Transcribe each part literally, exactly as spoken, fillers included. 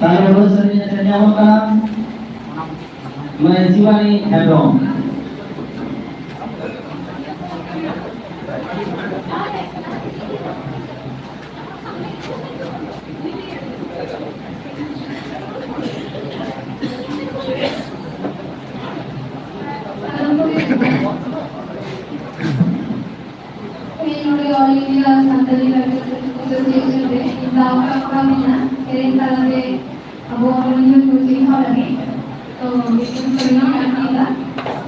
ᱛᱟᱦᱞᱮ ᱨᱩᱣᱟᱹᱲ ᱥᱮᱨᱮᱧ ᱟᱛᱮ ᱧᱟᱢᱚᱜ ᱠᱟᱱᱟ ᱢᱟᱹᱭ ᱥᱤᱵᱟᱱᱤ ᱦᱮᱢᱵᱨᱚᱢ᱾ ᱛᱮᱦᱮᱧ ᱱᱚᱰᱮ All India Santali Writers Association ᱨᱮ ᱤᱧ ᱫᱟᱣ ᱠᱚ ᱮᱢ ᱠᱟᱣᱫᱤᱧᱟ ᱥᱮᱨᱮᱧ ᱛᱟᱞᱟᱛᱮ ᱟᱵᱚ ᱚᱱᱚᱞᱤᱭᱟᱹ ᱠᱚ ᱪᱤᱱᱦᱟᱹᱣ ᱞᱟᱹᱜᱤᱫ᱾ ᱛᱚ, ᱢᱤᱫᱴᱟᱝ ᱥᱮᱨᱮᱧ ᱤᱧ ᱟᱸᱡᱚᱢ ᱮᱫᱟ᱾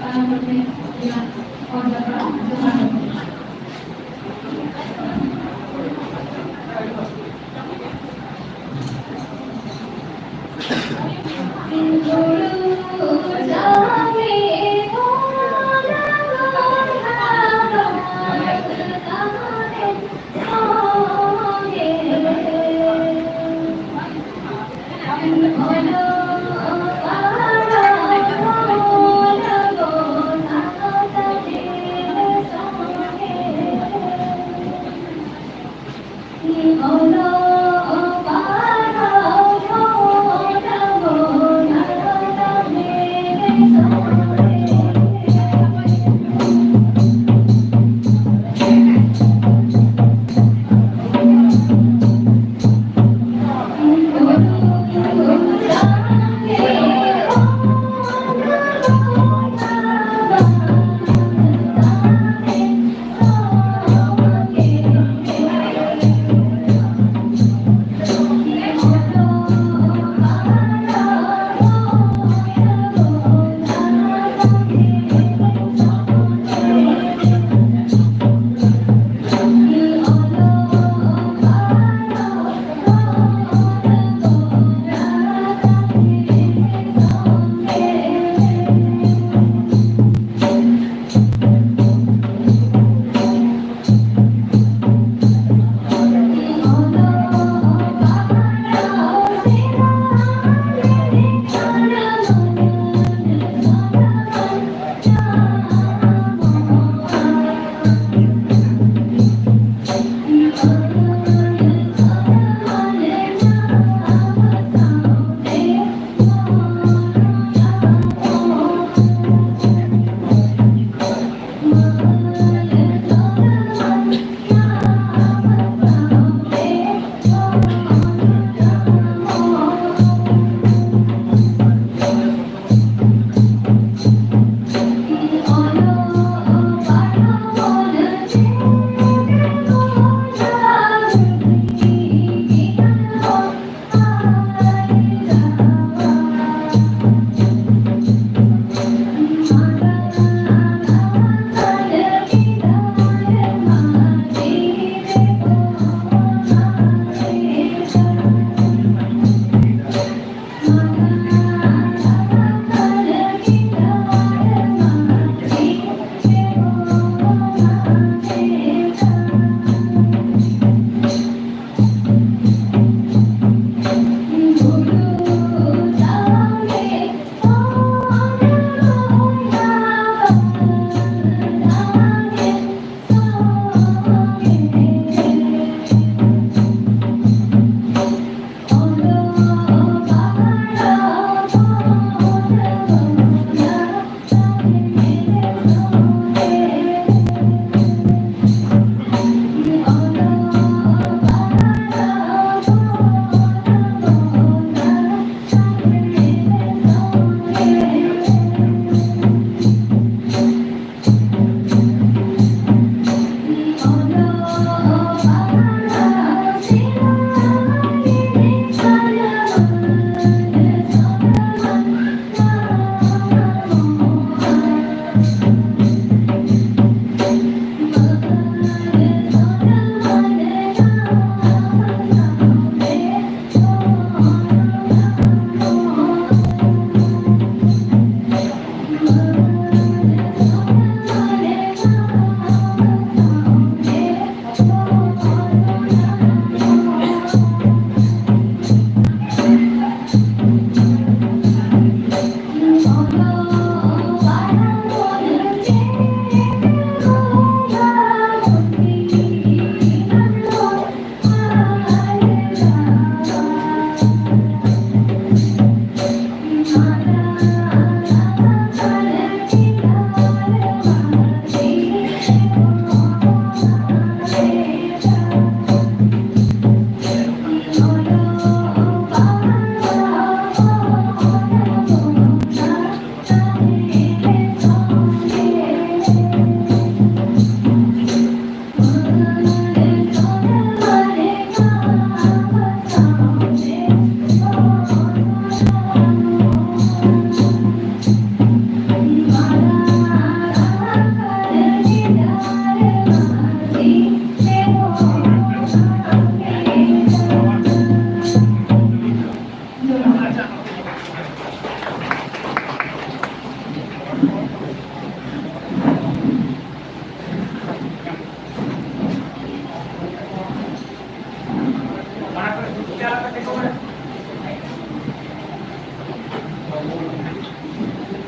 ᱟᱨ ᱱᱚᱰᱮ ᱤᱧᱟᱹᱜ ᱚᱞ ᱡᱟᱛᱨᱟ ᱡᱚᱦᱟᱨ᱾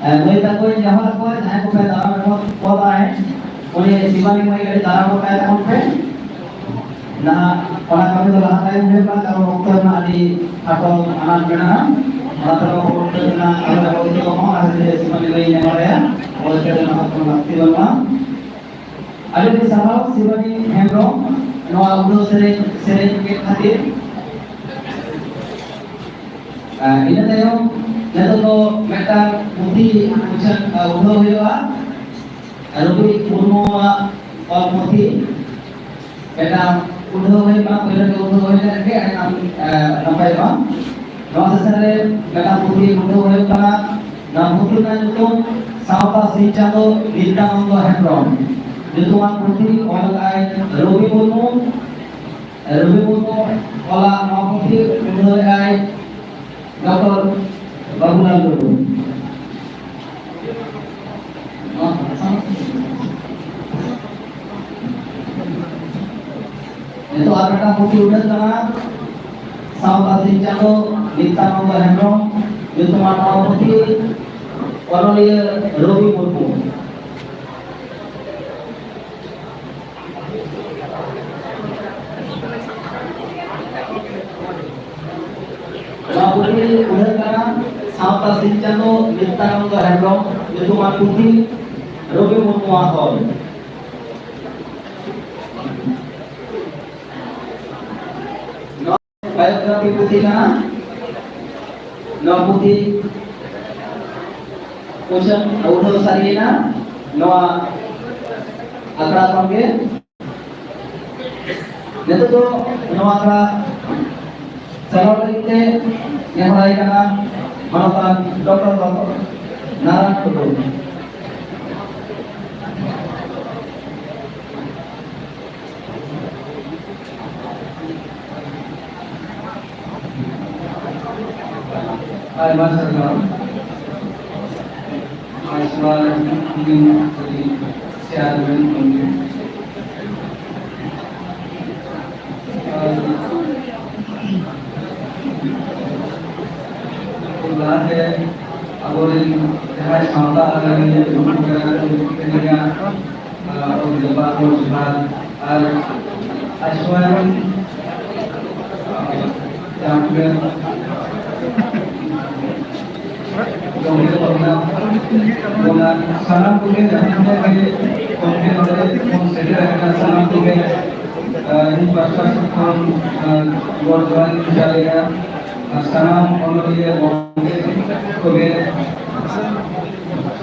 ᱮ, ᱢᱟᱹᱭ ᱛᱟᱠᱚᱧ ᱱᱮᱦᱚᱨ ᱟᱠᱚᱣᱟ, ᱡᱟᱦᱟᱸᱭ ᱠᱚᱯᱮ ᱫᱟᱨᱟᱢ ᱮᱢᱚᱜ ᱠᱚ ᱛᱟᱦᱮᱸᱫ, ᱩᱱᱤ ᱥᱤᱵᱟᱞᱤ ᱢᱟᱹᱭ ᱠᱟᱹᱴᱤᱡ ᱫᱟᱨᱟᱢ ᱜᱚᱫ ᱠᱟᱭ ᱛᱟᱵᱚᱱ ᱯᱮ᱾ ᱱᱟᱦᱟᱜ ᱚᱱᱟ ᱠᱟᱹᱢᱤ ᱫᱚ ᱞᱟᱦᱟ ᱛᱟᱭᱚᱢ ᱦᱩᱭᱩᱜ ᱠᱟᱱᱟ, ᱠᱟᱨᱚᱱ ᱚᱠᱛᱚ ᱨᱮᱱᱟᱜ ᱟᱹᱰᱤ ᱠᱷᱟᱴᱚ ᱟᱱᱟᱴ ᱢᱮᱱᱟᱜᱼᱟ᱾ ᱚᱱᱟᱛᱮ ᱱᱚᱣᱟ ᱯᱚᱨᱚᱵᱽ ᱨᱮᱱᱟᱜ ᱟᱞᱮ ᱦᱚᱸ ᱱᱤᱛᱚᱜ ᱦᱚᱸ ᱟᱨ ᱡᱮ ᱥᱤᱵᱟᱞᱤ ᱢᱟᱹᱭ ᱱᱮᱦᱚᱨ ᱟᱭᱟ, ᱚᱞ ᱠᱟᱛᱮ ᱱᱚᱣᱟ ᱠᱚ ᱞᱟᱹᱠᱛᱤ ᱵᱟᱹᱱᱩᱜᱼᱟ᱾ ᱟᱹᱰᱤ ᱟᱹᱰᱤ ᱥᱟᱨᱦᱟᱣ ᱥᱤᱵᱟᱞᱤ ᱦᱮᱢᱵᱨᱚᱢ, ᱱᱚᱣᱟ ᱩᱰᱟᱹᱣ ᱥᱮᱨᱮᱧ, ᱥᱮᱨᱮᱧ ᱠᱮᱫ ᱠᱷᱟᱹᱛᱤᱨ᱾ ᱟᱨ ᱤᱱᱟᱹ ᱛᱟᱭᱚᱢ ᱱᱤᱛᱚᱜ ᱫᱚ ᱢᱤᱫᱴᱟᱝ ᱯᱩᱛᱷᱤ ᱩᱪᱷᱟᱹᱱ, ᱟ, ᱩᱰᱷᱟᱹᱣ ᱦᱩᱭᱩᱜᱼᱟ᱾ ᱨᱚᱵᱤ ᱢᱩᱨᱢᱩᱣᱟᱜ ᱚᱞ ᱯᱩᱛᱷᱤ ᱢᱤᱫᱴᱟᱝ ᱩᱰᱷᱟᱹᱣ ᱦᱩᱭᱩᱜ ᱠᱟᱱᱟ, ᱯᱳᱭᱞᱳ ᱜᱮ ᱩᱰᱷᱟᱹᱣ ᱦᱩᱭ ᱞᱮᱱᱠᱷᱟᱱ ᱟᱹᱰᱤ ᱱᱟᱯ-, ᱟ, ᱱᱟᱯᱟᱭᱚᱜᱼᱟ᱾ ᱱᱚᱣᱟ ᱥᱮᱥᱚᱱ ᱨᱮ ᱢᱤᱫᱴᱟᱝ ᱯᱩᱛᱷᱤ ᱩᱰᱷᱟᱹᱣ ᱦᱩᱭᱩᱜ ᱠᱟᱱᱟ᱾ ᱱᱚᱣᱟ ᱯᱩᱛᱷᱤ ᱨᱮᱱᱟᱜ ᱧᱩᱛᱩᱢ ᱥᱟᱶᱛᱟ ᱥᱤᱧ ᱪᱟᱸᱫᱳ ᱱᱤᱛᱭᱟᱱᱚᱱᱫᱚ ᱦᱮᱢᱵᱨᱚᱢ ᱧᱩᱛᱩᱢᱟᱱ ᱯᱩᱛᱷᱤ ᱚᱞ ᱟᱠᱟᱫᱟᱭ ᱨᱚᱵᱤ ᱢᱩᱨᱢᱩ᱾ ᱨᱚᱵᱤ ᱢᱩᱨᱢᱩ ᱚᱞᱟᱜ ᱱᱚᱣᱟ ᱯᱩᱛᱷᱤ ᱩᱰᱷᱟᱹᱣᱮᱫᱼᱟᱭ ᱰᱚᱠᱴᱚᱨ ᱵᱟᱵᱩᱞᱟᱞ ᱴᱩᱰᱩ᱾ ᱱᱤᱛᱚᱜ ᱟᱨ ᱢᱤᱫᱴᱟᱝ ᱯᱩᱛᱷᱤ ᱩᱰᱷᱟᱹᱜ ᱠᱟᱱᱟ, ᱥᱟᱶᱛᱟ ᱥᱤᱧ ᱪᱟᱸᱫᱳ ᱱᱤᱛᱭᱟᱱᱚᱱᱫᱚ ᱦᱮᱢᱵᱨᱚᱢ ᱧᱩᱛᱩᱢᱟᱱ ᱱᱚᱣᱟ ᱯᱩᱛᱷᱤ ᱚᱱᱚᱞᱤᱭᱟᱹ ᱨᱚᱵᱤ ᱢᱩᱨᱢᱩ᱾ ᱱᱚᱣᱟ ᱯᱩᱛᱷᱤ ᱩᱰᱷᱟᱹᱜ ᱠᱟᱱᱟ ᱥᱟᱶᱛᱟ ᱥᱤᱧ ᱪᱟᱸᱫᱳ ᱱᱤᱛᱭᱟᱱᱚᱱᱫᱚ ᱦᱮᱢᱵᱨᱚᱢ ᱧᱩᱛᱩᱢᱟᱱ ᱯᱩᱛᱷᱤ, ᱨᱚᱵᱤ ᱢᱩᱨᱢᱩᱣᱟᱜ ᱚᱞ᱾ ᱱᱚᱣᱟ biography ᱯᱩᱛᱷᱤ ᱠᱟᱱᱟ᱾ ᱱᱚᱣᱟ ᱯᱩᱛᱷᱤ ᱩᱪᱷᱟᱹᱱ ᱩᱰᱷᱟᱹᱣ ᱥᱟᱹᱨᱤᱭᱮᱱᱟ ᱱᱚᱣᱟ ᱟᱠᱷᱲᱟ ᱠᱷᱚᱱ ᱜᱮ᱾ ᱱᱤᱛᱚᱜ ᱫᱚ ᱱᱚᱣᱟ ᱟᱠᱷᱲᱟ ᱪᱟᱞᱟᱣ ᱞᱟᱹᱜᱤᱫ ᱛᱮ ᱱᱮᱦᱚᱨᱟᱭ ᱠᱟᱱᱟ ᱢᱟᱱᱚᱛᱟᱱ ᱰᱚᱠᱴᱚᱨ ᱵᱟᱵᱟ ᱱᱟᱨᱟᱭᱚᱱ ᱴᱩᱰᱩ᱾ ᱟᱭᱢᱟ ᱥᱟᱨᱦᱟᱣ᱾ ᱟᱭᱢᱟ ᱥᱟᱨᱦᱟᱣ᱾ ᱟᱨ ᱞᱟᱦᱟᱛᱮ ᱟᱵᱚᱨᱮᱱ ᱡᱟᱦᱟᱸᱭ ᱥᱟᱶᱛᱟ ᱟᱹᱨᱤ ᱨᱮᱱ ᱫᱩᱲᱩᱵ ᱠᱟᱱᱟ ᱠᱚ, ᱩᱱᱠᱩ ᱴᱷᱮᱱ ᱤᱧᱟᱹᱜ, ᱟᱨ, ᱡᱚᱦᱟᱨ ᱟᱨ ᱟᱭᱩᱥᱢᱟᱱ ᱡᱟᱦᱟᱸ ᱜᱚᱢᱠᱮ ᱠᱚ ᱢᱮᱱᱟᱜ ᱵᱚᱱᱟ, ᱥᱟᱱᱟᱢ ᱠᱚᱜᱮ ᱡᱟᱦᱟᱸ ᱛᱤᱱᱟᱹᱜ ᱜᱮ ᱜᱚᱢᱠᱮ ᱱᱚᱰᱮ ᱵᱚᱱ ᱥᱮᱴᱮᱨ ᱟᱠᱟᱱᱟ, ᱥᱟᱱᱟᱢ ᱠᱚᱜᱮ, ᱟᱨ, ᱤᱧ ᱯᱟᱥᱴᱟ ᱥᱮᱫ ᱠᱷᱚᱱ, ᱟᱨ, ᱜᱚᱰ ᱡᱚᱦᱟᱨ ᱤᱧ ᱪᱟᱞᱮᱜᱼᱟ᱾ ᱟᱨ ᱥᱟᱱᱟᱢ ᱚᱱᱚᱞᱤᱭᱟᱹ ᱜᱚᱢᱠᱮ ᱠᱚᱜᱮ,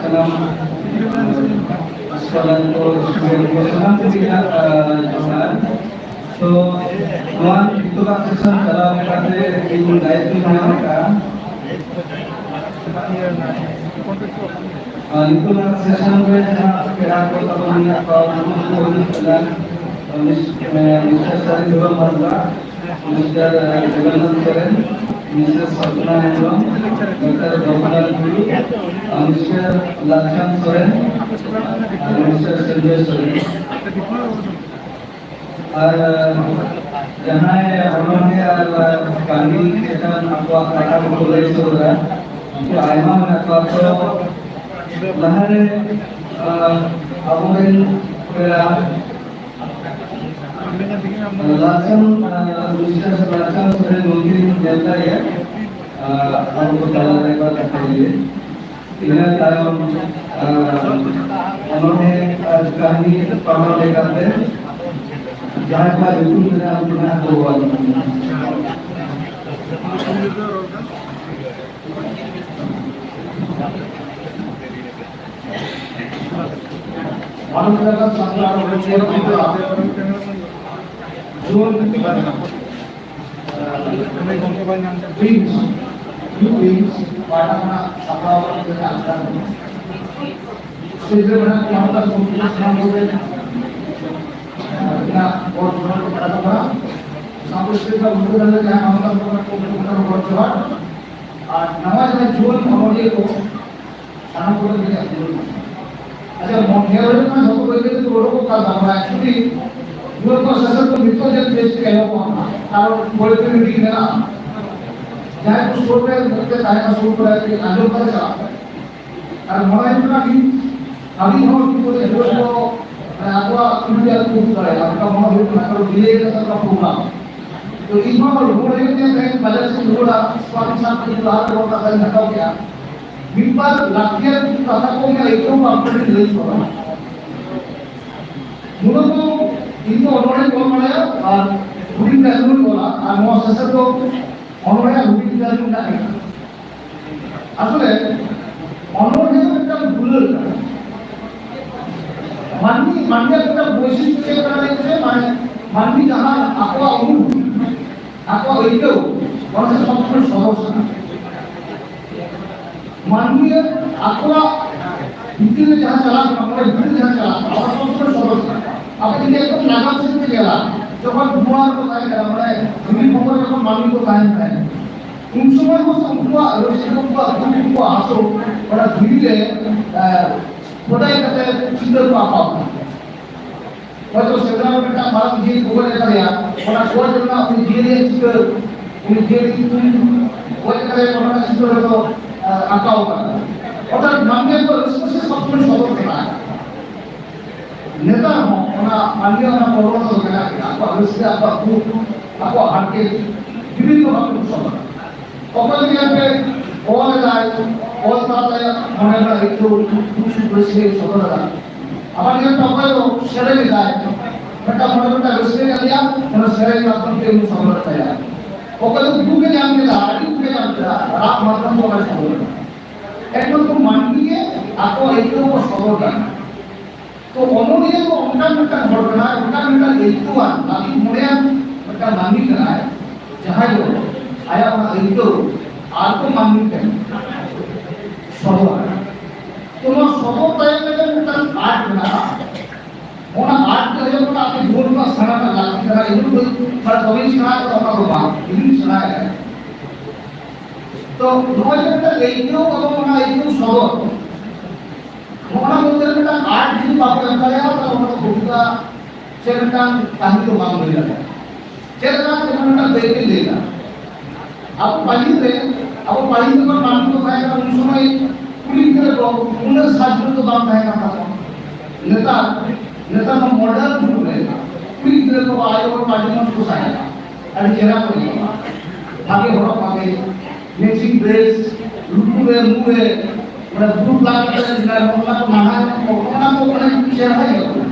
ᱥᱟᱱᱟᱢ, ᱟᱨ, ᱥᱠᱚᱞᱟᱨ ᱠᱚ, ᱥᱴᱩᱰᱮᱱᱴ ᱠᱚ, ᱥᱟᱱᱟᱢ ᱠᱚᱜᱮ ᱤᱧᱟᱹᱜ, ᱟᱨ, ᱡᱚᱦᱟᱨ᱾ ᱛᱚ ᱱᱚᱣᱟ ᱱᱤᱛᱚᱜᱟᱜ ᱥᱮᱥᱚᱱ ᱪᱟᱞᱟᱣ ᱞᱮᱠᱟᱛᱮ ᱤᱧ ᱫᱟᱭᱤᱛᱛᱚᱧ ᱧᱟᱢ ᱟᱠᱟᱫᱼᱟ᱾ ᱟᱨ ᱱᱤᱛᱚᱜᱟᱜ ᱥᱮᱥᱚᱱ ᱨᱮ ᱡᱟᱦᱟᱸ ᱯᱮᱲᱟ ᱠᱚ ᱛᱟᱵᱚᱱ ᱢᱮᱱᱟᱜ ᱠᱚᱣᱟ, ᱩᱱᱠᱩ ᱠᱚ ᱦᱩᱭᱩᱜ ᱠᱟᱱᱟ, miss-, mister Sari Dharam Hansda, mister Jagannath Soren, Mrs Sapna Hembrom, doctor Babulal Tudu, ᱟᱨ ᱢᱤᱥᱴᱟᱨ ᱞᱟᱞᱪᱟᱸᱫᱽ ᱥᱚᱨᱮᱱ, ᱟᱨ ᱢᱤᱥᱴᱟᱨ ᱥᱚᱧᱡᱚᱭ ᱥᱚᱨᱮᱱ᱾ ᱟᱨ ᱡᱟᱦᱟᱸᱭ ᱚᱱᱚᱬᱦᱮ ᱟᱨ ᱠᱟᱹᱦᱱᱤ ᱪᱮᱛᱟᱱ ᱟᱠᱚᱣᱟᱜ ᱠᱟᱛᱷᱟ ᱠᱚᱠᱚ ᱞᱟᱹᱭ ᱥᱚᱫᱚᱨᱟ, ᱩᱱᱠᱩ ᱟᱭᱢᱟ ᱢᱮᱱᱟᱜ ᱠᱚᱣᱟ᱾ ᱛᱚ ᱞᱟᱦᱟᱨᱮ, ᱟᱸ, ᱟᱵᱚᱨᱮᱱ ᱯᱮᱲᱟ ᱞᱟᱪᱷᱟᱱ, ᱟᱸ, ᱢᱤᱥᱴᱟᱨ ᱞᱟᱪᱷᱟᱱ ᱥᱚᱨᱮᱱ ᱜᱚᱢᱠᱮ ᱧᱮᱞ ᱫᱟᱲᱮᱭᱟᱜᱼᱟ, ᱟᱸ, ᱟᱵᱚ ᱠᱚ ᱛᱟᱞᱟᱨᱮ ᱵᱟᱨ ᱠᱟᱛᱷᱟ ᱞᱟᱹᱭ᱾ ᱤᱱᱟᱹ ᱛᱟᱭᱚᱢ, ᱟᱨ, ᱚᱱᱚᱬᱦᱮ ᱟᱨ ᱠᱟᱹᱦᱱᱤ ᱯᱟᱲᱦᱟᱣ ᱞᱮᱠᱟᱛᱮ ᱡᱟᱦᱟᱸᱭ ᱠᱚᱣᱟᱜ ᱧᱩᱛᱩᱢ ᱢᱮᱱᱟᱜᱼᱟ, ᱩᱱᱠᱩ ᱱᱟᱦᱟᱜ ᱠᱚ ᱦᱚᱦᱚ ᱟᱠᱚ ᱠᱟᱱᱟ᱾ ᱵᱷᱟᱨᱚᱛ ᱥᱚᱨᱠᱟᱨ ᱥᱟᱱᱛᱟᱲ ᱡᱩᱣᱟᱹᱱ ᱩᱭᱤᱝᱥ, ᱭᱩᱛᱷ ᱩᱭᱤᱝᱥ ᱯᱟᱦᱴᱟ ᱠᱷᱚᱱᱟᱜ ᱥᱟᱯᱲᱟᱣ ᱠᱟᱛᱮ ᱟᱠᱷᱲᱟ ᱫᱚ ᱥᱴᱮᱡ ᱨᱮ ᱢᱮᱱᱟᱜ ᱠᱚ ᱢᱟᱱᱚᱛᱟᱱ ᱜᱚᱢᱠᱮ ᱥᱟᱱᱟᱢ ᱠᱚᱜᱮ, ᱟᱹᱵᱤᱱᱟᱜ ᱜᱚᱲ ᱥᱚᱯᱚᱦᱚᱫ ᱠᱚ ᱠᱷᱟᱴᱚ ᱠᱟᱱᱟ᱾ ᱥᱟᱶᱛᱮ ᱥᱴᱮᱡ ᱨᱮ ᱩᱫᱩᱜ ᱫᱟᱲᱮ ᱡᱟᱦᱟᱸ ᱢᱟᱱᱚᱛᱟᱱ ᱠᱚ ᱢᱮᱱᱟᱜ ᱠᱚ, ᱩᱱᱠᱩ ᱠᱚ ᱜᱚᱲ ᱡᱚᱦᱟᱨ᱾ ᱟᱨ ᱱᱟᱣᱟ ᱡᱟᱦᱟᱸᱭ ᱡᱩᱣᱟᱹᱱ ᱚᱱᱚᱞᱤᱭᱟᱹ ᱠᱚ, ᱥᱟᱱᱟᱢ ᱠᱚᱜᱮ ᱟᱹᱵᱤᱱᱟᱜ ᱡᱩᱣᱟᱹᱱ᱾ ᱟᱪᱪᱷᱟ, ᱢᱚᱱᱮ ᱦᱩᱭᱩᱜ ᱠᱟᱱᱟ ᱡᱷᱚᱛᱚ ᱵᱟᱹᱭ ᱵᱟᱹᱭ ᱛᱮ ᱩᱰᱩᱠᱚᱜ ᱠᱟᱱ ᱛᱟᱵᱚᱱᱟ᱾ Actually, ᱡᱩᱣᱟᱹᱱ ᱠᱚ ᱥᱮᱥᱚᱱ ᱫᱚ ᱱᱤᱛᱚᱜ ᱧᱮᱞ ᱵᱮᱥ ᱴᱷᱤᱠ ᱮᱦᱚᱵᱚᱜᱼᱟ, ᱠᱟᱨᱚᱱ ᱵᱟᱹᱭ ᱵᱟᱹᱭ ᱢᱤᱫᱴᱤᱡ ᱢᱮᱱᱟᱜᱼᱟ᱾ ᱡᱟᱦᱟᱸᱭ ᱠᱚ ᱥᱩᱨ ᱨᱮ ᱢᱤᱫᱴᱮᱱ ᱛᱟᱦᱮᱱᱟ, ᱥᱩᱨ ᱠᱚᱨᱮ ᱠᱟᱹᱡ ᱟᱸᱡᱚᱢ ᱠᱟᱛᱮ ᱪᱟᱞᱟᱜ ᱯᱮ᱾ ᱟᱨ ᱢᱚᱱᱮ ᱦᱩᱭᱩᱜ ᱠᱟᱱᱟ ᱠᱤ ᱟᱹᱰᱤ ᱦᱚᱲ ᱠᱤᱱᱛᱩ ᱮᱱᱦᱚᱸ ᱠᱚ, ᱢᱟᱱᱮ, ᱟᱠᱚᱣᱟᱜ ᱠᱩᱠᱞᱤ ᱟᱨ ᱠᱚ ᱩᱫᱩᱜ ᱫᱟᱲᱮᱭᱟᱜᱼᱟ, ᱚᱱᱠᱟ ᱢᱚᱱᱮ ᱦᱩᱭᱩᱜ ᱠᱟᱱᱟ, ᱠᱟᱨᱚᱱ delay ᱠᱟᱛᱮ ᱚᱱᱟ program᱾ ᱛᱚ ᱤᱧ ᱦᱚᱸ ᱨᱩᱣᱟᱹᱲ ᱦᱩᱭᱩᱜ ᱛᱤᱧᱟ, ᱛᱮᱦᱮᱧ ᱵᱟᱡᱟᱨ ᱥᱮᱫ ᱨᱩᱣᱟᱹᱲᱟ, ᱥᱟᱲᱮ ᱥᱟᱛ ᱵᱟᱡᱮ ᱞᱟᱦᱟ ᱨᱮ ᱠᱟᱛᱷᱟᱧ ᱦᱟᱛᱟᱣ ᱠᱮᱜᱼᱟ᱾ ᱢᱤᱫ ᱵᱟᱨ ᱞᱟᱹᱠᱛᱤᱭᱟᱱ ᱠᱤᱪᱷᱩ ᱠᱟᱛᱷᱟ ᱠᱚ ᱢᱮᱱᱟᱜᱼᱟ, ᱮᱭ ᱠᱚ ᱟᱯᱮ ᱴᱷᱮᱱ ᱞᱟᱹᱭ ᱥᱚᱫᱚᱨᱟ᱾ ᱢᱩᱞᱚᱛᱚ ᱤᱧ ᱫᱚ ᱚᱱᱚᱬᱦᱮᱧ ᱚᱞ ᱵᱟᱲᱟᱭᱟ ᱟᱨ ᱦᱩᱰᱤᱧ ᱜᱟᱭᱟᱱ ᱦᱚᱸᱧ ᱚᱞᱟ, ᱟᱨ ᱱᱚᱣᱟ ᱥᱮᱥᱮᱱ ᱫᱚ ᱚᱱᱚᱬᱦᱮ ᱦᱩᱰᱤᱧ ᱜᱟᱭᱟᱱ ᱢᱮᱱᱟᱜ ᱜᱮᱭᱟ᱾ ᱟᱥᱚᱞᱮ ᱚᱱᱚᱬᱦᱮ ᱫᱚ ᱢᱤᱫᱴᱟᱝ ᱫᱩᱞᱟᱹᱲ ᱠᱟᱱᱟ᱾ ᱢᱟᱹᱱᱢᱤ, ᱢᱟᱹᱱᱢᱤᱭᱟᱜ ᱢᱤᱫᱴᱟᱝ ᱵᱳᱭᱥᱤᱥᱴᱚ ᱪᱮᱫ ᱠᱟᱱᱟ ᱞᱟᱹᱭ ᱢᱮᱥᱮ? ᱢᱟᱱᱮ ᱢᱟᱹᱱᱢᱤ ᱡᱟᱦᱟᱸ ᱟᱠᱚᱣᱟᱜ ᱩᱱᱩᱵᱷᱩᱛᱤ, ᱟᱠᱚᱣᱟᱜ ᱟᱹᱭᱠᱟᱹᱣ, ᱚᱱᱟ ᱥᱮ ᱥᱚᱵ ᱥᱚᱢᱚᱭ ᱥᱚᱫᱚᱨ ᱥᱟᱱᱟ᱾ ᱢᱟᱹᱱᱢᱤ ᱟᱠᱚᱣᱟᱜ ᱵᱷᱤᱛᱤᱨ ᱨᱮ ᱡᱟᱦᱟᱸ ᱪᱟᱞᱟᱜ ᱠᱟᱱᱟ, ᱢᱚᱱᱮ ᱵᱷᱤᱛᱤᱨ ᱨᱮ ᱡᱟᱦᱟᱸ ᱪᱟᱞᱟᱜ ᱠᱟᱱᱟ, ᱚᱱᱟ ᱥᱚᱵ ᱥᱚᱢᱚᱭ ᱥᱚᱫᱚᱨ ᱥᱟᱱᱟ᱾ ᱟᱯᱮ ᱡᱩᱫᱤ ᱮᱠᱫᱚᱢ ᱱᱟᱜᱟᱢ ᱥᱮᱫ ᱯᱮ ᱧᱮᱞᱟ, ᱡᱚᱠᱷᱚᱱ ᱫᱩᱣᱟᱨ ᱠᱚ ᱛᱟᱦᱮᱸ ᱠᱟᱱᱟ, ᱢᱟᱱᱮ ᱫᱷᱤᱨᱤ ᱠᱚ ᱛᱟᱦᱮᱸ ᱠᱟᱱᱟ, ᱩᱱ ᱥᱚᱢᱚᱭ ᱦᱚᱸ ᱩᱱᱠᱩᱣᱟᱜ ᱨᱟᱹᱥᱠᱟᱹ, ᱩᱱᱠᱩᱣᱟᱜ ᱫᱩᱠ, ᱩᱱᱠᱩᱣᱟᱜ ᱦᱟᱹᱥᱩ, ᱚᱱᱟ ᱫᱷᱤᱨᱤ ᱨᱮ, ᱮ, ᱠᱷᱚᱫᱟᱭ ᱠᱟᱛᱮ ᱪᱤᱛᱟᱹᱨ ᱠᱚ ᱟᱸᱠᱟᱣ ᱠᱟᱱᱟ᱾ ᱦᱚᱭᱛᱚ ᱥᱮᱸᱫᱽᱨᱟ ᱨᱮ ᱢᱤᱫᱴᱟᱝ ᱢᱟᱨᱟᱝ ᱡᱤᱭᱟᱹᱞᱤ ᱠᱚ ᱜᱚᱡ ᱟᱠᱟᱫᱮᱭᱟ, ᱚᱱᱟ ᱜᱚᱡ ᱨᱮᱱᱟᱜ ᱩᱱᱤ ᱡᱤᱭᱟᱹᱞᱤᱭᱟᱜ ᱪᱤᱛᱟᱹᱨ, ᱩᱱᱤ ᱡᱤᱭᱟᱹᱞᱤ ᱧᱩᱛᱩᱢ, ᱜᱚᱡ ᱟᱠᱟᱫᱮᱭᱟ, ᱚᱱᱟ ᱨᱮᱱᱟᱜ ᱪᱤᱛᱟᱹᱨ ᱦᱚᱭᱛᱚ, ᱮ, ᱟᱸᱠᱟᱣ ᱠᱟᱱᱟ᱾ ᱚᱨᱛᱷᱟᱛ ᱢᱟᱹᱱᱢᱤᱭᱟᱜ ᱫᱚ ᱨᱟᱹᱥᱠᱟᱹ ᱥᱮ ᱥᱚᱵ ᱥᱚᱢᱚᱭ ᱥᱚᱫᱚᱨ ᱥᱟᱱᱟ᱾ ᱱᱮᱛᱟᱨ ᱦᱚᱸ ᱚᱱᱟ ᱢᱟᱹᱱᱢᱤᱭᱟᱜ ᱚᱱᱟ ᱯᱨᱚᱵᱚᱱᱚᱛᱟ ᱫᱚ ᱢᱮᱱᱟᱜ ᱜᱮᱭᱟ, ᱟᱠᱚᱣᱟᱜ ᱨᱟᱹᱥᱠᱟᱹ, ᱟᱠᱚᱣᱟᱜ ᱫᱩᱠ, ᱟᱠᱚᱣᱟᱜ ᱦᱟᱨᱠᱮᱛ ᱵᱤᱵᱷᱤᱱᱱᱚ ᱵᱷᱟᱵᱮ ᱠᱚ ᱥᱚᱫᱚᱨᱟ᱾ ᱚᱠᱚᱭ ᱫᱚ ᱧᱮᱞ ᱯᱮ, ᱚᱞ ᱮᱫᱟᱭ, ᱚᱞ ᱛᱟᱞᱟᱛᱮ ᱢᱚᱱᱮ ᱨᱮᱱᱟᱜ ᱟᱹᱭᱠᱟᱹᱣ, ᱫᱩᱠ ᱥᱩᱠ ᱨᱟᱹᱥᱠᱟᱹᱭ ᱥᱚᱫᱚᱨ ᱮᱫᱟ᱾ ᱟᱵᱟᱨ ᱧᱮᱞ ᱯᱮ, ᱚᱠᱚᱭ ᱫᱚ ᱥᱮᱨᱮᱧ ᱮᱫᱟᱭ, ᱢᱤᱫᱴᱟᱝ ᱢᱚᱱᱮ ᱢᱤᱫᱴᱟᱝ ᱨᱟᱹᱥᱠᱟᱹ ᱧᱟᱢ ᱮᱫᱟ, ᱚᱱᱟ ᱥᱮᱨᱮᱧ ᱢᱟᱫᱽᱫᱷᱚᱢ ᱛᱮ ᱩᱱᱤ ᱥᱚᱫᱚᱨ ᱮᱫ ᱛᱟᱭᱟ᱾ ᱚᱠᱚᱭ ᱫᱚ ᱫᱩᱠ ᱮ ᱧᱟᱢ ᱠᱮᱫᱟ, ᱟᱹᱰᱤ ᱫᱩᱠ ᱮ ᱧᱟᱢ ᱠᱮᱫᱟ, ᱨᱟᱜ ᱢᱟᱫᱽᱫᱷᱚᱢ ᱛᱮ ᱚᱱᱟᱭ ᱥᱚᱫᱚᱨ ᱮᱫᱟ᱾ ᱮᱠᱢᱟᱛᱨᱚ ᱢᱟᱹᱱᱢᱤ ᱜᱮ ᱟᱠᱚᱣᱟᱜ ᱟᱹᱭᱠᱟᱹᱣ ᱠᱚ ᱥᱚᱫᱚᱨ ᱫᱟᱲᱮᱭᱟᱜᱼᱟ᱾ ᱛᱚ ᱚᱱᱚᱞᱤᱭᱟᱹ ᱫᱚ ᱚᱱᱠᱟᱱ ᱢᱤᱫᱴᱟᱝ ᱦᱚᱲ ᱠᱟᱱᱟᱭ, ᱚᱱᱠᱟᱱ ᱢᱤᱫᱴᱟᱝ ᱟᱹᱭᱠᱟᱹᱣᱟᱱ, ᱞᱟᱹᱵᱤᱫ ᱢᱚᱱᱮᱭᱟᱱ ᱢᱤᱫᱴᱟᱝ ᱢᱟᱹᱱᱢᱤ ᱠᱟᱱᱟᱭ, ᱡᱟᱦᱟᱸᱭ ᱫᱚ ᱟᱭᱟᱜ ᱚᱱᱟ ᱟᱹᱭᱠᱟᱹᱣ ᱟᱨ ᱠᱚ ᱢᱟᱹᱱᱢᱤ ᱴᱷᱮᱱ ᱥᱚᱫᱚᱨᱟ᱾ ᱛᱚ ᱱᱚᱣᱟ ᱥᱚᱫᱚᱨ ᱛᱟᱭᱚᱢ ᱨᱮ ᱢᱤᱫᱴᱟᱝ ᱟᱨᱴ ᱢᱮᱱᱟᱜᱼᱟ᱾ ᱚᱱᱟ ᱟᱨᱴ ᱫᱚ ᱦᱩᱭᱩᱜ ᱠᱟᱱᱟ ᱟᱯᱮ ᱡᱩᱣᱟᱹᱱ ᱠᱚᱣᱟᱜ ᱥᱮᱬᱟ ᱨᱮᱱᱟᱜ ᱞᱟᱹᱠᱛᱤ ᱠᱟᱱᱟ, ᱤᱧ ᱫᱚ ᱢᱟᱱᱮ ᱫᱚᱢᱮᱧ ᱥᱮᱬᱟ ᱟᱠᱟᱫᱟ ᱚᱱᱟ ᱫᱚ ᱵᱟᱝ, ᱤᱧ ᱥᱮᱬᱟ ᱟᱠᱟᱫᱟ᱾ ᱛᱚ ᱱᱚᱜᱼᱚᱭ ᱡᱮ ᱢᱤᱫᱴᱟᱝ ᱟᱹᱭᱠᱟᱹᱣ ᱮᱵᱚᱝ ᱚᱱᱟ ᱟᱹᱭᱠᱟᱹᱣ ᱥᱚᱫᱚᱨ, ᱱᱚᱜᱼᱚ ᱱᱟ ᱢᱚᱫᱽᱫᱷᱮ ᱨᱮ ᱢᱤᱫᱴᱟᱝ ᱟᱨᱴ ᱡᱩᱫᱤ ᱵᱟᱠᱚ ᱮᱢ ᱫᱟᱲᱮᱭᱟᱜᱼᱟ, ᱛᱟᱦᱞᱮ ᱚᱱᱟ ᱫᱚ ᱠᱚᱵᱤᱛᱟ ᱥᱮ ᱢᱤᱫᱴᱟᱝ ᱠᱟᱹᱦᱱᱤ ᱫᱚ ᱵᱟᱝ ᱦᱩᱭ ᱫᱟᱲᱮᱭᱟᱜᱼᱟ᱾ ᱪᱮᱫ ᱞᱮᱠᱟ? ᱡᱮᱢᱚᱱ ᱢᱤᱫᱴᱟᱝ ᱫᱟᱹᱭᱠᱟᱹᱧ ᱞᱟᱹᱭᱫᱟ, ᱟᱵᱚ ᱯᱟᱹᱦᱤᱞ ᱨᱮ, ᱟᱵᱚ ᱯᱟᱹᱦᱤᱞ ᱡᱚᱠᱷᱚᱱ ᱢᱟᱹᱱᱢᱤ ᱠᱚ ᱛᱟᱦᱮᱸ ᱠᱟᱱᱟ, ᱩᱱ ᱥᱚᱢᱚᱭ ᱠᱩᱲᱤ ᱜᱤᱫᱽᱨᱟᱹ ᱠᱚ ᱩᱱᱟᱹᱜ ᱥᱟᱡᱽᱜᱚᱡ ᱫᱚ ᱵᱟᱝ ᱛᱟᱦᱮᱸ ᱠᱟᱱ ᱛᱟᱠᱚᱣᱟ᱾ ᱱᱮᱛᱟᱨ, ᱱᱮᱛᱟᱨ ᱫᱚ ᱢᱚᱰᱟᱨᱱ ᱡᱩᱜᱽ ᱨᱮ ᱠᱩᱲᱤ ᱜᱤᱫᱽᱨᱟᱹ ᱠᱚ ᱟᱭᱳ ᱦᱚᱲ ᱯᱟᱹᱦᱤᱞ ᱠᱚ ᱥᱟᱡᱟᱜᱼᱟ, ᱟᱹᱰᱤ ᱪᱮᱦᱨᱟ ᱠᱚ ᱧᱮᱞᱚᱜᱼᱟ, ᱵᱷᱟᱜᱮ ᱦᱚᱨᱚᱜ ᱵᱟᱸᱫᱮ, ᱢᱮᱪᱤᱝ ᱰᱨᱮᱥ, ᱞᱩᱛᱩᱨ ᱨᱮ, ᱢᱩ ᱨᱮ, ᱢᱟᱱᱮ ᱵᱩᱴ ᱞᱟᱜᱟᱣ ᱠᱟᱛᱮ ᱡᱟᱦᱟᱸ ᱚᱱᱟ ᱠᱚ ᱱᱟᱦᱟᱜ ᱚᱱᱟ ᱠᱚ ᱢᱟᱱᱮ ᱪᱮᱦᱨᱟ ᱧᱮᱞᱚᱜᱼᱟ᱾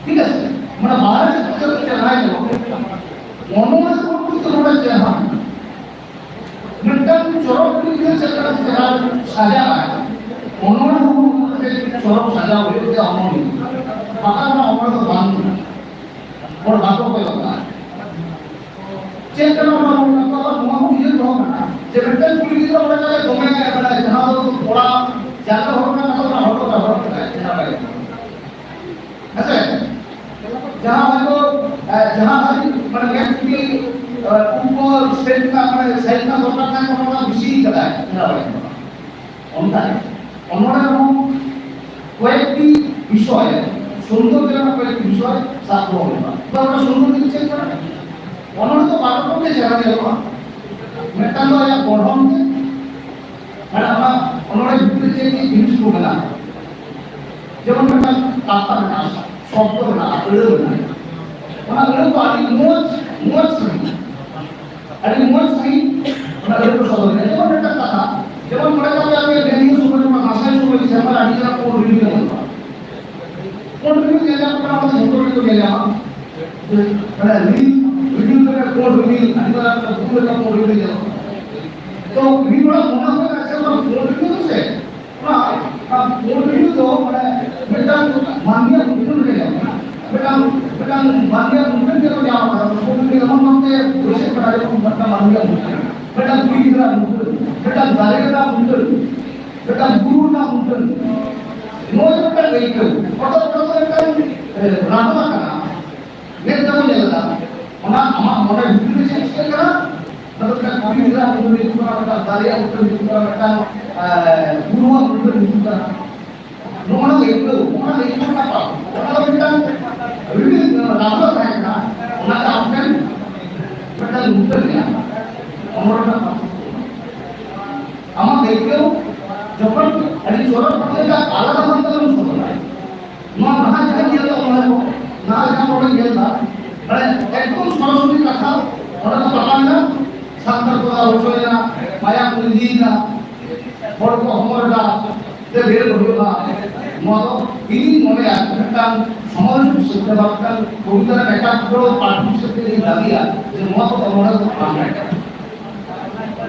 ᱴᱷᱤᱠ ᱟᱪᱷᱮ? ᱢᱟᱱᱮ ᱵᱟᱦᱨᱮ ᱥᱮᱫ ᱠᱷᱚᱱ ᱪᱮᱦᱨᱟ ᱧᱮᱞᱚᱜ ᱠᱟᱱᱟ᱾ ᱚᱱᱚᱬᱦᱮ ᱠᱚ ᱠᱤᱱᱛᱩ ᱱᱚᱰᱮ ᱪᱮᱦᱨᱟ ᱢᱮᱱᱟᱜᱼᱟ᱾ ᱢᱤᱫᱴᱟᱝ ᱪᱚᱨᱚᱠ ᱠᱩᱲᱤ ᱜᱤᱫᱽᱨᱟᱹ ᱪᱮᱫ ᱞᱮᱠᱟ ᱪᱮᱦᱨᱟ ᱥᱟᱡᱟᱜᱼᱟᱭ, ᱚᱱᱚᱬᱦᱮ ᱦᱚᱸ ᱚᱱᱠᱟ ᱜᱮ ᱪᱚᱨᱚᱠ ᱥᱟᱡᱟᱣ ᱦᱩᱭᱩᱜ ᱜᱮᱭᱟ ᱚᱱᱚᱬᱦᱮ᱾ ᱵᱟᱠᱷᱟᱱ ᱚᱱᱟ ᱚᱱᱚᱬᱦᱮ ᱫᱚ ᱵᱟᱝ ᱠᱟᱱᱟ᱾ ᱦᱚᱲ ᱵᱟᱠᱚ ᱠᱚᱭᱚᱜ ᱠᱟᱜᱼᱟ᱾ ᱪᱮᱫ ᱠᱟᱱᱟ ᱚᱱᱟ ᱚᱱᱚᱬᱦᱮ? ᱟᱵᱟᱨ ᱱᱚᱣᱟ ᱦᱚᱸ ᱩᱭᱦᱟᱹᱨ ᱫᱚᱦᱚ ᱠᱟᱱᱟ ᱡᱮ ᱢᱤᱫᱴᱟᱝ ᱠᱩᱲᱤ ᱜᱤᱫᱽᱨᱟᱹ ᱚᱸᱰᱮ ᱛᱟᱦᱞᱮ ᱫᱚᱢᱮ ᱢᱟᱱᱮ ᱡᱟᱦᱟᱸ ᱫᱚ ᱠᱚᱲᱟ ᱡᱟᱸᱜᱟ ᱦᱚᱨᱚᱜ ᱠᱟᱱᱟ, ᱚᱱᱟ ᱦᱚᱨᱚᱜ ᱫᱚ ᱦᱚᱨᱚᱜ ᱠᱟᱱᱟᱭ ᱪᱮᱦᱨᱟ ᱵᱟᱭ ᱦᱮᱸ ᱥᱮ? ᱡᱟᱦᱟᱸ ᱦᱚᱭᱛᱳ, ᱮ, ᱡᱟᱦᱟᱸ ᱦᱟᱹᱵᱤᱡ ᱢᱟᱱᱮ ᱢᱮᱫ ᱠᱩᱴᱤ, ᱮ, ᱩᱵ ᱠᱚ ᱥᱮᱫ ᱨᱮᱱᱟᱜ, ᱢᱟᱱᱮ ᱥᱟᱭᱤᱰ ᱨᱮᱱᱟᱜ ᱫᱚᱨᱠᱟᱨ ᱛᱟᱦᱮᱸ ᱠᱟᱱᱟ, ᱚᱱᱟ ᱵᱮᱥᱤ ᱠᱟᱫᱟᱭ, ᱚᱱᱠᱟ ᱜᱮ᱾ ᱚᱱᱚᱬᱦᱮ ᱨᱮᱦᱚᱸ ᱠᱚᱭᱮᱠᱴᱤ ᱵᱤᱥᱚᱭ, ᱥᱚᱱᱫᱚᱨᱵ ᱨᱮᱱᱟᱜ ᱠᱚᱭᱮᱠᱴᱤ ᱵᱤᱥᱚᱭ ᱥᱟᱵ ᱫᱚᱦᱚ ᱦᱩᱭᱩᱜᱼᱟ᱾ ᱛᱚ, ᱚᱱᱟ ᱥᱚᱱᱫᱚᱨᱵ ᱫᱚ ᱪᱮᱫ ᱠᱟᱱᱟ? ᱚᱱᱚᱬᱦᱮ ᱫᱚ ᱵᱟᱨ ᱨᱚᱠᱚᱢ ᱛᱮ ᱪᱮᱦᱨᱟ ᱧᱮᱞᱚᱜᱼᱟ᱾ ᱢᱤᱫᱴᱟᱝ ᱫᱚ ᱟᱭᱟᱜ ᱜᱚᱲᱦᱚᱱ ᱛᱮ, ᱢᱟᱱᱮ ᱚᱱᱟ ᱚᱱᱚᱬᱦᱮ ᱵᱷᱤᱛᱨᱤ ᱨᱮ ᱪᱮᱫ ᱪᱮᱫ ᱡᱤᱱᱤᱥ ᱠᱚ ᱢᱮᱱᱟᱜᱼᱟ᱾ ᱡᱮᱢᱚᱱ ᱢᱤᱫᱴᱟᱝ ᱠᱟᱛᱷᱟ ᱢᱮᱱᱟᱜᱼᱟ, ᱥᱚᱵᱫᱚ ᱢᱮᱱᱟᱜᱼᱟ, ᱟᱹᱲᱟᱹ ᱢᱮᱱᱟᱜᱼᱟ᱾ ᱚᱱᱟ ᱟᱹᱲᱟᱹ ᱠᱚ ᱟᱹᱰᱤ ᱢᱚᱡᱽ, ᱢᱚᱡᱽ ᱥᱟᱺᱦᱤᱡ, ᱟᱹᱰᱤ ᱢᱚᱡᱽ ᱥᱟᱺᱦᱤᱡ ᱚᱱᱟ ᱟᱹᱲᱟᱹ ᱠᱚ ᱥᱚᱫᱚᱨ ᱢᱮᱱᱟᱜᱼᱟ᱾ ᱡᱮᱢᱚᱱ ᱢᱤᱫᱴᱟᱝ ᱠᱟᱛᱷᱟ, ᱡᱮᱢᱚᱱ ᱢᱚᱱᱮ ᱠᱟᱜ ᱯᱮ, ᱟᱯᱮ ᱱᱤᱭᱟᱹ ᱥᱚᱢᱚᱭ ᱡᱚᱠᱷᱚᱱ ᱫᱟᱸᱥᱟᱭ ᱥᱚᱢᱚᱭ ᱥᱮᱨᱢᱟ ᱨᱮ ᱟᱹᱰᱤ ᱪᱮᱦᱨᱟ ᱯᱳᱸᱰ ᱨᱤᱢᱤᱞ ᱧᱮᱞᱚᱜᱼᱟ᱾ ᱯᱳᱸᱰ ᱨᱤᱢᱤᱞ ᱧᱮᱞ ᱧᱟᱢ ᱠᱟᱱᱟ, ᱚᱱᱟ ᱫᱚ ᱡᱷᱚᱛᱚ ᱜᱮᱠᱚ ᱧᱮᱞ ᱧᱟᱢᱟ᱾ ᱢᱟᱱᱮ ᱨᱤᱢᱤᱞ, ᱨᱤᱢᱤᱞ ᱞᱮᱠᱟ ᱯᱳᱸᱰ ᱨᱤᱢᱤᱞ, ᱟᱹᱰᱤ ᱢᱟᱨᱟᱝ ᱵᱩᱨᱩ ᱞᱮᱠᱟ ᱯᱳᱸᱰ ᱨᱤᱢᱤᱞ ᱧᱮᱞᱚᱜᱼᱟ᱾ ᱛᱚ ᱢᱤᱫ ᱦᱚᱲᱟᱜ ᱢᱚᱱᱮ ᱦᱩᱭᱩᱜᱼᱟ, ᱟᱪᱪᱷᱟ, ᱚᱱᱟ ᱯᱳᱸᱰ ᱨᱤᱢᱤᱞ ᱫᱚ ᱥᱮ, ᱚᱱᱟ, ᱚᱱᱟ ᱯᱳᱸᱰ ᱨᱤᱢᱤᱞ ᱫᱚ ᱢᱟᱱᱮ ᱢᱤᱫᱴᱟᱝ ᱢᱟᱹᱱᱢᱤᱭᱟᱜ ᱢᱩᱴᱷᱟᱹᱱ ᱨᱮ ᱧᱟᱢᱚᱜᱼᱟ᱾ ᱢᱤᱫᱴᱟᱝ, ᱢᱤᱫᱴᱟᱝ ᱢᱟᱹᱱᱢᱤᱭᱟᱜ ᱢᱩᱴᱷᱟᱹᱱ ᱨᱮ ᱧᱟᱢ ᱟᱠᱟᱫᱟ᱾ ᱯᱳᱸᱰ ᱨᱤᱢᱤᱞ ᱮᱢᱚᱱ ᱵᱷᱟᱵᱛᱮ ᱵᱟᱹᱭᱥᱟᱹᱜ ᱠᱟᱱᱟ, ᱡᱮᱢᱚᱱ ᱢᱤᱫᱴᱟᱝ ᱢᱟᱹᱱᱢᱤᱭᱟᱜ ᱢᱩᱴᱷᱟᱹᱱ, ᱢᱤᱫᱴᱟᱝ ᱠᱩᱲᱤ ᱜᱤᱫᱽᱨᱟᱹ ᱢᱩᱴᱷᱟᱹᱱ, ᱢᱤᱫᱴᱟᱝ ᱫᱟᱨᱮ ᱨᱮᱱᱟᱜ ᱢᱩᱴᱷᱟᱹᱱ, ᱢᱤᱫᱴᱟᱝ ᱵᱩᱨᱩ ᱨᱮᱱᱟᱜ ᱢᱩᱴᱷᱟᱹᱱ᱾ ᱱᱚᱣᱟ ᱫᱚ ᱢᱤᱫᱴᱟᱝ ᱟᱹᱭᱠᱟᱹᱣ, ᱚᱨᱛᱷᱟᱛ ᱚᱱᱟ ᱫᱚ ᱢᱤᱫᱴᱟᱝ, ᱮ, ᱨᱟᱦᱞᱟ ᱠᱟᱱᱟ᱾ ᱢᱮᱫ ᱛᱮᱵᱚᱱ ᱧᱮᱞ ᱮᱫᱟ, ᱚᱱᱟ ᱟᱢᱟᱜ ᱢᱚᱱᱮ ᱵᱷᱤᱛᱤᱨ ᱨᱮ ᱪᱮᱫ ᱪᱤᱠᱟᱹᱜ ᱠᱟᱱᱟ? ᱚᱱᱟ ᱫᱚ ᱢᱤᱫᱴᱟᱝ ᱠᱩᱲᱤ ᱜᱤᱫᱽᱨᱟᱹ ᱟᱜ ᱢᱩᱴᱷᱟᱹᱱ ᱦᱤᱡᱩᱜ ᱠᱟᱱᱟ, ᱢᱤᱫᱴᱟᱝ ᱫᱟᱨᱮᱭᱟᱜ ᱢᱩᱴᱷᱟᱹᱱ ᱦᱤᱡᱩᱜ ᱠᱟᱱᱟ, ᱢᱤᱫᱴᱟᱝ, ᱮ, ᱵᱩᱨᱩᱣᱟᱜ ᱢᱩᱴᱷᱟᱹᱱ ᱦᱤᱡᱩᱜ ᱠᱟᱱᱟ᱾ ᱱᱚᱜᱼᱚ ᱱᱚᱣᱟ ᱟᱹᱭᱠᱟᱹᱣ, ᱚᱱᱟ ᱟᱹᱭᱠᱟᱹᱣ ᱨᱮᱱᱟᱜ ᱯᱟᱨᱚᱢ᱾ ᱚᱱᱟ ᱫᱚ ᱢᱤᱫᱴᱟᱝ ᱨᱤᱢᱤᱞ, ᱨᱟᱦᱞᱟ ᱛᱟᱦᱮᱸ ᱠᱟᱱᱟ, ᱚᱱᱟᱛᱮ ᱟᱢ ᱴᱷᱮᱱ ᱢᱤᱫᱴᱟᱝ ᱢᱩᱴᱷᱟᱹᱱ ᱢᱮᱱᱟᱜᱼᱟ᱾ ᱦᱚᱲᱢᱚ ᱨᱮᱱᱟᱜ ᱯᱟᱨᱛᱷᱚᱠᱠᱚ ᱢᱮᱱᱟᱜᱼᱟ᱾ ᱟᱢᱟᱜ ᱟᱹᱭᱠᱟᱹᱣ ᱡᱚᱠᱷᱚᱱ ᱟᱹᱰᱤ ᱪᱚᱨᱚᱠ ᱵᱷᱟᱵᱮ ᱟᱞᱟᱫᱟ ᱵᱷᱟᱵ ᱛᱮᱢ ᱥᱚᱫᱚᱨᱟ, ᱱᱚᱣᱟ ᱱᱟᱦᱟᱜ ᱡᱟᱦᱟᱸ ᱧᱮᱞ ᱫᱚ ᱚᱱᱟ ᱠᱚ, ᱱᱟᱦᱟᱜ ᱡᱟᱦᱟᱸ ᱵᱚᱱ ᱧᱮᱞ ᱮᱫᱟ, ᱢᱟᱱᱮ ᱮᱠᱫᱚᱢ ᱥᱚᱨᱟᱥᱚᱨᱤ ᱠᱟᱛᱷᱟ ᱚᱸᱰᱮ ᱫᱚ ᱯᱟᱴᱟᱣ ᱮᱱᱟ, ᱥᱟᱱᱛᱟᱲ ᱠᱚ ᱫᱟᱞ ᱦᱚᱪᱚᱭᱮᱱᱟ, ᱢᱟᱭᱟᱢ ᱠᱚ ᱞᱤᱸᱡᱤᱭᱮᱱᱟ, ᱦᱚᱲ ᱠᱚ ᱦᱚᱢᱚᱨ ᱮᱫᱟ, ᱛᱮ ᱵᱮᱨᱮᱫ ᱦᱩᱭᱩᱜᱼᱟ᱾ ᱱᱚᱣᱟ ᱫᱚ ᱤᱧᱤᱧ ᱢᱚᱱᱮᱭᱟ ᱢᱤᱫᱴᱟᱝ ᱥᱚᱢᱟᱡᱽ ᱦᱤᱥᱟᱹᱵ ᱛᱮ ᱵᱟ ᱢᱤᱫᱴᱟᱝ ᱠᱚᱵᱤᱛᱟ ᱨᱮᱱᱟᱜ ᱮᱴᱟᱜ ᱫᱚ ᱯᱟᱴᱷᱚᱠ ᱦᱤᱥᱟᱹᱵ ᱛᱮ ᱤᱧ ᱫᱟᱹᱵᱤᱭᱟ ᱡᱮ ᱱᱚᱣᱟ ᱫᱚ ᱚᱱᱚᱬᱦᱮ ᱫᱚ ᱵᱟᱝ ᱠᱟᱱᱟ᱾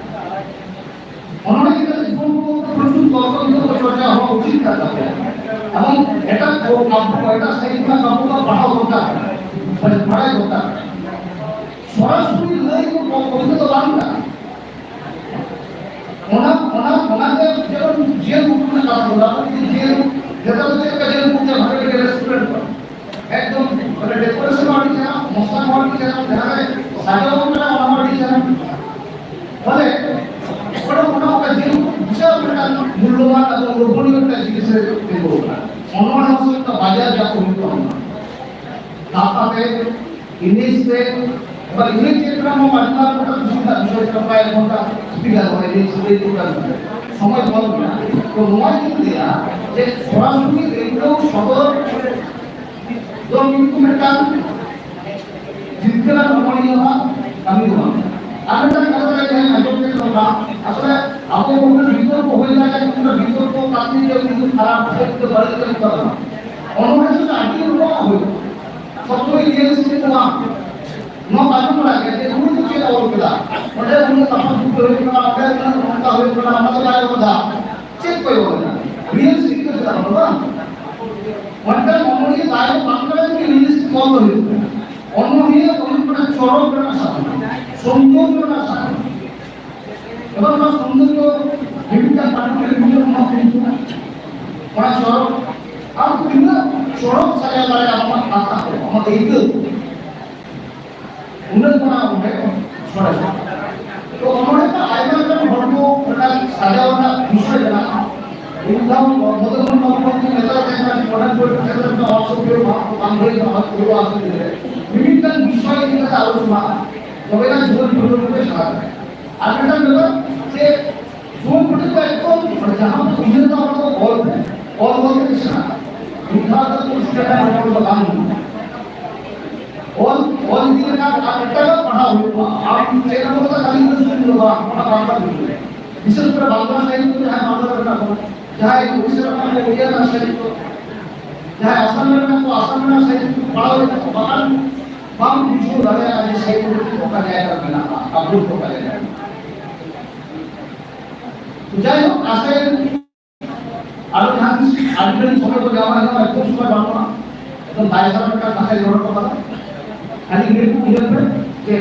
ᱚᱱᱚᱬᱦᱮ ᱤᱫᱤ ᱠᱟᱛᱮ ᱡᱩᱣᱟᱹᱱ ᱠᱚ ᱯᱨᱚᱪᱩᱨ ᱛᱚᱨᱠᱚ ᱵᱤᱛᱚᱨᱠᱚ ᱪᱚᱨᱪᱟ ᱦᱚᱸ ᱩᱪᱤᱛ ᱠᱟᱱ ᱛᱟᱠᱚᱣᱟ᱾ ᱮᱵᱚᱝ ᱮᱴᱟᱜ ᱠᱚ ᱠᱟᱵᱽᱵᱚ, ᱮᱴᱟᱜ ᱥᱟᱦᱤᱛ ᱨᱮᱱᱟᱜ ᱠᱟᱵᱽᱵᱚ ᱠᱚ ᱯᱟᱲᱦᱟᱣ ᱫᱚᱨᱠᱟᱨ ᱠᱟᱱᱟ, ᱵᱟᱲᱟᱭ ᱫᱚᱨᱠᱟᱨ ᱠᱟᱱᱟ᱾ ᱥᱚᱨᱟᱥᱚᱨᱤ ᱞᱟᱹᱭ ᱫᱚ ᱠᱚᱵᱤᱛᱟ ᱫᱚ ᱵᱟᱝ ᱠᱟᱱᱟ᱾ ᱚᱱᱟ, ᱚᱱᱟ, ᱚᱱᱟᱛᱮ ᱡᱮᱢᱚᱱ ᱡᱤᱭᱚᱱ ᱵᱩᱴᱟᱹ ᱨᱮᱱᱟᱜ ᱠᱟᱛᱷᱟ ᱵᱚᱱ ᱞᱟᱹᱭᱟ, ᱡᱤᱭᱚᱱ, ᱱᱮᱛᱟᱨ ᱫᱚ ᱪᱮᱫ ᱞᱮᱠᱟ ᱡᱤᱭᱚᱱ ᱵᱩᱴᱟᱹ ᱵᱷᱟᱜᱮ ᱵᱷᱟᱜᱮ restaurant ᱠᱚ, ᱮᱠᱫᱚᱢ ᱢᱟᱱᱮ decoration ᱦᱚᱸ ᱟᱹᱰᱤ ᱪᱮᱦᱨᱟ, ᱢᱚᱥᱞᱟ ᱦᱚᱸ ᱟᱹᱰᱤ ᱪᱮᱦᱨᱟ, ᱡᱟᱦᱟᱸ ᱨᱮ ᱥᱟᱡᱟᱣ ᱠᱟᱱᱟ ᱚᱱᱟ ᱦᱚᱸ ᱟᱹᱰᱤ ᱪᱮᱦᱨᱟ᱾ ᱯᱷᱚᱞᱮ ᱚᱱᱟ, ᱚᱱᱟ, ᱚᱱᱟ ᱡᱤᱭᱚᱱ ᱵᱩᱴᱟᱹ ᱵᱤᱥᱟᱞ ᱢᱤᱫᱴᱟᱝ ᱢᱩᱞᱞᱚᱵᱟᱱ ᱮᱵᱚᱝ ᱞᱳᱵᱷᱚᱱᱤᱭᱚ ᱢᱤᱫᱴᱟᱝ ᱡᱤᱱᱤᱥ ᱨᱮ ᱛᱤᱸᱜᱩ ᱟᱠᱟᱱᱟ᱾ ᱚᱱᱟ ᱦᱚᱸ ᱢᱤᱫᱴᱟᱝ ᱵᱟᱡᱟᱨ ᱡᱟᱯᱚᱱ ᱦᱩᱭᱩᱜ ᱛᱟᱵᱚᱱᱟ᱾ ᱠᱟᱛᱷᱟ ᱛᱮ ᱤᱝᱞᱤᱥ ᱛᱮ, ᱮᱵᱟᱨ ᱤᱝᱞᱤᱥ ᱪᱮᱫ ᱨᱮᱱᱟᱜ ᱦᱚᱸ ᱟᱹᱰᱤ ᱢᱟᱨᱟᱝ ᱢᱤᱫᱴᱟᱝ ᱠᱩᱥᱤ ᱨᱮᱱᱟᱜ ᱵᱤᱥᱚᱭ ᱠᱟᱱᱟ, ᱯᱨᱟᱭ ᱜᱷᱚᱱᱴᱟ speaker ᱦᱚᱸ ᱤᱝᱞᱤᱥ ᱛᱮ ᱯᱨᱳᱜᱨᱟᱢ ᱠᱟᱱᱟ᱾ ᱥᱚᱢᱚᱭ ᱠᱚᱢ ᱢᱮᱱᱟᱜᱼᱟ᱾ ᱛᱚ ᱱᱚᱣᱟ ᱤᱧ ᱞᱟᱹᱭᱟ ᱡᱮ ᱥᱚᱨᱟᱥᱚᱨᱤ ᱟᱹᱭᱠᱟᱹᱣ ᱥᱚᱫᱚᱨ ᱫᱚ ᱠᱤᱱᱛᱩ ᱢᱤᱫᱴᱟᱝ ᱡᱤᱛᱠᱟᱹᱨ ᱟᱨ ᱱᱚᱢᱚᱱᱤᱭᱚ ᱟᱜ ᱠᱟᱹᱢᱤ ᱫᱚ ᱵᱟᱝ ᱠᱟᱱᱟ᱾ ᱟᱨ ᱢᱤᱫᱴᱟᱝ ᱠᱟᱛᱷᱟ ᱞᱟᱹᱭ ᱡᱟᱦᱟᱸ ᱟᱸᱡᱚᱢ ᱠᱮᱫ ᱱᱚᱝᱠᱟ, ᱟᱥᱚᱞᱮ ᱟᱵᱚ ᱵᱚᱱ ᱵᱤᱛᱚᱨᱠᱚ ᱦᱩᱭ ᱫᱟᱲᱮᱭᱟᱜᱼᱟ, ᱠᱤᱱᱛᱩ ᱵᱤᱛᱚᱨᱠᱚ ᱠᱟᱛᱮ ᱡᱮ ᱩᱱᱤ ᱠᱷᱟᱨᱟᱯ ᱥᱮᱫ ᱫᱚ ᱵᱟᱹᱲᱤᱡ ᱠᱟᱹᱢᱤ ᱠᱟᱱᱟ᱾ ᱚᱱᱚᱬᱦᱮ ᱫᱚ ᱟᱹᱰᱤ ᱨᱚᱠᱚᱢᱟᱜ ᱦᱩᱭᱩᱜᱼᱟ᱾ ᱥᱚᱵ ᱥᱚᱢᱚᱭ realistic ᱫᱚ ᱵᱟᱝ᱾ ᱱᱚᱣᱟ ᱟᱸᱡᱚᱢ ᱵᱟᱲᱟ ᱜᱮ ᱡᱮ ᱩᱱᱤ ᱫᱚ ᱪᱮᱫ ᱮ ᱚᱞ ᱠᱮᱫᱟ, ᱚᱸᱰᱮ ᱩᱱᱟᱹᱜ ᱛᱟᱯᱟᱢ ᱠᱷᱟᱹᱯᱟᱹᱨᱤ ᱦᱩᱭᱩᱜ ᱠᱟᱱᱟ, ᱚᱸᱰᱮ ᱩᱱᱟᱹᱜ ᱱᱚᱝᱠᱟ ᱦᱩᱭᱩᱜ ᱠᱟᱱᱟ, ᱚᱱᱟ ᱫᱚ ᱵᱟᱭ ᱚᱞ ᱮᱫᱟ᱾ ᱪᱮᱫ ᱠᱚᱭ ᱚᱞ ᱮᱫᱟ? Realistic ᱫᱚ ᱪᱮᱫᱟᱜ ᱵᱟᱹᱱᱩᱜᱼᱟ? ᱢᱤᱫᱴᱟᱝ ᱚᱱᱚᱬᱦᱤᱭᱟᱹ ᱛᱟᱭᱚᱢ ᱵᱟᱝ ᱠᱟᱱᱟ ᱡᱮ realistic ᱚᱞ ᱫᱚ ᱦᱩᱭᱩᱜ ᱠᱟᱱᱟ᱾ ᱚᱱᱚᱬᱦᱤᱭᱟᱹ ᱫᱚ ᱦᱩᱭᱩᱜ ᱠᱟᱱᱟ ᱪᱚᱨᱚᱠ ᱨᱮᱱᱟᱜ ᱥᱟᱫᱷᱚᱱ, ᱥᱚᱱᱛᱳᱥ ᱨᱮᱱᱟᱜ ᱥᱟᱫᱷᱚᱱ᱾ ᱮᱵᱟᱨ ᱚᱱᱟ ᱥᱚᱱᱛᱳᱥ ᱫᱚ ᱢᱤᱢᱤᱫᱴᱟᱝ ᱯᱟᱴᱷᱚᱠ ᱨᱮ ᱢᱤᱫᱴᱟᱝ ᱚᱱᱟ ᱠᱤᱱᱛᱩ ᱚᱱᱟ ᱪᱚᱨᱚᱠ, ᱟᱢ ᱛᱤᱱᱟᱹᱜ ᱪᱚᱨᱚᱠ ᱥᱟᱡᱟᱣ ᱫᱟᱲᱮᱭᱟᱜᱼᱟ ᱟᱢᱟᱜ ᱠᱟᱛᱷᱟ ᱠᱚ, ᱟᱢᱟᱜ ᱟᱹᱭᱫᱟᱹᱨ ᱠᱚ᱾ ᱩᱱᱟᱹᱜ ᱠᱷᱚᱱᱟᱜ ᱚᱸᱰᱮ ᱥᱚᱨᱮᱥᱟ᱾ ᱛᱚ ᱚᱱᱚᱬᱦᱮ ᱫᱚ ᱟᱭᱢᱟ ᱞᱮᱠᱟᱱ ᱦᱚᱲᱢᱚ ᱨᱮᱱᱟᱜ ᱥᱟᱡᱟᱣ ᱨᱮᱱᱟᱜ ᱵᱤᱥᱚᱭ ᱢᱮᱱᱟᱜᱼᱟ᱾ ᱢᱤᱫ ᱫᱷᱟᱣ ᱢᱚᱫᱚᱱ ᱢᱳᱦᱚᱱ ᱵᱟᱵᱩ ᱜᱚᱢᱠᱮ ᱢᱮᱛᱟᱭ ᱛᱟᱦᱮᱸ ᱠᱟᱱᱟ, ᱢᱚᱰᱟᱨᱱ ᱯᱳᱭᱮᱴᱨᱤ ᱠᱷᱮᱛᱨᱮ ᱨᱮᱱᱟᱜ ᱚᱞ ᱥᱚᱵᱽᱫᱚ ᱵᱟᱝ, ᱵᱟᱝ ᱦᱩᱭ ᱟᱠᱟᱱᱟ, ᱦᱚᱭᱛᱳ ᱦᱩᱭᱩᱜᱼᱟ ᱟᱥᱛᱮ ᱫᱷᱤᱨᱮ ᱫᱷᱤᱨᱮ᱾ ᱢᱤᱢᱤᱫᱴᱟᱝ ᱵᱤᱥᱚᱭ ᱤᱫᱤ ᱠᱟᱛᱮ ᱟᱞᱳᱪᱚᱱᱟ, ᱛᱚᱵᱮ ᱮᱱᱟᱝ ᱡᱩᱣᱟᱹᱱ ᱯᱤᱲᱦᱤ ᱠᱚ ᱥᱮᱬᱟ ᱫᱟᱲᱮᱭᱟᱜᱼᱟ᱾ ᱟᱨ ᱢᱤᱫᱴᱟᱝ ᱵᱮᱯᱟᱨ ᱡᱮ ᱡᱩᱣᱟᱹᱱ ᱠᱚᱴᱷᱮᱱ ᱫᱚ ᱮᱠᱫᱚᱢ ᱢᱟᱱᱮ ᱡᱟᱦᱟᱸ ᱠᱚ ᱩᱭᱦᱟᱹᱨ ᱫᱟ ᱚᱱᱟ ᱫᱚ ᱚᱞ ᱯᱮ, ᱚᱞ ᱵᱚᱞᱛᱮ ᱪᱮᱫ ᱠᱟᱱᱟ? ᱢᱤᱫ ᱫᱷᱟᱣ ᱫᱚ ᱠᱳᱱᱳ ᱥᱤᱠᱷᱱᱟᱹᱛ ᱨᱮᱱᱟᱜ ᱦᱚᱲ ᱫᱚ ᱵᱟᱝ ᱦᱩᱭᱩᱜᱼᱟ᱾ ᱚᱞ, ᱚᱞ ᱤᱫᱤ ᱞᱮᱠᱷᱟᱱ ᱟᱨ ᱮᱴᱟᱜᱟᱜ ᱯᱟᱲᱦᱟᱣ ᱦᱩᱭᱩᱜᱼᱟ᱾ ᱟᱢ ᱪᱮᱫ ᱮᱢ ᱚᱞ ᱠᱟᱫᱟ ᱠᱷᱟᱹᱞᱤ ᱤᱱᱟᱹ ᱥᱩᱢᱩᱝ ᱫᱚ ᱵᱟᱝ, ᱚᱱᱟ ᱵᱟᱝ ᱵᱟᱝ ᱦᱩᱭᱩᱜᱼᱟ᱾ ᱵᱤᱥᱮᱥ ᱠᱚᱨᱮ ᱵᱟᱝᱞᱟ ᱥᱟᱦᱤᱛᱛᱚ ᱡᱟᱦᱟᱸᱭ ᱵᱟᱝᱞᱟ ᱨᱮ ᱢᱮᱱᱟᱜ ᱠᱚᱣᱟ, ᱡᱟᱦᱟᱸᱭ ᱩᱲᱤᱥᱥᱟ ᱨᱮ ᱢᱮᱱᱟᱜ ᱠᱚᱣᱟ ᱩᱲᱤᱭᱟ ᱨᱮᱱᱟᱜ ᱥᱟᱦᱤᱛᱛᱚ, ᱡᱟᱦᱟᱸᱭ ᱟᱥᱟᱢ ᱨᱮ ᱢᱮᱱᱟᱜ ᱠᱚᱣᱟ ᱟᱥᱟᱢ ᱨᱮᱱᱟᱜ ᱥᱟᱦᱤᱛᱛᱚ ᱯᱟᱲᱦᱟᱣ ᱞᱮᱠᱷᱟᱱ ᱵᱟᱠᱷᱟᱱ ᱵᱟᱢ ᱵᱩᱡᱷᱟᱹᱣ ᱫᱟᱲᱮᱭᱟᱜᱼᱟ ᱡᱮ ᱥᱟᱦᱤᱛᱛᱚ ᱚᱠᱟ ᱡᱟᱭᱜᱟ ᱨᱮ ᱢᱮᱱᱟᱜᱼᱟ, ᱟᱵᱚ ᱚᱠᱟ ᱡᱟᱭᱜᱟ ᱨᱮ ᱢᱮᱱᱟᱜᱼᱟ᱾ ᱡᱟᱭᱦᱳᱠ, ᱟᱥᱟᱭᱟᱹᱧ ᱟᱨᱚ ᱡᱟᱦᱟᱸ ᱛᱤᱥ ᱟᱹᱰᱤ ᱜᱷᱟᱹᱲᱤᱡ ᱥᱚᱢᱚᱭ ᱠᱚ ᱧᱟᱢᱟ, ᱮᱠᱫᱚᱢ ᱮᱠᱫᱚᱢ ᱥᱚᱢᱚᱭ ᱵᱟᱹᱱᱩᱜᱼᱟ᱾ ᱮᱠᱫᱚᱢ ᱫᱟᱭ ᱥᱟᱨ ᱢᱤᱫᱴᱟᱝ ᱠᱟᱛᱷᱟᱧ ᱨᱚᱲ ᱦᱚᱴᱚ ᱠᱟᱫᱟ᱾ ᱠᱷᱟᱹᱞᱤ ᱤᱱᱟᱹ ᱜᱮ ᱩᱭᱦᱟᱹᱨ ᱯᱮ ᱡᱮ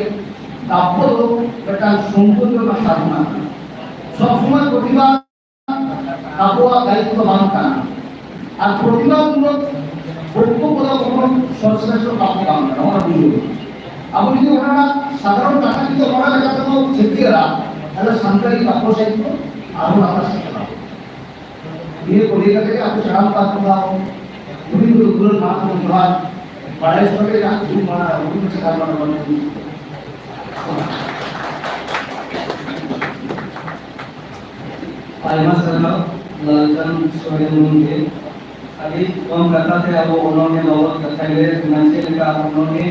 ᱠᱟᱵᱽᱵᱚ ᱫᱚ ᱢᱤᱫᱴᱟᱝ ᱥᱚᱝᱠᱳᱪ ᱨᱮᱱᱟᱜ ᱥᱟᱫᱷᱚᱱᱟ ᱠᱟᱱᱟ᱾ ᱥᱚᱵ ᱥᱚᱢᱚᱭ ᱯᱨᱚᱛᱤᱵᱟᱫ ᱟᱵᱚᱣᱟᱜ ᱫᱟᱭᱤᱛᱛᱚ ᱵᱟᱝ ᱠᱟᱱᱟ᱾ ᱟᱨ ᱯᱨᱚᱛᱤᱵᱟᱫ ᱢᱩᱞᱚᱠ ᱵᱚᱠᱛᱚᱵᱵᱚ ᱫᱚ ᱠᱚᱱᱚ ᱥᱚᱨᱵᱚᱥᱨᱮᱥᱴᱷᱚ ᱠᱟᱹᱢᱤ ᱵᱟᱝ ᱠᱟᱱᱟ, ᱚᱱᱟ ᱵᱩᱡᱷᱟᱹᱣ ᱦᱩᱭᱩᱜᱼᱟ᱾ ᱟᱵᱚ ᱡᱩᱫᱤ ᱚᱱᱟ ᱨᱮᱱᱟᱜ ᱥᱟᱫᱷᱟᱨᱚᱱ ᱠᱟᱛᱷᱟ ᱡᱩᱫᱤ ᱚᱱᱟ ᱞᱮᱠᱟ ᱛᱮᱵᱚᱱ ᱪᱤᱱᱛᱟᱹᱭᱟ, ᱛᱟᱦᱞᱮ ᱥᱟᱱᱛᱟᱲᱤ ᱠᱟᱵᱽᱵᱚ ᱥᱟᱦᱤᱛᱛᱚ ᱟᱨᱦᱚᱸ ᱞᱟᱛᱟᱨ ᱥᱮᱫ ᱪᱟᱞᱟᱜᱼᱟ᱾ ᱱᱤᱭᱟᱹ ᱠᱚ ᱞᱟᱹᱭ ᱠᱟᱛᱮ ᱜᱮ ᱟᱵᱚ ᱥᱟᱱᱟᱢ ᱠᱚ ᱟᱨ ᱢᱤᱫ ᱫᱷᱟᱣ ᱦᱩᱰᱤᱧ ᱠᱚ ᱫᱩᱞᱟᱹᱲ ᱢᱟ ᱡᱚᱦᱟᱨ᱾ ᱵᱟᱲᱟᱭ ᱥᱚᱸᱜᱮ ᱨᱮᱱᱟᱜ ᱦᱩᱰᱤᱧ ᱢᱟ ᱦᱩᱰᱤᱧ ᱢᱟᱪᱷᱟ ᱜᱟᱞᱢᱟᱨᱟᱣ ᱵᱟᱝ ᱦᱩᱭᱩᱜᱼᱟ᱾ ᱟᱭᱢᱟ ᱥᱟᱨᱦᱟᱣ ᱞᱟᱞᱪᱟᱸᱫᱽ ᱥᱚᱨᱮᱱ ᱜᱚᱢᱠᱮ᱾ ᱟᱹᱰᱤ ᱠᱚᱢ ᱠᱟᱛᱷᱟ ᱛᱮ ᱟᱵᱚ ᱚᱱᱚᱬᱦᱮ ᱵᱟᱵᱚᱫ ᱠᱟᱛᱷᱟᱭ ᱞᱟᱹᱭ ᱟᱵᱚᱱᱟ, ᱪᱮᱫ ᱞᱮᱠᱟ ᱚᱱᱚᱬᱦᱮ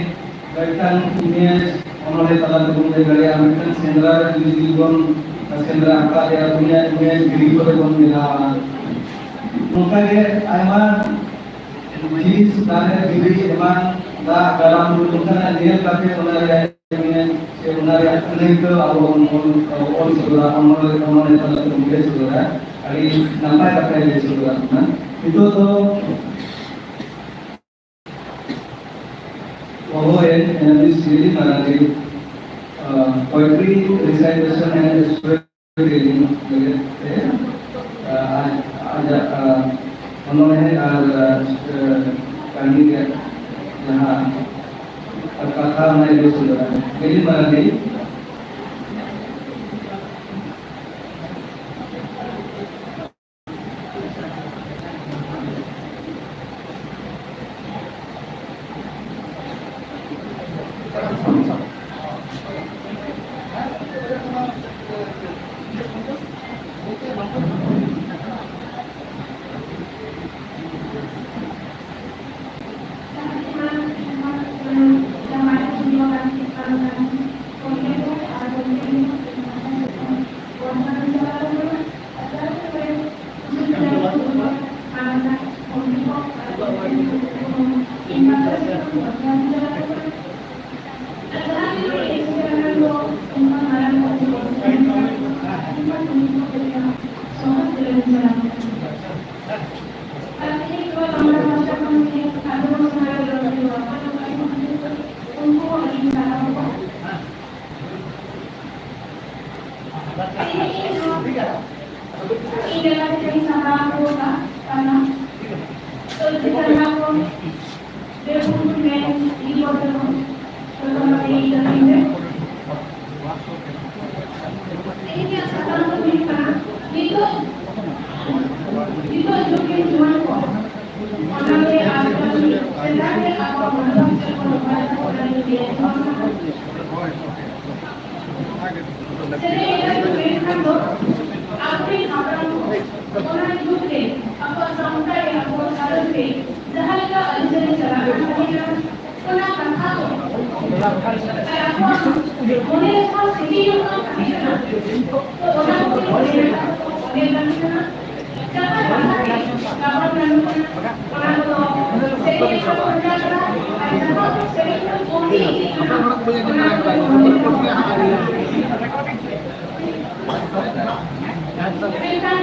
ᱢᱤᱫᱴᱟᱝ image ᱚᱱᱚᱬᱦᱮ ᱛᱟᱞᱟ ᱛᱮᱵᱚᱱ ᱞᱟᱹᱭ ᱫᱟᱲᱮᱭᱟᱜᱼᱟ, ᱢᱤᱫᱴᱟᱝ ᱥᱮᱸᱫᱽᱨᱟ ᱨᱮ ᱡᱩᱫᱤ ᱵᱚᱱ ᱥᱮᱸᱫᱽᱨᱟ ᱟᱠᱟᱫᱮᱭᱟ, ᱩᱱᱤᱭᱟᱜ image video ᱨᱮ ᱵᱚᱱ ᱵᱮᱱᱟᱣᱟ᱾ ᱱᱚᱝᱠᱟ ᱜᱮ ᱟᱭᱢᱟ ᱡᱤᱱᱤᱥ, ᱫᱟᱨᱮ, ᱫᱷᱤᱨᱤ, ᱮᱢᱟᱱ, ᱫᱟᱜ, ᱜᱟᱰᱟ, ᱵᱩᱨᱩ, ᱱᱚᱝᱠᱟᱱᱟᱜ ᱧᱮᱞ ᱠᱟᱛᱮ ᱚᱱᱟ ᱨᱮᱭᱟᱜ ᱥᱮ ᱚᱱᱟ ᱨᱮᱭᱟᱜ ᱟᱹᱱᱟᱹᱭᱠᱟᱹᱣ ᱟᱵᱚ ᱵᱚᱱ ᱚᱞ, ᱚᱞ ᱥᱚᱫᱚᱨᱟ, ᱚᱱᱚᱬᱦᱮ, ᱚᱱᱚᱬᱦᱮ ᱛᱟᱞᱟ ᱛᱮᱵᱚᱱ ᱞᱟᱹᱭ ᱥᱚᱫᱚᱨᱟ᱾ ᱟᱹᱰᱤ ᱱᱟᱯᱟᱭ ᱠᱟᱛᱷᱟᱭ ᱞᱟᱹᱭ ᱥᱚᱫᱚᱨᱟᱜ ᱵᱚᱱᱟ᱾ ᱱᱤᱛᱚᱜ ᱫᱚ ᱚᱦᱚᱭᱮᱱ ᱢᱤᱥ ᱞᱤᱞᱤ ᱢᱟᱨᱟᱱᱰᱤ, ᱟᱸ, poetry recitation and story ᱞᱟᱹᱜᱤᱫ ᱛᱮ, ᱟᱸ, ᱟᱡ, ᱟᱡᱟᱜ, ᱟᱸ, ᱚᱱᱚᱬᱦᱮ ᱟᱨ, ᱟᱸ, ᱠᱟᱹᱦᱱᱤ ᱨᱮᱭᱟᱜ ᱡᱟᱦᱟᱸ ᱠᱟᱛᱷᱟ ᱚᱱᱟᱭ ᱞᱟᱹᱭ ᱥᱚᱫᱚᱨᱟ᱾ ᱞᱤᱞᱤ ᱢᱟᱨᱟᱱᱰᱤ᱾ ᱥᱟᱯᱲᱟᱣ ᱠᱟᱱᱟ᱾ ᱛᱚ, ᱡᱟᱦᱟᱸ ᱠᱚ ᱵᱮᱯᱩᱱ ᱢᱮᱱ ᱤᱫᱤ ᱠᱚ ᱛᱟᱵᱚᱱ, ᱡᱚᱛᱚ ᱦᱚᱲ ᱜᱮ ᱤᱧ ᱫᱚ ᱤᱧ ᱨᱮ᱾ ᱛᱮᱦᱮᱧᱟᱜ ᱥᱟᱛᱟᱢ ᱫᱚ ᱦᱩᱭᱩᱜ ᱠᱟᱱᱟ, ᱱᱤᱛᱚᱜ, ᱱᱤᱛᱚᱜ ᱡᱩᱜᱽ ᱨᱮᱱ ᱡᱩᱣᱟᱹᱱ ᱠᱚ ᱚᱱᱟᱛᱮ ᱟᱨ ᱥᱮᱫᱟᱭ ᱨᱮ ᱟᱵᱚᱣᱟᱜ ᱢᱚᱱᱳᱵᱷᱟᱵ ᱪᱮᱫ ᱠᱚ ᱫᱚᱦᱚ ᱞᱮᱫᱟ, ᱚᱱᱟ ᱞᱤᱧ ᱞᱟᱹᱭ ᱟᱸᱡᱚᱢ ᱟᱵᱚᱱᱟ᱾ ᱥᱮᱨᱮᱧ ᱮᱱᱮᱡ ᱢᱮᱱᱠᱷᱟᱱ ᱫᱚ ᱟᱵᱚᱨᱮᱱ ᱦᱟᱯᱲᱟᱢ ᱠᱚ ᱚᱱᱟ ᱡᱩᱜᱽ ᱨᱮ ᱟᱵᱚᱣᱟᱜ ᱥᱟᱶᱛᱟ ᱨᱮ, ᱟᱵᱚᱣᱟᱜ ᱜᱷᱟᱨᱚᱸᱡᱽ ᱨᱮ ᱡᱟᱦᱟᱸ ᱞᱮᱠᱟ ᱟᱹᱨᱤᱪᱟᱹᱞᱤ ᱪᱟᱞᱟᱜ ᱠᱟᱱ ᱛᱟᱦᱮᱸ ᱠᱟᱱᱟ, ᱚᱱᱟ ᱠᱟᱛᱷᱟ ᱠᱚ ᱟᱨ ᱟᱠᱚᱣᱟᱜ ᱢᱚᱱᱮ ᱨᱮ ᱡᱟᱦᱟᱸ ᱥᱤᱨᱡᱟᱹᱣ ᱠᱟᱱ ᱛᱟᱦᱮᱸ ᱠᱟᱱᱟ, ᱛᱚ ᱚᱱᱟ ᱠᱚᱜᱮ ᱚᱸᱰᱮ ᱠᱟᱛᱷᱟ ᱠᱚ ᱚᱸᱰᱮ ᱠᱟᱱ ᱛᱟᱦᱮᱸ ᱠᱟᱱᱟ᱾ ᱡᱟᱦᱟᱸ ᱠᱟᱛᱷᱟ ᱜᱮ ᱜᱟᱵᱟᱱ ᱜᱟᱱᱚᱜ ᱠᱟᱱᱟ, ᱚᱱᱟ ᱠᱚᱫᱚ ᱥᱮᱨᱮᱧ ᱨᱮᱠᱚ ᱚᱞ ᱠᱟᱱᱟ, ᱟᱨ ᱡᱟᱦᱟᱸ ᱠᱚ ᱥᱮᱨᱮᱧ ᱠᱚ ᱚᱞ ᱤᱫᱤᱜ ᱠᱟᱱᱟ, ᱚᱱᱟ ᱠᱚᱫᱚ ᱚᱸᱰᱮ ᱠᱟᱱᱟ᱾ ᱢᱮᱱᱠᱷᱟᱱ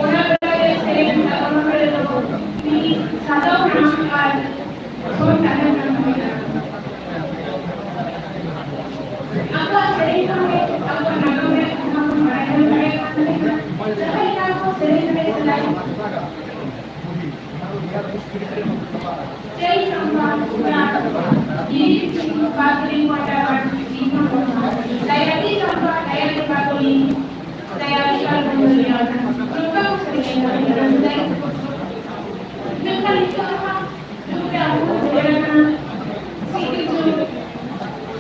ᱚᱱᱟ ᱵᱮᱲᱟ ᱨᱮ ᱥᱮᱨᱮᱧ ᱨᱮᱱᱟᱜ ᱚᱱᱟ ᱵᱮᱲᱟ ᱨᱮᱫᱚ ᱢᱤᱫ ᱥᱟᱫᱚᱢ ᱟᱨ ᱦᱚᱲ ᱛᱟᱦᱮᱸ ᱠᱟᱱ ᱛᱟᱦᱮᱸ ᱠᱟᱱᱟ᱾ ᱟᱵᱚᱣᱟᱜ ᱥᱮᱨᱮᱧ ᱠᱷᱚᱱ ᱜᱮ ᱟᱵᱚᱣᱟᱜ ᱱᱟᱜᱟᱢ ᱨᱮᱭᱟᱜ ᱠᱟᱛᱷᱟ ᱵᱚᱱ ᱵᱟᱲᱟᱭ ᱧᱟᱢ ᱫᱟᱲᱮᱭᱟᱜ ᱠᱟᱱ ᱛᱟᱦᱮᱸ ᱠᱟᱱᱟ᱾ ᱡᱟᱦᱟᱸ ᱞᱮᱠᱟ ᱠᱚ ᱥᱮᱨᱮᱧ ᱨᱮ ᱥᱮᱫᱟᱭ ᱪᱟᱹᱭ ᱪᱟᱢᱯᱟ ᱪᱟᱸᱫ, ᱜᱤᱨᱤ ᱵᱟᱫᱽᱨᱤ ᱯᱟᱴᱟᱣᱟᱱ ᱡᱤᱵᱚᱱ ᱵᱚᱱᱟ, ᱫᱟᱭᱟᱞᱤ ᱪᱟᱢᱯᱟ ᱫᱟᱭᱟᱞᱤ ᱵᱟᱫᱚᱞᱤ, ᱫᱟᱭᱟᱞᱤ ᱟᱨ ᱜᱩᱱᱫᱟᱹᱞᱤ ᱟᱲᱟᱝ, ᱱᱚᱝᱠᱟ ᱠᱚ ᱥᱮᱨᱮᱧ ᱮᱫ ᱛᱟᱦᱮᱸ ᱠᱟᱱᱟ ᱥᱮᱫᱟᱭ᱾ ᱢᱮᱱᱠᱷᱟᱱ ᱱᱤᱛᱚᱜ ᱡᱟᱦᱟᱸ ᱡᱩᱜᱽ ᱨᱮ ᱟᱵᱚ ᱵᱚᱱ ᱥᱮᱴᱮᱨ ᱟᱠᱟᱱᱟ, ᱥᱤᱠᱷᱱᱟᱹᱛ ᱡᱩᱜᱽ,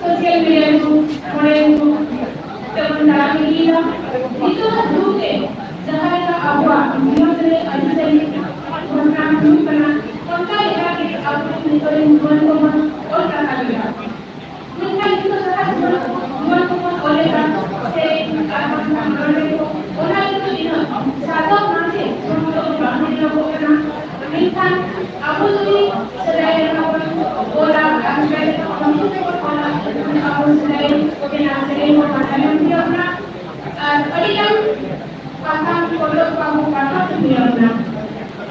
social media ᱡᱩᱜᱽ, modern ᱡᱩᱜᱽ ᱛᱮᱵᱚᱱ ᱛᱟᱲᱟᱢ ᱤᱫᱤᱭᱮᱫᱟ᱾ ᱱᱤᱛᱚᱜᱟᱜ ᱡᱩᱜᱽ ᱨᱮ ᱡᱟᱦᱟᱸ ᱞᱮᱠᱟ ᱟᱵᱚᱣᱟᱜ ᱡᱤᱭᱚᱱ ᱨᱮ ᱟᱹᱨᱤᱪᱟᱹᱞᱤ ᱜᱷᱚᱴᱱᱟ ᱦᱩᱭᱩᱜ ᱠᱟᱱᱟ, ᱚᱱᱠᱟ ᱞᱮᱠᱟᱜᱮ ᱟᱵᱚ ᱱᱤᱛᱚᱜ ᱨᱮᱱ ᱡᱩᱣᱟᱹᱱ ᱠᱚᱵᱚᱱ ᱚᱞ ᱨᱟᱠᱟᱵ ᱮᱫᱟ᱾ ᱢᱮᱱᱠᱷᱟᱱ ᱱᱤᱛᱚᱜ ᱡᱟᱦᱟᱸ ᱡᱩᱣᱟᱹᱱ ᱠᱚ, ᱡᱩᱣᱟᱹᱱ ᱠᱚᱵᱚᱱ ᱚᱞᱮᱫᱟ, ᱥᱮᱨᱮᱧ ᱟᱨ ᱵᱟᱝᱠᱷᱟᱱ ᱚᱱᱚᱬᱦᱮ ᱠᱚ, ᱚᱱᱟ ᱱᱤᱛᱚᱜ ᱤᱱᱟᱹᱜ ᱥᱟᱫᱚᱢ ᱢᱟᱪᱮᱫ ᱥᱚᱢᱚᱭ ᱵᱟᱝ ᱧᱮᱞᱚᱜᱚᱜ ᱠᱟᱱᱟ᱾ ᱢᱮᱱᱠᱷᱟᱱ ᱟᱵᱚ ᱡᱩᱫᱤ ᱥᱮᱫᱟᱭ ᱞᱮᱠᱟ ᱵᱚᱱ ᱚᱞᱟ ᱟᱨ ᱥᱮᱫᱟᱭ ᱞᱮᱠᱟ ᱵᱚᱱ ᱚᱞᱟ, ᱟᱵᱚ ᱥᱮᱫᱟᱭ ᱨᱮᱱᱟᱜ ᱥᱮᱨᱮᱧ ᱠᱚ ᱵᱟᱰᱟᱭ ᱧᱟᱢ ᱠᱮᱭᱟ ᱵᱚᱱᱟ᱾ ᱟᱨ ᱟᱹᱰᱤ ᱜᱟᱱ ᱯᱟᱛᱷᱟᱢ ᱯᱚᱛᱚᱵ ᱠᱚ ᱟᱵᱚ ᱯᱟᱲᱦᱟᱣ ᱦᱩᱭᱩᱜ ᱛᱟᱵᱚᱱᱟ᱾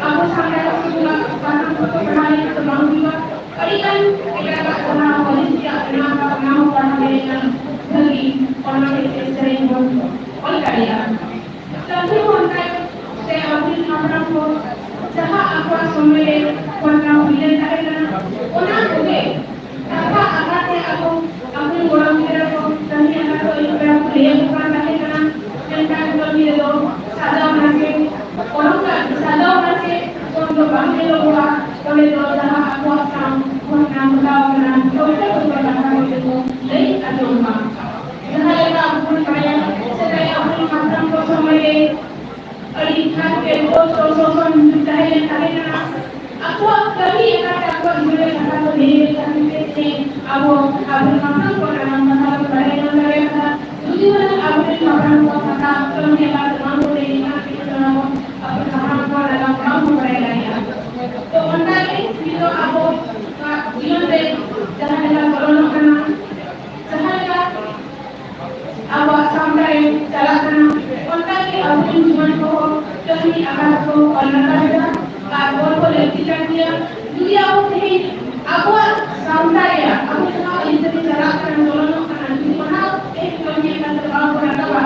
ᱟᱵᱚ ᱥᱟᱱᱛᱟᱲ ᱥᱠᱩᱞ ᱨᱮᱱᱟᱜ ᱯᱟᱛᱷᱟᱢ ᱯᱚᱛᱚᱵ ᱯᱟᱲᱦᱟᱣ ᱞᱮᱠᱷᱟᱱ ᱫᱚ ᱵᱟᱝ ᱦᱩᱭᱩᱜᱼᱟ᱾ ᱟᱹᱰᱤ ᱜᱟᱱ ᱮᱴᱟᱜᱟᱜ ᱡᱟᱦᱟᱸ knowledge ᱨᱮᱭᱟᱜ ᱢᱮᱱᱟᱜ ᱟᱠᱟᱫ, ᱚᱱᱟ ᱦᱚᱸ ᱯᱟᱲᱦᱟᱣ ᱞᱮᱱᱠᱷᱟᱱ ᱵᱷᱟᱹᱜᱤ ᱚᱱᱚᱬᱦᱮ ᱥᱮ ᱥᱮᱨᱮᱧ ᱵᱚᱱ ᱚᱞ ᱫᱟᱲᱮᱭᱟᱜᱼᱟ᱾ ᱥᱟᱱᱛᱟᱲ ᱦᱚᱸ ᱚᱱᱠᱟ ᱠᱟᱹᱢᱤ ᱟᱵᱟᱫ ᱵᱟᱝ ᱠᱚ ᱞᱟᱹᱭ ᱞᱮᱠᱷᱟᱱ ᱛᱮᱦᱮᱧ ᱫᱚ ᱟᱵᱚ ᱥᱟᱱᱟᱢ ᱠᱚ ᱱᱟᱜᱟᱢ ᱵᱟᱝ ᱵᱚᱱ ᱵᱟᱲᱟᱭ ᱫᱟᱲᱮᱭᱟᱜᱼᱟ᱾ ᱛᱚ ᱚᱱᱠᱟ ᱜᱮ ᱱᱤᱛᱚᱜ ᱟᱵᱚ ᱡᱤᱭᱚᱱ ᱨᱮ ᱡᱟᱦᱟᱸ ᱞᱮᱠᱟ ᱵᱚᱞᱚᱱᱚᱜ ᱠᱟᱱᱟ, ᱡᱟᱦᱟᱸ ᱞᱮᱠᱟ ᱟᱵᱚᱣᱟᱜ ᱥᱟᱶᱛᱟ ᱨᱮ ᱪᱟᱞᱟᱜ ᱠᱟᱱᱟ, ᱚᱱᱠᱟ ᱜᱮ ᱟᱵᱚᱨᱮᱱ ᱡᱩᱣᱟᱹᱱ ᱠᱚᱦᱚᱸ ᱠᱟᱹᱦᱱᱤ ᱟᱠᱟᱨ ᱠᱚ ᱚᱞ ᱨᱟᱠᱟᱵ ᱮᱫᱟ ᱟᱨ ᱚᱞ ᱠᱚ ᱞᱟᱹᱠᱛᱤ ᱠᱟᱱ ᱜᱮᱭᱟ᱾ ᱡᱩᱫᱤ ᱟᱵᱚ ᱛᱮᱦᱮᱧ ᱟᱵᱚᱣᱟᱜ ᱥᱟᱶᱛᱟ ᱨᱮᱭᱟᱜ ᱟᱵᱚ ᱡᱟᱦᱟᱸ ᱟᱹᱨᱤᱪᱟᱹᱞᱤ ᱪᱟᱞᱟᱜ ᱠᱟᱱᱟ, ᱵᱚᱞᱚᱱᱚᱜ ᱠᱟᱱᱟ, ᱡᱩᱫᱤ ᱚᱱᱟ ᱛᱮᱦᱮᱧ ᱠᱟᱹᱦᱱᱤ ᱟᱠᱟᱨ ᱛᱮ ᱵᱟᱝ ᱵᱚᱱ ᱨᱟᱠᱟᱵᱟ,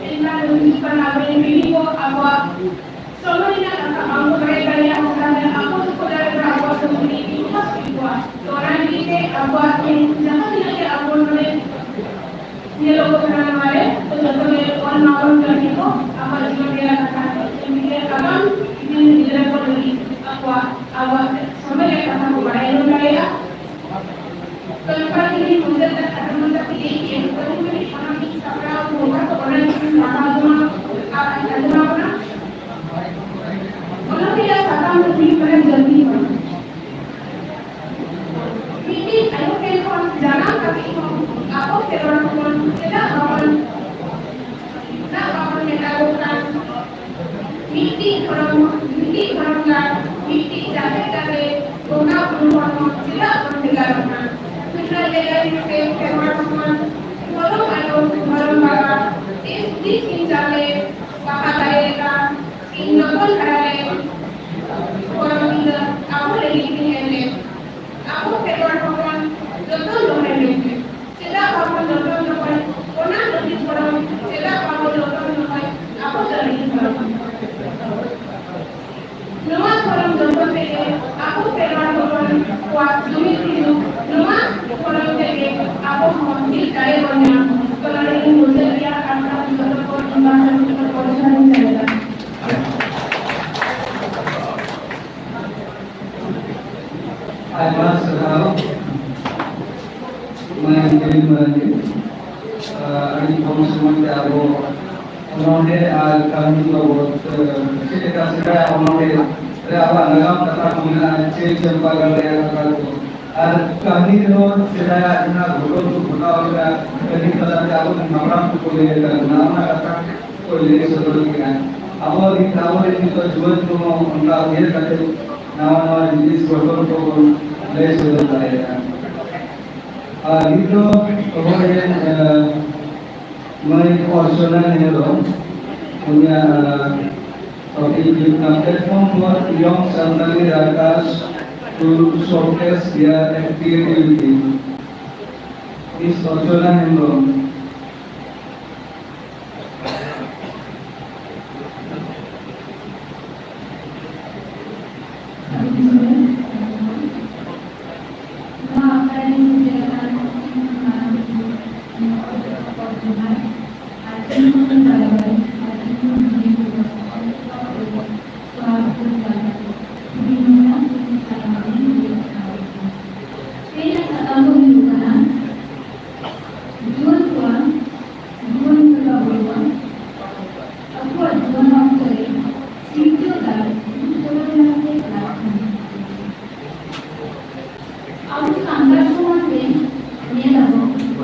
ᱮᱱᱠᱷᱟᱱ ᱫᱚ ᱦᱤᱡᱩᱜ ᱠᱟᱱ ᱟᱵᱚᱨᱮᱱ ᱯᱤᱲᱦᱤ ᱠᱚ ᱟᱵᱚᱣᱟᱜ ᱥᱚᱢᱚᱭ ᱨᱮᱱᱟᱜ ᱠᱟᱛᱷᱟ ᱵᱟᱝ ᱠᱚ ᱵᱟᱲᱟᱭ ᱫᱟᱲᱮᱭᱟᱜᱼᱟ, ᱛᱟᱦᱞᱮ ᱟᱵᱚ ᱥᱚᱢᱟᱡᱽ ᱨᱮ ᱟᱵᱚᱣᱟᱜ ᱥᱚᱢᱟᱡᱽ ᱨᱮ ᱤᱛᱤᱦᱟᱥ ᱦᱩᱭ ᱠᱚᱜᱼᱟ᱾ ᱛᱚ ᱚᱱᱟ ᱞᱟᱹᱜᱤᱫ ᱛᱮ ᱟᱵᱚᱣᱟᱜ ᱛᱮᱦᱮᱧ ᱡᱟᱦᱟᱸ ᱛᱤᱱᱟᱹᱜ ᱜᱮ ᱟᱵᱚ ᱱᱚᱰᱮ ᱧᱮᱞᱚᱜ ᱠᱟᱱᱟ ᱱᱚᱣᱟ ᱨᱮ, ᱛᱚ ᱡᱚᱛᱚ ᱜᱮ ᱚᱞ ᱢᱟᱵᱚᱱ ᱠᱟᱹᱢᱤ ᱠᱚ ᱟᱵᱚᱣᱟᱜ ᱡᱤᱭᱚᱱ ᱨᱮᱭᱟᱜ ᱠᱟᱛᱷᱟ ᱠᱚ ᱮᱢᱱᱤ ᱜᱮ ᱟᱜᱟᱢ ᱫᱤᱱ ᱜᱤᱫᱽᱨᱟᱹ ᱠᱚ ᱞᱟᱹᱜᱤᱫ ᱟᱠᱚᱣᱟᱜ ᱟᱵᱚᱣᱟᱜ ᱥᱚᱢᱟᱡᱽ ᱨᱮᱭᱟᱜ ᱠᱟᱛᱷᱟ ᱠᱚ ᱵᱟᱲᱟᱭ ᱧᱟᱢ ᱫᱟᱲᱮᱭᱟᱜᱼᱟ᱾ ᱛᱚ ᱱᱚᱝᱠᱟ ᱜᱮ ᱢᱩᱪᱟᱹᱫ ᱨᱮ ᱠᱟᱛᱷᱟ ᱢᱩᱪᱟᱹᱫ ᱞᱟᱹᱭ ᱠᱮᱫ ᱠᱟᱹᱦᱱᱤ ᱠᱟᱹᱦᱱᱤ ᱚᱱᱟ ᱢᱤᱫ ᱥᱟᱯᱲᱟᱣ ᱱᱚᱝᱠᱟ ᱛᱚ ᱚᱱᱟ ᱜᱮ ᱯᱟᱲᱦᱟᱣ ᱡᱚᱝᱟ ᱟᱨ ᱟᱸᱡᱚᱢ ᱟᱵᱚᱱᱟ᱾ ᱚᱱᱟ ᱨᱮᱭᱟᱜ ᱥᱟᱛᱟᱢ ᱫᱚ ᱦᱩᱭᱩᱜ ᱠᱟᱱᱟ ᱡᱟᱹᱛᱤ ᱦᱚᱲ᱾ ᱢᱤᱫᱴᱤᱡ ᱟᱭᱳ ᱴᱷᱮᱱ ᱠᱷᱚᱱ ᱡᱟᱱᱟᱢ ᱠᱟᱛᱮ ᱦᱚᱸ ᱟᱵᱚ ᱠᱷᱮᱨᱣᱟᱲ ᱦᱚᱯᱚᱱ ᱪᱮᱫᱟᱜ ᱵᱟᱵᱚᱱ, ᱪᱮᱫᱟᱜ ᱵᱟᱵᱚᱱ ᱢᱮᱛᱟ ᱠᱚ ᱠᱟᱱ? ᱢᱤᱫᱴᱤᱡ ᱫᱷᱚᱨᱚᱢ, ᱢᱤᱫᱴᱤᱡ ᱫᱷᱚᱨᱚᱢ ᱜᱟᱲ, ᱢᱤᱫᱴᱤᱡ ᱡᱟᱦᱮᱨ ᱜᱟᱲ ᱨᱮ ᱵᱚᱸᱜᱟ ᱵᱩᱨᱩ ᱦᱚᱲ ᱦᱚᱸ ᱪᱮᱫᱟᱜ ᱵᱚᱱ ᱵᱷᱮᱜᱟᱨᱚᱜ ᱠᱟᱱ? ᱥᱩᱱᱟ ᱞᱮᱜᱟᱭ ᱛᱮ ᱠᱷᱮᱨᱣᱟᱲ ᱦᱚᱯᱚᱱ, ᱫᱷᱚᱨᱚᱢ ᱟᱭᱳ, ᱫᱷᱚᱨᱚᱢ ᱵᱟᱵᱟ, ᱫᱤᱥ ᱦᱩᱫᱤᱥ ᱠᱤᱱ ᱪᱟᱞᱮ, ᱵᱟᱦᱟ ᱫᱟᱨᱮ ᱞᱮᱠᱟ ᱠᱤᱱ ᱡᱚᱛᱚᱱ ᱦᱟᱨᱟ ᱞᱮ, ᱜᱚᱲᱚ ᱜᱤᱫᱟᱹᱨ ᱟᱵᱚ ᱞᱟᱹᱜᱤᱫ ᱠᱤᱱ ᱮᱢ ᱞᱮᱫ᱾ ᱟᱵᱚ ᱠᱷᱮᱨᱣᱟᱲ ᱦᱚᱯᱚᱱ ᱡᱚᱛᱚᱱ ᱫᱚᱦᱚᱭ ᱢᱮᱱᱛᱮ᱾ ᱪᱮᱫᱟᱜ ᱵᱟᱵᱚᱱ ᱡᱚᱛᱚᱱ ᱫᱚᱦᱚᱭ? ᱚᱱᱟ ᱞᱟᱹᱜᱤᱫ ᱫᱷᱚᱨᱚᱢ ᱪᱮᱫᱟᱜ ᱵᱟᱵᱚᱱ ᱡᱚᱛᱚᱱ ᱫᱚᱦᱚᱭ? ᱟᱵᱚ ᱞᱟᱹᱜᱤᱫ ᱫᱷᱚᱨᱚᱢ᱾ ᱱᱚᱣᱟ ᱫᱷᱚᱨᱚᱢ ᱡᱚᱛᱚᱱ ᱛᱮᱜᱮ ᱟᱵᱚ ᱠᱷᱮᱨᱣᱟᱲ ᱦᱚᱯᱚᱱ ᱠᱚᱣᱟᱜ ᱡᱩᱢᱤᱫ ᱦᱤᱡᱩᱜ, ᱱᱚᱣᱟ ᱫᱷᱚᱨᱚᱢ ᱛᱮᱜᱮ ᱟᱵᱚ ᱦᱚᱸ ᱢᱤᱫ ᱫᱟᱲᱮ ᱵᱚᱱ ᱧᱟᱢ᱾ ᱛᱚ ᱱᱚᱰᱮ ᱜᱤᱧ ᱢᱩᱪᱟᱹᱫ ᱜᱮᱭᱟ, ᱟᱨ ᱡᱚᱛᱚ ᱠᱚ ᱤᱧ ᱯᱟᱦᱴᱟ ᱥᱮᱫ ᱠᱷᱚᱱ ᱡᱚᱦᱟᱨ ᱤᱧ ᱪᱟᱞ ᱮᱫᱟ᱾ ᱟᱭᱢᱟ ᱥᱟᱨᱦᱟᱣ ᱢᱟᱹᱭ ᱵᱤᱱ ᱢᱟᱨᱟᱝᱜᱤ᱾ ᱟᱹᱰᱤ ᱠᱚᱢ ᱥᱚᱢᱚᱭ ᱛᱮ ᱟᱵᱚ ᱚᱱᱚᱬᱦᱮ ᱟᱨ ᱠᱟᱹᱦᱱᱤ ᱵᱟᱵᱚᱫ, ᱪᱮᱫ ᱞᱮᱠᱟ ᱥᱮᱫᱟᱭ ᱚᱱᱚᱬᱦᱮ ᱨᱮ ᱟᱵᱚᱣᱟᱜ ᱱᱟᱜᱟᱢ ᱠᱟᱛᱷᱟ ᱠᱚ ᱢᱮᱱᱟᱜᱼᱟ, ᱪᱟᱹᱭ ᱪᱟᱢᱯᱟ ᱜᱟᱲ ᱨᱮᱭᱟᱜ ᱠᱟᱛᱷᱟ ᱠᱚ, ᱟᱨ ᱠᱟᱹᱦᱱᱤ ᱨᱮᱦᱚᱸ ᱥᱮᱫᱟᱭᱟᱜ ᱡᱟᱦᱟᱸ ᱜᱷᱚᱴᱚᱱ ᱠᱚ ᱜᱷᱚᱴᱟᱣ ᱞᱮᱱᱟ, ᱠᱟᱹᱦᱱᱤ ᱛᱟᱞᱟᱛᱮ ᱟᱵᱚ ᱨᱮᱱ ᱦᱟᱯᱲᱟᱢ ᱠᱚᱠᱚ ᱞᱟᱹᱭ ᱟᱠᱟᱫ ᱵᱚᱱᱟ, ᱚᱱᱟ ᱠᱟᱛᱷᱟ ᱠᱚ ᱞᱟᱹᱭ ᱥᱚᱫᱚᱨ ᱠᱮᱫᱟ᱾ ᱟᱵᱚ ᱨᱮᱱ, ᱟᱵᱚ ᱨᱮᱱ ᱱᱤᱛᱚᱜ ᱡᱩᱣᱟᱹᱱ ᱠᱚᱦᱚᱸ ᱚᱱᱠᱟ ᱩᱭᱦᱟᱹᱨ ᱠᱟᱛᱮ ᱱᱟᱣᱟ ᱱᱟᱣᱟ ᱡᱤᱱᱤᱥ ᱜᱷᱚᱴᱚᱱ ᱠᱚᱵᱚᱱ ᱞᱟᱹᱭ ᱥᱚᱫᱚᱨ ᱫᱟᱲᱮᱭᱟᱜᱼᱟ᱾ ᱟᱨ ᱱᱤᱛ ᱫᱚ ᱦᱚᱦᱚᱭᱮᱱ, ᱟᱸ, ᱢᱟᱹᱭ ᱚᱨᱪᱚᱱᱟ ᱦᱮᱢᱵᱨᱚᱢ, ᱩᱱᱤᱭᱟᱜ, ᱟᱸ, topic ᱦᱩᱭᱩᱜ ᱠᱟᱱᱟ Platform for Young Santali Writers to Showcase Their Creativity. Miss Archana Hembrom. ᱱᱚᱣᱟ ᱟᱠᱷᱲᱟ ᱨᱮ ᱥᱮᱴᱮᱨ ᱟᱠᱟᱱ ᱢᱟᱨᱟᱝ ᱵᱩᱨᱩ, ᱢᱚᱬᱮ ᱠᱚ ᱯᱚᱫᱽ ᱡᱚᱦᱟᱨ ᱟᱨ ᱤᱧ ᱠᱷᱚᱱ ᱵᱟᱨᱟᱵᱟᱨᱤ ᱟᱨ ᱤᱧ ᱠᱷᱚᱱ ᱦᱩᱰᱤᱧ ᱠᱚ ᱡᱚᱛᱚ ᱠᱚ ᱥᱟᱨᱦᱟᱣ ᱠᱚ ᱡᱟᱞᱟ ᱠᱚ ᱦᱩᱰᱤᱧ ᱢᱟᱨᱟᱝ ᱤᱧ ᱥᱟᱨᱦᱟᱣ ᱤᱧ ᱞᱟᱹᱭ ᱟᱠᱟᱫᱟ᱾ ᱛᱮᱦᱮᱧᱟᱜ ᱥᱟᱛᱟᱢ ᱫᱚ ᱦᱩᱭᱩᱜ ᱠᱟᱱᱟ ᱡᱩᱣᱟᱹᱱ ᱠᱚᱣᱟᱜ, ᱡᱩᱣᱟᱹᱱ ᱠᱚ ᱵᱟᱵᱚᱱ ᱟᱠᱚᱣᱟᱜ ᱡᱩᱣᱟᱹᱱ ᱚᱠᱛᱚ ᱨᱮ ᱥᱤᱨᱡᱟᱹᱣ ᱫᱟᱲᱮ ᱥᱚᱫᱚᱨ ᱞᱟᱹᱜᱤᱫ ᱞᱟᱹᱠᱛᱤ᱾ ᱟᱵᱚ ᱥᱟᱱᱛᱟᱲ ᱥᱚᱢᱟᱡᱽ ᱨᱮ ᱧᱮᱞ ᱟᱵᱚᱱ,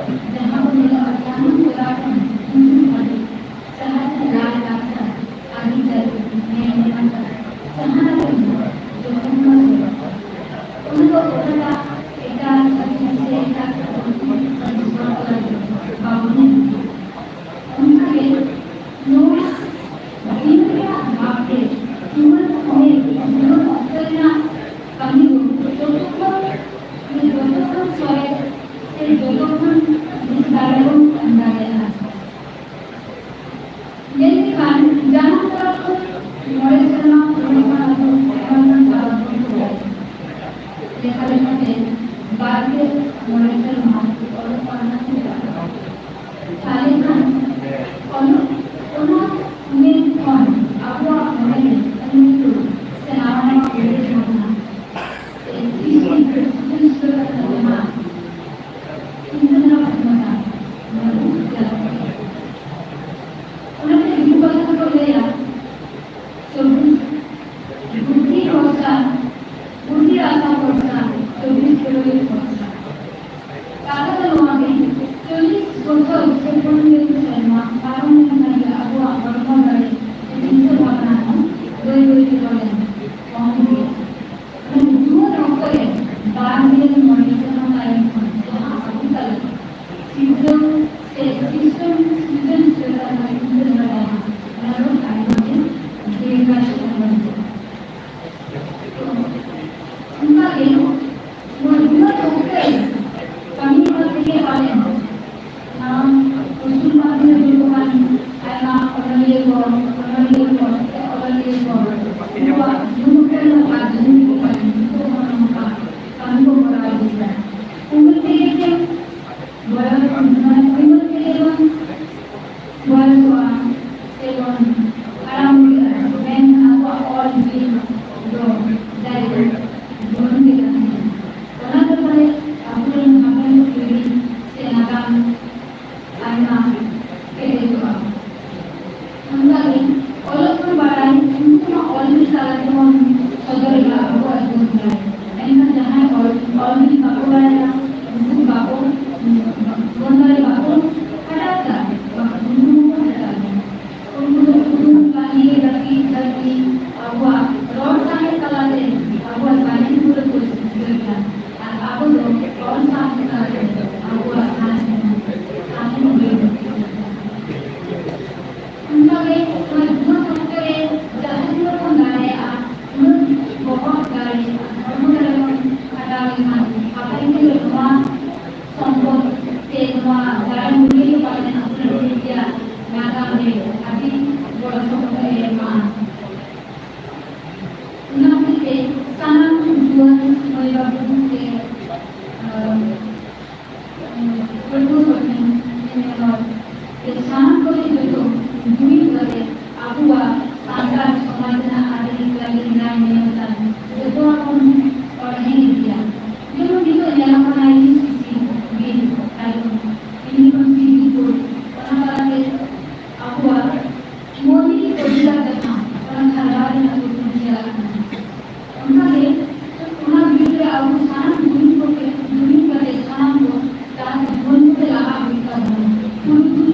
ᱡᱟᱦᱟᱸ ᱵᱚᱱ ᱧᱮᱞᱚᱜᱼᱟ, ᱡᱟᱦᱟᱸ ᱠᱚᱲᱟ ᱠᱚ ᱥᱮᱨᱢᱟ ᱯᱟᱨᱚᱢ ᱞᱮᱱᱠᱷᱟᱱ ᱜᱮ ᱟᱵᱚᱣᱟᱜ ᱦᱚᱲᱢᱚ ᱫᱟᱲᱮ ᱥᱮ ᱪᱤᱱᱛᱟᱹ ᱵᱷᱟᱵᱽᱱᱟ ᱦᱚᱸ ᱵᱟᱹᱭ ᱵᱟᱹᱭ ᱛᱮ ᱵᱚᱱ ᱠᱚᱢ ᱤᱫᱤᱜᱼᱟ᱾ ᱢᱟᱱᱮ ᱡᱩᱣᱟᱹᱱ ᱚᱠᱛᱚ ᱨᱮ ᱵᱟᱨ ᱜᱮᱞ ᱢᱚᱬᱮ ᱥᱮᱨᱢᱟ ᱛᱟᱭᱚᱢ ᱠᱷᱚᱱ ᱡᱟᱦᱟᱸ ᱟᱵᱚ ᱛᱟᱞᱟ ᱥᱤᱨᱡᱟᱹᱣ ᱥᱮ ᱥᱤᱨᱡᱚᱱ, ᱥᱤᱨᱡᱚᱱ ᱥᱮ ᱚᱱᱟ ᱫᱚ ᱟᱹᱰᱤ ᱜᱮ ᱰᱷᱮᱨ ᱠᱟᱭᱛᱮ ᱧᱮᱞᱚᱜᱼᱟ᱾ ᱚᱱᱠᱟ ᱜᱮ ᱱᱚᱣᱟ ᱡᱩᱣᱟᱹᱱ ᱚᱠᱛᱚ ᱨᱮ ᱠᱟᱹᱢᱤ ᱦᱚᱨᱟ ᱛᱮᱜᱮ ᱯᱟᱞᱮᱱ ᱱᱟᱣᱟ ᱯᱚᱥᱪᱤᱢ ᱵᱟᱝᱞᱟ ᱨᱮ ᱡᱚᱱᱢᱚ ᱟᱠᱟᱱ ᱟᱭᱢᱟ ᱚᱱᱚᱞᱤᱭᱟᱹ ᱠᱚ, ᱚᱱᱚᱞᱤᱭᱟᱹ ᱠᱚ ᱥᱮ ᱚᱱᱚᱞᱤᱭᱟᱹ ᱠᱚ ᱩᱱᱠᱩᱣᱟᱜ ᱡᱩᱣᱟᱹᱱ ᱚᱠᱛᱚ ᱨᱮᱱᱟᱜ ᱠᱟᱹᱢᱤ ᱠᱚ ᱯᱟᱞᱮᱱ ᱱᱤᱛᱚᱜ ᱦᱚᱸ ᱱᱚᱝᱠᱟ ᱠᱟᱹᱢᱤ ᱠᱚ ᱠᱚᱨᱟᱣ ᱤᱫᱤᱭᱮᱫᱟ᱾ ᱩᱢᱮᱨ ᱛᱮᱜᱮ ᱪᱮᱫ ᱵᱚᱭᱚᱥ, ᱢᱟᱱᱮ ᱩᱢᱮᱨ ᱛᱮᱜᱮ ᱵᱚᱱ ᱵᱚᱭᱚᱥᱚᱜᱼᱟ ᱥᱮᱵᱚᱱ ᱦᱟᱲᱟᱢ ᱵᱩᱰᱷᱤᱜᱼᱟ, ᱢᱮᱱᱠᱷᱟᱱ ᱟᱵᱚᱣᱟᱜ ᱚᱞ ᱵᱤᱞ ᱫᱚ ᱡᱟᱭᱡᱩᱜᱽ ᱡᱩᱣᱟᱹᱱ ᱜᱮ ᱛᱟᱦᱮᱱᱟ᱾ ᱚᱱᱟ ᱵᱮᱯᱟᱨᱮ ᱟᱵᱚᱨᱮᱱ ᱦᱟᱯᱮᱱ ᱯᱤᱲᱦᱤ ᱥᱮ ᱱᱟᱜᱟᱢ ᱟᱭᱢᱟ ᱠᱮᱴᱮᱡᱚᱜᱼᱟ᱾ ᱚᱱᱠᱟᱜᱮ ᱚᱞᱚᱜ ᱵᱚᱱ ᱵᱟᱲᱟᱭ, ᱩᱱᱠᱩ ᱢᱟ ᱚᱞ ᱵᱤᱞ ᱛᱟᱞᱟ ᱛᱮᱵᱚᱱ ᱥᱚᱫᱚᱨ ᱮᱫᱟ ᱟᱵᱚᱣᱟᱜ ᱡᱩᱣᱟᱹᱱ ᱫᱟᱲᱮ᱾ ᱢᱮᱱᱠᱷᱟᱱ ᱡᱟᱦᱟᱸᱭ ᱚᱞ, ᱚᱞ ᱵᱤᱞ ᱵᱟᱠᱚ ᱵᱟᱲᱟᱭᱟ, ᱩᱱᱠᱩ ᱵᱟᱠᱚ, ᱡᱩᱣᱟᱹᱱ ᱫᱟᱲᱮ ᱵᱟᱠᱚ ᱦᱟᱨᱟ ᱮᱫᱟ, ᱵᱟᱠᱚ ᱩᱱᱠᱩ ᱦᱚᱸᱠᱚ ᱦᱟᱨᱟ ᱮᱫᱟ᱾ ᱩᱱᱠᱩ ᱫᱚ ᱠᱩᱫᱩᱢ, ᱠᱟᱹᱦᱱᱤ, ᱜᱟᱛᱮ, ᱜᱟᱛᱮ, ᱟᱵᱚᱣᱟᱜ ᱨᱚᱲ ᱥᱟᱶᱦᱮᱫ ᱛᱟᱞᱟᱛᱮ ᱟᱵᱚᱣᱟᱜ ᱥᱟᱹᱨᱤ ᱫᱩᱞᱟᱹᱲ ᱠᱚ ᱥᱤᱨᱡᱟᱹᱣ ᱮᱫᱟ᱾ ᱟᱨ ᱟᱵᱚ ᱫᱚ ᱨᱚᱲ ᱥᱟᱶᱦᱮᱫ ᱛᱟᱞᱟᱛᱮ ᱟᱵᱚᱣᱟᱜ ᱥᱟᱶᱦᱮᱫ ᱵᱚᱱ ᱥᱟᱹᱨᱤ ᱫᱩᱞᱟᱹᱲ ᱵᱚᱱ ᱥᱤᱨᱡᱟᱹᱣ ᱮᱫᱟ᱾ ᱚᱱᱠᱟᱜᱮ ᱱᱚᱣᱟ ᱡᱩᱣᱟᱹᱱ ᱚᱠᱛᱚ ᱨᱮ ᱡᱟᱦᱟᱸ ᱛᱤᱱᱟᱹᱜ ᱵᱚᱱ ᱫᱟᱲᱮᱭᱟᱜᱼᱟ, ᱩᱱᱟᱹᱜ ᱵᱚᱦᱚᱜ ᱫᱟᱲᱮ ᱟᱨ ᱦᱚᱲᱢᱚ ᱫᱟᱲᱮ ᱵᱚᱱ ᱠᱷᱟᱴᱟᱣ ᱞᱮᱠᱷᱟᱱ ᱦᱟᱯᱮᱱ ᱫᱤᱱ ᱨᱮ ᱱᱚᱣᱟ ᱥᱚᱢᱯᱚᱫ ᱥᱮ ᱱᱚᱣᱟ ᱫᱟᱲᱮ ᱢᱩᱞᱭᱟᱹ ᱫᱚ ᱯᱟᱞᱮᱱ ᱟᱵᱚ ᱨᱮᱱ ᱱᱟᱜᱟᱢ ᱨᱮ ᱟᱹᱰᱤ ᱜᱚᱲᱚ ᱥᱚᱯᱚᱦᱚᱫ ᱮ ᱮᱢᱟ᱾ ᱚᱱᱟ ᱦᱚᱛᱮᱡ ᱛᱮ ᱥᱟᱱᱟᱢ ᱡᱩᱣᱟᱹᱱ ᱢᱟᱹᱭ ᱵᱟᱹᱵᱩ ᱥᱮ, ᱟᱸ, ᱯᱟᱹᱴᱷᱩᱣᱟᱹ ᱠᱚ ᱴᱷᱮᱱ ᱤᱧ ᱱᱮᱦᱚᱨ ᱡᱮ ᱥᱟᱱᱟᱢ ᱠᱚᱜᱮ ᱡᱚᱛᱚ ᱡᱩᱢᱤᱫ ᱠᱟᱛᱮ ᱟᱵᱚᱣᱟᱜ ᱥᱟᱱᱛᱟᱲ ᱥᱚᱢᱟᱡᱽ ᱨᱮᱱᱟᱜ ᱟᱹᱨᱤᱪᱟᱹᱞᱤ ᱱᱟᱭ ᱱᱮᱢᱟᱪᱟᱨ ᱡᱚᱛᱚᱣᱟᱜ ᱵᱚᱱ ᱚᱬᱦᱮ ᱤᱫᱤᱭᱟ᱾ ᱡᱮᱢᱚᱱ ᱱᱤᱛᱚᱜ ᱧᱮᱞᱚᱜ ᱠᱟᱱᱟ ᱤᱭᱩ ᱥᱤ ᱥᱤ ᱵᱤᱞ ᱛᱟᱭᱚᱢ, ᱤᱭᱩᱱᱤᱯᱷᱚᱨᱢ ᱥᱤᱵᱤᱞ ᱠᱳᱰ, ᱚᱱᱟ ᱛᱟᱞᱟᱛᱮ ᱟᱵᱚᱣᱟᱜ ᱢᱳᱫᱤ ᱚᱫᱷᱤᱠᱟᱨ ᱡᱟᱦᱟᱸ, ᱚᱱᱟ ᱠᱷᱟᱨᱣᱟ ᱨᱮᱱᱟᱜ ᱠᱩᱨᱩᱢᱩᱴᱩ ᱪᱟᱞᱟᱜ ᱠᱟᱱᱟ᱾ ᱚᱱᱠᱟᱜᱮ ᱚᱱᱟ ᱵᱤᱨᱩᱫᱽ ᱨᱮ ᱟᱵᱚ ᱥᱟᱱᱟᱢ ᱡᱩᱢᱤᱫ ᱠᱚᱛᱮ, ᱡᱩᱢᱤᱫ ᱠᱟᱛᱮ ᱥᱟᱱᱟᱢ ᱠᱚ ᱡᱟᱦᱟᱸ ᱡᱤᱵᱚᱱ ᱠᱚᱛᱮ ᱞᱟᱦᱟ ᱦᱩᱭᱩᱜ ᱛᱟᱵᱚᱱᱟ, ᱯᱩᱨᱩᱫᱷᱩᱞ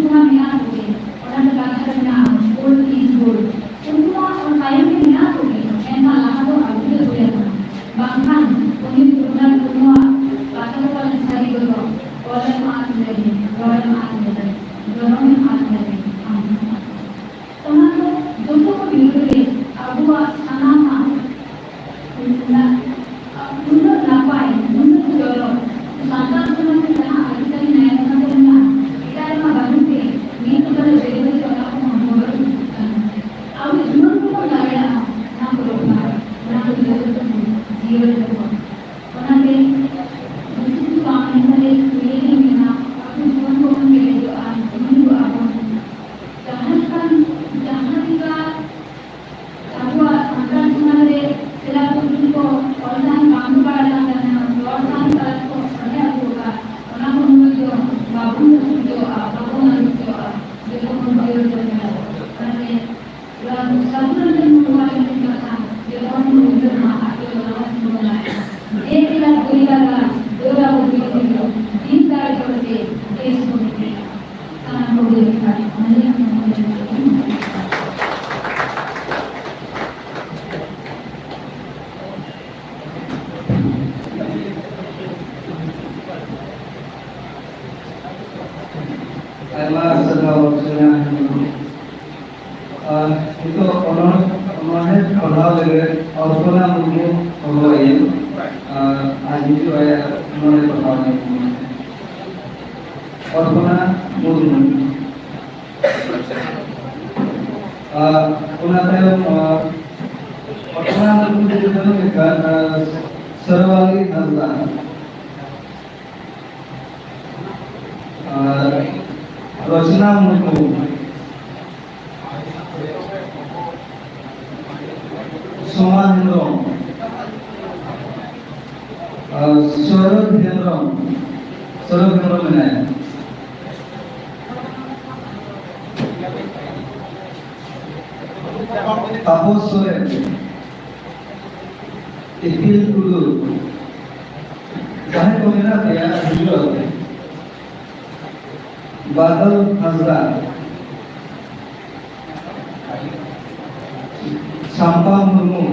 ᱟᱭᱢᱟ ᱥᱟᱨᱦᱟᱣ ᱥᱚᱱᱟ ᱦᱮᱢᱵᱨᱚᱢ᱾ ᱟᱨ ᱱᱤᱛᱚᱜ ᱚᱱᱚᱬ-, ᱚᱱᱚᱬᱦᱮ ᱯᱟᱲᱦᱟᱣ ᱞᱟᱹᱜᱤᱫ ᱚᱞᱯᱚᱱᱟ ᱢᱩᱨᱢᱩ ᱦᱚᱦᱚ ᱟᱹᱭᱟᱹᱧ᱾ ᱟᱨ ᱟᱡ ᱦᱤᱡᱩᱜ ᱟᱭ ᱚᱱᱚᱬᱦᱮ ᱯᱟᱲᱦᱟᱣ ᱞᱟᱹᱜᱤᱫ᱾ ᱚᱞᱯᱚᱱᱟ ᱢᱩᱨᱢᱩ᱾ ᱟᱨ ᱚᱱᱟ ᱛᱟᱭᱚᱢ, ᱟᱨ ᱚᱞᱯᱚᱱᱟ ᱢᱩᱨᱢᱩ ᱡᱩᱫᱤ ᱵᱟᱹᱱᱩᱜ ᱠᱷᱟᱱ, ᱟᱨ ᱥᱚᱨᱣᱟᱞᱤ ᱦᱟᱸᱥᱫᱟ᱾ ᱟᱨ ᱨᱚᱪᱱᱟ ᱢᱩᱨᱢᱩ, ᱥᱳᱢᱟ ᱦᱮᱢᱵᱨᱚᱢ, ᱟᱨ ᱥᱚᱨᱚᱛ ᱦᱮᱢᱵᱨᱚᱢ, ᱥᱚᱨᱚᱛ ᱦᱮᱢᱵᱨᱚᱢ ᱢᱮᱱᱟᱭᱟ᱾ ᱛᱟᱯᱚᱥ ᱥᱚᱨᱮᱱ, ᱤᱯᱤᱞ ᱴᱩᱰᱩ, ᱡᱟᱦᱟᱸᱭ ᱠᱚ ᱢᱮᱱᱟᱜ ᱯᱮᱭᱟ, ᱦᱤᱡᱩᱜ ᱟᱯᱮ᱾ ᱵᱟᱫᱚᱞ ᱦᱟᱸᱥᱫᱟ, ᱥᱟᱢᱯᱟ ᱢᱩᱨᱢᱩ,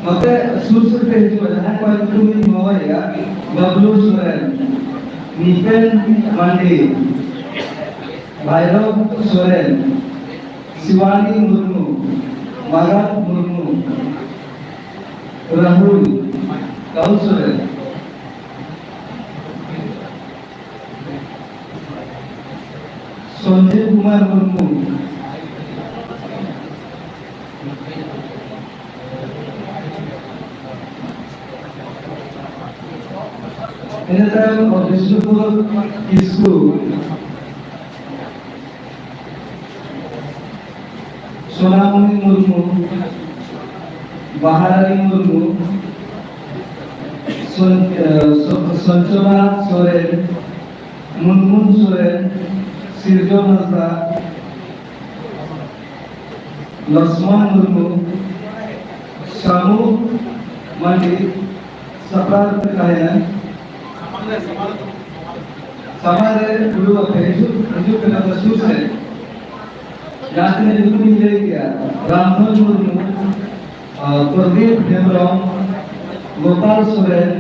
ᱱᱚᱛᱮ ᱥᱩᱨ ᱥᱩᱨ ᱯᱮ ᱦᱤᱡᱩᱜᱼᱟ, ᱡᱟᱦᱟᱸᱭ ᱠᱚᱣᱟᱜ ᱧᱩᱛᱩᱢ ᱤᱧ ᱦᱚᱦᱚᱭᱮᱫᱼᱟ, ᱵᱟᱵᱞᱩ ᱥᱚᱨᱮᱱ, ᱱᱤᱯᱮᱱ ᱢᱟᱱᱰᱤ, ᱵᱷᱟᱭᱨᱚᱵ ᱥᱚᱨᱮᱱ, ᱥᱤᱣᱟᱱᱤ ᱢᱩᱨᱢᱩ, ᱢᱟᱨᱟᱛ ᱢᱩᱨᱢᱩ, ᱨᱟᱦᱩᱞ, ᱨᱟᱦᱩᱞ ᱥᱚᱨᱮᱱ, ᱥᱚᱧᱡᱤᱵ ᱠᱩᱢᱟᱨ ᱢᱩᱨᱢᱩ, ᱤᱱᱟᱹ ᱛᱟᱭᱚᱢ ᱵᱤᱥᱱᱩᱯᱩᱨ ᱠᱤᱥᱠᱩ, ᱥᱳᱱᱟᱢᱩᱱᱤ ᱢᱩᱨᱢᱩ, ᱵᱟᱦᱟᱨᱟᱱᱤ ᱢᱩᱨᱢᱩ, ᱥᱚᱧ-, ᱮ, ᱥᱚ-, ᱥᱚᱧᱪᱚᱱᱟ ᱥᱚᱨᱮᱱ, ᱢᱩᱱᱢᱩᱱ ᱥᱚᱨᱮᱱ, ᱥᱤᱨᱡᱚᱱ ᱦᱟᱸᱥᱫᱟ, ᱞᱚᱠᱥᱢᱚᱱ ᱢᱩᱨᱢᱩ, ᱥᱟᱢᱩ ᱢᱟᱱᱰᱤ, ᱥᱟᱯᱲᱟᱣ ᱨᱮᱯᱮ ᱛᱟᱦᱮᱱᱟ᱾ ᱥᱟᱢᱟᱝ ᱨᱮ ᱫᱩᱲᱩᱵ ᱟᱯᱮ, ᱦᱤᱡᱩᱜ, ᱦᱤᱡᱩᱜ ᱯᱮ ᱱᱚᱛᱮ ᱥᱩᱨ ᱥᱮᱫ᱾ ᱡᱟᱦᱟᱸ ᱛᱤᱱᱟᱹᱜ ᱧᱩᱛᱩᱢ ᱤᱧ ᱞᱟᱹᱭ ᱠᱮᱜᱼᱟ, ᱨᱟᱢᱫᱷᱚᱱ ᱢᱩᱨᱢᱩ, ᱟᱨ ᱯᱨᱚᱫᱤᱯ ᱦᱮᱢᱵᱨᱚᱢ, ᱜᱳᱯᱟᱞ ᱥᱚᱨᱮᱱ,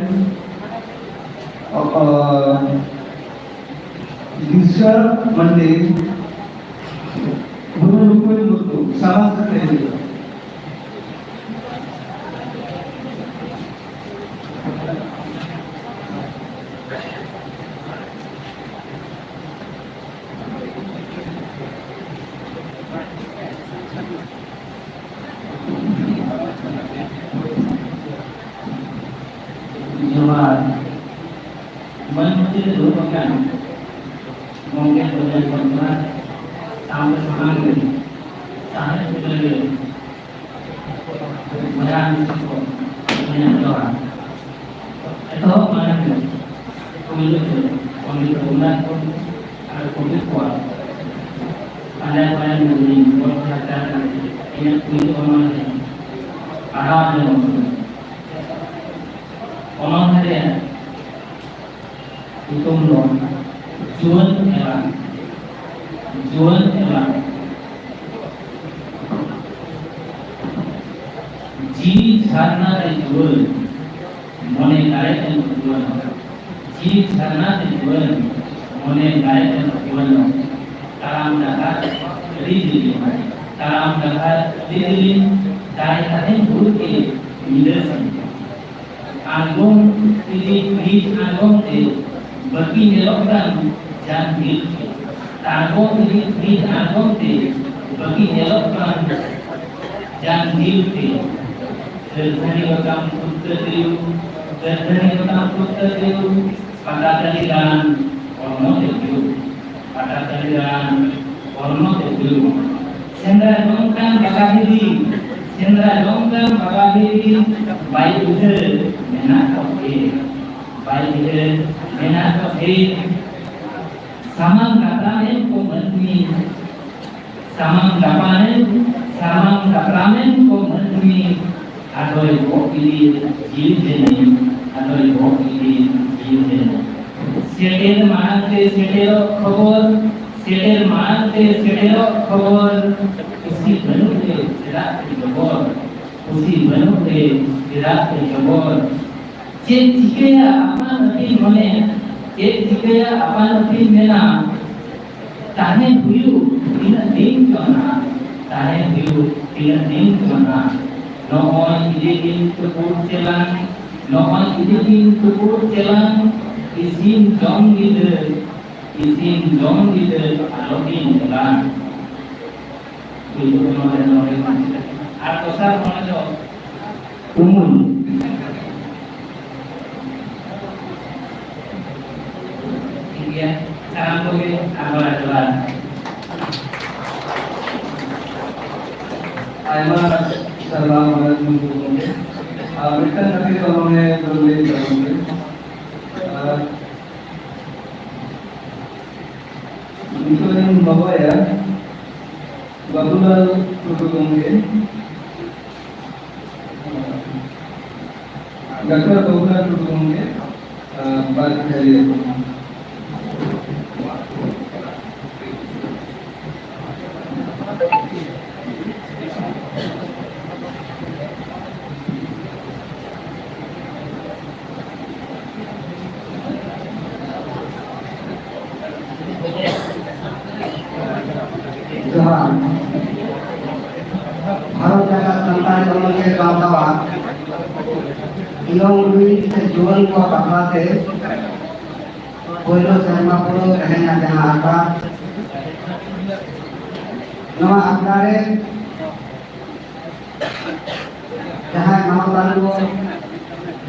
ᱟᱨ ᱫᱤᱥᱟ ᱢᱟᱱᱰᱤ, ᱜᱩᱨᱩ ᱨᱩᱯᱮᱱ ᱢᱩᱨᱢᱩ, ᱥᱟᱢᱟᱝ ᱥᱮᱫ ᱛᱮ ᱦᱤᱡᱩᱜ ᱯᱮ᱾ ᱡᱚᱦᱟᱨ᱾ ᱢᱟᱹᱱ ᱢᱩᱴᱷᱟᱹᱱ ᱨᱮ ᱫᱩᱲᱩᱵ ᱟᱠᱟᱱ ᱜᱚᱢᱠᱮ ᱠᱚ ᱧᱮᱞ ᱧᱟᱢ ᱠᱟᱱᱟ, ᱥᱟᱶᱛᱮ ᱥᱟᱢᱟᱝ ᱨᱮ ᱥᱟᱶᱦᱮᱫ ᱥᱩᱥᱟᱹᱨᱤᱭᱟᱹ ᱵᱚᱭᱦᱟ ᱢᱤᱥᱤ ᱠᱚ, ᱤᱧᱟᱹᱜ ᱡᱚᱦᱟᱨ᱾ ᱮᱛᱚᱦᱚᱵ ᱢᱟᱲᱟᱝ ᱨᱮ ᱯᱩᱭᱞᱩ ᱛᱮ ᱯᱚᱱᱰᱤᱛ ᱨᱚᱜᱷᱩᱱᱟᱛᱷ ᱢᱩᱨᱢᱩ ᱟᱨ ᱯᱚᱱᱰᱤᱛ ᱠᱚᱣᱟᱜ ᱯᱟᱸᱡᱟ ᱯᱟᱸᱡᱟ ᱢᱩᱨᱢᱩ ᱜᱚᱴ ᱞᱟᱠᱪᱟᱨ ᱤᱧᱟᱹᱜ ᱯᱩᱭᱞᱩ ᱚᱱᱚᱬᱦᱮ ᱯᱟᱲᱦᱟᱣ ᱟᱸᱡᱚᱢ ᱟᱵᱚᱱ ᱠᱟᱱᱟ᱾ ᱚᱱᱚᱬᱦᱮ ᱨᱮᱭᱟᱜ ᱧᱩᱛᱩᱢ ᱫᱚ ᱡᱩᱣᱟᱹᱱ ᱮᱞᱟᱝ᱾ ᱡᱩᱣᱟᱹᱱ ᱮᱞᱟᱝ᱾ ᱡᱤᱣᱤ ᱡᱷᱟᱨᱱᱟ ᱨᱮ ᱡᱩᱣᱟᱹᱱ, ᱢᱚᱱᱮ ᱫᱟᱲᱮ ᱛᱮᱢ ᱡᱩᱣᱟᱹᱱ᱾ ᱡᱤᱣᱤ ᱡᱷᱟᱨᱱᱟ ᱨᱮ ᱡᱩᱣᱟᱹᱱ, ᱢᱚᱱᱮ ᱫᱟᱲᱮ ᱛᱮᱢ ᱡᱩᱣᱟᱹᱱ᱾ ᱛᱟᱲᱟᱢ ᱰᱟᱦᱟᱨ ᱟᱹᱰᱤ ᱡᱤᱞᱤᱧ, ᱛᱟᱲᱟᱢ ᱰᱟᱦᱟᱨ ᱟᱹᱰᱤ ᱡᱤᱞᱤᱧ, ᱫᱟᱲᱮ ᱠᱟᱛᱮᱢ ᱵᱩᱨᱩ ᱠᱮᱫ ᱧᱤᱫᱟᱹ ᱥᱤᱧ᱾ ᱟᱬᱜᱚᱢ ᱤᱫᱤ ᱯᱤᱪ ᱟᱬᱜᱚᱢ ᱛᱮ ᱵᱟᱹᱠᱤ ᱧᱮᱞᱚᱜ ᱠᱟᱱ ᱡᱟᱝ ᱰᱷᱤᱞ ᱛᱮ᱾ ᱟᱬᱜᱚᱢ ᱤᱫᱤ ᱯᱤᱪ ᱟᱬᱜᱚᱢ ᱛᱮ ᱵᱟᱹᱠᱤ ᱧᱮᱞᱚᱜ ᱠᱟᱱ ᱡᱟᱝ ᱰᱷᱤᱞ ᱛᱮ᱾ ᱫᱷᱟᱹᱨ ᱫᱷᱟᱹᱨᱤ ᱜᱚᱴᱟᱢ ᱯᱷᱩᱴᱠᱟᱹ ᱛᱤᱭᱩ, ᱫᱷᱟᱹᱨ ᱫᱷᱟᱹᱨᱤ ᱜᱚᱴᱟᱢ ᱯᱷᱩᱴᱠᱟᱹ ᱛᱤᱭᱩ, ᱯᱟᱛᱟ ᱴᱟᱺᱰᱤ ᱫᱟᱬᱟᱱ ᱦᱚᱲᱢᱚ ᱛᱮ ᱫᱩᱲᱩᱵ, ᱯᱟᱛᱟ ᱴᱟᱺᱰᱤ ᱫᱟᱬᱟᱱ ᱦᱚᱲᱢᱚ ᱛᱮ ᱫᱩᱲᱩᱵ᱾ ᱥᱮᱸᱫᱽᱨᱟ ᱡᱚᱝ ᱠᱟᱱ ᱵᱟᱜᱟ ᱵᱷᱤᱰᱤ, ᱥᱮᱸᱫᱽᱨᱟ ᱡᱚᱝ ᱠᱟᱱ ᱵᱟᱜᱟ ᱵᱷᱤᱰᱤ, ᱵᱟᱭ ᱩᱭᱦᱟᱹᱨ ᱢᱮᱱᱟᱜ ᱠᱚ ᱜᱮ, ᱵᱟᱭ ᱩᱭᱦᱟᱹᱨ ᱢᱮᱱᱟᱜ ᱠᱚ ᱜᱮ᱾ ᱥᱟᱢᱟᱝ ᱫᱟᱯᱨᱟᱢᱮᱱ ᱠᱚ ᱢᱟᱹᱱᱢᱤ, ᱥᱟᱢᱟᱝ ᱫᱟᱯᱨᱟᱢᱮᱱ, ᱥᱟᱢᱟᱝ ᱫᱟᱯᱨᱟᱢᱮᱱ ᱠᱚ ᱢᱟᱹᱱᱢᱤ, ᱟᱫᱚᱭ ᱜᱚᱜ ᱤᱫᱤᱭᱮᱫ ᱡᱤᱣᱤ ᱡᱟᱹᱱᱤ᱾ ᱥᱮᱴᱮᱨ ᱢᱟᱲᱟᱝ ᱛᱮ ᱥᱮᱴᱮᱨᱚᱜ ᱠᱷᱚᱵᱚᱨ, ᱥᱮᱴᱮᱨ ᱢᱟᱲᱟᱝ ᱛᱮ ᱥᱮᱴᱮᱨᱚᱜ ᱠᱷᱚᱵᱚᱨ, ᱠᱩᱥᱤ ᱵᱟᱹᱱᱩᱜ ᱨᱮ ᱪᱮᱫᱟᱜ ᱯᱮ ᱡᱚᱵᱚᱨ, ᱠᱩᱥᱤ ᱵᱟᱹᱱᱩᱜ ᱨᱮ ᱪᱮᱫᱟᱜ ᱯᱮ ᱡᱚᱵᱚᱨ᱾ ᱪᱮᱫ ᱪᱤᱠᱟᱹᱭᱟ ᱟᱯᱟᱱ ᱟᱹᱯᱤᱱ ᱢᱚᱱᱮ, ᱪᱮᱫ ᱪᱤᱠᱟᱹᱭᱟ ᱟᱯᱟᱱ ᱟᱹᱯᱤᱱ ᱢᱮᱱᱟ, ᱛᱟᱦᱮᱸ ᱦᱩᱭᱩᱜ ᱛᱤᱱᱟᱹᱜ ᱫᱤᱱ ᱪᱚ ᱱᱟ, ᱛᱟᱦᱮᱸ ᱦᱩᱭᱩᱜ ᱛᱤᱱᱟᱹᱜ ᱫᱤᱱ ᱪᱚ ᱱᱟ᱾ ᱱᱚᱜᱼᱚᱭ ᱤᱫᱤ ᱫᱤᱱ ᱛᱩᱯᱩᱫ ᱪᱮᱞᱟᱝ, ᱱᱚᱜᱼᱚᱭ ᱤᱫᱤ ᱫᱤᱱ ᱛᱩᱯᱩᱫ ᱪᱮᱞᱟᱝ, ᱤᱥᱤᱱ ᱡᱚᱢ ᱜᱤᱫᱟᱹᱨ, ᱤᱥᱤᱱ ᱡᱚᱢ ᱜᱤᱫᱟᱹᱨ ᱟᱞᱚ ᱵᱤᱱ ᱮᱞᱟᱝ᱾ ᱯᱩᱭᱞᱩ ᱱᱚᱰᱮ, ᱱᱚᱰᱮ ᱟᱨ ᱫᱚᱥᱟᱨ ᱱᱚᱰᱮ ᱫᱚ ᱩᱢᱩᱞ᱾ ᱴᱷᱤᱠ ᱜᱮᱭᱟ, ᱥᱟᱱᱟᱢ ᱠᱚᱜᱮ ᱟᱨᱦᱚᱸ ᱡᱚᱦᱟᱨ᱾ ᱟᱭᱢᱟ ᱥᱟᱨᱦᱟᱣ ᱢᱟᱱᱚᱛ ᱜᱚᱢᱠᱮ᱾ ᱟᱨ ᱢᱤᱫᱴᱟᱝ ᱠᱟᱛᱷᱟ ᱫᱚ ᱱᱚᱰᱮ ᱫᱚ ᱞᱟᱹᱭ ᱛᱟᱵᱚᱱ ᱯᱮ᱾ ᱟᱨ ᱱᱤᱛᱚᱜ ᱤᱧ ᱵᱟᱵᱟᱭᱟ, ᱵᱟᱵᱩᱞᱟᱞ ᱴᱩᱰᱩ ᱜᱚᱢᱠᱮ, ᱰᱟᱠᱛᱟᱨ ᱵᱟᱵᱩᱞᱟᱞ ᱴᱩᱰᱩ ᱜᱚᱢᱠᱮ, ᱟᱨ ᱵᱟᱨ ᱠᱷᱮᱞᱤᱭᱟᱹ ᱠᱚ᱾ ᱡᱚᱦᱟᱨ᱾ ᱵᱷᱟᱨᱚᱛ ᱡᱟᱠᱟᱛ ᱥᱟᱱᱛᱟᱲᱤ ᱚᱱᱚᱞᱤᱭᱟᱹ ᱜᱟᱶᱛᱟᱣᱟᱜ ᱤᱭᱚᱝ ᱩᱰᱩᱭᱤᱡ ᱥᱮ ᱡᱩᱣᱟᱹᱱ ᱠᱚ ᱵᱟᱠᱷᱨᱟᱛᱮ ᱯᱳᱭᱞᱳ ᱥᱮᱨᱢᱟ ᱯᱩᱨᱟᱹᱣ ᱛᱮᱦᱮᱧᱟᱜ ᱡᱟᱦᱟᱸ ᱟᱠᱷᱲᱟ, ᱱᱚᱣᱟ ᱟᱠᱷᱲᱟ ᱨᱮ ᱡᱟᱦᱟᱸᱭ ᱢᱟᱱᱚᱛᱟᱱ ᱠᱚ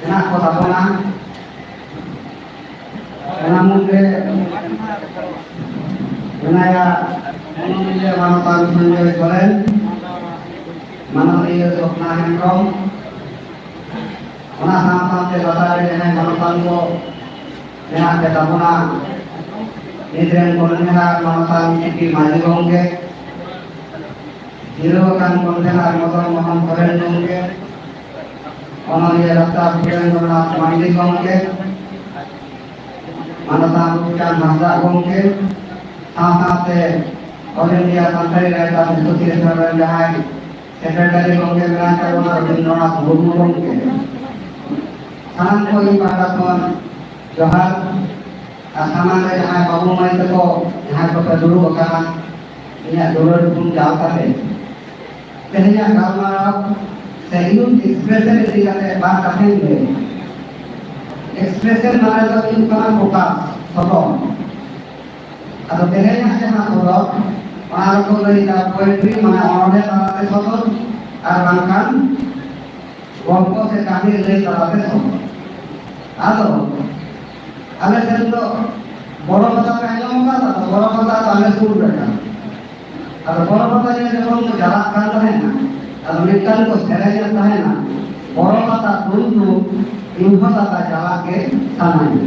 ᱢᱮᱱᱟᱜ ᱠᱚ ᱛᱟᱵᱚᱱᱟ, ᱚᱱᱟ ᱢᱩᱫᱽᱨᱮ ᱢᱮᱱᱟᱭᱟ ᱚᱱᱚᱞᱤᱭᱟᱹ ᱢᱟᱱᱚᱛᱟᱱ ᱥᱚᱧᱡᱚᱭ ᱥᱚᱨᱮᱱ, ᱢᱟᱱᱚᱛᱤᱭᱟᱹ ᱥᱚᱯᱱᱟ ᱦᱮᱢᱵᱨᱚᱢ, ᱚᱱᱟ ᱥᱟᱶ ᱥᱟᱶᱛᱮ ᱞᱟᱛᱟᱨ ᱨᱮ ᱡᱟᱦᱟᱸᱭ ᱢᱟᱱᱚᱛᱟᱱ ᱠᱚ ᱢᱮᱱᱟᱜ ᱯᱮ ᱛᱟᱵᱚᱱᱟ, ᱱᱤᱛ ᱨᱮᱱ ᱠᱚᱱᱵᱷᱮᱱᱟᱨ ᱢᱟᱱᱚᱛᱟᱱ ᱥᱤ ᱯᱤ ᱢᱟᱹᱡᱷᱤ ᱜᱚᱢᱠᱮ, ᱡᱤᱨᱟᱹᱣ ᱟᱠᱟᱱ ᱠᱚᱱᱵᱷᱮᱱᱟᱨ ᱢᱚᱫᱚᱱ ᱢᱳᱦᱚᱱ ᱥᱚᱨᱮᱱ ᱜᱚᱢᱠᱮ, ᱚᱱᱚᱞᱤᱭᱟᱹ ᱰᱟᱠᱛᱟᱨ ᱥᱩᱨᱮᱱᱫᱨᱚᱱᱟᱛᱷ ᱢᱟᱱᱰᱤ ᱜᱚᱢᱠᱮ, ᱢᱟᱱᱚᱛᱟᱱ ᱨᱩᱯᱪᱟᱸᱫᱽ ᱦᱟᱸᱥᱫᱟᱜ ᱜᱚᱢᱠᱮ, ᱥᱟᱶ ᱥᱟᱶᱛᱮ All India Santali Writers Association ᱨᱮᱱ ᱡᱟᱦᱟᱸᱭ ᱥᱮᱠᱨᱮᱴᱟᱨᱤ ᱜᱚᱢᱠᱮ ᱢᱮᱱᱟᱭ ᱛᱟᱵᱚᱱᱟ ᱨᱚᱵᱤᱱᱫᱨᱚᱱᱟᱛᱷ ᱢᱩᱨᱢᱩ ᱜᱚᱢᱠᱮ, ᱥᱟᱱᱟᱢ ᱠᱚ ᱤᱧ ᱯᱟᱦᱴᱟ ᱠᱷᱚᱱ ᱡᱚᱦᱟᱨ᱾ ᱟᱨ ᱥᱟᱢᱟᱝ ᱨᱮ ᱡᱟᱦᱟᱸᱭ ᱵᱟᱹᱵᱩ ᱢᱟᱹᱭ ᱛᱟᱠᱚ, ᱡᱟᱦᱟᱸᱭ ᱠᱚᱯᱮ ᱫᱩᱲᱩᱵ ᱟᱠᱟᱱᱟ, ᱤᱧᱟᱹᱜ ᱫᱩᱞᱟᱹᱲ ᱫᱩᱯᱩᱞ ᱪᱟᱞ ᱠᱟᱛᱮ ᱛᱮᱦᱮᱧᱟᱜ ᱜᱟᱞᱢᱟᱨᱟᱣ ᱥᱮ ᱤᱧ expression ᱤᱫᱤ ᱠᱟᱛᱮ ᱵᱟᱨ ᱠᱟᱛᱷᱟᱧ ᱞᱟᱹᱭᱟ᱾ Expression ᱢᱟᱱᱮ ᱫᱚ ᱦᱩᱭᱩᱜ ᱠᱟᱱᱟ ᱯᱨᱚᱠᱟᱥ, ᱥᱚᱫᱚᱨ᱾ ᱟᱫᱚ ᱛᱮᱦᱮᱧᱟᱜ ᱡᱟᱦᱟᱸ ᱥᱚᱫᱚᱨ, ᱚᱱᱟ ᱫᱚᱠᱚ ᱞᱟᱹᱭᱫᱟ poetry, ᱢᱟᱱᱮ ᱚᱱᱚᱬᱦᱮ ᱛᱟᱞᱟᱛᱮ ᱥᱚᱫᱚᱨ, ᱟᱨ ᱵᱟᱝᱠᱷᱟᱱ ᱜᱚᱞᱯᱚ ᱥᱮ ᱠᱟᱹᱦᱱᱤ ᱞᱟᱹᱭ ᱛᱟᱞᱟᱛᱮ ᱥᱚᱫᱚᱨ᱾ ᱟᱫᱚ ᱟᱞᱮ ᱥᱮᱱ ᱫᱚ ᱵᱚᱨᱚ ᱯᱟᱛᱟ ᱯᱮ ᱟᱸᱡᱚᱢ ᱟᱠᱟᱫᱟ? ᱟᱫᱚ ᱵᱚᱨᱚ ᱯᱟᱛᱟ ᱫᱚ ᱟᱞᱮ ᱥᱩᱨ ᱨᱮ ᱠᱟᱱᱟ᱾ ᱟᱫᱚ ᱵᱚᱨᱚ ᱯᱟᱛᱟ ᱧᱮᱞ ᱡᱚᱠᱷᱚᱱ ᱠᱚ ᱪᱟᱞᱟᱜ ᱠᱟᱱ ᱛᱟᱦᱮᱱᱟ, ᱟᱫᱚ ᱢᱤᱫᱴᱟᱝ ᱠᱚ ᱥᱮᱨᱮᱧᱮᱫ ᱛᱟᱦᱮᱱᱟ, "ᱵᱚᱨᱚ ᱯᱟᱛᱟ ᱫᱩᱞ ᱫᱩᱞ, ᱤᱧ ᱦᱚᱸ ᱞᱟᱛᱟ ᱪᱟᱞᱟᱜ ᱜᱮ ᱥᱟᱱᱟᱧᱟ᱾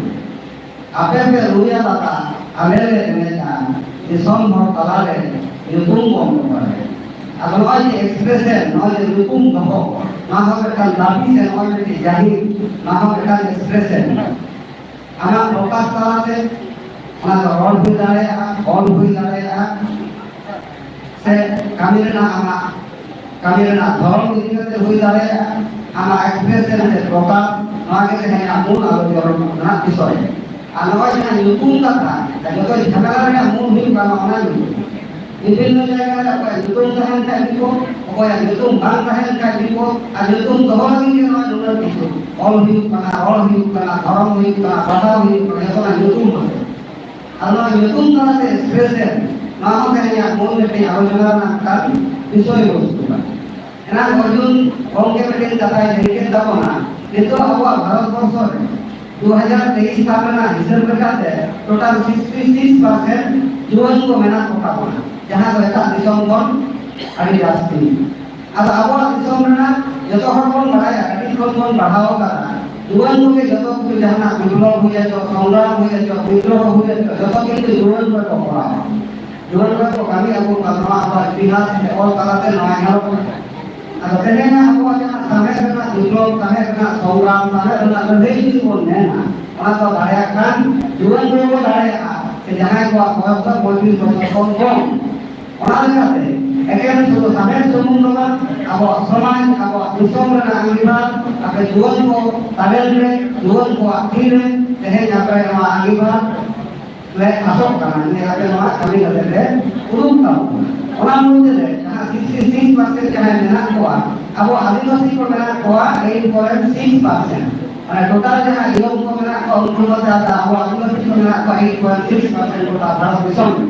ᱟᱯᱮ ᱯᱮ ᱨᱩᱭᱟ ᱞᱟᱛᱟ, ᱟᱞᱮ ᱞᱮ ᱮᱱᱮᱡᱟ, ᱫᱤᱥᱚᱢ ᱦᱚᱲ ᱛᱟᱞᱟᱨᱮ ᱧᱩᱛᱩᱢ ᱵᱚᱱ ᱫᱚᱦᱚᱭᱟ᱾" ᱟᱫᱚ ᱱᱚᱜᱼᱚᱭ ᱡᱮ expression, ᱱᱚᱜᱼᱚᱭ ᱡᱮ ᱧᱩᱛᱩᱢ ᱫᱚᱦᱚ, ᱱᱚᱣᱟ ᱦᱚᱸ ᱢᱤᱫᱴᱟᱝ ᱫᱟᱹᱵᱤ ᱥᱮ ᱱᱚᱜᱼᱚᱭ ᱢᱤᱫᱴᱤᱡ ᱡᱟᱹᱦᱤᱨ, ᱱᱚᱣᱟ ᱦᱚᱸ ᱢᱤᱫᱴᱟᱝ expression᱾ ᱟᱢᱟᱜ ᱯᱨᱚᱠᱟᱥ ᱛᱟᱞᱟᱛᱮ ᱚᱱᱟ ᱫᱚ ᱨᱚᱲ ᱦᱩᱭ ᱫᱟᱲᱮᱭᱟᱜᱼᱟ, ᱚᱞ ᱦᱩᱭ ᱫᱟᱲᱮᱭᱟᱜᱼᱟ, ᱥᱮ ᱠᱟᱹᱢᱤ ᱨᱮᱱᱟᱜ ᱟᱢᱟᱜ ᱠᱟᱹᱢᱤ ᱨᱮᱱᱟᱜ ᱫᱷᱚᱨᱚᱢ ᱤᱫᱤ ᱠᱟᱛᱮ ᱦᱩᱭ ᱫᱟᱲᱮᱭᱟᱜᱼᱟ, ᱟᱢᱟᱜ expression ᱥᱮ ᱯᱨᱚᱠᱟᱥ, ᱱᱚᱣᱟ ᱜᱮ ᱛᱮᱦᱮᱧᱟᱜ ᱢᱩᱞ ᱟᱞᱳᱪᱚᱱᱟ ᱨᱮᱱᱟᱜ ᱵᱤᱥᱚᱭ᱾ ᱟᱨ ᱱᱚᱜᱼᱚᱭ ᱡᱟᱦᱟᱸ ᱧᱩᱛᱩᱢ ᱠᱟᱛᱷᱟ, ᱡᱚᱛᱚ ᱡᱷᱟᱢᱮᱞᱟ ᱨᱮᱱᱟᱜ ᱢᱩᱞ ᱦᱩᱭᱩᱜ ᱠᱟᱱᱟ ᱚᱱᱟ ᱧᱩᱛᱩᱢ᱾ ᱵᱤᱵᱷᱤᱱᱱᱚ ᱡᱟᱭᱜᱟ ᱨᱮ ᱚᱠᱚᱭᱟᱜ ᱧᱩᱛᱩᱢ ᱛᱟᱦᱮᱱ ᱠᱷᱟᱡ ᱵᱤᱯᱚᱫ, ᱚᱠᱚᱭᱟᱜ ᱧᱩᱛᱩᱢ ᱵᱟᱝ ᱛᱟᱦᱮᱱ ᱠᱷᱟᱡ ᱵᱤᱯᱚᱫ, ᱟᱨ ᱧᱩᱛᱩᱢ ᱫᱚᱦᱚ ᱞᱟᱹᱜᱤᱫ ᱜᱮ ᱱᱚᱣᱟ ᱱᱩᱱᱟᱹᱜ ᱠᱤᱪᱷᱩ᱾ ᱚᱞ ᱦᱩᱭᱩᱜ ᱠᱟᱱᱟ, ᱨᱚᱲ ᱦᱩᱭᱩᱜ ᱠᱟᱱᱟ, ᱫᱷᱚᱨᱚᱢ ᱦᱩᱭᱩᱜ ᱠᱟᱱᱟ, ᱡᱚᱛᱚᱱᱟᱜ ᱧᱩᱛᱩᱢ ᱠᱟᱛᱮ᱾ ᱟᱨ ᱱᱚᱣᱟ ᱧᱩᱛᱩᱢ ᱛᱟᱞᱟᱛᱮ expression, ᱱᱚᱣᱟ ᱦᱚᱸ ᱛᱮᱦᱮᱧᱟᱜ ᱢᱩᱞ ᱢᱤᱫᱴᱮᱱ ᱟᱞᱳᱪᱚᱱᱟ ᱨᱮᱱᱟᱜ ᱢᱤᱫᱴᱟᱝ ᱵᱤᱥᱚᱭ ᱵᱚᱥᱛᱩ ᱠᱟᱱᱟ᱾ ᱮᱱᱟᱝ ᱚᱨᱡᱩᱱ ᱜᱚᱢᱠᱮ ᱢᱤᱫᱴᱮᱱ ᱠᱟᱛᱷᱟᱭ ᱞᱟᱹᱭ ᱠᱮᱫ ᱛᱟᱵᱚᱱᱟ, ᱱᱤᱛᱚᱜ ᱟᱵᱚᱣᱟᱜ ᱵᱷᱟᱨᱚᱛ ᱵᱚᱨᱥᱚ ᱨᱮ ᱫᱩ ᱦᱟᱡᱟᱨ ᱛᱮᱭᱤᱥ ᱥᱟᱞ ᱨᱮᱱᱟᱜ ᱦᱤᱥᱟᱹᱵ ᱞᱮᱠᱟᱛᱮ total sixty six percent ᱡᱩᱣᱟᱹᱱ ᱠᱚ ᱢᱮᱱᱟᱜ ᱠᱚ ᱛᱟᱵᱚᱱᱟ, ᱡᱟᱦᱟᱸ ᱫᱚ ᱮᱴᱟᱜ ᱫᱤᱥᱚᱢ ᱠᱷᱚᱱ ᱟᱹᱰᱤ ᱡᱟᱹᱥᱛᱤ᱾ ᱟᱫᱚ ᱟᱵᱚᱣᱟᱜ ᱫᱤᱥᱚᱢ ᱨᱮᱱᱟᱜ ᱡᱚᱛᱚ ᱦᱚᱲ ᱵᱚᱱ ᱵᱟᱲᱟᱭᱟ, ᱠᱟᱹᱴᱤᱡ ᱠᱷᱚᱱ ᱵᱚᱱ ᱯᱟᱲᱦᱟᱣ ᱟᱠᱟᱫᱟ, ᱡᱩᱣᱟᱹᱱ ᱠᱚᱜᱮ ᱡᱚᱛᱚ ᱠᱤᱪᱷᱩ, ᱡᱟᱦᱟᱱᱟᱜ ᱵᱤᱯᱞᱚᱵ ᱦᱩᱭ ᱦᱚᱪᱚ, ᱥᱚᱝᱜᱨᱟᱢ ᱦᱩᱭ ᱦᱚᱪᱚ, ᱵᱤᱫᱽᱨᱳᱦᱚ ᱦᱩᱭ ᱦᱚᱪᱚ, ᱡᱚᱛᱚ ᱠᱤᱱᱛᱩ ᱡᱩᱣᱟᱹᱱ ᱠᱚ ᱠᱚ ᱠᱚᱨᱟᱣᱟ᱾ ᱡᱩᱣᱟᱹᱱ ᱠᱚ ᱠᱚ ᱠᱟᱹᱢᱤ ᱟᱹᱜᱩ ᱠᱟᱫᱟ, ᱱᱚᱣᱟ ᱟᱵᱚᱣᱟᱜ ᱤᱛᱤᱦᱟᱥ ᱥᱮ ᱚᱞ ᱛᱟᱞᱟᱛᱮ ᱱᱚᱣᱟ ᱧᱮᱞᱚᱜ ᱠᱟᱱᱟ᱾ ᱟᱫᱚ ᱛᱮᱦᱮᱧᱟᱜ ᱟᱵᱚᱣᱟᱜ ᱡᱟᱦᱟᱸ ᱥᱟᱶᱦᱮᱫ ᱨᱮᱱᱟᱜ ᱵᱤᱯᱞᱚᱵ, ᱥᱟᱶᱦᱮᱫ ᱨᱮᱱᱟᱜ ᱥᱚᱝᱜᱨᱟᱢ, ᱥᱟᱶᱦᱮᱫ ᱨᱮᱱᱟᱜ ᱞᱟᱹᱲᱦᱟᱹᱭ ᱡᱩᱫᱤ ᱵᱚᱱ ᱢᱮᱱᱟ, ᱚᱱᱟ ᱫᱚ ᱫᱟᱲᱮᱭᱟᱜ ᱠᱷᱟᱱ ᱡᱩᱣᱟᱹᱱ ᱠᱚ ᱠᱚ ᱫᱟᱲᱮᱭᱟᱜᱼᱟ, ᱥᱮ ᱡᱟᱦᱟᱸᱭ ᱠᱚᱣᱟᱜ ᱵᱚᱭᱚᱥ ᱫᱚ ᱯᱚᱸᱭᱛᱨᱤᱥ ᱵᱚᱪᱷᱚᱨ ᱠᱷᱚᱱ ᱠᱚᱢ᱾ ᱚᱱᱟ ᱞᱮᱠᱟᱛᱮ ᱮᱠᱮᱱ ᱥᱩᱫᱷᱩ ᱥᱟᱶᱦᱮᱫ ᱥᱩᱢᱩᱝ ᱫᱚ ᱵᱟᱝ, ᱟᱵᱚᱣᱟᱜ ᱥᱚᱢᱟᱡᱽ, ᱟᱵᱚᱣᱟᱜ ᱫᱤᱥᱚᱢ ᱨᱮᱱᱟᱜ ᱟᱸᱜᱤᱵᱷᱟᱨ ᱟᱯᱮ ᱡᱩᱣᱟᱹᱱ ᱠᱚ ᱛᱟᱵᱮᱱ ᱨᱮ, ᱡᱩᱣᱟᱹᱱ ᱠᱚᱣᱟᱜ ᱛᱤ ᱨᱮ ᱛᱮᱦᱮᱧ ᱟᱯᱮ ᱱᱚᱣᱟ ᱟᱸᱜᱤᱵᱷᱟᱨ ᱞᱮ ᱟᱥᱚᱜ ᱠᱟᱱᱟ ᱡᱮ ᱟᱯᱮ ᱱᱚᱣᱟ ᱠᱟᱹᱢᱤ ᱠᱟᱛᱮ ᱯᱮ ᱩᱰᱩᱠ ᱛᱟᱵᱚᱱᱟ᱾ ᱚᱱᱟ ᱢᱚᱫᱽᱫᱷᱮ ᱨᱮ ᱡᱟᱦᱟᱸ ᱥᱤᱠᱥᱴᱤ ᱥᱤᱠᱥ ᱯᱟᱨᱥᱮᱱᱴ ᱡᱟᱦᱟᱸᱭ ᱢᱮᱱᱟᱜ ᱠᱚᱣᱟ, ᱟᱵᱚ ᱟᱹᱫᱤᱵᱟᱹᱥᱤ ᱠᱚ ᱢᱮᱱᱟᱜ ᱠᱚᱣᱟ ᱮᱭᱤᱴ ᱯᱚᱭᱮᱱᱴ ᱥᱤᱠᱥ ᱯᱟᱨᱥᱮᱱᱴ᱾ ᱢᱟᱱᱮ ᱴᱳᱴᱟᱞ ᱡᱟᱦᱟᱸ ᱤᱭᱚᱝ ᱠᱚ ᱢᱮᱱᱟᱜ ᱠᱚᱣᱟ, ᱩᱱᱠᱩ ᱢᱚᱫᱽᱫᱷᱮ ᱟᱵᱚ ᱟᱹᱫᱤᱵᱟᱹᱥᱤ ᱠᱚ ᱢᱮᱱᱟᱜ ᱠᱚᱣᱟ ᱮᱭᱤᱴ ᱯᱚᱭᱮᱱᱴ ᱥᱤᱠᱥ ᱯᱟᱨᱥᱮᱱᱴ ᱜᱚᱴᱟ ᱵᱷᱟᱨᱚᱛ ᱫᱤᱥᱚᱢ ᱨᱮ᱾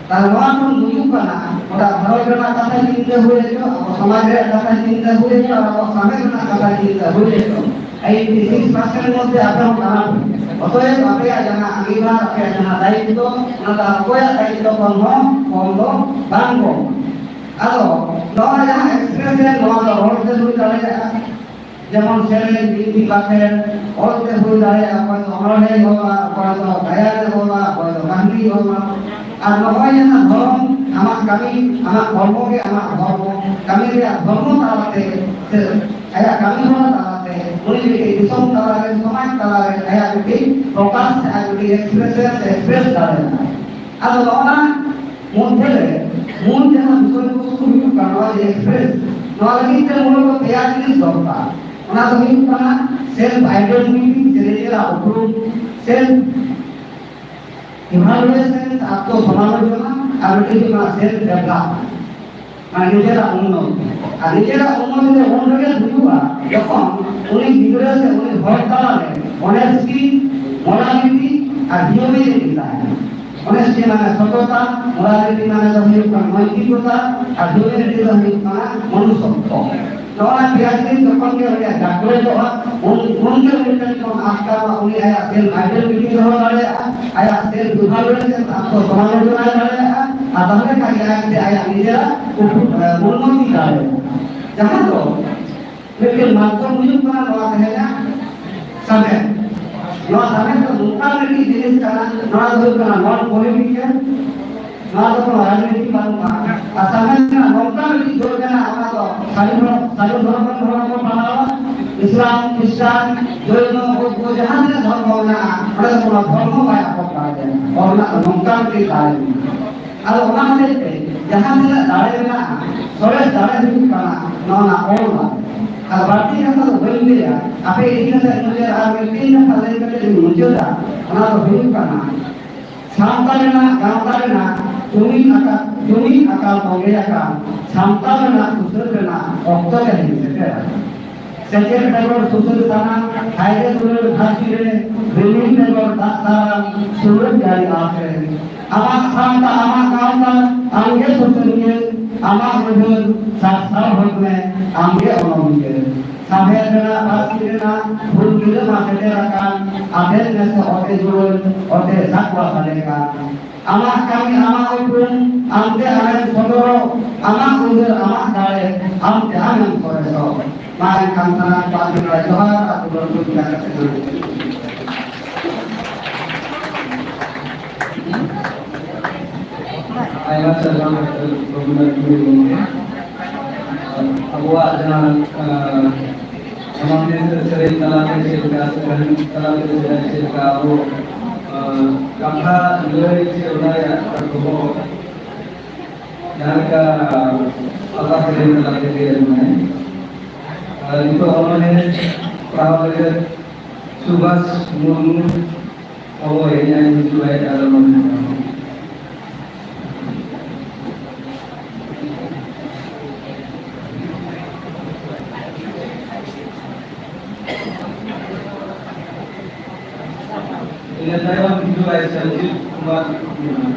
ᱛᱟᱦᱞᱮ ᱱᱚᱣᱟ ᱠᱷᱚᱱ ᱵᱩᱡᱩᱜ ᱠᱟᱱᱟ, ᱜᱚᱴᱟ ᱵᱷᱟᱨᱚᱛ ᱨᱮᱱᱟᱜ ᱠᱟᱛᱷᱟ ᱪᱤᱱᱛᱟᱹ ᱦᱩᱭ ᱦᱚᱪᱚ, ᱟᱵᱚ ᱥᱚᱢᱟᱡᱽ ᱨᱮᱭᱟᱜ ᱠᱟᱛᱷᱟ ᱪᱤᱱᱛᱟᱹ ᱦᱩᱭ ᱦᱚᱪᱚ, ᱟᱨ ᱟᱵᱚ ᱥᱟᱶᱦᱮᱫ ᱨᱮᱱᱟᱜ ᱠᱟᱛᱷᱟ ᱪᱤᱱᱛᱟᱹ ᱦᱩᱭ ᱦᱚᱪᱚ, ᱮᱭᱤᱴᱤ ᱥᱤᱠᱥ ᱯᱟᱨᱥᱮᱱᱴ ᱢᱚᱫᱽᱫᱷᱮ ᱟᱯᱮ ᱦᱚᱸ ᱠᱟᱱᱟ ᱯᱮ᱾ ᱚᱛᱚᱮᱵ ᱟᱯᱮᱭᱟᱜ ᱡᱟᱦᱟᱸ ᱟᱸᱜᱤᱵᱷᱟᱨ, ᱟᱯᱮᱭᱟᱜ ᱡᱟᱦᱟᱸ ᱫᱟᱭᱤᱛᱛᱚ, ᱚᱱᱟ ᱫᱚ ᱚᱠᱚᱭᱟᱜ ᱫᱟᱭᱤᱛᱛᱚ ᱠᱷᱚᱱ ᱦᱚᱸ ᱠᱚᱢ ᱫᱚ ᱵᱟᱝ ᱠᱚᱢ᱾ ᱟᱫᱚ ᱱᱚᱣᱟ ᱡᱟᱦᱟᱸ ᱮᱠᱥᱯᱨᱮᱥ ᱨᱮ, ᱱᱚᱣᱟ ᱫᱚ ᱨᱚᱲ ᱛᱮ ᱦᱩᱭ ᱫᱟᱲᱮᱭᱟᱜᱼᱟ, ᱡᱮᱢᱚᱱ ᱥᱮᱨᱮᱧ, ᱵᱤᱱᱛᱤ, ᱵᱟᱠᱷᱮᱬ, ᱚᱞ ᱛᱮ ᱦᱩᱭ ᱫᱟᱲᱮᱭᱟᱜᱼᱟ, ᱚᱠᱚᱭ ᱫᱚ ᱚᱱᱚᱬᱦᱮᱭ ᱚᱞᱟ, ᱚᱠᱚᱭ ᱫᱚ ᱜᱟᱭᱟᱱᱮ ᱚᱞᱟ, ᱚᱠᱚᱭ ᱫᱚ ᱠᱟᱹᱦᱱᱤᱭ ᱚᱞᱟ᱾ ᱟᱨ ᱱᱚᱜᱼᱚᱭ ᱡᱟᱦᱟᱸ ᱫᱷᱚᱨᱚᱢ, ᱟᱢᱟᱜ ᱠᱟᱹᱢᱤ, ᱟᱢᱟᱜ ᱦᱚᱲᱢᱚ ᱜᱮ ᱟᱢᱟᱜ ᱫᱷᱚᱨᱢᱚ, ᱠᱟᱹᱢᱤ ᱨᱮᱭᱟᱜ ᱫᱷᱚᱨᱢᱚ ᱛᱟᱞᱟᱛᱮ ᱥᱮ ᱟᱭᱟᱜ ᱠᱟᱹᱢᱤ ᱦᱚᱨᱟ ᱛᱟᱞᱟᱛᱮ ᱩᱱᱤ ᱢᱤᱫᱴᱤᱡ ᱫᱤᱥᱚᱢ ᱛᱟᱞᱟᱨᱮ, ᱥᱚᱢᱟᱡᱽ ᱛᱟᱞᱟᱨᱮ ᱟᱭᱟᱜ ᱢᱤᱫᱴᱤᱡ ᱯᱨᱚᱠᱟᱥ ᱥᱮ ᱟᱭᱟᱜ ᱢᱤᱫᱴᱤᱡ ᱮᱠᱥᱯᱨᱮᱥ ᱥᱮ ᱮᱠᱥᱯᱨᱮᱥ ᱫᱟᱲᱮᱭᱟᱜᱼᱟ᱾ ᱟᱫᱚ ᱱᱚᱜᱼᱚ ᱱᱟ ᱢᱚᱫᱽᱫᱷᱮ ᱨᱮ ᱢᱩᱞ ᱡᱟᱦᱟᱸ ᱵᱤᱥᱚᱭ ᱵᱚᱥᱛᱩ ᱦᱩᱭᱩᱜ ᱠᱟᱱᱟ, ᱱᱚᱣᱟ ᱡᱮ ᱮᱠᱥᱯᱨᱮᱥ, ᱱᱚᱣᱟ ᱞᱟᱹᱜᱤᱫ ᱛᱮ ᱢᱩᱞᱚᱛᱚ ᱯᱮᱭᱟ ᱡᱤᱱᱤᱥ ᱫᱚᱨᱠᱟᱨ᱾ ᱚᱱᱟ ᱫᱚ ᱦᱩᱭᱩᱜ ᱠᱟᱱᱟ ᱥᱮᱞᱯᱷ ᱟᱭᱰᱮᱱᱴᱤᱴᱤ, ᱥᱮ ᱱᱤᱡᱮᱨᱟᱜ ᱩᱯᱨᱩᱢ, ᱥᱮᱞᱯᱷ ᱤᱵᱷᱟᱞᱩᱭᱮᱥᱚᱱ, ᱟᱛᱢᱚ ᱥᱚᱢᱟᱞᱳᱪᱚᱱᱟ, ᱟᱨ ᱢᱤᱫᱴᱤᱡ ᱦᱩᱭᱩᱜ ᱠᱟᱱᱟ ᱥᱮᱞᱯᱷ ᱰᱮᱵᱷᱞᱚᱯᱢᱮᱱᱴ, ᱢᱟᱱᱮ ᱱᱤᱡᱮᱨᱟᱜ ᱩᱱᱱᱚᱛᱤ᱾ ᱟᱨ ᱱᱤᱡᱮᱨᱟᱜ ᱩᱱᱱᱚᱛᱤ ᱫᱚ ᱩᱱ ᱨᱮᱜᱮ ᱦᱩᱭᱩᱜᱼᱟ, ᱡᱚᱠᱷᱚᱱ ᱩᱱᱤ ᱜᱤᱫᱽᱨᱟᱹ ᱥᱮ ᱩᱱᱤ ᱦᱚᱲ ᱛᱟᱞᱟᱨᱮ ᱚᱱᱮᱥᱴᱤ, ᱢᱚᱨᱟᱞᱤᱴᱤ ᱟᱨ ᱦᱤᱭᱩᱢᱮᱱᱤᱴᱤ ᱛᱟᱦᱮᱱᱟ᱾ ᱚᱱᱮᱥᱴᱤ ᱢᱟᱱᱮ ᱥᱚᱛᱚᱛᱟ, ᱢᱚᱨᱟᱞᱤᱴᱤ ᱢᱟᱱᱮ ᱫᱚ ᱦᱩᱭᱩᱜ ᱠᱟᱱᱟ ᱱᱚᱭᱛᱤᱠᱚᱛᱟ, ᱟᱨ ᱦᱤᱭᱩᱢᱮᱱᱤᱴᱤ ᱫᱚ ᱦᱩᱭᱩᱜ ᱠᱟᱱᱟ ᱢᱚᱱᱩᱥᱥᱚᱛᱛᱚ᱾ ᱱᱚᱜᱼᱚ ᱱᱟ ᱯᱮᱭᱟ ᱡᱤᱱᱤᱥ ᱡᱚᱠᱷᱚᱱ ᱜᱮ ᱩᱱᱤᱭᱟᱜ ᱡᱟᱜᱽᱨᱚᱛᱚᱜᱼᱟ, ᱩᱱ, ᱩᱱ ᱜᱮ ᱩᱱᱤ ᱴᱷᱮᱱ ᱠᱷᱚᱱ ᱟᱴᱠᱟᱨᱚᱜᱼᱟ, ᱩᱱᱤ ᱟᱭᱟᱜ ᱥᱮᱞᱯᱷ ᱟᱭᱰᱮᱱᱴᱤᱴᱤ ᱫᱚᱦᱚ ᱫᱟᱲᱮᱭᱟᱜᱼᱟ, ᱟᱭᱟᱜ ᱥᱮᱞᱯᱷ ᱤᱵᱷᱟᱞᱩᱭᱮᱥᱚᱱ, ᱟᱛᱢᱚ ᱥᱚᱢᱟᱞᱳᱪᱚᱱᱟᱭ ᱫᱟᱲᱮᱭᱟᱜᱼᱟ, ᱟᱨ ᱛᱟᱦᱞᱮ ᱠᱷᱟᱱ ᱜᱮ ᱟᱡᱛᱮ ᱟᱭᱟᱜ ᱱᱤᱡᱮᱨᱟᱜ ᱩᱯᱨᱩᱢ, ᱮ, ᱩᱱᱱᱚᱛᱤ ᱫᱟᱲᱮᱭᱟᱜᱼᱟ᱾ ᱡᱟᱦᱟᱸ ᱫᱚ ᱢᱤᱫᱴᱮᱱ ᱢᱟᱫᱽᱫᱷᱚᱢ ᱦᱩᱭᱩᱜ ᱠᱟᱱᱟ ᱱᱚᱣᱟ ᱛᱮᱦᱮᱧᱟᱜ ᱥᱟᱶᱦᱮᱫ᱾ ᱱᱚᱣᱟ ᱥᱟᱶᱦᱮᱫ ᱫᱚ ᱱᱚᱝᱠᱟᱱ ᱢᱤᱫᱴᱤᱡ ᱡᱤᱱᱤᱥ ᱠᱟᱱᱟ, ᱱᱚᱣᱟ ᱫᱚ ᱦᱩᱭᱩᱜ ᱠᱟᱱᱟ ᱱᱚᱱ ᱯᱚᱞᱤᱴᱤᱠᱮᱞ, ᱱᱚᱣᱟ ᱫᱚ ᱠᱳᱱᱳ ᱨᱟᱡᱽᱱᱤᱛᱤ ᱵᱟᱹᱱᱩᱜᱼᱟ᱾ ᱟᱨ ᱥᱟᱶᱦᱮᱫ ᱨᱮᱱᱟᱜ ᱱᱚᱝᱠᱟ ᱢᱤᱫᱴᱤᱡ ᱡᱳᱨ ᱢᱮᱱᱟᱜᱼᱟ, ᱚᱱᱟ ᱫᱚ ᱥᱟᱹᱨᱤ ᱫᱷᱚᱨᱚᱢ, ᱥᱟᱹᱨᱤ ᱫᱷᱚᱨᱚᱢ ᱨᱮᱱ ᱦᱚᱲ ᱠᱚ ᱯᱟᱲᱦᱟᱣᱟ, ᱤᱥᱞᱟᱢ, ᱠᱷᱨᱤᱥᱴᱟᱱ, ᱡᱚᱭᱱᱚ, ᱵᱳᱫᱷᱚ, ᱡᱟᱦᱟᱸ ᱛᱤᱱᱟᱹᱜ ᱫᱷᱚᱨᱢᱚ ᱢᱮᱱᱟᱜᱼᱟ, ᱚᱸᱰᱮ ᱫᱚ ᱠᱳᱱᱳ ᱫᱷᱚᱨᱢᱚ ᱵᱟᱭ ᱟᱴᱚᱠ ᱫᱟᱲᱮᱭᱟᱜᱼᱟ᱾ ᱚᱞ ᱨᱮᱱᱟᱜ ᱫᱚ ᱱᱚᱝᱠᱟᱱ ᱢᱤᱫᱴᱤᱡ ᱫᱟᱲᱮ ᱢᱮᱱᱟᱜᱼᱟ᱾ ᱟᱫᱚ ᱚᱱᱟ ᱦᱚᱛᱮᱡ ᱛᱮ ᱡᱟᱦᱟᱸ ᱛᱤᱱᱟᱹᱜ ᱫᱟᱲᱮ ᱢᱮᱱᱟᱜᱼᱟ, ᱥᱚᱨᱮᱥ ᱫᱟᱲᱮ ᱦᱩᱭᱩᱜ ᱠᱟᱱᱟ ᱱᱚᱣᱟ ᱨᱮᱱᱟᱜ ᱚᱞ ᱫᱟᱲᱮ᱾ ᱟᱨ ᱵᱟᱹᱲᱛᱤ ᱠᱟᱛᱷᱟ ᱫᱚ ᱵᱟᱹᱧ ᱞᱟᱹᱭᱟ, ᱟᱯᱮ ᱤᱫᱤ ᱠᱟᱛᱮ ᱢᱩᱪᱟᱹᱫ ᱟᱨ ᱢᱤᱫᱴᱤᱡ ᱠᱟᱛᱷᱟ ᱞᱟᱹᱭ ᱠᱟᱛᱮ ᱤᱧ ᱢᱩᱪᱟᱹᱫᱟ, ᱚᱱᱟ ᱫᱚ ᱦᱩᱭᱩᱜ ᱠᱟᱱᱟ, ᱥᱟᱶᱛᱟ ᱨᱮᱱᱟᱜ, ᱜᱟᱶᱛᱟ ᱨᱮᱱᱟᱜ ᱡᱩᱢᱤᱫ ᱟᱠᱟᱱ, ᱡᱩᱢᱤᱫ ᱟᱠᱟᱱ ᱛᱚᱸᱜᱮ ᱟᱠᱟᱱ ᱥᱟᱶᱛᱟ ᱨᱮᱱᱟᱜ ᱥᱩᱥᱟᱹᱨ ᱨᱮᱱᱟᱜ ᱚᱠᱛᱚ ᱨᱮ ᱦᱮᱡ ᱥᱮᱴᱮᱨᱟ᱾ ᱥᱮᱪᱮᱫ ᱵᱮᱜᱚᱨ ᱥᱩᱥᱟᱹᱨ ᱥᱟᱱᱟ, ᱦᱟᱭᱨᱮ ᱫᱩᱞᱟᱹᱲ ᱫᱷᱟᱹᱨᱛᱤ ᱨᱮ, ᱨᱤᱢᱤᱞ ᱵᱮᱜᱚᱨ ᱫᱟᱜ ᱛᱟᱨᱟᱢ, ᱥᱩᱨᱟᱹᱜ ᱡᱟᱹᱲᱤ ᱟᱥ ᱨᱮ᱾ ᱟᱢᱟᱜ ᱥᱟᱶᱛᱟ, ᱟᱢᱟᱜ ᱜᱟᱶᱛᱟ, ᱟᱢᱜᱮ ᱥᱩᱥᱟᱹᱨᱤᱭᱟᱹ, ᱟᱢᱟᱜ ᱩᱭᱦᱟᱹᱨ ᱥᱟᱨᱥᱟᱣ ᱦᱚᱫ ᱢᱮ, ᱟᱢᱜᱮ ᱚᱱᱚᱞᱤᱭᱟᱹ᱾ ᱥᱟᱶᱦᱮᱫ ᱨᱮᱱᱟᱜ, ᱯᱟᱹᱨᱥᱤ ᱨᱮᱱᱟᱜ ᱦᱩᱞ ᱜᱤᱨᱟᱹ ᱢᱟ ᱥᱮᱴᱮᱨ ᱟᱠᱟᱱ, ᱟᱛᱮᱫ ᱢᱮᱥᱮ ᱚᱛᱮ ᱡᱩᱣᱟᱹᱱ, ᱚᱛᱮ ᱥᱟᱠᱣᱟ ᱥᱟᱰᱮ ᱠᱟᱱ᱾ ᱟᱢᱟᱜ ᱠᱟᱹᱢᱤ, ᱟᱢᱟᱜ ᱩᱯᱨᱩᱢ, ᱟᱢᱛᱮ ᱟᱢᱮᱢ ᱥᱚᱫᱚᱨᱚᱜ, ᱟᱢᱟᱜ ᱩᱭᱦᱟᱹᱨ, ᱟᱢᱟᱜ ᱫᱟᱲᱮ, ᱟᱢᱛᱮ ᱟᱢᱮᱢ ᱥᱚᱨᱮᱥᱚᱜ᱾ ᱢᱟ ᱮᱱᱠᱷᱟᱱ ᱥᱟᱱᱟᱢ ᱠᱚᱣᱟᱜ ᱡᱚᱦᱟᱨ ᱟᱨ ᱫᱩᱞᱟᱹᱲ ᱠᱚ ᱢᱮᱱᱟᱜ ᱠᱟᱛᱮ ᱱᱚᱰᱮ᱾ ᱟᱭᱢᱟ ᱥᱟᱨᱦᱟᱣ ᱰᱟᱠᱛᱟᱨ ᱨᱚᱜᱷᱩᱱᱟᱛᱷ ᱢᱩᱨᱢᱩ ᱜᱚᱢᱠᱮ᱾ ᱟᱵᱚᱣᱟᱜ ᱡᱟᱦᱟᱸ, ᱟᱸ, ᱚᱱᱚᱬᱦᱮ ᱥᱮ ᱥᱮᱨᱮᱧ ᱛᱟᱞᱟᱛᱮ ᱪᱮᱫ ᱞᱮᱠᱟ, ᱥᱮ ᱠᱟᱹᱦᱱᱤ ᱛᱟᱞᱟᱛᱮ ᱪᱮᱫ ᱞᱮᱠᱟ ᱟᱵᱚ, ᱟᱸ, ᱠᱟᱛᱷᱟ ᱞᱟᱹᱭ ᱥᱮ ᱚᱱᱟ ᱨᱮᱭᱟᱜ ᱜᱚᱵᱚᱞ ᱡᱟᱦᱟᱸ ᱞᱮᱠᱟ ᱯᱟᱛᱟ ᱥᱮᱨᱮᱧ ᱛᱟᱞᱟᱛᱮ ᱞᱟᱹᱭ ᱟᱵᱚᱱᱟᱭ᱾ ᱟᱨ ᱱᱤᱛᱚᱜ ᱚᱱᱚᱬᱦᱮ ᱯᱟᱲᱦᱟᱣ ᱞᱟᱹᱜᱤᱫ ᱥᱩᱵᱷᱟᱥ ᱢᱩᱨᱢᱩ ᱦᱚᱦᱚ ᱦᱮᱡ ᱮᱱᱟᱭ, ᱦᱤᱡᱩᱜ ᱟᱭ, ᱟᱞᱚᱢ ᱢᱮᱱᱟ᱾ ᱤᱱᱟᱹ ᱛᱟᱭᱚᱢ ᱦᱤᱡᱩᱜ ᱟᱭ ᱥᱟᱹᱡᱤᱵ ᱠᱩᱢᱟᱨ ᱢᱩᱨᱢᱩ᱾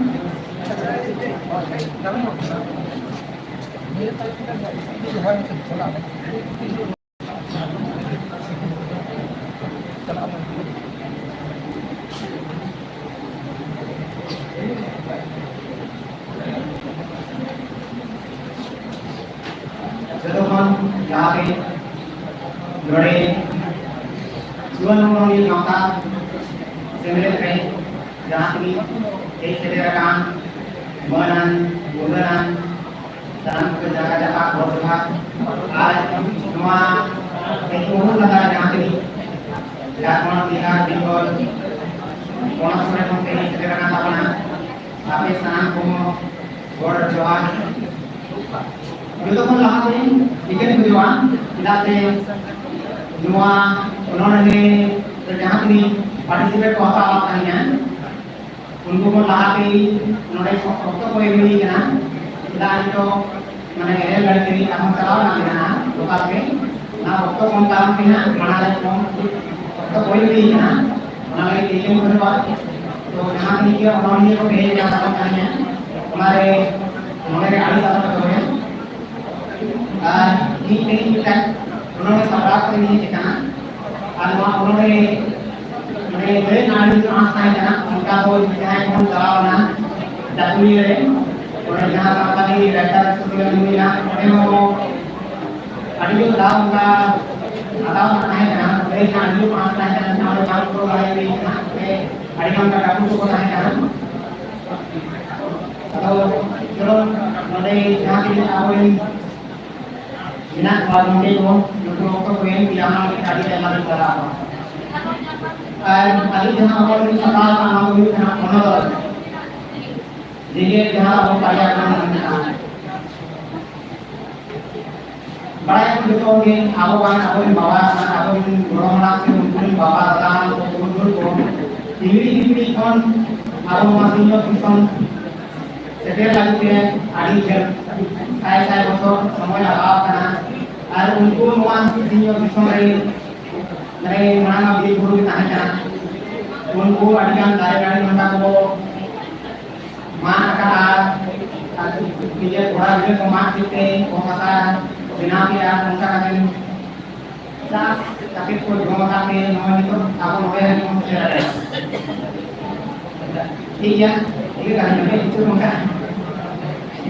ᱡᱚᱛᱚ ᱠᱷᱚᱱ ᱞᱟᱦᱟᱛᱮ ᱱᱚᱰᱮ ᱥᱩᱣᱟᱱ ᱢᱚᱱᱤ ᱜᱟᱶᱛᱟ ᱥᱮᱢᱞᱮᱫ ᱨᱮ ᱡᱟᱦᱟᱸ ᱛᱤᱱᱟᱹᱜ ᱦᱮᱡ ᱥᱮᱴᱮᱨ ᱟᱠᱟᱱ ᱢᱟᱹᱱᱟᱱ, ᱜᱩᱱᱟᱹᱱᱟᱱ, ᱥᱟᱱᱟᱢ ᱠᱚᱜᱮ ᱡᱟᱭᱜᱟ ᱡᱟᱯᱟᱜ ᱜᱚᱰ ᱡᱚᱦᱟᱨ᱾ ᱟᱨ ᱱᱚᱣᱟ ᱛᱮᱦᱮᱧ ᱵᱚᱱ ᱠᱟᱛᱷᱟ ᱡᱟᱦᱟᱸ ᱛᱤᱱᱟᱹᱜ ᱡᱷᱟᱲᱠᱷᱚᱸᱰ, ᱵᱤᱦᱟᱨ, ᱵᱮᱝᱜᱚᱞ ᱯᱚᱱᱚᱛ ᱠᱚᱨᱮ ᱠᱷᱚᱱ ᱛᱮᱦᱮᱧ ᱥᱮᱴᱮᱨ ᱟᱠᱟᱱ ᱛᱟᱵᱚᱱᱟ, ᱟᱯᱮ ᱥᱟᱱᱟᱢ ᱠᱚ ᱜᱚᱰ ᱡᱚᱦᱟᱨ᱾ ᱡᱚᱛᱚ ᱠᱷᱚᱱ ᱞᱟᱦᱟ ᱛᱮ ᱴᱷᱤᱠᱟᱹᱱ ᱠᱷᱚᱡᱚᱜᱼᱟ, ᱪᱮᱫᱟᱜ ᱥᱮ ᱱᱚᱣᱟ ᱚᱱᱚᱬᱦᱮ ᱨᱮ ᱡᱟᱦᱟᱸ ᱛᱤᱱᱟᱹᱜ participate ᱠᱚ ᱦᱟᱛᱟᱣ ᱞᱮᱫ ᱛᱟᱦᱮᱸᱱᱟ, ᱩᱱᱠᱩ ᱠᱷᱚᱱ ᱞᱟᱦᱟ ᱛᱮ ᱱᱚᱰᱮ ᱚᱠᱛᱚ ᱠᱚ ᱮᱢ ᱦᱩᱭ ᱠᱟᱱᱟ᱾ ᱪᱮᱫᱟᱜ ᱱᱤᱛᱚᱜ ᱢᱟᱱᱮ ᱨᱮᱞ ᱜᱟᱹᱰᱤ ᱛᱮ ᱟᱨᱦᱚᱸ ᱪᱟᱞᱟᱣ ᱨᱮᱱᱟᱜ ᱢᱮᱱᱟᱜᱼᱟ ᱞᱳᱠᱟᱞ ᱛᱮ, ᱚᱱᱟ ᱚᱠᱛᱚ ᱠᱚᱢ ᱠᱟᱨᱚᱱ ᱛᱮ ᱦᱟᱸᱜ ᱢᱟᱲᱟᱝ ᱨᱮ ᱠᱚᱢ ᱚᱠᱛᱚ ᱠᱚ ᱮᱢ ᱦᱩᱭ ᱠᱟᱱᱟ, ᱚᱱᱟ ᱞᱟᱹᱜᱤᱫ ᱛᱮ ᱤᱧ ᱠᱷᱚᱡᱚᱜᱼᱟ᱾ ᱛᱚ ᱡᱟᱦᱟᱸ ᱛᱤᱱᱟᱹᱜ ᱜᱮ ᱚᱱᱚᱬᱦᱤᱭᱟᱹ ᱠᱚ ᱦᱮᱡ ᱟᱠᱟᱱ ᱛᱟᱵᱚᱱ ᱛᱟᱦᱮᱸᱫ, ᱚᱱᱟᱨᱮ ᱱᱚᱰᱮ ᱨᱮ ᱟᱹᱰᱤ ᱟᱞᱚ ᱯᱮ ᱫᱚᱦᱚᱭᱟ᱾ ᱟᱨ ᱤᱧ ᱛᱮᱦᱮᱧ ᱢᱤᱫᱴᱟᱝ ᱚᱱᱚᱬᱦᱮ ᱥᱟᱯᱲᱟᱣ ᱠᱟᱛᱮ ᱤᱧ ᱦᱮᱡ ᱟᱠᱟᱱᱟ᱾ ᱟᱨ ᱱᱚᱣᱟ ᱚᱱᱚᱬᱦᱮ ᱢᱟᱱᱮ ᱞᱟᱹᱭ ᱨᱮᱱᱟᱜ ᱟᱹᱰᱤ ᱡᱳᱨ ᱟᱸᱥ ᱛᱟᱦᱮᱸ ᱠᱟᱱᱟ, ᱚᱱᱠᱟ ᱫᱚ ᱡᱟᱦᱟᱸᱭ ᱠᱚᱵᱚᱱ ᱪᱟᱞᱟᱣ ᱞᱮᱱᱟ ᱪᱟᱹᱠᱩᱞᱤᱭᱟᱹ ᱨᱮ, ᱚᱸᱰᱮ ᱡᱟᱦᱟᱸ ᱥᱟᱱᱛᱟᱲᱤ ᱨᱟᱭᱴᱟᱨ ᱥᱴᱩᱰᱤᱭᱳ ᱨᱮ ᱦᱩᱭᱱᱟ, ᱚᱸᱰᱮ ᱦᱚᱸ ᱟᱹᱰᱤ ᱡᱳᱨ ᱫᱟᱣ ᱚᱱᱠᱟ ᱦᱟᱛᱟᱣ ᱨᱮᱱᱟᱜ ᱛᱟᱦᱮᱸ ᱠᱟᱱᱟ, ᱞᱟᱹᱭ ᱨᱮᱱᱟᱜ ᱟᱹᱰᱤ ᱡᱳᱨ ᱟᱸᱥ ᱛᱟᱦᱮᱸ ᱠᱟᱱᱟ, ᱚᱸᱰᱮ ᱵᱟᱝ ᱯᱩᱨᱟᱹᱣ ᱫᱟᱲᱮ ᱦᱩᱭ ᱠᱟᱱᱟ, ᱚᱸᱰᱮ ᱟᱹᱰᱤ ᱜᱟᱱ ᱚᱱᱠᱟ ᱰᱟᱠᱩ ᱠᱚᱠᱚ ᱛᱟᱦᱮᱸ ᱠᱟᱱᱟ᱾ ᱟᱫᱚ ᱪᱚᱞᱚ ᱱᱚᱰᱮ ᱡᱟᱦᱟᱸ ᱛᱤᱱᱟᱹᱜ ᱟᱵᱚᱨᱮᱱ ᱢᱮᱱᱟᱜ ᱠᱚᱣᱟ ᱜᱚᱢᱠᱮ ᱠᱚ, ᱱᱩᱠᱩ ᱚᱠᱛᱚ ᱠᱚ ᱮᱢ ᱠᱮᱫᱟ, ᱚᱱᱟ ᱞᱟᱹᱜᱤᱫ ᱟᱹᱰᱤ ᱟᱭᱢᱟ ᱞᱤᱧ ᱥᱟᱨᱦᱟᱣ ᱠᱚᱣᱟ᱾ ᱟᱨ ᱟᱹᱞᱤᱧ ᱡᱟᱦᱟᱸ ᱚᱱᱚᱬᱦᱮ ᱞᱤᱧ ᱥᱟᱯᱲᱟᱣ ᱟᱠᱟᱫ, ᱚᱱᱟ ᱫᱚ ᱦᱩᱭᱩᱜ ᱠᱟᱱᱟ ᱚᱱᱚᱬᱦᱮ ᱡᱮᱜᱮᱛ ᱡᱟᱦᱟᱸ ᱟᱵᱚ ᱯᱟᱨᱭᱟᱵᱚᱨᱚᱱ ᱢᱮᱱᱟᱜᱼᱟ᱾ ᱵᱟᱲᱟᱭᱟᱵᱚᱱ ᱡᱚᱛᱚ ᱦᱚᱲ ᱜᱮ, ᱟᱵᱚ ᱵᱟᱝ ᱟᱵᱚᱨᱮᱱ ᱵᱟᱵᱟ, ᱟᱵᱚᱨᱮᱱ ᱜᱚᱲᱚᱢ ᱦᱟᱲᱟᱢ ᱥᱮ ᱩᱱᱠᱩ ᱨᱮᱱ ᱵᱟᱵᱟ, ᱫᱟᱫᱟ ᱦᱟᱲᱟᱢ ᱠᱚ, ᱯᱩᱨᱩᱫᱷᱩᱞ ᱠᱚ, ᱯᱤᱲᱦᱤ ᱯᱤᱲᱦᱤ ᱠᱷᱚᱱ ᱟᱵᱚ ᱱᱚᱣᱟ ᱥᱤᱧᱚᱛ ᱫᱤᱥᱚᱢ ᱥᱮᱴᱮᱨ ᱞᱟᱹᱜᱤᱫ ᱛᱮ ᱟᱹᱰᱤ ᱰᱷᱮᱨ ᱥᱟᱭ ᱥᱟᱭ ᱵᱚᱪᱷᱚᱨ ᱥᱚᱢᱚᱭ ᱞᱟᱜᱟᱣ ᱟᱠᱟᱱᱟ᱾ ᱟᱨ ᱩᱱᱠᱩ ᱱᱚᱣᱟ ᱥᱤᱧᱚᱛ ᱫᱤᱥᱚᱢ ᱨᱮ ᱢᱟᱱᱮ ᱢᱟᱲᱟᱝ ᱢᱟ ᱵᱤᱨ ᱵᱩᱨᱩ ᱜᱮ ᱛᱟᱦᱮᱸ ᱠᱟᱱᱟ᱾ ᱩᱱᱠᱩ ᱟᱹᱰᱤ ᱜᱟᱱ ᱫᱟᱨᱮ ᱱᱟᱹᱲᱤ ᱱᱚᱝᱠᱟ ᱠᱚ ᱢᱟᱜ ᱟᱠᱟᱫᱼᱟ, ᱟᱨ ᱱᱤᱡᱮᱨ ᱠᱚᱲᱟ ᱜᱤᱫᱽᱨᱟᱹ ᱠᱚ ᱢᱟᱜ ᱠᱮᱫ ᱛᱮ ᱠᱚ ᱦᱟᱥᱟ ᱵᱮᱱᱟᱣ ᱠᱮᱫᱼᱟ, ᱚᱱᱠᱟ ᱠᱟᱛᱮ ᱪᱟᱥ ᱠᱟᱛᱮ ᱠᱚ ᱡᱚᱢ ᱟᱠᱟᱫ ᱛᱮ ᱱᱚᱜᱼᱚᱭ ᱱᱤᱛᱚᱜ ᱟᱵᱚ ᱱᱚᱰᱮ ᱦᱟᱹᱵᱤᱡ ᱵᱚᱱ ᱥᱮᱴᱮᱨ ᱟᱠᱟᱱᱟ᱾ ᱴᱷᱤᱠ ᱜᱮᱭᱟ, ᱴᱷᱤᱠ ᱜᱮᱭᱟ, ᱛᱟᱦᱞᱮ ᱱᱚᱰᱮ ᱱᱤᱛᱚᱜ ᱱᱚᱝᱠᱟ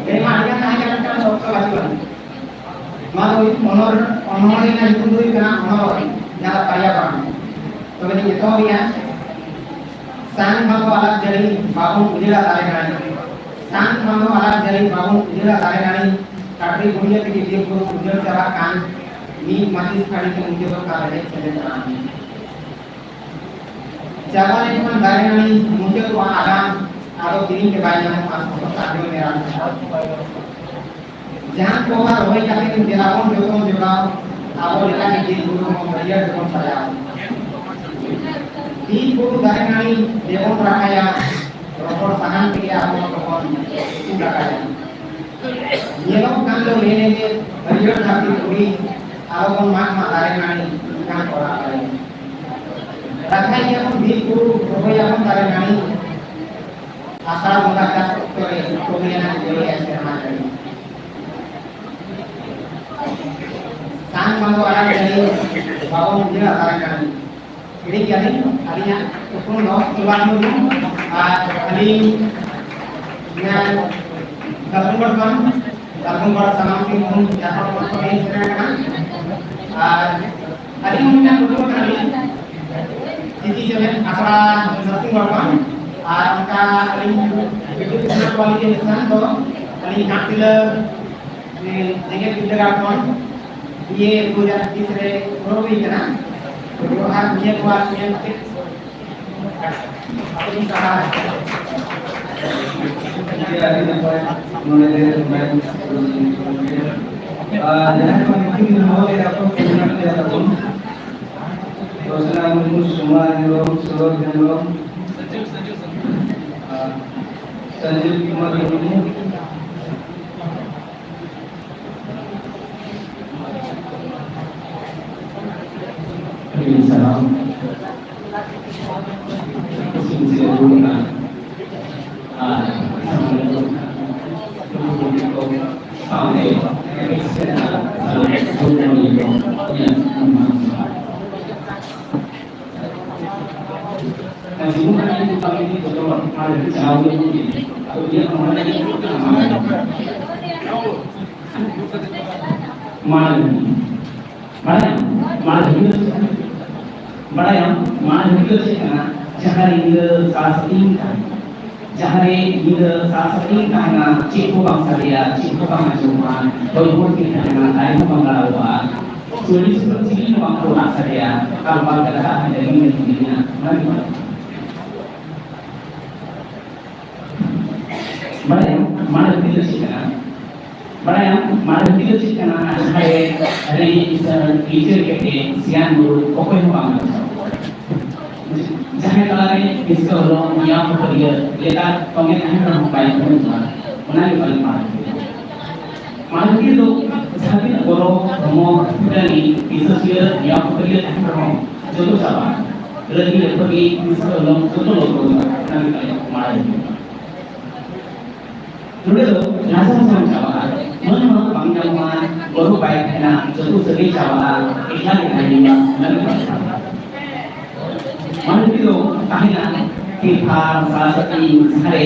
ᱞᱟᱹᱭ ᱢᱟ ᱟᱹᱰᱤ ᱜᱟᱱ ᱛᱟᱦᱮᱸ ᱠᱟᱱᱟ, ᱢᱮᱱᱠᱷᱟᱱ ᱚᱠᱛᱚ ᱵᱟᱹᱪᱩᱜᱼᱟ᱾ ᱱᱚᱣᱟ ᱫᱚ ᱦᱩᱭᱩᱜ ᱚᱱᱚᱬ-, ᱚᱱᱚᱬᱦᱮ ᱨᱮᱱᱟᱜ ᱧᱩᱛᱩᱢ ᱫᱚ ᱦᱩᱭᱩᱜ ᱠᱟᱱᱟ ᱚᱱᱚᱬᱦᱮ, ᱡᱟᱦᱟᱸ ᱫᱚ ᱯᱟᱨᱭᱟᱵᱚᱨᱚᱱ᱾ ᱛᱚᱵᱮ ᱞᱤᱧ ᱮᱛᱚᱦᱚᱵᱮᱜᱼᱟ᱾ ᱥᱟᱱ ᱵᱷᱟᱫᱚᱨ ᱟᱞᱟᱜ ᱡᱟᱹᱲᱤ, ᱵᱟᱵᱚᱱ ᱩᱡᱟᱹᱲᱟ ᱫᱟᱨᱮ ᱱᱟᱹᱲᱤ᱾ ᱥᱟᱝ ᱵᱟᱝ ᱫᱚ ᱟᱞᱟᱜᱽ ᱡᱟᱹᱨᱤ ᱵᱟᱵᱚᱱ ᱩᱡᱟᱹᱲᱟ ᱫᱟᱨᱮ ᱱᱟᱹᱲᱤ, ᱠᱟᱹᱴᱨᱤ ᱵᱩᱲᱤᱭᱟᱹ ᱛᱮᱜᱮ ᱵᱤᱨ ᱵᱩᱨᱩ ᱩᱡᱟᱹᱲ ᱪᱟᱵᱟᱜ ᱠᱟᱱ, ᱢᱤᱫ ᱢᱟᱹᱪᱤᱥ ᱠᱷᱟᱹᱲᱤ ᱛᱮ ᱢᱩᱪᱟᱹᱫᱚᱜ ᱠᱟᱱ ᱨᱮᱦᱮᱫ ᱥᱮᱸᱫᱮᱫ ᱨᱟᱱ᱾ ᱪᱟᱵᱟ ᱞᱮᱱᱠᱷᱟᱱ ᱫᱟᱨᱮ ᱱᱟᱹᱲᱤ ᱢᱩᱪᱟᱹᱫᱚᱜᱼᱟ ᱟᱜᱟᱢ, ᱟᱫᱚ ᱠᱤᱨᱤᱧ ᱛᱮ ᱵᱟᱭ ᱧᱟᱢᱚᱜᱼᱟ ᱥᱚᱥᱚ ᱥᱟᱨᱡᱚᱢ ᱮᱨᱟ᱾ ᱡᱟᱦᱟᱸ ᱠᱚ ᱨᱚᱦᱚᱭ ᱠᱟᱛᱮ ᱜᱮ ᱫᱮᱞᱟ ᱵᱚᱱ ᱡᱚᱛᱚᱱ ᱡᱚᱜᱟᱣ, ᱟᱵᱚ ᱞᱮᱠᱟ ᱜᱮ ᱵᱤᱨ ᱵᱩᱨᱩ ᱦᱚᱸ ᱦᱟᱹᱨᱭᱟᱹᱲ ᱛᱮᱵᱚᱱ ᱥᱟᱡᱟᱣ᱾ ᱵᱤᱨ ᱵᱩᱨᱩ ᱫᱟᱨᱮ ᱱᱟᱹᱲᱤ ᱫᱮᱵᱚᱱ ᱨᱟᱠᱷᱟᱭᱟ, ᱨᱚᱦᱚᱲ ᱥᱟᱦᱟᱱ ᱛᱮᱜᱮ ᱟᱵᱚ ᱫᱚᱵᱚᱱ ᱩᱛᱩ ᱫᱟᱠᱟᱭᱟ᱾ ᱧᱮᱞᱚᱜ ᱠᱟᱱ ᱫᱚ ᱞᱮ ᱞᱮ ᱜᱮ ᱦᱟᱹᱨᱭᱟᱹᱲ ᱫᱷᱟᱹᱨᱛᱤ ᱯᱩᱨᱤ, ᱟᱞᱚ ᱵᱚᱱ ᱢᱟᱜ ᱢᱟ ᱫᱟᱨᱮ ᱱᱟᱹᱲᱤ, ᱮᱱᱠᱷᱟᱱ ᱛᱚᱨᱟᱣ ᱫᱟᱲᱮᱭᱟᱜᱼᱟ᱾ ᱠᱟᱛᱷᱟᱭ ᱜᱮᱭᱟᱵᱚᱱ ᱵᱤᱨ ᱵᱩᱨᱩ ᱨᱚᱦᱚᱭᱟᱵᱚᱱ ᱫᱟᱨᱮ ᱱᱟᱹᱲᱤ, ᱟᱥᱟᱲ ᱵᱚᱸᱜᱟ ᱪᱟᱥ ᱚᱠᱛᱚ ᱨᱮ ᱛᱚᱵᱮᱭᱟᱱᱟᱜ ᱡᱚᱭᱟ ᱥᱮᱨᱢᱟ ᱡᱟᱹᱲᱤ᱾ ᱥᱟᱝ ᱵᱟᱝ ᱫᱚ ᱟᱲᱟᱜ ᱡᱟᱹᱲᱤ, ᱵᱟᱵᱚᱱ ᱩᱡᱟᱹᱲᱟ ᱫᱟᱨᱮ ᱱᱟᱹᱲᱤ᱾ ᱦᱤᱲᱤᱧ ᱠᱮᱫᱟᱞᱤᱧ, ᱟᱹᱞᱤᱧᱟᱜ ᱧᱩᱛᱩᱢ ᱫᱚ ᱥᱩᱵᱷᱟᱥ ᱢᱩᱨᱢᱩ, ᱟᱨ ᱟᱹᱞᱤᱧ ᱤᱧᱟᱹᱜ ᱫᱟᱞᱵᱚᱝᱜᱚᱲ ᱠᱷᱚᱱ, ᱫᱟᱞᱵᱚᱝᱜᱚᱲ ᱥᱟᱱᱟᱢ ᱥᱤᱝᱵᱷᱩᱢ ᱡᱷᱟᱲᱠᱷᱚᱸᱰ ᱯᱚᱱᱚᱛ ᱠᱷᱚᱱ ᱞᱤᱧ ᱥᱮᱴᱮᱨ ᱟᱠᱟᱱᱟ᱾ ᱟᱨ ᱟᱹᱞᱤᱧ ᱦᱚᱸ ᱢᱤᱫᱴᱟᱝ ᱯᱟᱹᱴᱷᱩᱣᱟᱹ ᱠᱟᱱᱟᱞᱤᱧ, ᱪᱤᱠᱤ ᱪᱮᱢᱮᱫ ᱟᱥᱲᱟ ᱱᱚᱨᱥᱤᱝᱜᱚᱲ ᱠᱷᱚᱱ, ᱟᱨ ᱚᱱᱠᱟ ᱟᱹᱞᱤᱧ ᱵᱤᱴᱩ ᱠᱤᱥᱱᱟ ᱠᱚᱣᱟᱞᱤᱯᱷᱤᱠᱮᱥᱚᱱ ᱫᱚ ᱟᱹᱞᱤᱧ ᱜᱷᱟᱴᱥᱤᱞᱟᱹ ᱡᱮᱜᱮᱛ ᱵᱤᱨᱫᱟᱹᱜᱟᱲ ᱠᱷᱚᱱ ᱵᱤ ᱮ ᱫᱩ ᱦᱟᱡᱟᱨ ᱮᱠᱩᱥ ᱨᱮ ᱯᱩᱨᱟᱹᱣ ᱦᱩᱭ ᱠᱟᱱᱟ᱾ ᱟᱨ ᱱᱤᱭᱟᱹ ᱠᱚ ᱟᱨ ᱱᱤᱭᱟᱹ ᱠᱟᱛᱮ ᱟᱹᱞᱤᱧ ᱯᱟᱲᱦᱟᱣ᱾ ᱟᱹᱰᱤ ᱱᱟᱯᱟᱭ᱾ ᱱᱚᱰᱮ ᱟᱨ ᱡᱟᱦᱟᱸᱭ ᱠᱚ ᱧᱩᱛᱩᱢ ᱦᱚᱦᱚ ᱞᱮᱫᱟ ᱠᱚ, ᱢᱮᱱᱟᱜ ᱞᱮᱭᱟ ᱛᱟᱵᱚᱱ᱾ ᱨᱚᱪᱚᱱᱟ ᱢᱩᱨᱢᱩ, ᱥᱳᱢᱟ ᱦᱮᱢᱵᱨᱚᱢ, ᱥᱚᱨᱚᱛ ᱦᱮᱢᱵᱨᱚᱢ, ᱟᱨ ᱥᱚᱧᱡᱤᱵ ᱠᱩᱢᱟᱨ ᱢᱩᱨᱢᱩ᱾ ᱟᱹᱰᱤ ᱥᱟᱨᱦᱟᱣ᱾ ᱠᱩᱥᱤ ᱠᱩᱥᱤ ᱟᱹᱜᱩ ᱠᱟᱱᱟ᱾ ᱟᱨ ᱥᱟᱶᱛᱮ ᱥᱟᱶᱛᱮ ᱡᱤᱵᱚᱱ ᱨᱮᱱᱟᱜ ᱠᱤᱱᱛᱩ ᱠᱟᱹᱢᱤ ᱫᱚ ᱡᱚᱛᱚ ᱦᱚᱲ ᱢᱟ ᱞᱟᱹᱜᱤᱫ ᱪᱟᱞᱟᱣ ᱜᱮ ᱦᱩᱭᱩᱜ ᱜᱮᱭᱟ᱾ ᱟᱫᱚ ᱩᱱᱤᱭᱟᱜ ᱢᱚᱱᱮ ᱨᱮ ᱢᱟ ᱞᱟᱹᱜᱤᱫ ᱵᱟᱲᱟᱭᱟᱢ, ᱢᱟ ᱞᱟᱹᱜᱤᱫ ᱵᱟᱲᱟᱭᱟᱢ, ᱢᱟ ᱞᱟᱹᱜᱤᱫ ᱫᱚ ᱪᱮᱫ ᱠᱟᱱᱟ? ᱡᱟᱦᱟᱸ ᱧᱤᱫᱟᱹ ᱥᱟᱥ ᱤᱧ ᱛᱟᱦᱮᱸ ᱡᱟᱦᱟᱸ ᱨᱮ ᱧᱤᱫᱟᱹ ᱥᱟᱨᱟ ᱥᱟᱹᱜᱤᱧ ᱛᱟᱦᱮᱱᱟ, ᱪᱮᱫ ᱦᱚᱸ ᱵᱟᱝ ᱥᱟᱰᱮᱭᱟ, ᱪᱮᱫ ᱦᱚᱸ ᱵᱟᱝ ᱟᱸᱡᱚᱢᱚᱜᱼᱟ, ᱦᱚᱭ ᱦᱩᱰᱩᱨ ᱜᱮ ᱛᱟᱦᱮᱱᱟ, ᱫᱟᱨᱮ ᱦᱚᱸ ᱵᱟᱝ ᱞᱟᱲᱟᱣᱚᱜᱼᱟ, ᱥᱩᱨᱤ ᱥᱩᱨ ᱪᱤᱞᱤ ᱦᱚᱸ ᱵᱟᱝ ᱠᱚ ᱨᱟᱜ ᱥᱟᱰᱮᱭᱟ, ᱠᱟᱞᱵᱟ ᱜᱟᱰᱟ ᱟᱨ ᱰᱟᱹᱦᱤ ᱨᱮ ᱛᱤᱸᱜᱩᱭᱟ, ᱚᱱᱟ ᱜᱮ ᱵᱟᱝ᱾ ᱵᱟᱲᱟᱭᱟᱢ, ᱢᱟᱲᱟᱝ ᱫᱤᱱ ᱫᱚ ᱪᱮᱫ ᱠᱟᱱᱟ? ᱵᱟᱲᱟᱭᱟᱢ, ᱢᱟᱲᱟᱝ ᱫᱤᱱ ᱫᱚ ᱪᱮᱫ ᱠᱟᱱᱟ? ᱡᱟᱦᱟᱸ ᱨᱮ ᱨᱮᱸᱜᱮᱡ ᱠᱤᱥᱟᱹᱬ, ᱠᱤᱪᱟᱹᱲ ᱠᱮᱴᱮᱡ, ᱥᱮᱭᱟᱱ ᱢᱩᱨᱩᱠ, ᱚᱠᱚᱭ ᱦᱚᱸ ᱵᱟᱝ ᱵᱟᱪᱷᱟᱣ ᱠᱚᱣᱟ᱾ ᱡᱟᱦᱟᱸᱭ ᱛᱟᱞᱟᱨᱮ ᱦᱤᱥᱠᱟᱹ ᱦᱚᱞᱚᱝ, ᱱᱮᱭᱟᱣ ᱠᱷᱟᱹᱯᱟᱹᱨᱤᱭᱟᱹ ᱞᱮᱠᱟ ᱛᱚᱸᱜᱮ ᱛᱟᱦᱮᱱ ᱨᱮᱦᱚᱸ ᱵᱟᱭ ᱩᱱᱩᱢᱚᱜᱼᱟ, ᱚᱱᱟ ᱜᱮ ᱯᱟᱞᱮᱱ ᱢᱟᱲᱟᱝ ᱫᱤᱱ᱾ ᱢᱟᱲᱟᱝ ᱫᱤᱱ ᱫᱚ ᱡᱟᱦᱟᱸ ᱛᱤᱱᱟᱹᱜ ᱜᱚᱨᱚᱵ, ᱫᱷᱚᱢᱚᱠ, ᱯᱷᱩᱴᱟᱹᱱᱤ, ᱦᱤᱥᱟᱹ ᱥᱩᱭᱟᱹ, ᱱᱮᱭᱟᱣ ᱠᱷᱟᱹᱯᱟᱹᱨᱤᱭᱟᱹ ᱛᱟᱦᱮᱱ ᱨᱮᱦᱚᱸ ᱡᱚᱛᱚ ᱪᱟᱵᱟᱜᱼᱟ᱾ ᱨᱟᱹᱜᱤ, ᱨᱟᱹᱯᱟᱹᱜᱤ, ᱦᱤᱥᱠᱟᱹ ᱦᱚᱞᱚᱝ ᱡᱚᱛᱚ ᱞᱚᱛᱚᱨᱚᱜᱼᱟ, ᱚᱱᱟ ᱜᱮ ᱯᱟᱞᱮᱱ ᱢᱟᱲᱟᱝ ᱫᱤᱱ᱾ ᱱᱚᱰᱮ ᱫᱚ ᱱᱟᱪᱟᱨ ᱥᱟᱶ ᱪᱟᱵᱟᱜᱼᱟ, ᱢᱟᱹᱱ ᱢᱟᱱᱚᱛ ᱵᱟᱝ ᱧᱟᱢᱚᱜᱼᱟ, ᱜᱚᱨᱚᱵ ᱵᱟᱭ ᱛᱟᱦᱮᱱᱟ, ᱡᱚᱛᱚ ᱥᱟᱹᱜᱟᱹᱭ ᱪᱟᱵᱟᱜᱼᱟ, ᱮᱠᱞᱟ ᱜᱮ ᱛᱟᱦᱮᱱ ᱦᱩᱭᱩᱜᱼᱟ, ᱚᱱᱟ ᱜᱮ ᱵᱟᱝ ᱪᱟᱵᱟᱜᱼᱟ᱾ ᱢᱟᱱᱮ ᱫᱚ ᱛᱟᱦᱮᱱᱟ, ᱛᱤᱨᱯᱷᱟ, ᱥᱟᱨᱟᱥᱟᱹᱛᱤ, ᱡᱟᱦᱟᱸ ᱨᱮ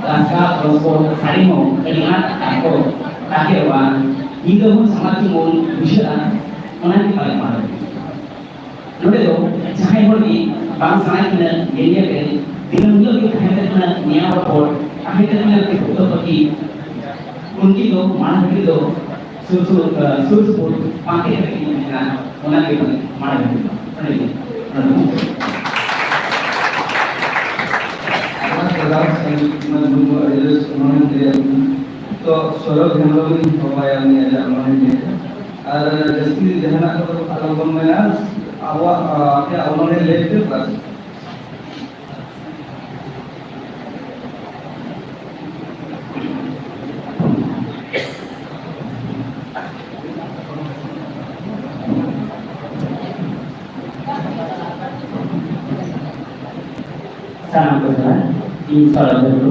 ᱨᱟᱥᱠᱟ, ᱨᱚᱥᱠᱚ, ᱥᱟᱹᱲᱤ ᱦᱚᱸ ᱟᱹᱰᱤ ᱟᱸᱴ ᱛᱟᱠᱚ ᱛᱟᱠᱮᱨᱚᱜᱼᱟ, ᱧᱤᱫᱟᱹ ᱦᱚᱸ ᱥᱟᱢᱟᱝ ᱡᱮᱢᱚᱱ ᱵᱩᱡᱷᱟᱹᱜᱼᱟ, ᱚᱱᱟ ᱜᱮ ᱯᱟᱞᱮ ᱢᱟᱲᱟᱝ᱾ ᱱᱚᱰᱮ ᱫᱚ ᱡᱟᱦᱟᱸᱭ ᱦᱚᱲ ᱜᱮ ᱵᱟᱝ ᱥᱟᱱᱟᱭᱮᱫ ᱠᱟᱱᱟ ᱧᱮᱧᱮᱞ ᱨᱮ, ᱫᱤᱱᱟᱹᱢ ᱦᱤᱞᱳᱜ ᱜᱮ ᱛᱟᱦᱮᱸ ᱠᱟᱱᱟ ᱱᱮᱭᱟᱣ ᱨᱚᱯᱚᱲ, ᱛᱟᱦᱮᱸ ᱠᱟᱱᱟ ᱯᱷᱳᱴᱳ ᱯᱟᱹᱴᱤ, ᱩᱱᱠᱤ ᱫᱚ ᱢᱟᱲᱟᱝ ᱨᱮ ᱫᱚ ᱥᱩᱨ ᱥᱩᱨ, ᱥᱩᱨ ᱥᱩᱯᱩᱨ ᱯᱟᱱᱛᱮ ᱠᱟᱛᱮ ᱠᱤᱱ ᱛᱟᱦᱮᱸ ᱠᱟᱱᱟ, ᱚᱱᱟ ᱜᱮ ᱢᱟᱲᱟᱝ ᱨᱮ ᱫᱚ᱾ ᱚᱱᱟ ᱜᱮ᱾ ᱚᱱᱟ ᱫᱚ ᱚᱱᱟ ᱥᱟᱫᱷᱟᱨᱚᱱ ᱥᱟᱹᱨᱤ ᱢᱟᱹᱱ ᱵᱚᱱ ᱟᱹᱰᱤ ᱵᱮᱥ ᱢᱚᱱᱮ ᱛᱮ ᱛᱚ ᱥᱚᱨᱚᱞ ᱦᱮᱢᱵᱨᱚᱢ ᱤᱧ ᱦᱚᱦᱚᱣᱟᱭᱟ, ᱩᱱᱤ ᱟᱡᱟᱜ ᱢᱚᱱᱮ ᱛᱮ᱾ ᱟᱨ ᱡᱟᱹᱥᱛᱤ ᱡᱟᱦᱟᱱᱟᱜ ᱠᱚᱫᱚ ᱟᱞᱚ ᱵᱚᱱ ᱢᱮᱱᱟ, ᱟᱵᱚᱣᱟᱜ, ᱟᱯᱮᱭᱟᱜ ᱚᱱᱚᱬᱦᱮ ᱞᱟᱹᱭ ᱯᱮ ᱵᱟᱥ᱾ ᱥᱟᱱᱟᱢ ᱠᱚ ᱡᱚᱦᱟᱨ, ᱤᱧ ᱥᱚᱨᱚᱡ ᱴᱩᱰᱩ᱾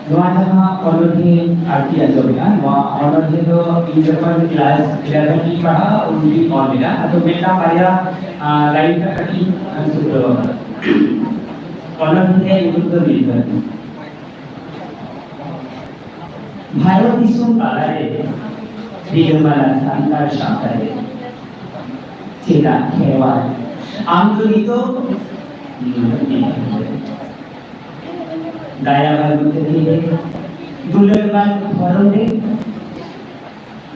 ᱱᱚᱣᱟ ᱡᱟᱦᱟᱸ ᱚᱱᱚᱬᱦᱮ ᱟᱨᱠᱤ ᱟᱸᱡᱚᱢᱮᱜᱼᱟ, ᱱᱚᱣᱟ ᱚᱱᱚᱬᱦᱮ ᱫᱚ ᱤᱧ ᱡᱚᱠᱷᱚᱱ ᱠᱞᱟᱥ ᱤᱞᱮᱵᱷᱮᱱ ᱨᱤᱧ ᱯᱟᱲᱦᱟᱜᱼᱟ, ᱩᱱ ᱨᱤᱧ ᱚᱞ ᱞᱮᱫᱟ᱾ ᱟᱫᱚ ᱢᱤᱫᱴᱟᱝ ᱵᱟᱨᱭᱟ, ᱟᱸ, ᱞᱟᱭᱤᱱ ᱠᱟᱹᱴᱤᱡ ᱤᱧ ᱥᱩᱫᱷᱨᱟᱹᱣ ᱟᱠᱟᱫᱟ᱾ ᱚᱱᱚᱬᱦᱮ ᱨᱮᱭᱟᱜ ᱧᱩᱛᱩᱢ ᱫᱚ ᱱᱤᱨᱵᱟᱪᱚᱱ᱾ ᱵᱷᱟᱨᱚᱛ ᱫᱤᱥᱚᱢ ᱛᱟᱞᱟᱨᱮ ᱨᱤᱞᱟᱹᱢᱟᱞᱟ ᱥᱟᱱᱛᱟᱲ ᱥᱟᱶᱛᱟ ᱨᱮ ᱪᱮᱫᱟᱜ ᱠᱷᱮᱨᱣᱟᱲ ᱟᱢ ᱫᱚ ᱱᱤᱛᱚᱜ? ᱫᱟᱭᱟ ᱵᱟᱹᱱᱩᱜ ᱛᱮ ᱫᱩᱞᱟᱹᱲ ᱵᱟᱹᱱᱩᱜ ᱫᱷᱚᱨᱚᱢ ᱨᱮ,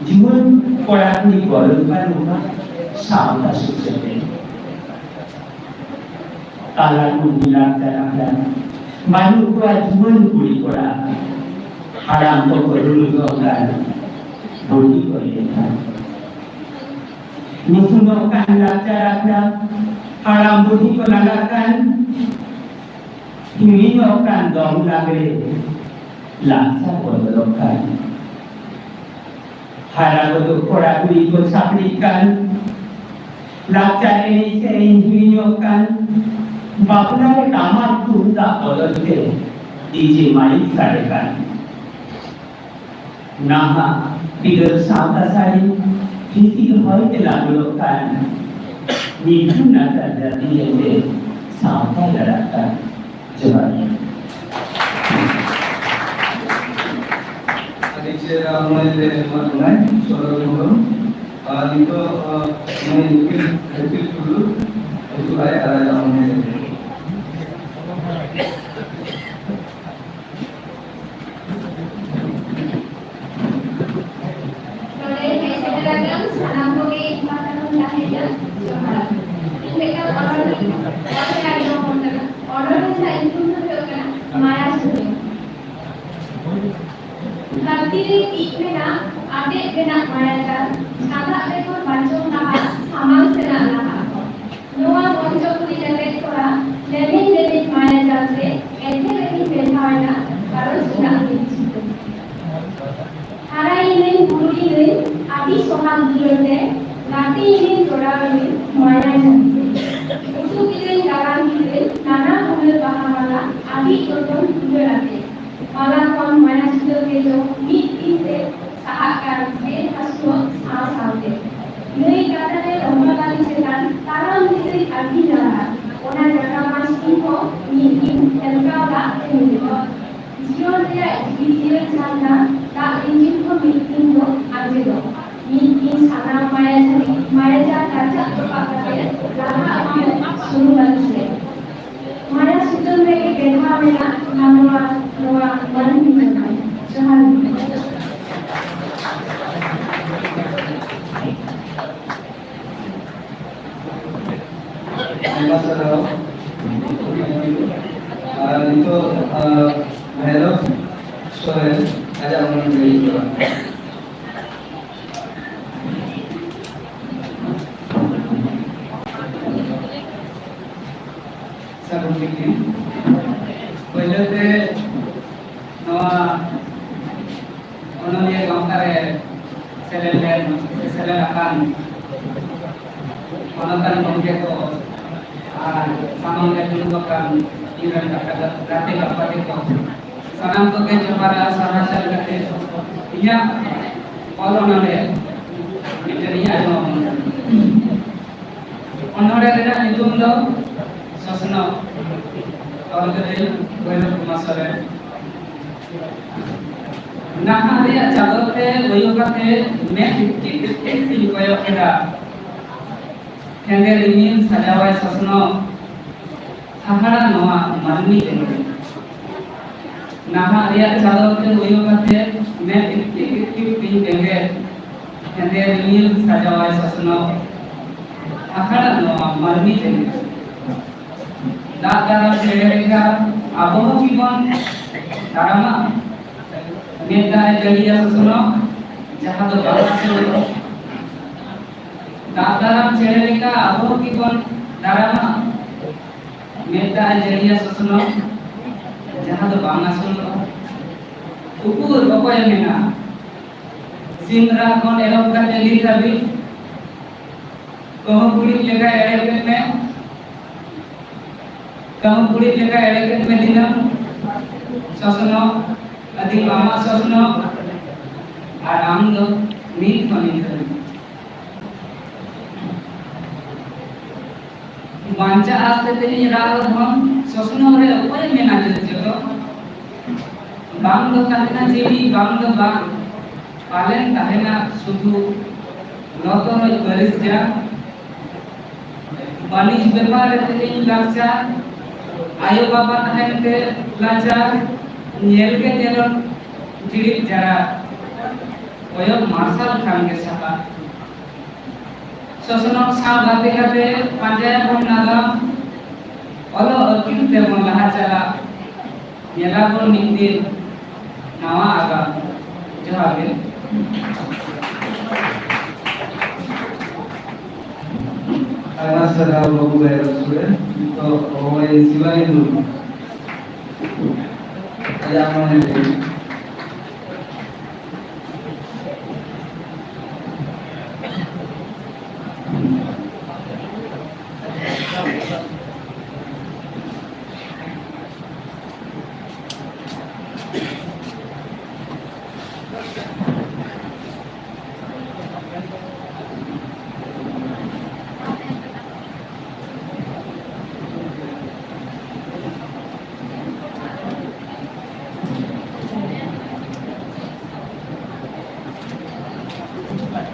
ᱡᱩᱣᱟᱹᱱ ᱠᱚᱲᱟ ᱠᱩᱲᱤ ᱜᱚᱨᱚᱡᱽ ᱵᱟᱹᱱᱩᱜᱼᱟ ᱥᱟᱶᱛᱟ ᱥᱩᱥᱟᱹᱨ ᱨᱮ᱾ ᱛᱟᱞᱟ ᱠᱩᱞᱦᱤ ᱞᱟᱠᱪᱟᱨ ᱟᱠᱷᱲᱟ, ᱵᱟᱹᱱᱩᱜ ᱠᱚᱣᱟ ᱡᱩᱣᱟᱹᱱ ᱠᱩᱲᱤ ᱠᱚᱲᱟ, ᱦᱟᱲᱟᱢ ᱠᱚᱠᱚ ᱨᱩᱨᱩ ᱫᱚᱦᱚ ᱠᱟᱱ ᱵᱩᱰᱷᱤ ᱠᱚ ᱞᱮᱠᱟ᱾ ᱱᱤᱥᱩᱱᱚᱜ ᱠᱟᱱ ᱞᱟᱠᱪᱟᱨ ᱟᱠᱷᱲᱟ, ᱦᱟᱲᱟᱢ ᱵᱩᱰᱷᱤ ᱠᱚ ᱞᱟᱸᱜᱟᱜ ᱠᱟᱱ, ᱦᱤᱲᱤᱧᱚᱜ ᱠᱟᱱ ᱫᱚᱝ ᱞᱟᱜᱽᱲᱮ, ᱞᱟᱠᱪᱟᱨ ᱵᱚᱫᱚᱞᱚᱜ ᱠᱟᱱ᱾ ᱦᱟᱨᱟ ᱜᱚᱫᱚᱜ ᱠᱚᱲᱟ ᱠᱩᱲᱤ ᱠᱚ ᱪᱷᱟᱯᱲᱤᱜ ᱠᱟᱱ, ᱞᱟᱠᱪᱟᱨ ᱮᱱᱮᱡ ᱥᱮᱨᱮᱧ ᱦᱤᱲᱤᱧᱚᱜ ᱠᱟᱱ, ᱵᱟᱯᱞᱟ ᱨᱮ ᱴᱟᱢᱟᱠ ᱛᱩᱢᱫᱟᱜ ᱵᱚᱫᱚᱞ ᱛᱮ ᱰᱤᱡᱮ ᱢᱟᱭᱤᱠ ᱥᱟᱰᱮ ᱠᱟᱱ᱾ ᱱᱟᱦᱟᱜ ᱵᱤᱫᱟᱹᱞ ᱥᱟᱶᱛᱟ ᱥᱟᱹᱨᱤ ᱦᱤᱸᱥᱤᱫ ᱦᱚᱭ ᱛᱮ ᱞᱟᱸᱫᱩᱲᱚᱜ ᱠᱟᱱ, ᱱᱤᱴᱷᱩᱨ ᱱᱟᱪᱟᱨ ᱡᱟᱹᱛᱤ ᱧᱮᱞᱛᱮ ᱥᱟᱶᱛᱟ ᱞᱟᱲᱟᱜ ᱠᱟᱱ᱾ ᱡᱚᱦᱟᱨ ᱜᱮ᱾ ᱟᱹᱰᱤ ᱪᱮᱦᱨᱟ ᱢᱟᱹᱭ ᱞᱮ ᱮᱢᱟᱜ ᱵᱚᱱᱟᱭ ᱥᱚᱫᱚᱨ ᱦᱮᱢᱵᱨᱚᱢ᱾ ᱟᱨ ᱱᱤᱛᱚᱜ, ᱟᱸ, ᱢᱟᱹᱭ ᱱᱤᱠᱷᱤᱞ, ᱱᱤᱠᱷᱤᱞ ᱴᱩᱰᱩ ᱦᱤᱡᱩᱜ ᱟᱭ ᱟᱨ ᱟᱡᱟᱜ ᱢᱟᱹᱭ ᱞᱮ ᱱᱚᱰᱮ ᱦᱮᱡ ᱥᱮᱴᱮᱨ ᱟᱠᱟᱱ ᱥᱟᱱᱟᱢ ᱠᱚᱜᱮ ᱤᱧ ᱯᱟᱦᱴᱟ ᱠᱷᱚᱱ ᱛᱟᱦᱮᱸ ᱠᱟᱱᱟ ᱡᱚᱦᱟᱨ᱾ ᱤᱧ ᱢᱤᱫᱴᱟᱝ ᱚᱱᱚᱬᱦᱮ ᱚᱞ ᱨᱮᱱᱟᱜ ᱤᱧ ᱢᱚᱱ ᱠᱟᱱᱟ᱾ ᱚᱱᱚᱬᱦᱮ ᱨᱮᱱᱟᱜ ᱧᱩᱛᱩᱢ ᱫᱚ ᱦᱩᱭᱩᱜ ᱠᱟᱱᱟ ᱢᱟᱭᱟ ᱥᱩᱛᱟᱹᱢ᱾ ᱫᱷᱟᱹᱨᱛᱤ ᱨᱮ ᱤᱡ ᱢᱮᱱᱟᱜ, ᱟᱴᱮᱫ ᱢᱮᱱᱟᱜ ᱢᱟᱭᱟ ᱡᱟᱞ, ᱪᱷᱟᱰᱟᱜ ᱵᱮᱜᱚᱨ ᱵᱟᱪᱚᱢ ᱞᱟᱦᱟ, ᱥᱟᱢᱟᱝ ᱥᱮᱱᱟᱜ ᱞᱟᱦᱟ ᱟᱠᱚ᱾ ᱱᱚᱣᱟ ᱢᱚᱧᱪᱚᱯᱩᱨᱤ ᱨᱮ ᱞᱮᱠ ᱠᱚᱲᱟ, ᱞᱮᱢᱮᱧ ᱞᱮᱢᱮᱧ ᱢᱟᱭᱟ ᱡᱟᱞ ᱛᱮ ᱮᱛᱷᱮ ᱨᱮᱜᱤᱧ ᱵᱮᱫᱷᱟᱣ ᱮᱱᱟ, ᱜᱷᱟᱨᱚᱸᱡᱽ ᱨᱮᱱᱟᱜ ᱢᱤᱫ ᱪᱷᱩᱴᱟᱹ᱾ ᱦᱟᱨᱟᱭᱤᱱᱟᱹᱧ, ᱵᱩᱨᱩᱭᱤᱱᱟᱹᱧ, ᱟᱹᱰᱤ ᱥᱚᱦᱟᱜ ᱫᱩᱞᱟᱹᱲ ᱛᱮ, ᱜᱟᱛᱮᱭᱤᱱᱟᱹᱧ, ᱡᱚᱲᱟᱣᱤᱱᱟᱹᱧ, ᱢᱟᱭᱟ ᱡᱟᱹᱛᱤ ᱛᱮ᱾ ᱩᱥᱩᱞ ᱠᱤᱫᱟᱹᱧ, ᱫᱟᱨᱟᱢ ᱠᱤᱫᱟᱹᱧ, ᱱᱟᱱᱟ ᱦᱩᱱᱟᱹᱨ ᱵᱟᱦᱟ ᱢᱟᱞᱟ, ᱟᱹᱰᱤ ᱡᱚᱛᱚᱱ ᱫᱩᱞᱟᱹᱲ ᱟᱛᱮ᱾ ᱢᱟᱞᱟ ᱠᱷᱚᱱ ᱢᱟᱭᱟ ᱥᱩᱛᱟᱹᱢ ᱨᱮ ᱡᱚ ᱢᱤᱫ ᱫᱤᱱ ᱛᱮ ᱥᱟᱦᱟᱜ ᱠᱟᱱ ᱵᱮᱨ ᱦᱟᱹᱥᱩᱣᱟᱹ ᱥᱟᱶ ᱥᱟᱶᱛᱮ᱾ ᱱᱟᱹᱭ ᱜᱟᱰᱟ ᱨᱮ ᱨᱚᱦᱚᱲ ᱵᱟᱹᱞᱤ ᱪᱮᱛᱟᱱ ᱛᱟᱲᱟᱢ ᱞᱤᱫᱟᱹᱧ ᱟᱹᱰᱤ ᱨᱟᱲᱟ, ᱚᱱᱟ ᱡᱟᱴᱟ ᱢᱟᱥ ᱫᱤᱱ ᱦᱚᱸ ᱢᱤᱫ ᱫᱤᱱ ᱦᱮᱞᱠᱟᱣ ᱫᱟᱜ ᱛᱮ ᱧᱩᱨᱩᱜᱼᱟ᱾ ᱡᱤᱭᱚᱱ ᱨᱮᱭᱟᱜ ᱡᱤᱣᱤ ᱡᱤᱭᱟᱹᱲ ᱡᱷᱟᱨᱱᱟ ᱫᱟᱜ ᱞᱤᱸᱡᱤᱱ ᱦᱚᱸ ᱢᱤᱫ ᱫᱤᱱ ᱫᱚ ᱟᱸᱡᱮᱫᱚᱜ᱾ ᱢᱤᱫ ᱫᱤᱱ ᱥᱟᱱᱟᱢ ᱢᱟᱭᱟ ᱡᱷᱟᱹᱞᱤ, ᱢᱟᱭᱟ ᱡᱟᱞ ᱨᱟᱪᱟᱜ ᱛᱚᱯᱟᱜ ᱠᱟᱛᱮ ᱞᱟᱦᱟ ᱟᱹᱜᱩᱭᱟ ᱥᱩᱱᱩᱢ ᱟᱹᱨᱤ ᱥᱮᱫ᱾ ᱢᱟᱭᱟ ᱥᱩᱛᱟᱹᱢ ᱨᱮᱜᱮ ᱵᱮᱱᱟᱣ ᱢᱮᱱᱟᱜ ᱱᱚᱣᱟ, ᱱᱚᱣᱟ ᱢᱟᱹᱱᱢᱤ ᱡᱚᱦᱟᱨ ᱜᱮ᱾ ᱟᱭᱢᱟ ᱥᱟᱨᱦᱟᱣ᱾ ᱟᱨ ᱱᱤᱛᱚᱜ, ᱟᱨ, ᱵᱷᱟᱭᱨᱚᱵ ᱥᱚᱨᱮᱱ ᱟᱡᱟᱜ ᱢᱚᱱᱮ ᱞᱟᱹᱭ ᱛᱟᱵᱚᱱᱟ᱾ ᱥᱟᱹᱜᱩᱱ ᱛᱤᱠᱤᱱ᱾ ᱯᱳᱭᱞᱳ ᱛᱮ ᱱᱚᱣᱟ ᱚᱱᱚᱞᱤᱭᱟᱹ ᱜᱟᱶᱛᱟ ᱨᱮ ᱥᱮᱞᱮᱫ ᱞᱮᱱ, ᱥᱮᱞᱮᱫ ᱟᱠᱟᱱ ᱢᱟᱱᱚᱛᱟᱱ ᱜᱚᱢᱠᱮ ᱠᱚ ᱟᱨ ᱥᱟᱢᱟᱝ ᱨᱮ ᱫᱩᱲᱩᱵ ᱟᱠᱟᱱ ᱤᱧ ᱨᱮᱱ ᱜᱟᱛᱮ, ᱜᱟᱛᱮ ᱜᱟᱯᱟᱛᱮ ᱠᱚ, ᱥᱟᱱᱟᱢ ᱠᱚᱜᱮ ᱡᱚᱦᱟᱨ ᱟᱨ ᱥᱟᱨᱦᱟᱣ ᱪᱟᱞ ᱠᱟᱛᱮ ᱤᱧᱟᱹᱜ ᱚᱞ ᱚᱱᱚᱞᱤᱭᱟᱹ ᱢᱤᱫᱴᱮᱱ ᱤᱧ ᱟᱸᱡᱚᱢ ᱟᱵᱚᱱ ᱠᱟᱱᱟ᱾ ᱚᱱᱚᱬᱦᱮ ᱨᱮᱱᱟᱜ ᱧᱩᱛᱩᱢ ᱫᱚ ᱥᱚᱥᱱᱚᱜ᱾ ᱚᱞ ᱠᱟᱹᱫᱟᱹᱧ ᱵᱷᱳᱭᱨᱳᱵ ᱠᱩᱢᱟᱨ ᱥᱚᱨᱮᱱ᱾ ᱱᱟᱦᱟᱜ ᱨᱮᱭᱟᱜ ᱪᱟᱸᱫᱚ ᱛᱮ ᱠᱚᱭᱚᱜ ᱠᱟᱛᱮ ᱢᱮᱫ ᱴᱤᱯ ᱴᱤᱯ ᱤᱧ ᱠᱚᱭᱚᱜ ᱠᱮᱫᱟ᱾ ᱦᱮᱸᱫᱮ ᱨᱤᱢᱤᱞ ᱥᱟᱡᱟᱣᱟᱭ ᱥᱚᱥᱱᱚᱜ᱾ ᱦᱟᱦᱟᱲᱟ ᱱᱚᱣᱟ ᱢᱟᱹᱱᱢᱤ ᱮᱱᱮᱡ᱾ ᱱᱟᱦᱟᱜ ᱨᱮᱭᱟᱜ ᱪᱟᱸᱫᱚ ᱛᱮ ᱠᱚᱭᱚᱜ ᱠᱟᱛᱮ ᱢᱮᱫ ᱴᱤᱯ ᱴᱤᱯ ᱤᱧ ᱵᱮᱸᱜᱮᱫ᱾ ᱦᱮᱸᱫᱮ ᱨᱤᱢᱤᱞ ᱥᱟᱡᱟᱣᱟᱭ ᱥᱚᱥᱱᱚᱜ᱾ ᱦᱟᱦᱟᱲᱟ ᱱᱚᱣᱟ ᱢᱟᱹᱱᱢᱤ ᱮᱱᱮᱡ᱾ ᱫᱟᱜ ᱫᱟᱨᱟᱢ ᱪᱮᱬᱮ ᱞᱮᱠᱟ ᱟᱵᱚ ᱦᱚᱸ ᱠᱤᱵᱚᱱ ᱫᱟᱨᱟᱢᱟ? ᱢᱮᱫ ᱫᱟᱜ ᱮ ᱡᱟᱹᱲᱤᱭᱟ ᱥᱚᱥᱱᱚᱜ, ᱡᱟᱦᱟᱸ ᱫᱚ ᱵᱟᱝ ᱟᱥᱚᱲᱚᱜ᱾ ᱫᱟᱜ ᱫᱟᱨᱟᱢ ᱪᱮᱬᱮ ᱞᱮᱠᱟ ᱟᱵᱚ ᱦᱚᱸ ᱠᱤᱵᱚᱱ ᱫᱟᱨᱟᱢᱟ? ᱢᱮᱫ ᱫᱟᱜ ᱮ ᱡᱟᱹᱲᱤᱭᱟ ᱥᱚᱥᱱᱚᱜ, ᱡᱟᱦᱟᱸ ᱫᱚ ᱵᱟᱝ ᱟᱥᱚᱲᱚᱜᱼᱟ᱾ ᱩᱠᱩᱨ ᱚᱠᱚᱭᱮ ᱢᱮᱱᱟ? ᱥᱤᱢ ᱨᱟᱜ ᱠᱷᱚᱱ ᱮᱦᱚᱵ ᱠᱟᱛᱮ ᱱᱤᱛ ᱦᱟᱹᱵᱤᱡ᱾ ᱠᱟᱹᱦᱩ ᱠᱩᱲᱤᱫ ᱞᱮᱠᱟ ᱮᱲᱮ ᱠᱮᱫ ᱢᱮ, ᱠᱟᱹᱦᱩ ᱠᱩᱲᱤᱫ ᱞᱮᱠᱟ ᱮᱲᱮ ᱠᱮᱫ ᱢᱮ ᱫᱤᱱᱟᱹᱢ᱾ ᱥᱚᱥᱱᱚᱜ, ᱟᱹᱫᱤᱢ ᱟᱢᱟᱜ ᱥᱚᱥᱱᱚᱜ, ᱟᱨ ᱟᱢ ᱫᱚ ᱱᱤᱛ ᱦᱚᱸ ᱱᱤᱛ ᱦᱟᱹᱵᱤᱡ᱾ ᱵᱟᱧᱪᱟᱜ ᱟᱥ ᱛᱮ ᱛᱮᱦᱮᱧ ᱨᱟᱜ ᱨᱮᱦᱚᱸ, ᱥᱚᱥᱱᱚᱜ ᱨᱮ ᱚᱠᱚᱭᱮ ᱢᱮᱱᱟ ᱡᱟᱹᱛ ᱡᱚᱛᱚ? ᱵᱟᱝ ᱫᱚ ᱛᱟᱦᱮᱱᱟ ᱡᱤᱣᱤ, ᱵᱟᱝ ᱫᱚ ᱵᱟᱝ, ᱯᱟᱞᱮᱱ ᱛᱟᱦᱮᱱᱟ ᱥᱩᱫᱷᱩ ᱞᱚ ᱛᱚᱨᱚᱡ ᱯᱟᱹᱨᱤᱥ ᱡᱟ᱾ ᱵᱟᱹᱱᱤᱡᱽ ᱵᱮᱯᱟᱨ ᱨᱮ ᱛᱮᱦᱮᱧ ᱞᱟᱠᱪᱟᱨ, ᱟᱭᱳ ᱵᱟᱵᱟ ᱛᱟᱦᱮᱱ ᱛᱮ ᱞᱟᱪᱟᱨ, ᱧᱮᱞ ᱜᱮ ᱧᱮᱞᱚᱜ ᱡᱤᱲᱤᱫ ᱡᱟᱲᱟ, ᱠᱚᱭᱚᱜ ᱢᱟᱨᱥᱟᱞ ᱠᱷᱟᱱ ᱜᱮ ᱥᱟᱦᱟ᱾ ᱥᱚᱥᱱᱚᱜ ᱥᱟᱶ ᱜᱟᱛᱮ ᱠᱟᱛᱮ ᱯᱟᱸᱡᱟᱭᱟᱵᱚᱱ ᱱᱟᱜᱟᱢ, ᱚᱞᱚᱜ ᱟᱹᱠᱤᱞ ᱛᱮᱵᱚᱱ ᱞᱟᱦᱟ ᱪᱟᱞᱟᱜ, ᱧᱮᱞᱟᱵᱚᱱ ᱢᱤᱫ ᱫᱤᱱ ᱱᱟᱣᱟ ᱟᱜᱟᱢ᱾ ᱡᱚᱦᱟᱨ ᱜᱮ᱾ ᱟᱭᱢᱟ ᱥᱟᱨᱦᱟᱣ ᱵᱟᱹᱵᱩ ᱵᱟᱭᱨᱟ ᱥᱩᱨᱮ᱾ ᱱᱤᱛᱚᱜ ᱦᱚᱦᱚᱭᱤᱧ ᱥᱤᱵᱟᱱᱤ ᱴᱩᱰᱩ᱾ ᱟᱭᱟᱜ ᱢᱚᱱᱮ ᱛᱮ᱾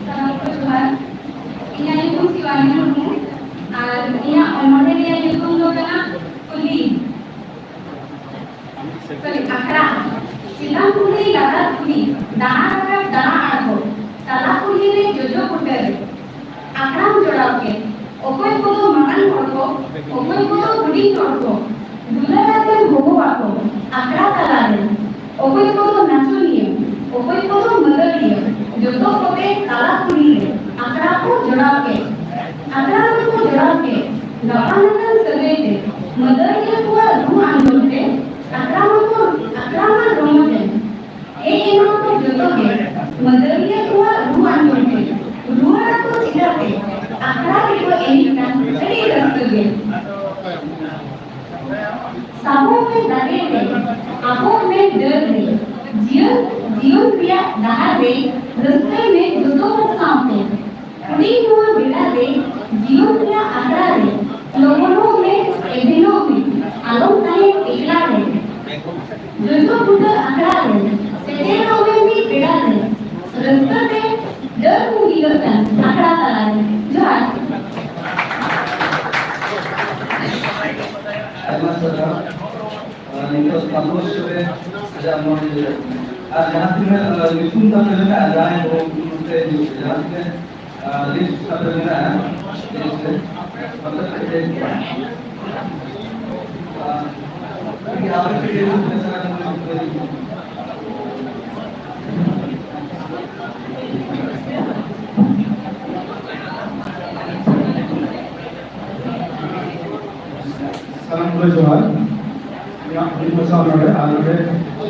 ᱥᱟᱱᱟᱢ ᱠᱚ ᱡᱚᱦᱟᱨ᱾ ᱤᱧᱟᱹᱜ ᱧᱩᱛᱩᱢ ᱥᱤᱵᱟᱱᱤ ᱢᱩᱨᱢᱩ ᱟᱨ ᱤᱧᱟᱹᱜ ᱚᱱᱚᱬᱦᱮ ᱨᱮᱭᱟᱜ ᱧᱩᱛᱩᱢ ᱫᱚ ᱠᱟᱱᱟ ᱠᱩᱞᱤ᱾ ᱥᱚᱨᱤ, ᱟᱠᱷᱲᱟ᱾ ᱪᱮᱛᱟᱱ ᱠᱩᱞᱦᱤ ᱞᱟᱛᱟᱨ ᱠᱩᱞᱦᱤ, ᱫᱟᱬᱟ ᱨᱟᱠᱟᱵ ᱫᱟᱬᱟ ᱟᱬᱜᱚ, ᱛᱟᱞᱟ ᱠᱩᱞᱦᱤ ᱨᱮ ᱡᱚᱡᱚ ᱵᱩᱴᱟᱹ ᱨᱮ ᱟᱠᱷᱲᱟᱢ ᱡᱚᱲᱟᱣ ᱠᱮᱫ᱾ ᱚᱠᱚᱭ ᱠᱚᱫᱚ ᱢᱟᱨᱟᱝ ᱦᱚᱲ ᱠᱚ, ᱚᱠᱚᱭ ᱠᱚᱫᱚ ᱦᱩᱰᱤᱧ ᱦᱚᱲ ᱠᱚ, ᱫᱩᱞᱟᱹᱲ ᱟᱛᱮᱢ ᱦᱚᱦᱚ ᱟᱠᱚ ᱟᱠᱷᱲᱟ ᱛᱟᱞᱟ ᱨᱮ᱾ ᱚᱠᱚᱭ ᱠᱚᱫᱚ ᱱᱟᱪᱚᱱᱤᱭᱟᱹ, ᱚᱠᱚᱭ ᱠᱚᱫᱚ ᱢᱟᱹᱫᱟᱹᱲᱤᱭᱟᱹ, ᱡᱚᱛᱚ ᱠᱚᱛᱮ ᱛᱟᱞᱟ ᱠᱩᱞᱦᱤ ᱨᱮ ᱟᱠᱷᱲᱟ ᱠᱚ ᱡᱚᱲᱟᱣ ᱠᱮᱫ᱾ ᱟᱠᱷᱲᱟ ᱢᱟᱠᱚ ᱡᱚᱲᱟᱣ ᱠᱮᱫ, ᱜᱟᱯᱟᱱ ᱟᱠᱟᱱ ᱥᱟᱹᱜᱟᱹᱭ ᱛᱮ, ᱢᱟᱹᱫᱟᱹᱲᱤᱭᱟᱹ ᱠᱚᱣᱟᱜ ᱨᱩ ᱟᱸᱡᱚᱢ ᱛᱮ, ᱟᱠᱷᱲᱟ ᱢᱟᱠᱚ, ᱟᱠᱷᱲᱟ ᱢᱟ ᱨᱚᱢᱚᱡᱽ ᱮᱱ᱾ ᱦᱮᱡ ᱮᱱᱟ ᱠᱚ ᱡᱚᱛᱚ ᱜᱮ, ᱢᱟᱹᱫᱟᱹᱲᱤᱭᱟᱹ ᱠᱚᱣᱟᱜ ᱨᱩ ᱟᱸᱡᱚᱢ ᱛᱮ, ᱨᱩᱣᱟᱹᱲ ᱟᱠᱚ ᱪᱤᱠᱟᱹᱛᱮ? ᱟᱠᱷᱲᱟ ᱨᱮᱠᱚ ᱮᱱᱮᱡ ᱠᱟᱱ ᱟᱹᱰᱤ ᱨᱟᱹᱥᱠᱟᱹ ᱜᱮ᱾ ᱥᱟᱵᱚᱜ ᱢᱮ ᱫᱟᱨᱮ ᱨᱮ, ᱟᱵᱚᱜ ᱢᱮ ᱰᱟᱹᱨ ᱨᱮ, ᱡᱤᱭᱚᱱ, ᱡᱤᱭᱚᱱ ᱨᱮᱭᱟᱜ ᱰᱟᱦᱟᱨ ᱨᱮ ᱨᱟᱹᱥᱠᱟᱹᱭ ᱢᱮ ᱡᱚᱛᱚ ᱦᱚᱲ ᱥᱟᱶᱛᱮ᱾ ᱦᱩᱰᱤᱧ ᱱᱚᱣᱟ ᱵᱮᱲᱟ ᱨᱮ, ᱡᱤᱭᱚᱱ ᱨᱮᱭᱟᱜ ᱟᱠᱷᱲᱟ ᱨᱮ, ᱞᱚᱜᱚᱱᱚᱜ ᱢᱮ, ᱮᱵᱷᱮᱱᱚᱜ ᱢᱮ, ᱟᱞᱚᱢ ᱛᱟᱦᱮᱸ ᱮᱠᱞᱟ ᱨᱮ᱾ ᱡᱚᱡᱚ ᱵᱩᱴᱟᱹ ᱟᱠᱷᱲᱟ ᱨᱮ, ᱥᱮᱴᱮᱨᱚᱜ ᱢᱮ ᱢᱤᱫ ᱵᱮᱲᱟ ᱨᱮ, ᱨᱟᱹᱥᱠᱟᱹ ᱛᱮ ᱰᱟᱹᱨ ᱠᱚ ᱦᱤᱞᱟᱹᱜ ᱠᱟᱱ ᱟᱠᱷᱲᱟ ᱛᱟᱞᱟ ᱨᱮ᱾ ᱡᱚᱦᱟᱨ᱾ ᱟᱭᱢᱟ ᱥᱟᱨᱦᱟᱣ᱾ ᱟᱨ ᱱᱤᱛᱚᱜ ᱛᱟᱯᱚᱥ ᱨᱮ ᱟᱡᱟᱜ ᱢᱚᱱᱮ ᱡᱤᱣᱤ ᱨᱮ᱾ ᱟᱨ ᱡᱟᱦᱟᱸ ᱛᱤᱱᱟᱹᱜ, ᱟᱸ, ᱧᱩᱛᱩᱢ ᱛᱟᱯᱮ ᱢᱮᱱᱟᱜᱼᱟ, ᱡᱟᱦᱟᱸᱭ ᱠᱚ ᱱᱚᱛᱮ ᱦᱤᱡᱩᱜ ᱯᱮ, ᱡᱟᱦᱟᱸ ᱛᱤᱱᱟᱹᱜ, ᱟᱸ, ᱞᱤᱥᱴ ᱛᱟᱯᱮ ᱢᱮᱱᱟᱜᱼᱟ, ᱞᱤᱥᱴ ᱨᱮ ᱵᱟᱯᱮ ᱯᱮᱨᱮᱡ ᱠᱚᱣᱟ᱾ ᱟᱨ ᱟᱯᱮ ᱛᱮᱜᱮ ᱦᱤᱡᱩᱜ ᱯᱮ, ᱥᱟᱨᱟ ᱧᱤᱫᱟᱹ ᱦᱤᱡᱩᱜ ᱯᱮ᱾ ᱥᱟᱱᱟᱢ ᱠᱚ ᱡᱚᱦᱟᱨ᱾ ᱤᱧᱟᱹᱜ ᱦᱩᱰᱤᱧ ᱢᱟᱪᱷᱟ ᱱᱚᱰᱮ ᱟᱨ ᱱᱚᱰᱮ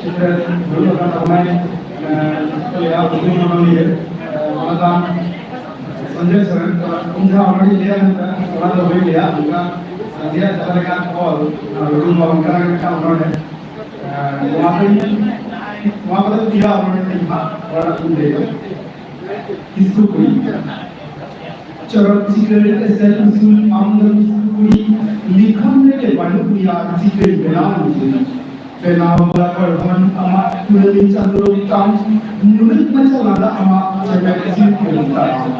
ᱥᱮᱴᱮᱨ ᱫᱩᱲᱩᱵ ᱟᱠᱟᱱ ᱛᱟᱵᱚᱱᱟᱭ, ᱮᱸ, ᱪᱮᱫ ᱠᱚ ᱞᱟᱹᱭᱟ, ᱩᱯᱚ ᱢᱚᱱᱰᱚᱞᱤᱭᱟᱹ, ᱮᱸ, ᱢᱟᱱᱚᱛᱟᱱ ᱥᱚᱧᱡᱚᱭ ᱥᱚᱨᱮᱱ᱾ ᱛᱚ, ᱤᱧ ᱡᱟᱦᱟᱸ ᱚᱱᱚᱬᱦᱮᱧ ᱞᱟᱹᱭᱟ ᱢᱮᱱᱛᱮ, ᱚᱱᱟ ᱫᱚ ᱵᱟᱹᱧ ᱞᱟᱹᱭᱟ, ᱚᱱᱠᱟ ᱥᱟᱸᱜᱮᱭᱟᱜ ᱡᱟᱦᱟᱸ ᱞᱮᱠᱟ ᱚᱞ, ᱚᱱᱟ ᱦᱩᱰᱤᱧ ᱵᱟ ᱚᱱᱠᱟᱱᱟᱜ ᱢᱤᱫᱴᱟᱝ ᱚᱱᱚᱬᱦᱮ᱾ ᱮᱸ, ᱱᱚᱣᱟ ᱫᱚ, ᱱᱚᱣᱟ ᱠᱚᱫᱚ ᱯᱮᱭᱟ ᱚᱱᱚᱬᱦᱮ ᱛᱤᱧ ᱦᱟᱸᱜ, ᱚᱱᱟᱴᱟᱜ ᱤᱧ ᱞᱟᱹᱭᱟ᱾ ᱠᱤᱥᱠᱩ ᱠᱩᱲᱤ᱾ ᱪᱚᱨᱚᱠ ᱪᱤᱠᱟᱹᱲ ᱮᱥᱮᱞ ᱩᱥᱩᱞ ᱟᱢ ᱫᱚ ᱠᱤᱥᱠᱩ ᱠᱩᱲᱤ, ᱞᱤᱠᱷᱚᱱ ᱨᱮᱜᱮ ᱵᱟᱹᱱᱩᱜ ᱢᱮᱭᱟ ᱪᱤᱠᱟᱹᱲ ᱵᱮᱱᱟᱣ ᱢᱩᱡᱟᱹ᱾ ᱵᱮᱱᱟᱣ ᱵᱟᱞᱟ ᱜᱚᱲᱦᱚᱱ ᱟᱢᱟᱜ ᱠᱩᱲᱟᱹᱢᱤ ᱪᱟᱸᱫᱳ ᱛᱟᱢ, ᱢᱩᱞᱩᱡ ᱢᱟᱪᱷᱟ ᱞᱟᱸᱫᱟ ᱟᱢᱟᱜ ᱪᱮᱢᱮᱫ ᱥᱤᱨᱯᱟᱹ ᱛᱟᱢ᱾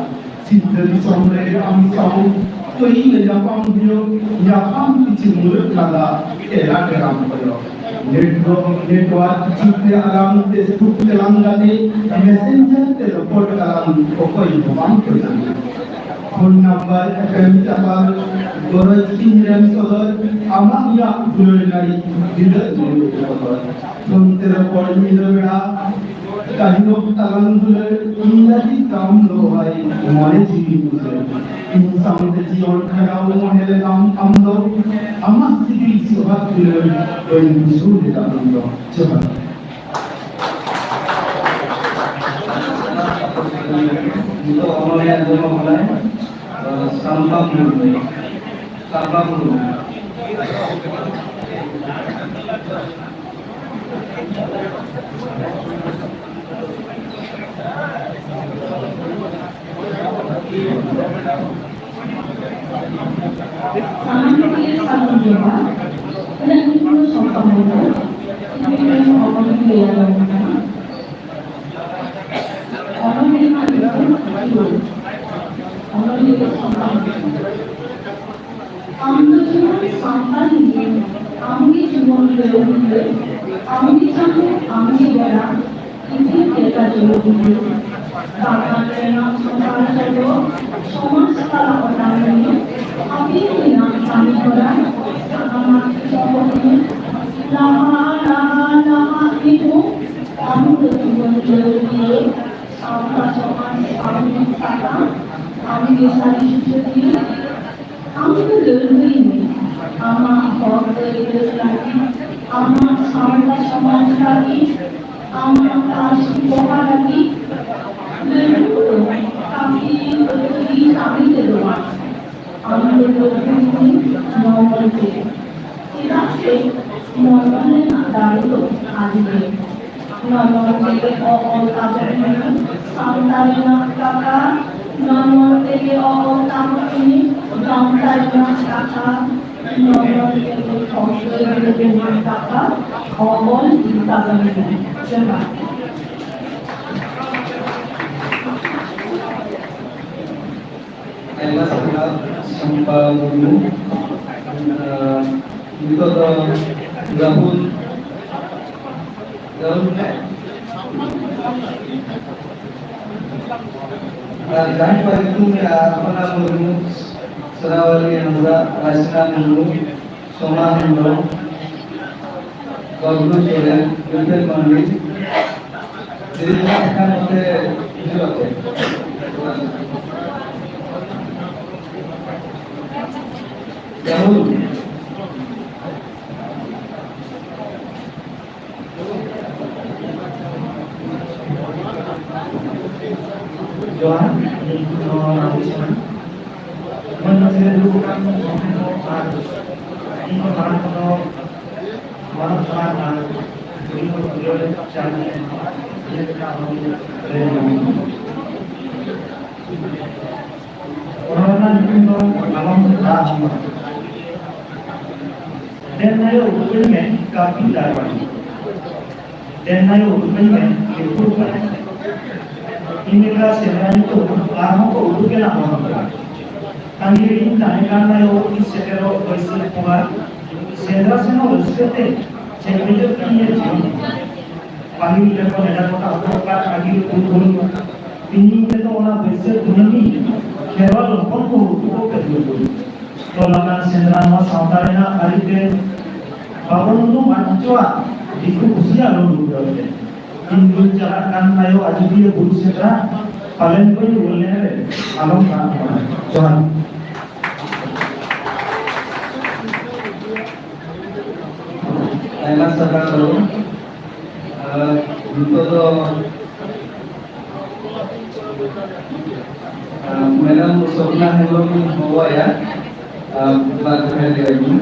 ᱥᱤᱧᱚᱛ ᱫᱤᱥᱚᱢ ᱨᱮ ᱟᱢ ᱥᱟᱶ ᱯᱟᱹᱦᱤᱞ ᱧᱟᱯᱟᱢ ᱦᱩᱭᱩᱜ, ᱧᱟᱯᱟᱢ ᱯᱤᱪᱷᱤ ᱢᱩᱞᱩᱡ ᱞᱟᱸᱫᱟ ᱮᱨᱟ ᱰᱮᱨᱟᱢ ᱠᱚᱭᱚᱜ᱾ ᱱᱮᱴᱣᱟᱨᱠ, ᱱᱮᱴᱣᱟᱨᱠ ᱡᱩᱜᱽ ᱨᱮ ᱟᱞᱟᱝ Facebook ᱛᱮᱞᱟᱝ ᱜᱟᱛᱮ, Messenger ᱛᱮ ᱨᱚᱯᱚᱲ ᱠᱟᱞᱟᱝ ᱚᱠᱚᱭ ᱦᱚᱸ ᱵᱟᱝ ᱠᱚ ᱧᱟᱢᱟ᱾ ᱯᱷᱳᱱ ᱱᱟᱢᱵᱟᱨ ᱮᱯᱮᱢ ᱪᱟᱯᱟᱞ, ᱜᱚᱨᱚᱡᱽ ᱤᱧ ᱨᱮᱢ ᱥᱚᱫᱚᱨ, ᱟᱢᱟᱜ ᱤᱧᱟᱹᱜ ᱫᱩᱞᱟᱹᱲ ᱱᱟᱹᱲᱤ ᱵᱤᱞᱟᱹᱜ ᱫᱩᱞᱟᱹᱲ ᱵᱚᱫᱚᱞ᱾ ᱯᱷᱳᱱ ᱛᱮ ᱨᱚᱯᱚᱲ ᱧᱤᱫᱟᱹ ᱵᱮᱲᱟ, ᱠᱟᱹᱦᱤᱞᱳᱜ ᱛᱟᱞᱟᱝ ᱫᱩᱞᱟᱹᱲ, ᱤᱧ ᱞᱟᱹᱜᱤᱫ ᱛᱟᱢ ᱫᱚᱦᱚᱭ ᱢᱚᱱᱮ ᱡᱤᱣᱤ ᱩᱡᱟᱹᱲ᱾ ᱤᱧ ᱥᱟᱶᱛᱮ ᱡᱤᱭᱚᱱ ᱠᱷᱟᱸᱰᱟᱣ ᱢᱚᱱᱮ ᱞᱮᱫᱟᱢ ᱟᱢ ᱫᱚ, ᱟᱢᱟᱜ ᱥᱤᱵᱤᱞ ᱥᱚᱵᱷᱟᱜ ᱫᱩᱞᱟᱹᱲ ᱵᱟᱹᱧ ᱵᱩᱡᱷᱟᱹᱣ ᱞᱮᱫᱟ ᱩᱱ ᱫᱚ᱾ ᱡᱚᱦᱟᱨ᱾ ᱱᱤᱛᱚᱜ ᱚᱱᱚᱞᱤᱭᱟᱹ ᱟᱸᱡᱚᱢ ᱟᱵᱚᱱᱟᱭ, ᱥᱟᱢᱵᱟ ᱢᱩᱨᱢᱩ᱾ ᱥᱟᱢᱵᱟ ᱢᱩᱨᱢᱩ᱾ ᱥᱟᱱᱟᱢ ᱠᱚᱜᱮ ᱥᱟᱹᱜᱩᱱ ᱡᱚᱦᱟᱨ᱾ ᱤᱧᱟᱹᱜ ᱧᱩᱛᱩᱢ ᱫᱚ ᱥᱚᱢᱯᱟ ᱢᱩᱨᱢᱩ᱾ ᱤᱧ ᱢᱤᱫᱴᱮᱱ ᱚᱱᱚᱞᱤᱧ ᱞᱟᱹᱭ ᱟᱸᱡᱚᱢ ᱠᱟᱱᱟ᱾ ᱚᱱᱚᱞᱤᱭᱟᱹ ᱨᱮᱱᱟᱜ ᱧᱩᱛᱩᱢ ᱤᱭᱟᱹ᱾ ᱚᱱᱚᱞᱤᱭᱟᱹ ᱫᱚ ᱥᱚᱢᱯᱟ ᱢᱩᱨᱢᱩ᱾ ᱟᱢ ᱫᱚ ᱡᱮᱢᱚᱱ ᱥᱟᱱᱛᱟᱲ ᱱᱤᱭᱟᱹᱢ ᱟᱢᱜᱮ ᱪᱟᱸᱫᱚ, ᱟᱢᱜᱮ ᱵᱮᱲᱟ, ᱤᱯᱤᱞ ᱞᱮᱠᱟ ᱡᱚᱞᱚᱜᱤᱭᱟᱹ᱾ ᱵᱟᱜᱟᱱ ᱨᱮᱱᱟᱜ ᱥᱚᱸᱫᱷᱟᱲ ᱥᱚᱰᱚᱜ, ᱥᱚᱢᱟᱡᱽ ᱥᱟᱞᱟᱜ ᱚᱴᱟᱝ ᱢᱮ᱾ ᱟᱯᱮ ᱨᱮᱱᱟᱜ ᱠᱟᱹᱢᱤ ᱦᱚᱨᱟ, ᱥᱟᱱᱟᱢᱟᱜ ᱪᱚᱠᱚᱜ ᱢᱮ᱾ ᱞᱟᱦᱟ, ᱞᱟᱦᱟ, ᱞᱟᱦᱟ ᱤᱫᱤ ᱠᱚ, ᱟᱢ ᱫᱚ ᱡᱩᱣᱟᱹᱱ ᱞᱟᱹᱣᱲᱤᱭᱟᱹ, ᱥᱟᱶᱛᱟ ᱥᱚᱢᱟᱡᱽ ᱟᱢ ᱥᱟᱛᱟᱢ, ᱟᱢ ᱜᱮ ᱥᱟᱹᱨᱤ ᱥᱩᱥᱟᱹᱨᱤᱭᱟᱹ᱾ ᱟᱢ ᱫᱚ ᱞᱟᱹᱲᱦᱟᱹᱭ ᱢᱮ, ᱟᱢᱟᱜ ᱦᱚᱠ ᱟᱹᱭᱫᱟᱹᱨ ᱞᱟᱹᱜᱤᱫ, ᱟᱢᱟᱜ ᱥᱟᱶᱛᱟ ᱥᱚᱢᱟᱡᱽ ᱞᱟᱹᱜᱤᱫ, ᱟᱢᱟᱜ ᱯᱟᱹᱨᱥᱤ ᱯᱚᱦᱟ ᱞᱟᱹᱜᱤᱫ᱾ ᱞᱟᱹᱲᱦᱟᱹᱭ ᱫᱚ ᱠᱟᱹᱯᱤ ᱟᱹᱯᱟᱹᱨᱤ ᱠᱟᱹᱢᱤ ᱛᱮᱫᱚ ᱵᱟᱝ, ᱟᱢ ᱫᱚ ᱞᱟᱹᱲᱦᱟᱹᱭ ᱢᱮ ᱱᱚᱱᱚᱞ ᱛᱮ, ᱪᱮᱫᱟᱜ ᱥᱮ ᱱᱚᱱᱚᱞ ᱨᱮᱱᱟᱜ ᱫᱟᱲᱮ ᱫᱚ ᱟᱹᱰᱤ ᱜᱮ ᱱᱚᱱᱚᱞ ᱛᱮᱜᱮ ᱚᱞ ᱛᱟᱵᱚᱱ ᱢᱮ ᱥᱟᱶᱛᱟ ᱨᱮᱱᱟᱜ ᱠᱟᱛᱷᱟ, ᱱᱚᱱᱚᱞ ᱛᱮᱜᱮ ᱚᱞ ᱛᱟᱵᱚᱱ ᱢᱮ ᱜᱟᱶᱛᱟ ᱨᱮᱱᱟᱜ ᱠᱟᱛᱷᱟ, ᱱᱚᱱᱚᱞ ᱛᱮᱜᱮ ᱦᱚᱠ ᱟᱹᱭᱫᱟᱹᱨᱤ ᱨᱮᱱᱟᱜ ᱠᱟᱛᱷᱟ, ᱚᱞ ᱤᱫᱤ ᱛᱟᱵᱚᱱ ᱢᱮ᱾ ᱡᱚᱦᱟᱨ᱾ ᱟᱭᱢᱟ ᱥᱟᱨᱦᱟᱣ ᱥᱚᱢᱯᱟ ᱢᱩᱨᱢᱩ᱾ ᱟᱨ ᱱᱤᱛᱚᱜ ᱫᱚ ᱨᱟᱦᱩᱞ, ᱨᱟᱦᱩᱞ ᱢᱮ᱾ ᱟᱨ ᱡᱟᱦᱟᱸᱭ ᱠᱚᱣᱟᱜ ᱧᱩᱛᱩᱢ ᱢᱮᱱᱟᱜᱼᱟ, ᱚᱯᱚᱨᱱᱟ ᱢᱩᱨᱢᱩ, ᱥᱳᱱᱟᱣᱟᱞᱤ ᱦᱟᱸᱥᱫᱟ, ᱨᱟᱡᱽᱱᱟ ᱢᱩᱨᱢᱩ, ᱥᱳᱢᱟ ᱦᱮᱢᱵᱨᱚᱢ, ᱵᱟᱵᱞᱩ ᱥᱚᱨᱮᱱ, ᱵᱤᱯᱤᱱ ᱢᱟᱱᱰᱤ, ᱫᱤᱞᱤᱯ ᱠᱷᱟᱱ ᱱᱚᱛᱮ ᱦᱤᱡᱩᱜ ᱟᱯᱮ᱾ ᱨᱟᱦᱩᱞ᱾ ᱡᱚᱦᱟᱨ, ᱤᱧ ᱫᱚ ᱨᱟᱦᱩᱞ ᱥᱚᱨᱮᱱ᱾ ᱢᱟᱹᱱ ᱢᱟᱹᱡᱷᱤ ᱨᱮ ᱫᱩᱲᱩᱵ ᱟᱠᱟᱱ ᱜᱚᱢᱠᱮ ᱠᱚ ᱟᱨ ᱤᱧ ᱠᱷᱚᱱ ᱢᱟᱲᱟᱝ ᱠᱚᱫᱚ ᱢᱟᱱᱚᱛ ᱠᱟᱱᱟ ᱟᱨ ᱡᱩᱫᱤ ᱠᱚ ᱯᱩᱨᱟᱹᱣ ᱞᱮᱠᱷᱟᱱ ᱪᱟᱨ ᱢᱤᱱᱤᱴ ᱨᱮᱱᱟᱜ ᱦᱚᱸ ᱞᱟᱹᱭ ᱧᱟᱢᱚᱜᱼᱟ᱾ ᱚᱱᱟ ᱨᱮᱱᱟᱜ ᱧᱩᱛᱩᱢ ᱫᱚ ᱟᱞᱚᱢ ᱨᱟᱜ ᱦᱚᱸ᱾ ᱫᱮᱱ ᱟᱭᱳ ᱩᱰᱩᱠᱟᱹᱧ ᱢᱮ ᱠᱟᱹᱯᱤ ᱫᱟᱨᱣᱟᱲᱤ᱾ ᱫᱮᱱ ᱟᱭᱳ ᱩᱰᱩᱠᱟᱹᱧ ᱢᱮ ᱞᱤᱯᱩᱨ ᱵᱟᱲᱟᱭ ᱢᱮ᱾ ᱤᱧ ᱞᱮᱠᱟ ᱥᱮᱸᱫᱽᱨᱟ ᱧᱩᱛᱩᱢ ᱟᱨᱦᱚᱸ ᱠᱚ ᱩᱰᱩᱠ ᱮᱱᱟ ᱦᱚᱲ ᱠᱚ᱾ ᱛᱟᱺᱜᱤ ᱨᱮᱧ ᱛᱟᱦᱮᱸ ᱠᱟᱱ ᱟᱭᱳ ᱛᱤᱥ ᱥᱮᱴᱮᱨᱚᱜ ᱵᱟᱹᱭᱥᱟᱹᱠᱷ ᱵᱚᱸᱜᱟ᱾ ᱥᱮᱸᱫᱽᱨᱟ ᱥᱮᱱᱚᱜ ᱨᱟᱹᱥᱠᱟᱹ ᱛᱮ ᱯᱟᱹᱦᱤᱞ ᱨᱮᱠᱚ ᱱᱮᱰᱟ ᱜᱚᱴᱟ ᱦᱚᱴᱚ ᱟᱠᱟᱫ ᱟᱹᱜᱤᱞ ᱯᱩᱨᱩᱫᱷᱩᱞ ᱛᱤᱦᱤᱧ ᱛᱮᱫᱚ ᱚᱱᱟ ᱵᱟᱹᱭᱥᱟᱹᱠᱷ ᱠᱩᱱᱟᱹᱢᱤ ᱠᱷᱮᱨᱣᱟᱞ ᱦᱚᱯᱚᱱ ᱠᱚ ᱩᱫᱩᱜ ᱠᱟᱹᱴᱤᱡ ᱠᱚ᱾ ᱛᱚᱞ ᱟᱠᱟᱱ ᱥᱮᱸᱫᱽᱨᱟ ᱱᱚᱣᱟ ᱥᱟᱶᱛᱟ ᱨᱮᱱᱟᱜ ᱟᱹᱨᱤᱛᱮ ᱵᱟᱵᱚᱱ ᱩᱫᱩᱜ ᱢᱟ ᱦᱚᱪᱚᱣᱟᱜ, ᱫᱤᱠᱩ ᱯᱩᱥᱤᱭᱟᱜ ᱞᱩᱰᱩ ᱫᱚ᱾ ᱤᱧ ᱫᱩᱧ ᱪᱟᱞᱟᱜ ᱠᱟᱱ ᱟᱭᱳ ᱟᱡᱚᱫᱤᱭᱟᱹ ᱵᱩᱨᱩ ᱥᱮᱸᱫᱽᱨᱟ, ᱯᱟᱞᱮᱱ ᱵᱟᱹᱧ ᱨᱩᱣᱟᱹᱲ ᱞᱮᱱ ᱨᱮ ᱟᱞᱚᱢ ᱨᱟᱜ ᱵᱟᱲᱟ᱾ ᱡᱚᱦᱟᱨ᱾ ᱟᱭᱢᱟ ᱥᱟᱨᱦᱟᱣ ᱵᱟᱹᱵᱩ᱾ ᱟᱨ ᱱᱤᱛᱚᱜ ᱫᱚ, ᱟᱨ ᱢᱮᱰᱟᱢ ᱥᱚᱯᱱᱟ ᱦᱮᱢᱵᱨᱚᱢ ᱤᱧ ᱦᱚᱦᱚᱣᱟᱭᱟ᱾ ᱟᱨ ᱵᱟᱨ ᱠᱟᱛᱷᱟ ᱞᱟᱹᱭ ᱟᱹᱧ ᱢᱮ᱾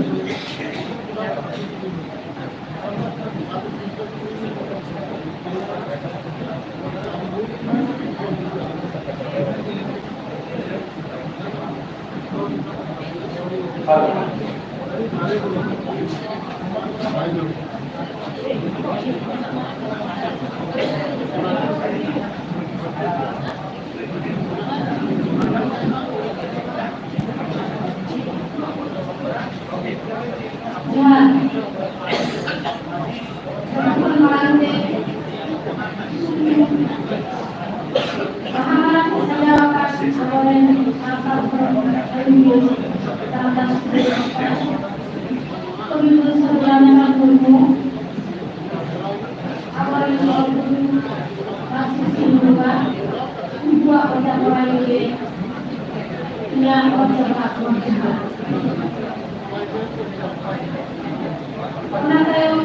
ᱡᱚᱦᱟᱨ᱾ ᱡᱚᱛᱚ ᱠᱷᱚᱱ ᱢᱟᱲᱟᱝ ᱛᱮ ᱵᱟᱦᱟ ᱢᱟᱞᱟ ᱛᱮ ᱥᱟᱡᱟᱣ ᱟᱠᱟᱫ ᱟᱵᱚᱨᱮᱱ ᱥᱟᱱᱛᱟᱲ ᱦᱚᱲ ᱟᱹᱭᱩᱨᱤᱭᱟᱹ ᱫᱟᱢ ᱫᱟᱢ ᱥᱤᱫᱟᱹ ᱠᱚᱵᱤᱜᱩᱨᱩ ᱥᱟᱹᱫᱷᱩ ᱨᱟᱢᱪᱟᱸᱫᱽ ᱢᱩᱨᱢᱩ, ᱟᱵᱚᱨᱮᱱ ᱚᱞ ᱜᱩᱨᱩ ᱢᱟᱹᱡᱷᱤ ᱥᱤᱝ ᱵᱚᱸᱜᱟ, ᱩᱱᱠᱩᱣᱟᱜ ᱚᱡᱟ ᱠᱚᱲᱟ ᱜᱮ ᱤᱧᱟᱹᱜ ᱚᱞ ᱪᱟᱵᱟ ᱟᱠᱟᱱᱟ᱾ ᱚᱱᱟ ᱛᱟᱭᱚᱢ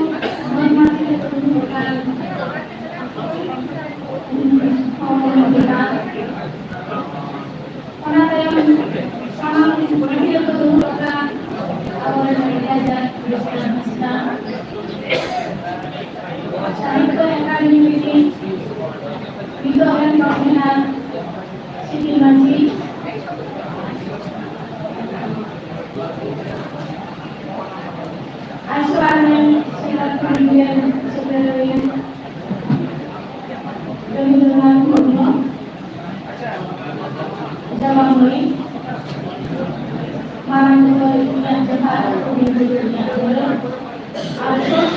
ᱢᱟᱹᱱ ᱢᱟᱹᱱ ᱛᱮ ᱫᱩᱲᱩᱵ ᱟᱠᱟᱱ ᱦᱚᱲ ᱠᱚ ᱢᱟᱹᱡᱷᱤ ᱵᱟᱵᱟ, ᱚᱱᱟ ᱛᱟᱭᱚᱢ ᱥᱟᱱᱟᱢ ᱦᱟᱹᱴᱤᱭᱟᱹ ᱠᱚ ᱫᱩᱲᱩᱵ ᱟᱠᱟᱱ ᱟᱵᱚᱨᱮᱱ ᱨᱟᱡᱟ ᱵᱤᱥᱱᱩ ᱦᱟᱸᱥᱫᱟ, ᱥᱟᱦᱤᱛᱛᱚ ᱮᱠᱟᱰᱮᱢᱤ ᱨᱤᱱᱤᱡ ᱱᱤᱛᱚᱜ ᱨᱮᱱ ᱠᱚᱱᱵᱷᱮᱱᱟᱨ ᱥᱤᱴᱤ ᱢᱟᱹᱡᱷᱤ, ᱟᱥᱲᱟ ᱨᱮᱱ ᱥᱮᱠᱨᱮᱴᱟᱨᱤᱭᱟᱱ, ᱥᱮᱠᱨᱮᱴᱟᱨᱤᱭᱟᱱ ᱨᱚᱵᱤᱱᱫᱨᱚᱱᱟᱛᱷ ᱢᱩᱨᱢᱩ, ᱡᱟᱢᱟ ᱢᱟᱹᱭ, ᱢᱟᱨᱟᱝ ᱵᱚᱦᱚᱜ ᱤᱧᱟᱹᱜ ᱡᱚᱦᱟᱨ, ᱦᱩᱰᱤᱧ ᱵᱚᱦᱚᱜ ᱤᱧᱟᱹᱜ ᱫᱩᱞᱟᱹᱲ, ᱟᱨ ᱥᱚᱨᱮᱥ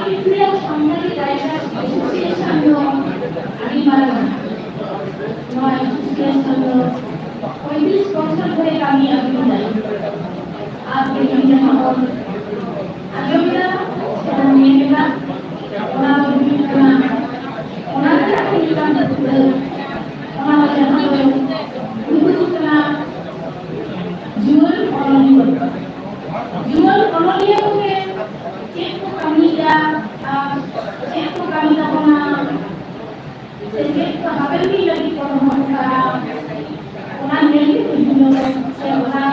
ᱥᱟᱱᱛᱟᱲᱤ ᱨᱟᱭᱴᱟᱨᱥ ᱮᱥᱳᱥᱤᱭᱮᱥᱚᱱ ᱫᱚ ᱟᱹᱰᱤ ᱢᱟᱨᱟᱝ᱾ ᱱᱚᱣᱟ ᱮᱥᱳᱥᱤᱭᱮᱥᱚᱱ ᱫᱚ ᱯᱚᱸᱭᱛᱨᱤᱥ ᱵᱚᱪᱷᱚᱨ ᱫᱷᱚᱨᱮ ᱠᱟᱹᱢᱤ ᱟᱹᱜᱩ ᱮᱫᱟᱭ᱾ ᱟᱨ ᱛᱮᱦᱮᱧ ᱡᱟᱦᱟᱸ ᱵᱚᱱ ᱟᱸᱡᱚᱢ ᱮᱫᱟ ᱥᱮ ᱵᱚᱱ ᱧᱮᱞ ᱮᱫᱟ, ᱚᱱᱟ ᱫᱚ ᱦᱩᱭᱩᱜ ᱠᱟᱱᱟ, ᱚᱱᱟ ᱨᱮᱱᱟᱜ ᱜᱮ ᱢᱤᱫᱴᱟᱝ ᱯᱩᱛᱷᱟᱹ, ᱚᱱᱟ ᱫᱚ ᱡᱟᱦᱟᱸ ᱫᱚ ᱧᱩᱛᱩᱢ ᱠᱟᱱᱟ ᱡᱩᱣᱟᱹᱱ ᱚᱱᱚᱞᱤᱭᱟᱹ᱾ ᱡᱩᱣᱟᱹᱱ ᱚᱱᱚᱞᱤᱭᱟᱹ ᱠᱚᱜᱮ ᱪᱮᱫ ᱠᱚ ᱠᱟᱹᱢᱤᱭᱮᱫᱟ ᱟᱨ ᱪᱮᱫ ᱠᱚ ᱠᱟᱹᱢᱤ ᱛᱟᱵᱚᱱᱟ, ᱥᱮ ᱪᱮᱫ ᱠᱚ ᱦᱟᱯᱮᱱ ᱫᱤᱱ ᱞᱟᱹᱜᱤᱫ ᱠᱚ ᱫᱚᱦᱚ ᱠᱟᱜᱼᱟ, ᱚᱱᱟ ᱧᱮᱞ ᱜᱮ ᱵᱩᱡᱷᱟᱹᱣ ᱥᱮ ᱚᱱᱟ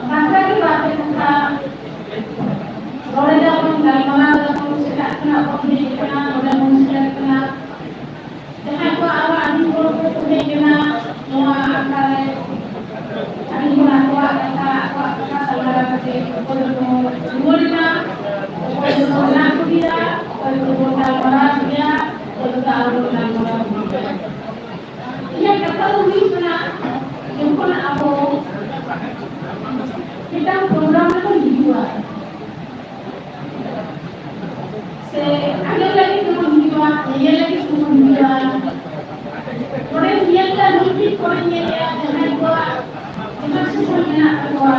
ᱵᱟᱠᱷᱨᱟ ᱜᱮ ᱵᱟᱨ ᱯᱮ ᱠᱟᱛᱷᱟ ᱨᱚᱲ ᱮᱫᱟ ᱵᱚᱱ, ᱜᱟᱞᱢᱟᱨᱟᱣ ᱮᱫᱟ ᱵᱚᱱ, ᱥᱮᱛᱟᱜ ᱠᱷᱚᱱᱟᱜ ᱵᱚᱱ ᱦᱮᱡ ᱟᱠᱟᱱᱟ, ᱱᱚᱰᱮ ᱵᱚᱱ ᱥᱮᱴᱮᱨ ᱟᱠᱟᱱᱟ᱾ ᱡᱟᱦᱟᱸᱭ ᱠᱚ ᱟᱨᱚ ᱟᱹᱰᱤ ᱦᱚᱲ ᱠᱚ ᱦᱮᱡ ᱮᱱᱟ ᱱᱚᱣᱟ ᱟᱠᱷᱲᱟ ᱨᱮ, ᱟᱹᱰᱤ ᱦᱚᱲ ᱟᱠᱚᱣᱟᱜ ᱠᱟᱛᱷᱟ, ᱟᱠᱚᱣᱟᱜ ᱠᱟᱛᱷᱟ ᱛᱟᱞᱟ ᱠᱟᱛᱮ ᱚᱠᱚᱭ ᱫᱚᱠᱚ ᱨᱩᱣᱟᱹᱲ ᱮᱱᱟ, ᱚᱠᱚᱭ ᱫᱚᱠᱚ ᱢᱮᱱᱟᱜ ᱠᱚᱜᱮᱭᱟ, ᱚᱠᱚᱭ ᱫᱚᱠᱚ ᱜᱟᱞᱢᱟᱨᱟᱣ ᱜᱮᱭᱟ, ᱚᱠᱚᱭ ᱫᱚᱠᱚ ᱟᱨᱚ ᱜᱟᱞᱢᱟᱨᱟᱣ ᱜᱮᱭᱟ᱾ ᱤᱧᱟᱹᱜ ᱠᱟᱛᱷᱟ ᱫᱚ ᱦᱩᱭᱩᱜ ᱠᱟᱱᱟ, ᱡᱚᱠᱷᱚᱱ ᱟᱵᱚ ᱢᱤᱫᱴᱟᱝ ᱯᱨᱳᱜᱨᱟᱢ ᱨᱮᱵᱚᱱ ᱦᱤᱡᱩᱜᱼᱟ, ᱥᱮ ᱟᱸᱡᱚᱢ ᱞᱟᱹᱜᱤᱫ ᱛᱮᱵᱚᱱ ᱦᱤᱡᱩᱜᱼᱟ, ᱧᱮᱧᱮᱞ ᱞᱟᱹᱜᱤᱫ ᱛᱮᱵᱚᱱ ᱦᱤᱡᱩᱜᱼᱟ, ᱱᱚᱰᱮ ᱧᱮᱞ ᱮᱫᱟ, ᱱᱩᱭ ᱴᱷᱤᱠ ᱠᱚᱨᱮ ᱧᱮᱞ ᱮᱫᱟ, ᱡᱟᱦᱟᱸᱭ ᱠᱚᱣᱟᱜ ᱡᱟᱦᱟᱸ ᱥᱩᱥᱟᱹᱨ ᱢᱮᱱᱟᱜ ᱛᱟᱠᱚᱣᱟ,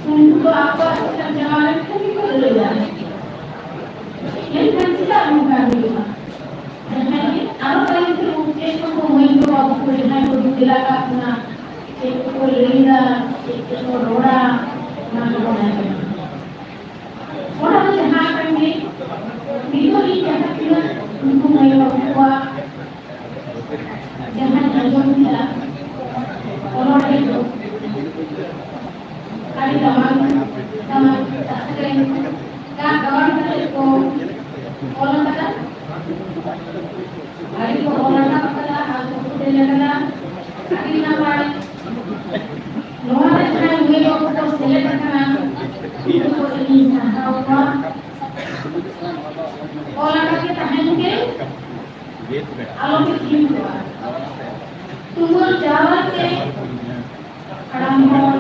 ᱩᱱᱠᱩ ᱫᱚ ᱟᱠᱚᱣᱟᱜ ᱥᱩᱥᱟᱹᱨ ᱪᱟᱵᱟ ᱞᱮᱱᱠᱷᱟᱱ ᱜᱮᱠᱚ ᱞᱟᱹᱭᱟ᱾ ᱢᱮᱱᱠᱷᱟᱱ ᱪᱮᱫᱟᱜ ᱱᱚᱝᱠᱟ ᱦᱩᱭᱩᱜᱼᱟ? ᱡᱟᱦᱟᱸᱭ ᱜᱮ ᱟᱨᱚ ᱛᱟᱭᱚᱢ ᱛᱮ ᱩᱱᱠᱩ ᱪᱮᱫ ᱠᱚᱠᱚ ᱢᱟᱹᱭ ᱠᱚ ᱵᱟᱹᱵᱩ ᱠᱚ ᱡᱟᱦᱟᱸᱭ ᱠᱚ ᱫᱩᱠ ᱮᱞᱟᱠᱟ ᱠᱷᱚᱱᱟᱜ ᱪᱮᱫ ᱠᱚᱠᱚ ᱞᱟᱹᱭᱫᱟ, ᱪᱮᱫ ᱠᱚᱠᱚ ᱨᱚᱲᱟ, ᱚᱱᱟ ᱠᱚᱵᱚᱱ ᱟᱸᱡᱚᱢᱟ᱾ ᱚᱱᱟ ᱫᱚ ᱡᱟᱦᱟᱸ ᱠᱟᱱ ᱜᱮ, ᱱᱤᱛᱚᱜ ᱤᱧ ᱡᱟᱦᱟᱸ ᱛᱤᱱᱟᱹᱜ ᱩᱱᱠᱩ ᱢᱟᱹᱭ ᱵᱟᱹᱵᱩ ᱠᱚᱣᱟᱜ ᱡᱟᱦᱟᱸᱧ ᱟᱸᱡᱚᱢ ᱠᱮᱫᱟ, ᱚᱱᱚᱬᱦᱮ ᱫᱚ ᱟᱹᱰᱤ ᱫᱟᱢᱟᱱ, ᱫᱟᱢᱟᱱ ᱠᱟᱛᱷᱟ ᱠᱟᱱ ᱜᱮᱭᱟ᱾ ᱜᱟᱵᱟᱱ ᱠᱟᱛᱮ ᱠᱚ ᱚᱞ ᱟᱠᱟᱫᱟ, ᱟᱹᱰᱤ ᱠᱚ ᱚᱞ ᱨᱟᱠᱟᱵ ᱟᱠᱟᱫᱟ ᱟᱨ ᱠᱚ ᱯᱷᱩᱴᱮᱞ ᱟᱠᱟᱫᱟ᱾ ᱟᱹᱰᱤ ᱱᱟᱯᱟᱭ᱾ ᱱᱚᱣᱟ ᱨᱮ ᱡᱟᱦᱟᱸᱭ ᱢᱟᱹᱭ ᱵᱟᱹᱵᱩ ᱠᱚ ᱥᱮᱞᱮᱫ ᱟᱠᱟᱱᱟ, ᱩᱱᱠᱩ ᱠᱚ ᱤᱧ ᱥᱟᱨᱦᱟᱣ ᱠᱚᱣᱟ᱾ ᱚᱞ ᱟᱠᱟᱫ ᱜᱮ ᱛᱟᱦᱮᱱ ᱯᱮ, ᱟᱞᱚ ᱯᱮ ᱛᱷᱤᱨ ᱠᱚᱜᱼᱟ᱾ ᱛᱩᱢᱟᱹᱞ ᱡᱟᱣᱨᱟ ᱯᱮ, ᱦᱟᱲᱟᱢ ᱦᱚᱲ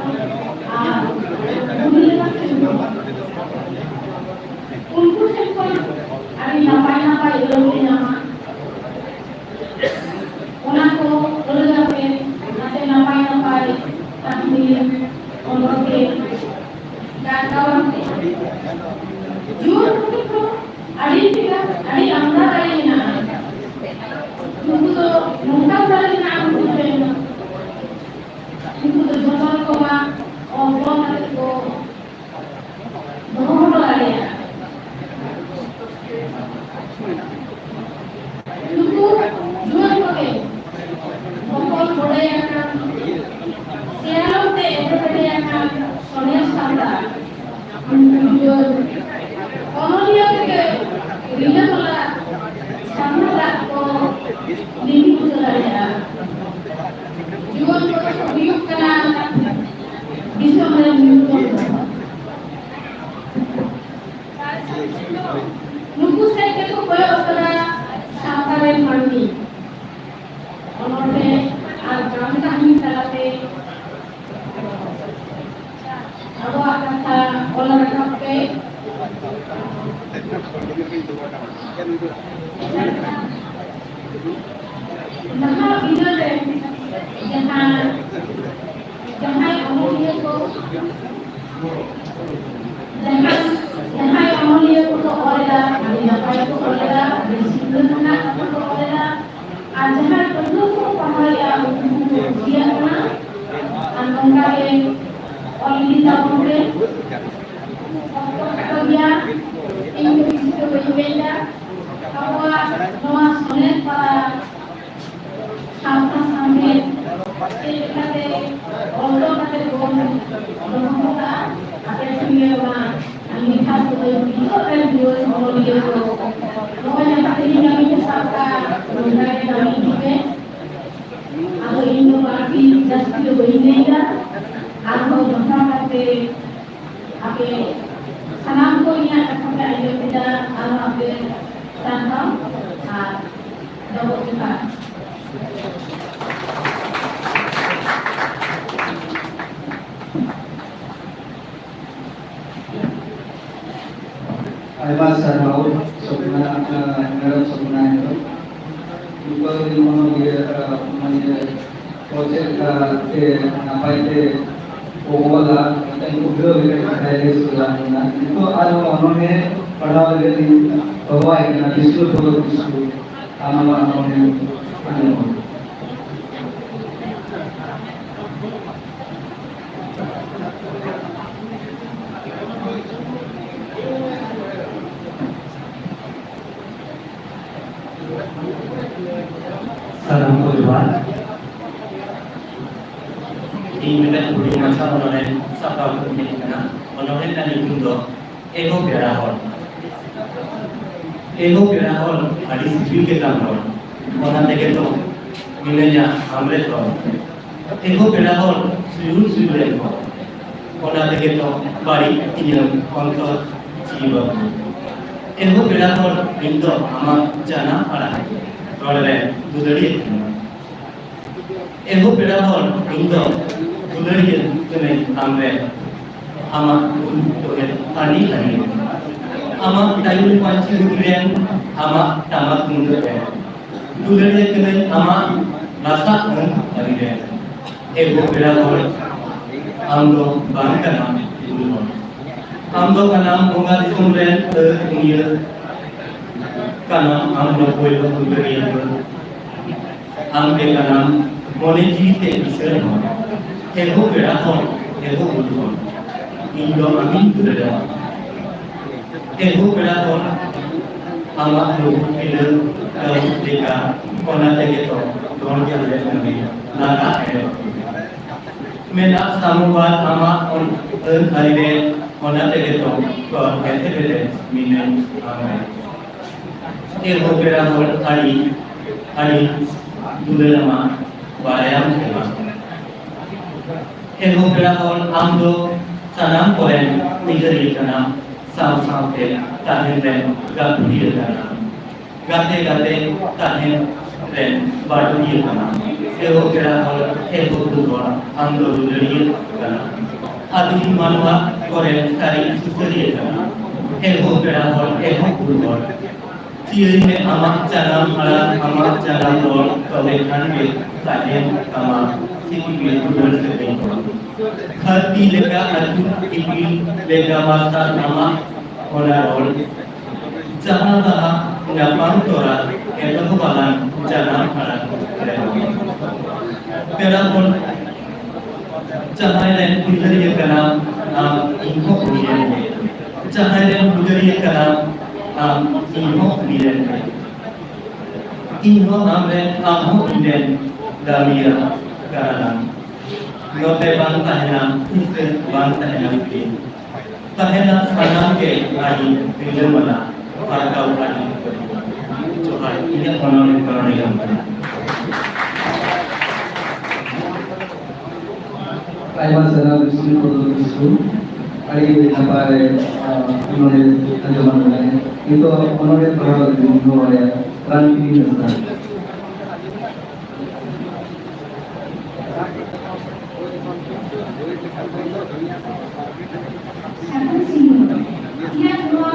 ᱟᱨ ᱵᱩᱲᱦᱤ ᱞᱮᱠᱟ ᱯᱮ ᱛᱩᱢᱟᱹᱞ᱾ ᱠᱟᱨᱚᱱ ᱛᱮ ᱡᱩᱣᱟᱹᱱ ᱠᱚ ᱴᱷᱮᱱ ᱫᱚ ᱟᱹᱰᱤ ᱞᱮᱠᱟ, ᱟᱹᱰᱤ ᱟᱢᱫᱟ ᱫᱟᱲᱮ ᱢᱮᱱᱟᱜᱼᱟ᱾ ᱱᱩᱠᱩ ᱫᱚ ᱱᱚᱝᱠᱟᱱ ᱫᱟᱲᱮ ᱢᱮᱱᱟᱜᱼᱟ ᱱᱩᱠᱩ ᱴᱷᱮᱱ, ᱱᱩᱠᱩ ᱫᱚ ᱡᱚᱛᱚ ᱨᱚᱠᱚᱢᱟᱜ ᱚᱞ ᱠᱟᱛᱮ ᱠᱚ ᱫᱚᱦᱚ ᱦᱚᱴᱚ ᱫᱟᱲᱮᱭᱟᱜᱼᱟ᱾ ᱱᱩᱠᱩ ᱡᱩᱣᱟᱹᱱ ᱠᱚᱜᱮ ᱵᱚᱠᱚᱞ ᱵᱚᱰᱮ ᱟᱠᱟᱱ, ᱥᱮᱭᱟᱞᱚᱢ ᱛᱮ ᱮᱴᱮᱛᱮ ᱟᱠᱟᱱ ᱥᱚᱨᱮᱥ ᱥᱟᱱᱛᱟᱲ᱾ ᱱᱩᱠᱩ ᱡᱩᱣᱟᱹᱱ ᱚᱱᱚᱞᱤᱭᱟᱹ ᱠᱚᱜᱮ ᱨᱤᱞᱟᱹᱢᱟᱞᱟ ᱡᱷᱟᱨᱱᱟ ᱫᱟᱜ ᱠᱚ ᱞᱤᱸᱜᱤ ᱦᱚᱪᱚ ᱫᱟᱲᱮᱭᱟᱜᱼᱟ᱾ ᱡᱩᱣᱟᱹᱱ ᱠᱚᱫᱚ ᱠᱚ ᱦᱩᱭᱩᱜ ᱠᱟᱱᱟ ᱫᱤᱥᱚᱢ ᱨᱮᱱ ᱧᱩᱛᱩᱢ᱾ ᱱᱩᱠᱩ ᱥᱮᱫ ᱜᱮᱠᱚ ᱠᱚᱭᱚᱜ ᱠᱟᱫᱟ ᱥᱟᱶᱛᱟ ᱨᱮᱱ ᱢᱟᱹᱱᱢᱤ᱾ ᱚᱱᱚᱬᱦᱮ ᱟᱨ ᱜᱟᱢ ᱠᱟᱹᱦᱱᱤ ᱛᱟᱞᱟᱛᱮ ᱟᱵᱚᱣᱟᱜ ᱠᱟᱛᱷᱟ ᱚᱞ ᱨᱟᱠᱟᱵ ᱯᱮ᱾ ᱱᱟᱦᱟᱜ ᱵᱤᱫᱟᱹᱞ ᱨᱮ ᱡᱟᱦᱟᱸ, ᱡᱟᱦᱟᱸᱭ ᱚᱱᱚᱞᱤᱭᱟᱹ ᱠᱚ, ᱡᱟᱦᱟᱸ, ᱡᱟᱦᱟᱸᱭ ᱚᱱᱚᱞᱤᱭᱟᱹ ᱠᱚᱠᱚ ᱚᱞ ᱮᱫᱟ, ᱟᱹᱰᱤ ᱱᱟᱯᱟᱭ ᱠᱚ ᱚᱞ ᱮᱫᱟ, ᱟᱹᱰᱤ ᱥᱤᱠᱷᱱᱟᱹᱛ ᱨᱮᱱᱟᱜ ᱠᱟᱛᱷᱟ ᱠᱚ ᱚᱞ ᱮᱫᱟ, ᱟᱨ ᱡᱟᱦᱟᱸᱭ ᱯᱟᱹᱴᱷᱩᱣᱟᱹ ᱠᱚ ᱯᱟᱲᱦᱟᱣᱮᱫᱼᱟ, ᱩᱱᱠᱩ ᱠᱚ ᱠᱩᱥᱤᱭᱟᱜ ᱠᱟᱱᱟ᱾ ᱟᱨ ᱱᱚᱝᱠᱟ ᱜᱮ ᱚᱞ ᱤᱫᱤ ᱛᱟᱵᱚᱱ ᱯᱮ᱾ ᱚᱠᱛᱚ ᱠᱷᱟᱴᱚ ᱜᱮᱭᱟ, ᱤᱧ ᱫᱚ ᱵᱮᱥᱤ ᱫᱚ ᱵᱟᱹᱧ ᱢᱮᱱᱫᱟ᱾ ᱟᱵᱚᱣᱟᱜ ᱱᱚᱣᱟ ᱥᱚᱱᱮᱛ ᱯᱟᱲᱟ ᱥᱟᱶᱛᱟ ᱥᱟᱶᱦᱮᱫ ᱪᱮᱫ ᱞᱮᱠᱟᱛᱮ ᱚᱞ ᱛᱚᱞ ᱠᱟᱛᱮ ᱵᱚᱱ ᱫᱚᱦᱚ ᱠᱟᱜᱼᱟ, ᱟᱯᱮ ᱴᱷᱮᱱ ᱜᱮ ᱚᱱᱟ ᱞᱮᱠᱷᱟ ᱥᱟᱹᱫᱟᱹᱭ ᱱᱤᱛᱚᱜ ᱨᱮᱱ ᱡᱩᱣᱟᱹᱱ ᱚᱱᱚᱞᱤᱭᱟᱹ ᱠᱚ ᱱᱚᱜᱼᱚᱭ ᱡᱟᱦᱟᱸ ᱛᱮᱦᱮᱧ ᱠᱟᱹᱢᱤ ᱠᱚ ᱥᱟᱵ ᱠᱟᱜᱼᱟ, ᱱᱚᱝᱠᱟ ᱜᱮ ᱠᱟᱹᱢᱤ ᱤᱫᱤ ᱯᱮ᱾ ᱟᱫᱚ ᱤᱧ ᱫᱚ ᱵᱟᱹᱲᱛᱤ ᱡᱟᱹᱥᱛᱤ ᱫᱚ ᱵᱟᱹᱧ ᱞᱟᱹᱭᱫᱟ, ᱟᱨᱦᱚᱸ ᱫᱚᱦᱲᱟ ᱠᱟᱛᱮ ᱟᱯᱮ ᱥᱟᱱᱟᱢ ᱠᱚ ᱤᱧᱟᱹᱜ ᱠᱟᱛᱷᱟ ᱯᱮ ᱟᱸᱡᱚᱢ ᱠᱮᱫᱟ, ᱟᱨᱦᱚᱸ ᱟᱯᱮ ᱥᱟᱨᱦᱟᱣ ᱟᱨ ᱰᱚᱵᱚᱜ ᱡᱚᱦᱟᱨ᱾ ᱟᱭᱢᱟ ᱥᱟᱨᱦᱟᱣ ᱥᱚᱯᱱᱟ, ᱢᱮᱰᱟᱢ ᱥᱚᱯᱱᱟ ᱦᱮᱢᱵᱨᱚᱢ᱾ ᱱᱩᱠᱩ ᱡᱮᱢᱚᱱ ᱤᱭᱟᱹ, ᱢᱟᱱᱮ, ᱠᱚ ᱪᱮᱫ ᱞᱮᱠᱟ ᱛᱮ ᱱᱟᱯᱟᱭ ᱛᱮ ᱠᱚ ᱚᱞᱟ, ᱢᱤᱫᱴᱟᱝ ᱩᱫᱽᱜᱟᱹᱣ ᱞᱮᱠᱟ ᱠᱟᱛᱷᱟᱭ ᱞᱟᱹᱭ ᱥᱚᱫᱚᱨ ᱟᱵᱚᱱᱟ᱾ ᱱᱤᱛᱚᱜ ᱟᱨᱦᱚᱸ ᱚᱱᱚᱬᱦᱮ ᱯᱟᱲᱦᱟᱣ ᱞᱟᱹᱜᱤᱫ ᱤᱧ ᱦᱚᱦᱚᱣᱟᱭ ᱠᱟᱱᱟ, ᱵᱤᱥᱱᱩᱯᱚᱫᱚ ᱠᱤᱥᱠᱩ᱾ ᱟᱢ ᱱᱚᱣᱟ ᱚᱱᱚᱬᱦᱮ ᱟᱸᱡᱚᱢ ᱢᱮ᱾ ᱥᱟᱱᱟᱢ ᱠᱚ ᱡᱚᱦᱟᱨ᱾ ᱤᱧ ᱢᱤᱫᱴᱟᱝ ᱦᱩᱰᱤᱧ ᱢᱟᱪᱷᱟ ᱚᱱᱚᱬᱦᱮ ᱥᱟᱯᱲᱟᱣ ᱠᱟᱛᱮᱧ ᱦᱮᱡ ᱟᱠᱟᱱᱟ᱾ ᱚᱱᱚᱬᱦᱮ ᱨᱮᱱᱟᱜ ᱧᱩᱛᱩᱢ ᱫᱚ ᱮᱦᱳ ᱯᱮᱲᱟ ᱦᱚᱲ᱾ ᱮᱦᱳ ᱯᱮᱲᱟ ᱦᱚᱲ ᱟᱹᱰᱤ ᱥᱤᱵᱤᱞ ᱜᱮᱛᱟᱢ ᱨᱚᱲ, ᱚᱱᱟ ᱛᱮᱜᱮ ᱛᱚ ᱢᱤᱱᱟᱹᱧᱟ ᱟᱢᱨᱮ ᱛᱚᱞ᱾ ᱮᱦᱳ ᱯᱮᱲᱟ ᱦᱚᱲ ᱥᱩᱭᱩᱲ ᱥᱩᱭᱩᱲ ᱮᱱ ᱦᱚᱲ, ᱚᱱᱟ ᱛᱮᱜᱮ ᱛᱚ ᱵᱟᱹᱲᱤᱡ ᱤᱧᱟᱹᱜ ᱚᱱᱛᱚᱨ ᱡᱤᱣᱤ ᱵᱟᱹᱵᱩ᱾ ᱮᱦᱳ ᱯᱮᱲᱟ ᱦᱚᱲ, ᱤᱧ ᱫᱚ ᱟᱢᱟᱜ ᱡᱟᱱᱟᱢ ᱟᱲᱟᱝ ᱨᱚᱲ ᱨᱮ ᱫᱩᱞᱟᱹᱲᱤᱭᱟᱹ ᱠᱟᱹᱱᱟᱹᱧ᱾ ᱮᱦᱳ ᱯᱮᱲᱟ ᱦᱚᱲ, ᱤᱧ ᱫᱚ ᱫᱩᱞᱟᱹᱲᱤᱭᱟᱹ ᱠᱟᱹᱱᱟᱹᱧ ᱟᱢ ᱨᱮᱱ, ᱟᱢᱟᱜ ᱩᱞ ᱴᱚᱦᱮ ᱛᱟᱹᱱᱤ ᱛᱟᱹᱱᱤ ᱨᱮ, ᱟᱢᱟᱜ ᱴᱟᱭᱩᱞ ᱯᱟᱹᱧᱪᱤ ᱫᱷᱩᱛᱤ ᱨᱮᱱ, ᱟᱢᱟᱜ ᱴᱟᱢᱟᱠ ᱛᱩᱢᱫᱟᱹᱜ ᱨᱮᱱ᱾ ᱫᱩᱞᱟᱹᱲᱤᱭᱟᱹ ᱠᱟᱹᱱᱟᱹᱧ ᱟᱢᱟᱜ ᱞᱟᱥᱟᱜ ᱟᱹᱱ ᱟᱹᱨᱤ ᱨᱮᱱ᱾ ᱮᱦᱳ ᱯᱮᱲᱟ ᱦᱚᱲ, ᱟᱢ ᱫᱚ ᱵᱟᱝ ᱠᱟᱱᱟᱢ ᱵᱩᱨᱩ ᱦᱚᱲ᱾ ᱟᱢ ᱫᱚ ᱠᱟᱱᱟᱢ ᱵᱚᱸᱜᱟ ᱫᱤᱥᱚᱢ ᱨᱮᱱ ᱟᱹᱫ ᱯᱩᱱᱭᱟᱹ ᱠᱟᱱᱟᱢ, ᱟᱢ ᱫᱚ ᱯᱳᱭᱞᱳ ᱩᱭᱦᱟᱹᱨᱤᱭᱟᱹ ᱫᱚ᱾ ᱟᱢ ᱜᱮ ᱠᱟᱱᱟᱢ ᱢᱚᱱᱮ ᱡᱤᱣᱤ ᱛᱮ ᱠᱤᱥᱟᱹᱬ ᱦᱚᱲ᱾ ᱮᱦᱳ ᱯᱮᱲᱟ ᱦᱚᱲ, ᱮᱦᱳ ᱵᱩᱨᱩ ᱦᱚᱲ, ᱤᱧ ᱫᱚ ᱟᱢᱤᱧ ᱫᱩᱞᱟᱹᱲᱟ᱾ ᱮᱦᱳ ᱯᱮᱲᱟ ᱦᱚᱲ, ᱟᱢᱟᱜ ᱞᱩᱜᱩ ᱯᱤᱲᱟᱹ ᱠᱟᱹᱣᱰᱤ ᱞᱮᱠᱟ, ᱚᱱᱟ ᱛᱮᱜᱮ ᱛᱚ ᱫᱚᱱ ᱪᱟᱞᱮ ᱥᱟᱺᱜᱤᱧ ᱞᱟᱸᱜᱟ ᱮᱲᱮ᱾ ᱢᱮᱱᱟᱜ ᱥᱟᱢᱩᱵᱟᱨ ᱟᱢᱟᱜ ᱚᱱ-, ᱟᱹᱱ ᱟᱹᱨᱤ ᱨᱮ, ᱚᱱᱟ ᱛᱮᱜᱮ ᱛᱚ ᱛᱚᱞ ᱠᱮᱴᱮᱡ ᱨᱮ ᱢᱤᱱᱟᱹᱧ ᱟᱢ ᱨᱮ᱾ ᱮᱦᱳ ᱯᱮᱲᱟ ᱦᱚᱲ, ᱟᱹᱰᱤ, ᱟᱹᱰᱤ ᱫᱩᱞᱟᱹᱲ ᱟᱢᱟ, ᱵᱟᱲᱟᱭᱟᱢ ᱥᱮ ᱵᱟᱝ? ᱮᱦᱳ ᱯᱮᱲᱟ ᱦᱚᱲ, ᱟᱢ ᱫᱚ ᱥᱟᱱᱟᱢ ᱠᱚᱨᱮᱱ ᱩᱭᱦᱟᱹᱨᱤᱭᱟᱹ ᱠᱟᱱᱟᱢ, ᱥᱟᱶ ᱥᱟᱶᱛᱮ ᱛᱟᱦᱮᱱ ᱨᱮᱱ ᱜᱟᱹᱠᱷᱩᱲᱤᱭᱟᱹ ᱠᱟᱱᱟᱢ᱾ ᱜᱟᱛᱮ ᱜᱟᱛᱮ ᱛᱟᱦᱮᱱ ᱨᱮᱱ ᱵᱟᱹᱲᱛᱤᱭᱟᱹ ᱠᱟᱱᱟᱢ᱾ ᱮᱦᱳ ᱯᱮᱲᱟ ᱦᱚᱲ, ᱮᱦᱳ ᱵᱩᱨᱩ ᱦᱚᱲ, ᱟᱢ ᱫᱚ ᱫᱩᱞᱟᱹᱲᱤᱭᱟᱹ ᱠᱟᱱᱟᱢ᱾ ᱟᱹᱫᱤᱢ ᱢᱟᱱᱣᱟ ᱠᱚᱨᱮᱱ ᱥᱟᱹᱨᱤ ᱥᱩᱥᱟᱹᱨᱤᱭᱟᱹ ᱠᱟᱱᱟᱢ᱾ ᱮᱦᱳ ᱯᱮᱲᱟ ᱦᱚᱲ, ᱮᱦᱳ ᱵᱩᱨᱩ ᱦᱚᱲ, ᱪᱤᱭᱟᱹᱭ ᱢᱮ ᱟᱢᱟᱜ ᱡᱟᱱᱟᱢ ᱟᱲᱟᱝ, ᱟᱢᱟᱜ ᱡᱟᱱᱟᱢ ᱨᱚᱲ, ᱛᱚᱵᱮ ᱠᱷᱟᱱ ᱜᱮ ᱛᱟᱦᱮᱱ ᱛᱟᱢᱟ ᱥᱤᱠᱤᱲ ᱫᱩᱞᱟᱹᱲ ᱥᱟᱹᱜᱟᱹᱭ ᱠᱚ᱾ ᱫᱷᱟᱹᱨᱛᱤ ᱞᱮᱠᱟ ᱟᱹᱪᱩᱨ, ᱤᱯᱤᱞ ᱞᱮᱠᱟ ᱢᱟᱨᱥᱟᱞ ᱟᱢᱟᱜ ᱚᱱᱟ ᱨᱚᱲ᱾ ᱡᱟᱦᱟᱸ ᱵᱟᱦᱟ ᱧᱟᱯᱟᱢ ᱛᱚᱨᱟ ᱮᱛᱚᱦᱚᱵ ᱟᱞᱟᱝ ᱡᱟᱱᱟᱢ ᱟᱲᱟᱝ ᱨᱮ᱾ ᱯᱮᱲᱟ ᱦᱚᱲ, ᱡᱟᱦᱟᱸᱭ ᱨᱮᱱ ᱩᱭᱦᱟᱹᱨᱤᱭᱟᱹ ᱠᱟᱱᱟᱢ ᱟᱢ, ᱤᱧ ᱦᱚᱸ ᱩᱭᱦᱟᱹᱨ ᱢᱮ᱾ ᱡᱟᱦᱟᱸᱭ ᱨᱮᱱ ᱩᱭᱦᱟᱹᱨᱤᱭᱟᱹ ᱠᱟᱱᱟᱢ ᱟᱢ, ᱤᱧ ᱦᱚᱸ ᱩᱭᱦᱟᱹᱨ ᱢᱮ᱾ ᱤᱧ ᱦᱚᱸ ᱟᱢ ᱨᱮᱱ, ᱟᱢ ᱦᱚᱸ ᱤᱧ ᱨᱮᱱ ᱫᱟᱲᱮᱭᱟᱜ ᱠᱟᱱᱟ᱾ ᱱᱚᱛᱮ ᱵᱟᱝ ᱛᱟᱦᱮᱱᱟ ᱦᱤᱸᱥᱟᱹ, ᱵᱟᱝ ᱛᱟᱦᱮᱱᱟ ᱥᱤᱨᱤᱧ᱾ ᱛᱟᱦᱮᱱᱟ ᱥᱟᱱᱟᱢ ᱜᱮ ᱟᱹᱰᱤ ᱨᱤᱞᱟᱹᱢᱟᱞᱟ, ᱟᱨᱠᱟᱣ ᱟᱹᱰᱤ ᱡᱚᱦᱟᱨ᱾ ᱤᱧᱟᱹᱜ ᱢᱚᱱᱚᱨᱮ ᱠᱟᱨᱚᱱ ᱞᱟᱹᱭ ᱟᱢ ᱠᱟᱱᱟ᱾ ᱟᱭᱢᱟ ᱥᱟᱨᱦᱟᱣ ᱵᱤᱥᱱᱩ ᱯᱚᱫᱚ ᱠᱤᱥᱠᱩ, ᱟᱹᱰᱤ ᱱᱟᱯᱟᱭ, ᱟᱸ, ᱚᱱᱚᱬᱦᱮ ᱟᱸᱡᱚᱢᱟᱫ ᱵᱚᱱᱟᱭ᱾ ᱱᱤᱛᱚᱜ ᱚᱱᱚᱬᱦᱮ ᱯᱟᱲᱦᱟᱣ ᱞᱟᱹᱜᱤᱫ ᱤᱧ ᱦᱚᱦᱚ ᱟᱭᱟ ᱨᱟᱱᱠᱤᱱᱤ ᱦᱟᱸᱥᱫᱟ᱾ ᱥᱟᱹᱜᱩᱱ ᱥᱤᱧ᱾ ᱤᱧᱟᱹᱜ ᱱᱚᱣᱟ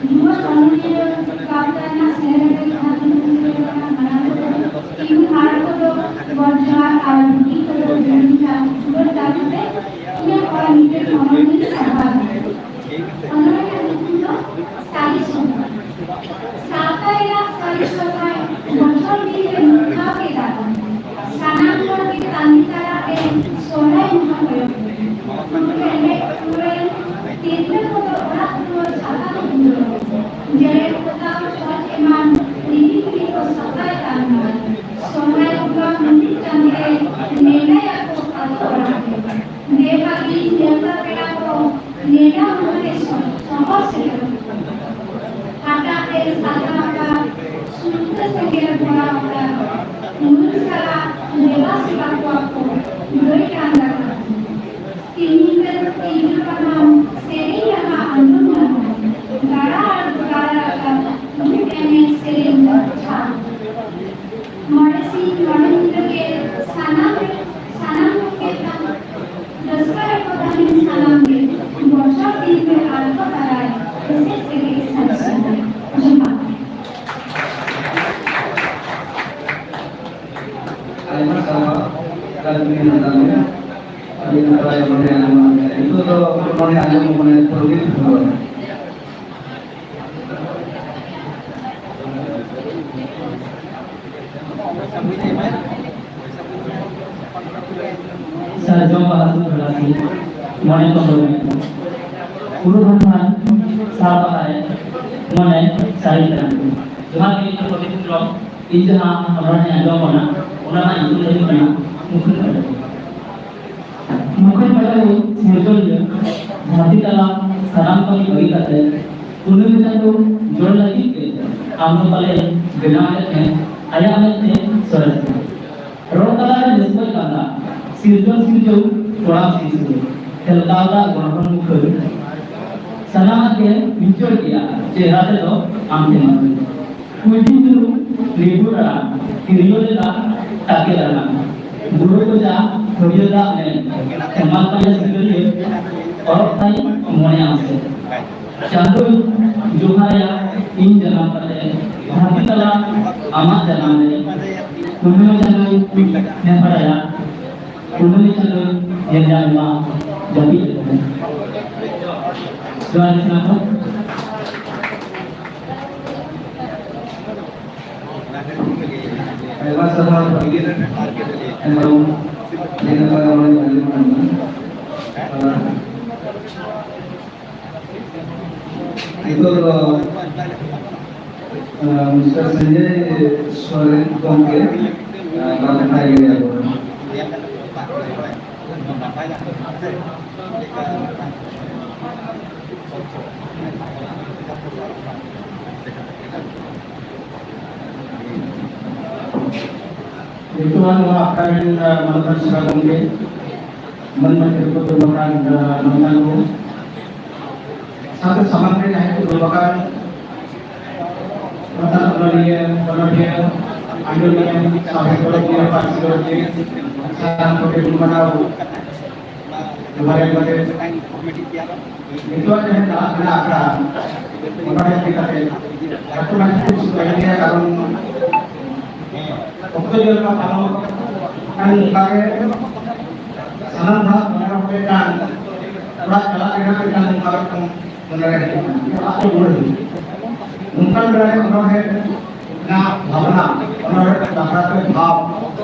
ᱡᱩᱣᱟᱹᱱ ᱚᱱᱚᱞᱤᱭᱟᱹ ᱜᱟᱶᱛᱟ ᱨᱮᱱᱟᱜ ᱥᱮᱨᱮᱧ ᱨᱮ ᱡᱟᱦᱟᱸ ᱛᱤᱱᱟᱹᱜ ᱩᱭᱦᱟᱹᱨ ᱟᱠᱟᱱᱟ, ᱢᱟᱲᱟᱝ ᱠᱚᱫᱚ ᱛᱤᱸᱜᱩ ᱢᱟᱲᱟᱝ ᱠᱚᱫᱚ ᱜᱚᱰ ᱡᱚᱦᱟᱨ ᱟᱨ ᱫᱷᱩᱛᱤ ᱠᱚᱫᱚ ᱡᱤᱞᱤᱧ ᱠᱟᱜ ᱫᱩᱞᱟᱹᱲ ᱫᱟᱜ ᱠᱟᱛᱮ ᱤᱧᱟᱹᱜ ᱚᱞ ᱢᱤᱫᱴᱮᱱ ᱚᱱᱚᱞᱤᱧ ᱥᱟᱯᱲᱟᱣ ᱠᱮᱫᱟ᱾ ᱚᱱᱚᱞ ᱨᱮᱱᱟᱜ ᱧᱩᱛᱩᱢ ᱫᱚ ᱥᱟᱹᱨᱤ ᱥᱚᱦᱨᱟᱭ᱾ ᱥᱟᱶᱛᱟ ᱨᱮᱱᱟᱜ ᱥᱟᱹᱨᱤ ᱥᱚᱦᱨᱟᱭ ᱵᱚᱪᱷᱚᱨ ᱫᱤᱱ ᱨᱮ ᱢᱤᱫ ᱫᱷᱟᱣ ᱜᱮ ᱫᱟᱜᱟ᱾ ᱥᱟᱱᱟᱢ ᱦᱚᱲ ᱜᱮ ᱛᱟᱺᱜᱤ ᱛᱟᱲᱟᱜ ᱨᱮ ᱥᱚᱦᱨᱟᱭ ᱵᱚᱸᱜᱟ ᱠᱚᱭᱚᱜ ᱠᱟᱱᱟ᱾ ᱯᱩᱨᱩᱞ ᱮᱱᱮᱡ ᱯᱩᱨᱟᱹᱣᱮᱱ ᱛᱤᱨᱞᱟᱹ ᱠᱚᱫᱚ ᱚᱲᱟᱜ ᱫᱩᱣᱟᱹᱨ ᱪᱷᱟᱛᱟ ᱠᱚ ᱫᱩᱞᱟᱹᱣ᱾ ᱡᱮᱨᱮᱲ ᱯᱚᱛᱟᱣ ᱪᱷᱚᱸᱪ ᱮᱢᱟᱱ ᱨᱤᱢᱤᱞ ᱨᱤᱢᱤᱞ ᱠᱚ ᱥᱟᱯᱷᱟᱭ ᱛᱟᱦᱮᱱᱟ᱾ ᱥᱚᱦᱨᱟᱭ ᱵᱚᱸᱜᱟ ᱢᱩᱞᱩᱜ ᱪᱟᱸᱫᱮ ᱱᱮᱰᱟᱭᱟᱠᱚ ᱟᱛᱳ ᱚᱲᱟᱜ ᱨᱮ᱾ ᱫᱮᱣ ᱵᱷᱟᱹᱜᱤᱱ ᱱᱮᱣᱛᱟ ᱯᱮᱲᱟ ᱠᱚ ᱱᱮᱰᱟ ᱢᱟᱦᱟ ᱨᱮ ᱥᱚᱦᱚᱨ ᱥᱮᱴᱮᱨᱚᱜ ᱠᱟᱱᱟ᱾ ᱦᱟᱴᱟᱜ ᱨᱮ ᱥᱟᱡᱟᱣ ᱟᱠᱟᱫ ᱥᱩᱨᱠᱷᱟᱹ ᱥᱮᱸᱜᱮᱞ ᱵᱷᱚᱨᱟᱣ ᱟᱠᱟᱫ ᱢᱟᱹᱱ ᱥᱟᱞᱟᱜ ᱫᱮᱵᱟ ᱥᱮᱵᱟ ᱠᱚᱣᱟ ᱠᱚ ᱜᱟᱹᱭ ᱰᱟᱝᱨᱟ ᱠᱚ᱾ ᱛᱤᱦᱤᱧ ᱫᱚ ᱛᱤᱨᱞᱟᱹ ᱵᱟᱱᱟᱢ ᱥᱮᱨᱮᱧ ᱨᱟᱦᱟ ᱟᱸᱡᱚᱢ ᱜᱟᱱᱚᱜᱼᱟ᱾ ᱜᱟᱰᱟ ᱟᱬᱜᱚ ᱜᱟᱰᱟ ᱨᱟᱠᱟᱵ ᱨᱩ ᱮᱱᱮᱡ ᱥᱮᱨᱮᱧ ᱡᱷᱟᱲ᱾ ᱢᱚᱬᱮ ᱥᱤᱧ ᱢᱚᱬᱮ ᱧᱤᱫᱟᱹ ᱜᱮ ᱥᱟᱱᱟᱢ, ᱥᱟᱱᱟᱢ ᱠᱚᱜᱮ ᱛᱟᱢ ᱨᱟᱹᱥᱠᱟᱹ ᱨᱮᱠᱚ ᱛᱟᱦᱮᱱ ᱥᱟᱱᱟᱢ ᱜᱮ᱾ ᱵᱚᱪᱷᱚᱨ ᱫᱤᱱ ᱨᱮ ᱟᱬᱜᱚ ᱫᱟᱨᱟᱭ ᱮᱥᱮᱫ ᱥᱮᱨᱮᱧ ᱥᱟᱹᱨᱤ ᱥᱚᱦᱨᱟᱭ᱾ ᱡᱚᱦᱟᱨ᱾ ᱟᱭᱢᱟ ᱥᱟᱨᱦᱟᱣ ᱨᱟᱡᱽᱱᱤᱛᱤ ᱱᱮᱛᱟ ᱠᱚ᱾ ᱟᱹᱰᱤ ᱢᱚᱱᱮ ᱟᱸᱡᱚᱢ ᱢᱚᱱᱮ ᱯᱩᱨᱟᱹ ᱜᱮ ᱯᱷᱩᱨᱜᱟᱹᱞ᱾ ᱥᱟᱨᱡᱚᱢ ᱵᱟᱦᱟ ᱥᱩᱫ ᱵᱮᱲᱟ ᱥᱤᱧ ᱢᱚᱬᱮ ᱠᱚ ᱦᱚᱲ ᱢᱮᱱᱟᱜᱼᱟ᱾ ᱯᱩᱨᱩᱫᱷᱩᱞ ᱠᱷᱟᱱ ᱥᱟᱵ ᱟᱠᱟᱫ ᱢᱚᱱᱮ ᱥᱟᱹᱨᱤ ᱠᱟᱱᱟ᱾ ᱡᱚᱦᱟᱨ ᱜᱮ ᱯᱨᱚᱫᱤᱯ ᱦᱮᱢᱵᱨᱚᱢ᱾ ᱤᱧ ᱡᱟᱦᱟᱸ ᱚᱱᱚᱬᱦᱮ ᱟᱸᱡᱚᱢ ᱠᱟᱱᱟ, ᱚᱱᱟ ᱨᱮᱱᱟᱜ ᱧᱩᱛᱩᱢ ᱫᱚ ᱦᱩᱭᱩᱜ ᱠᱟᱱᱟ ᱢᱩᱠᱷᱟᱹᱱ ᱯᱟᱴᱟᱞᱤ᱾ ᱢᱩᱠᱷᱟᱹᱱ ᱯᱟᱴᱟᱞᱤ ᱥᱤᱨᱡᱚᱱᱤᱭᱟᱹ ᱫᱷᱟᱹᱨᱛᱤ ᱛᱟᱞᱟ ᱥᱟᱱᱟᱢ ᱠᱟᱹᱢᱤ ᱵᱟᱹᱜᱤ ᱠᱟᱛᱮ ᱠᱩᱱᱟᱹᱢᱤ ᱪᱟᱸᱫᱳ ᱡᱚᱲ ᱞᱟᱹᱜᱤᱫ ᱜᱮ ᱟᱢ ᱫᱚ ᱯᱟᱞᱮ ᱵᱮᱱᱟᱣ ᱞᱮᱫ ᱢᱮ ᱟᱭᱟᱜ ᱢᱮᱫ ᱛᱮ ᱥᱚᱨᱮᱥ ᱫᱚ᱾ ᱨᱚᱲ ᱛᱟᱞᱟᱨᱮ ᱱᱤᱥᱵᱟᱹᱛ ᱠᱟᱛᱷᱟ, ᱥᱤᱨᱡᱚᱱ ᱥᱤᱨᱡᱟᱹᱣ ᱠᱚᱲᱟᱢ ᱥᱤᱨᱡᱟᱹᱣ, ᱴᱷᱮᱞᱠᱟᱣ ᱫᱟᱜ ᱜᱚᱲᱦᱚᱱ ᱢᱩᱠᱷᱟᱹᱱ, ᱥᱟᱱᱟᱢᱟᱜ ᱜᱮ ᱵᱤᱪᱟᱹᱨ ᱜᱮᱭᱟ ᱪᱮᱦᱨᱟ ᱛᱮᱫᱚ ᱟᱢ ᱴᱷᱮᱱ ᱢᱟᱹᱱᱢᱤ᱾ ᱠᱩᱭᱰᱤ ᱧᱩᱨᱩ ᱨᱤᱰᱩ ᱨᱟᱲᱟ, ᱛᱤᱨᱭᱳ ᱞᱮᱠᱟ ᱛᱟᱠᱮ ᱫᱟᱱᱟ, ᱵᱩᱨᱩ ᱠᱚᱪᱟ ᱦᱟᱹᱨᱭᱟᱹᱲ ᱫᱟᱜ ᱢᱮ, ᱦᱮᱢᱟᱞ ᱯᱟᱸᱡᱟ ᱥᱤᱠᱟᱹᱨᱤᱭᱟᱹ, ᱚᱨᱚᱜ ᱛᱟᱭ ᱢᱚᱱᱮ ᱟᱢ ᱥᱮ᱾ ᱪᱟᱸᱫᱳᱭ ᱡᱚᱦᱟᱨᱟᱭᱟ ᱤᱧ ᱡᱟᱱᱟᱢ ᱠᱟᱛᱮ, ᱫᱷᱟᱹᱨᱛᱤ ᱛᱟᱞᱟ ᱟᱢᱟᱜ ᱡᱟᱱᱟᱢ ᱨᱮ᱾ ᱯᱩᱨᱱᱤᱢᱟ ᱪᱟᱸᱫᱳᱭ ᱱᱮᱦᱚᱨᱟᱭᱟ, ᱯᱩᱨᱱᱤᱢᱟ ᱪᱟᱸᱫᱳᱭ ᱧᱮᱞ ᱧᱟᱢ ᱢᱟ ᱡᱟᱹᱯᱤᱫ ᱨᱮ᱾ ᱡᱚᱦᱟᱨ ᱜᱮ ᱥᱟᱱᱟᱢ ᱠᱚ᱾ ᱟᱭᱢᱟ ᱥᱟᱨᱦᱟᱣ ᱯᱨᱚᱫᱤᱯ ᱦᱮᱢᱵᱨᱚᱢ, ᱡᱮ ᱱᱟᱯᱟᱭ ᱨᱚᱲ ᱟᱸᱡᱚᱢ ᱠᱟᱱᱟ᱾ ᱱᱤᱛᱚᱜ ᱫᱚ, ᱟᱸ, ᱢᱤᱥᱴᱟᱨ ᱥᱚᱧᱡᱚᱭ ᱥᱚᱨᱮᱱ ᱜᱚᱢᱠᱮ, ᱟᱸ, ᱢᱟ ᱠᱟᱛᱷᱟ ᱞᱟᱹᱭ ᱟᱵᱚᱱᱟ᱾ ᱱᱤᱛᱚᱜ ᱱᱚᱣᱟ ᱟᱠᱷᱲᱟ ᱨᱮᱱ, ᱟᱸ, ᱢᱟᱱᱚᱛᱟᱱ ᱥᱮᱵᱟ ᱜᱚᱢᱠᱮ, ᱢᱟᱹᱱ ᱢᱟᱹᱱ ᱠᱚ ᱫᱩᱲᱩᱵ ᱟᱠᱟᱱ, ᱟᱸ, ᱢᱟᱹᱱᱟᱱ ᱠᱚ, ᱥᱟᱶᱛᱮ ᱥᱟᱢᱟᱝ ᱨᱮ ᱡᱟᱦᱟᱸᱭ ᱠᱚ ᱫᱩᱲᱩᱵ ᱟᱠᱟᱱ, ᱢᱟᱱᱚᱛᱟᱱ ᱚᱱᱚᱞᱤᱭᱟᱹ, ᱚᱱᱚᱞᱤᱭᱟᱹ, ᱟᱸᱡᱚᱢᱤᱭᱟᱹ, ᱥᱟᱶᱦᱮᱫ ᱜᱚᱲᱚ ᱫᱤᱭᱟᱹ, ᱯᱟᱹᱨᱥᱤ ᱜᱚᱲᱚ ᱫᱤᱭᱟᱹ, ᱥᱟᱱᱟᱢ ᱠᱚᱜᱮ ᱜᱩᱱ ᱢᱟᱱᱟᱣ ᱡᱚᱦᱟᱨ ᱮᱢ ᱠᱟᱛᱮ, ᱱᱤᱛᱚᱜ ᱡᱟᱦᱟᱸ ᱪᱟᱞᱟᱜ ᱠᱟᱱᱟ ᱟᱠᱷᱲᱟ, ᱚᱱᱟ ᱤᱫᱤ ᱠᱟᱛᱮ ᱮᱠᱴᱩ ᱢᱟᱱᱮ ᱠᱷᱩᱵ ᱥᱩᱠ ᱞᱟᱹᱜᱤᱫ ᱜᱮᱭᱟ, ᱠᱟᱨᱚᱱ ᱚᱠᱛᱚ ᱡᱮᱞᱮᱠᱟ ᱯᱟᱨᱚᱢᱚᱜ ᱠᱟᱱ, ᱚᱱᱠᱟ ᱜᱮ ᱥᱟᱱᱟᱢ ᱦᱚᱲᱟᱜ ᱢᱚᱱᱮ ᱨᱮ ᱢᱤᱫᱴᱟᱝ ᱚᱲᱟᱜ ᱪᱟᱞᱟᱜ ᱨᱮᱱᱟᱜ ᱢᱤᱫᱴᱟᱝ ᱚᱱᱠᱟ ᱢᱤᱫᱴᱟᱝ ᱢᱚᱱᱮ ᱨᱮ ᱦᱤᱡᱩᱜ ᱠᱟᱱᱟ, ᱚᱲᱟᱜ ᱛᱮ ᱨᱩᱣᱟᱹᱲ ᱦᱩᱭᱩᱜᱼᱟ᱾ ᱚᱱᱠᱟᱱ ᱵᱮᱲᱟ ᱨᱮ ᱚᱱᱚᱬᱦᱮ ᱨᱮᱱᱟᱜ ᱵᱷᱟᱵᱽᱱᱟ, ᱚᱱᱚᱬᱦᱮ ᱵᱟᱠᱷᱨᱟ ᱛᱮ ᱵᱷᱟᱵᱽ,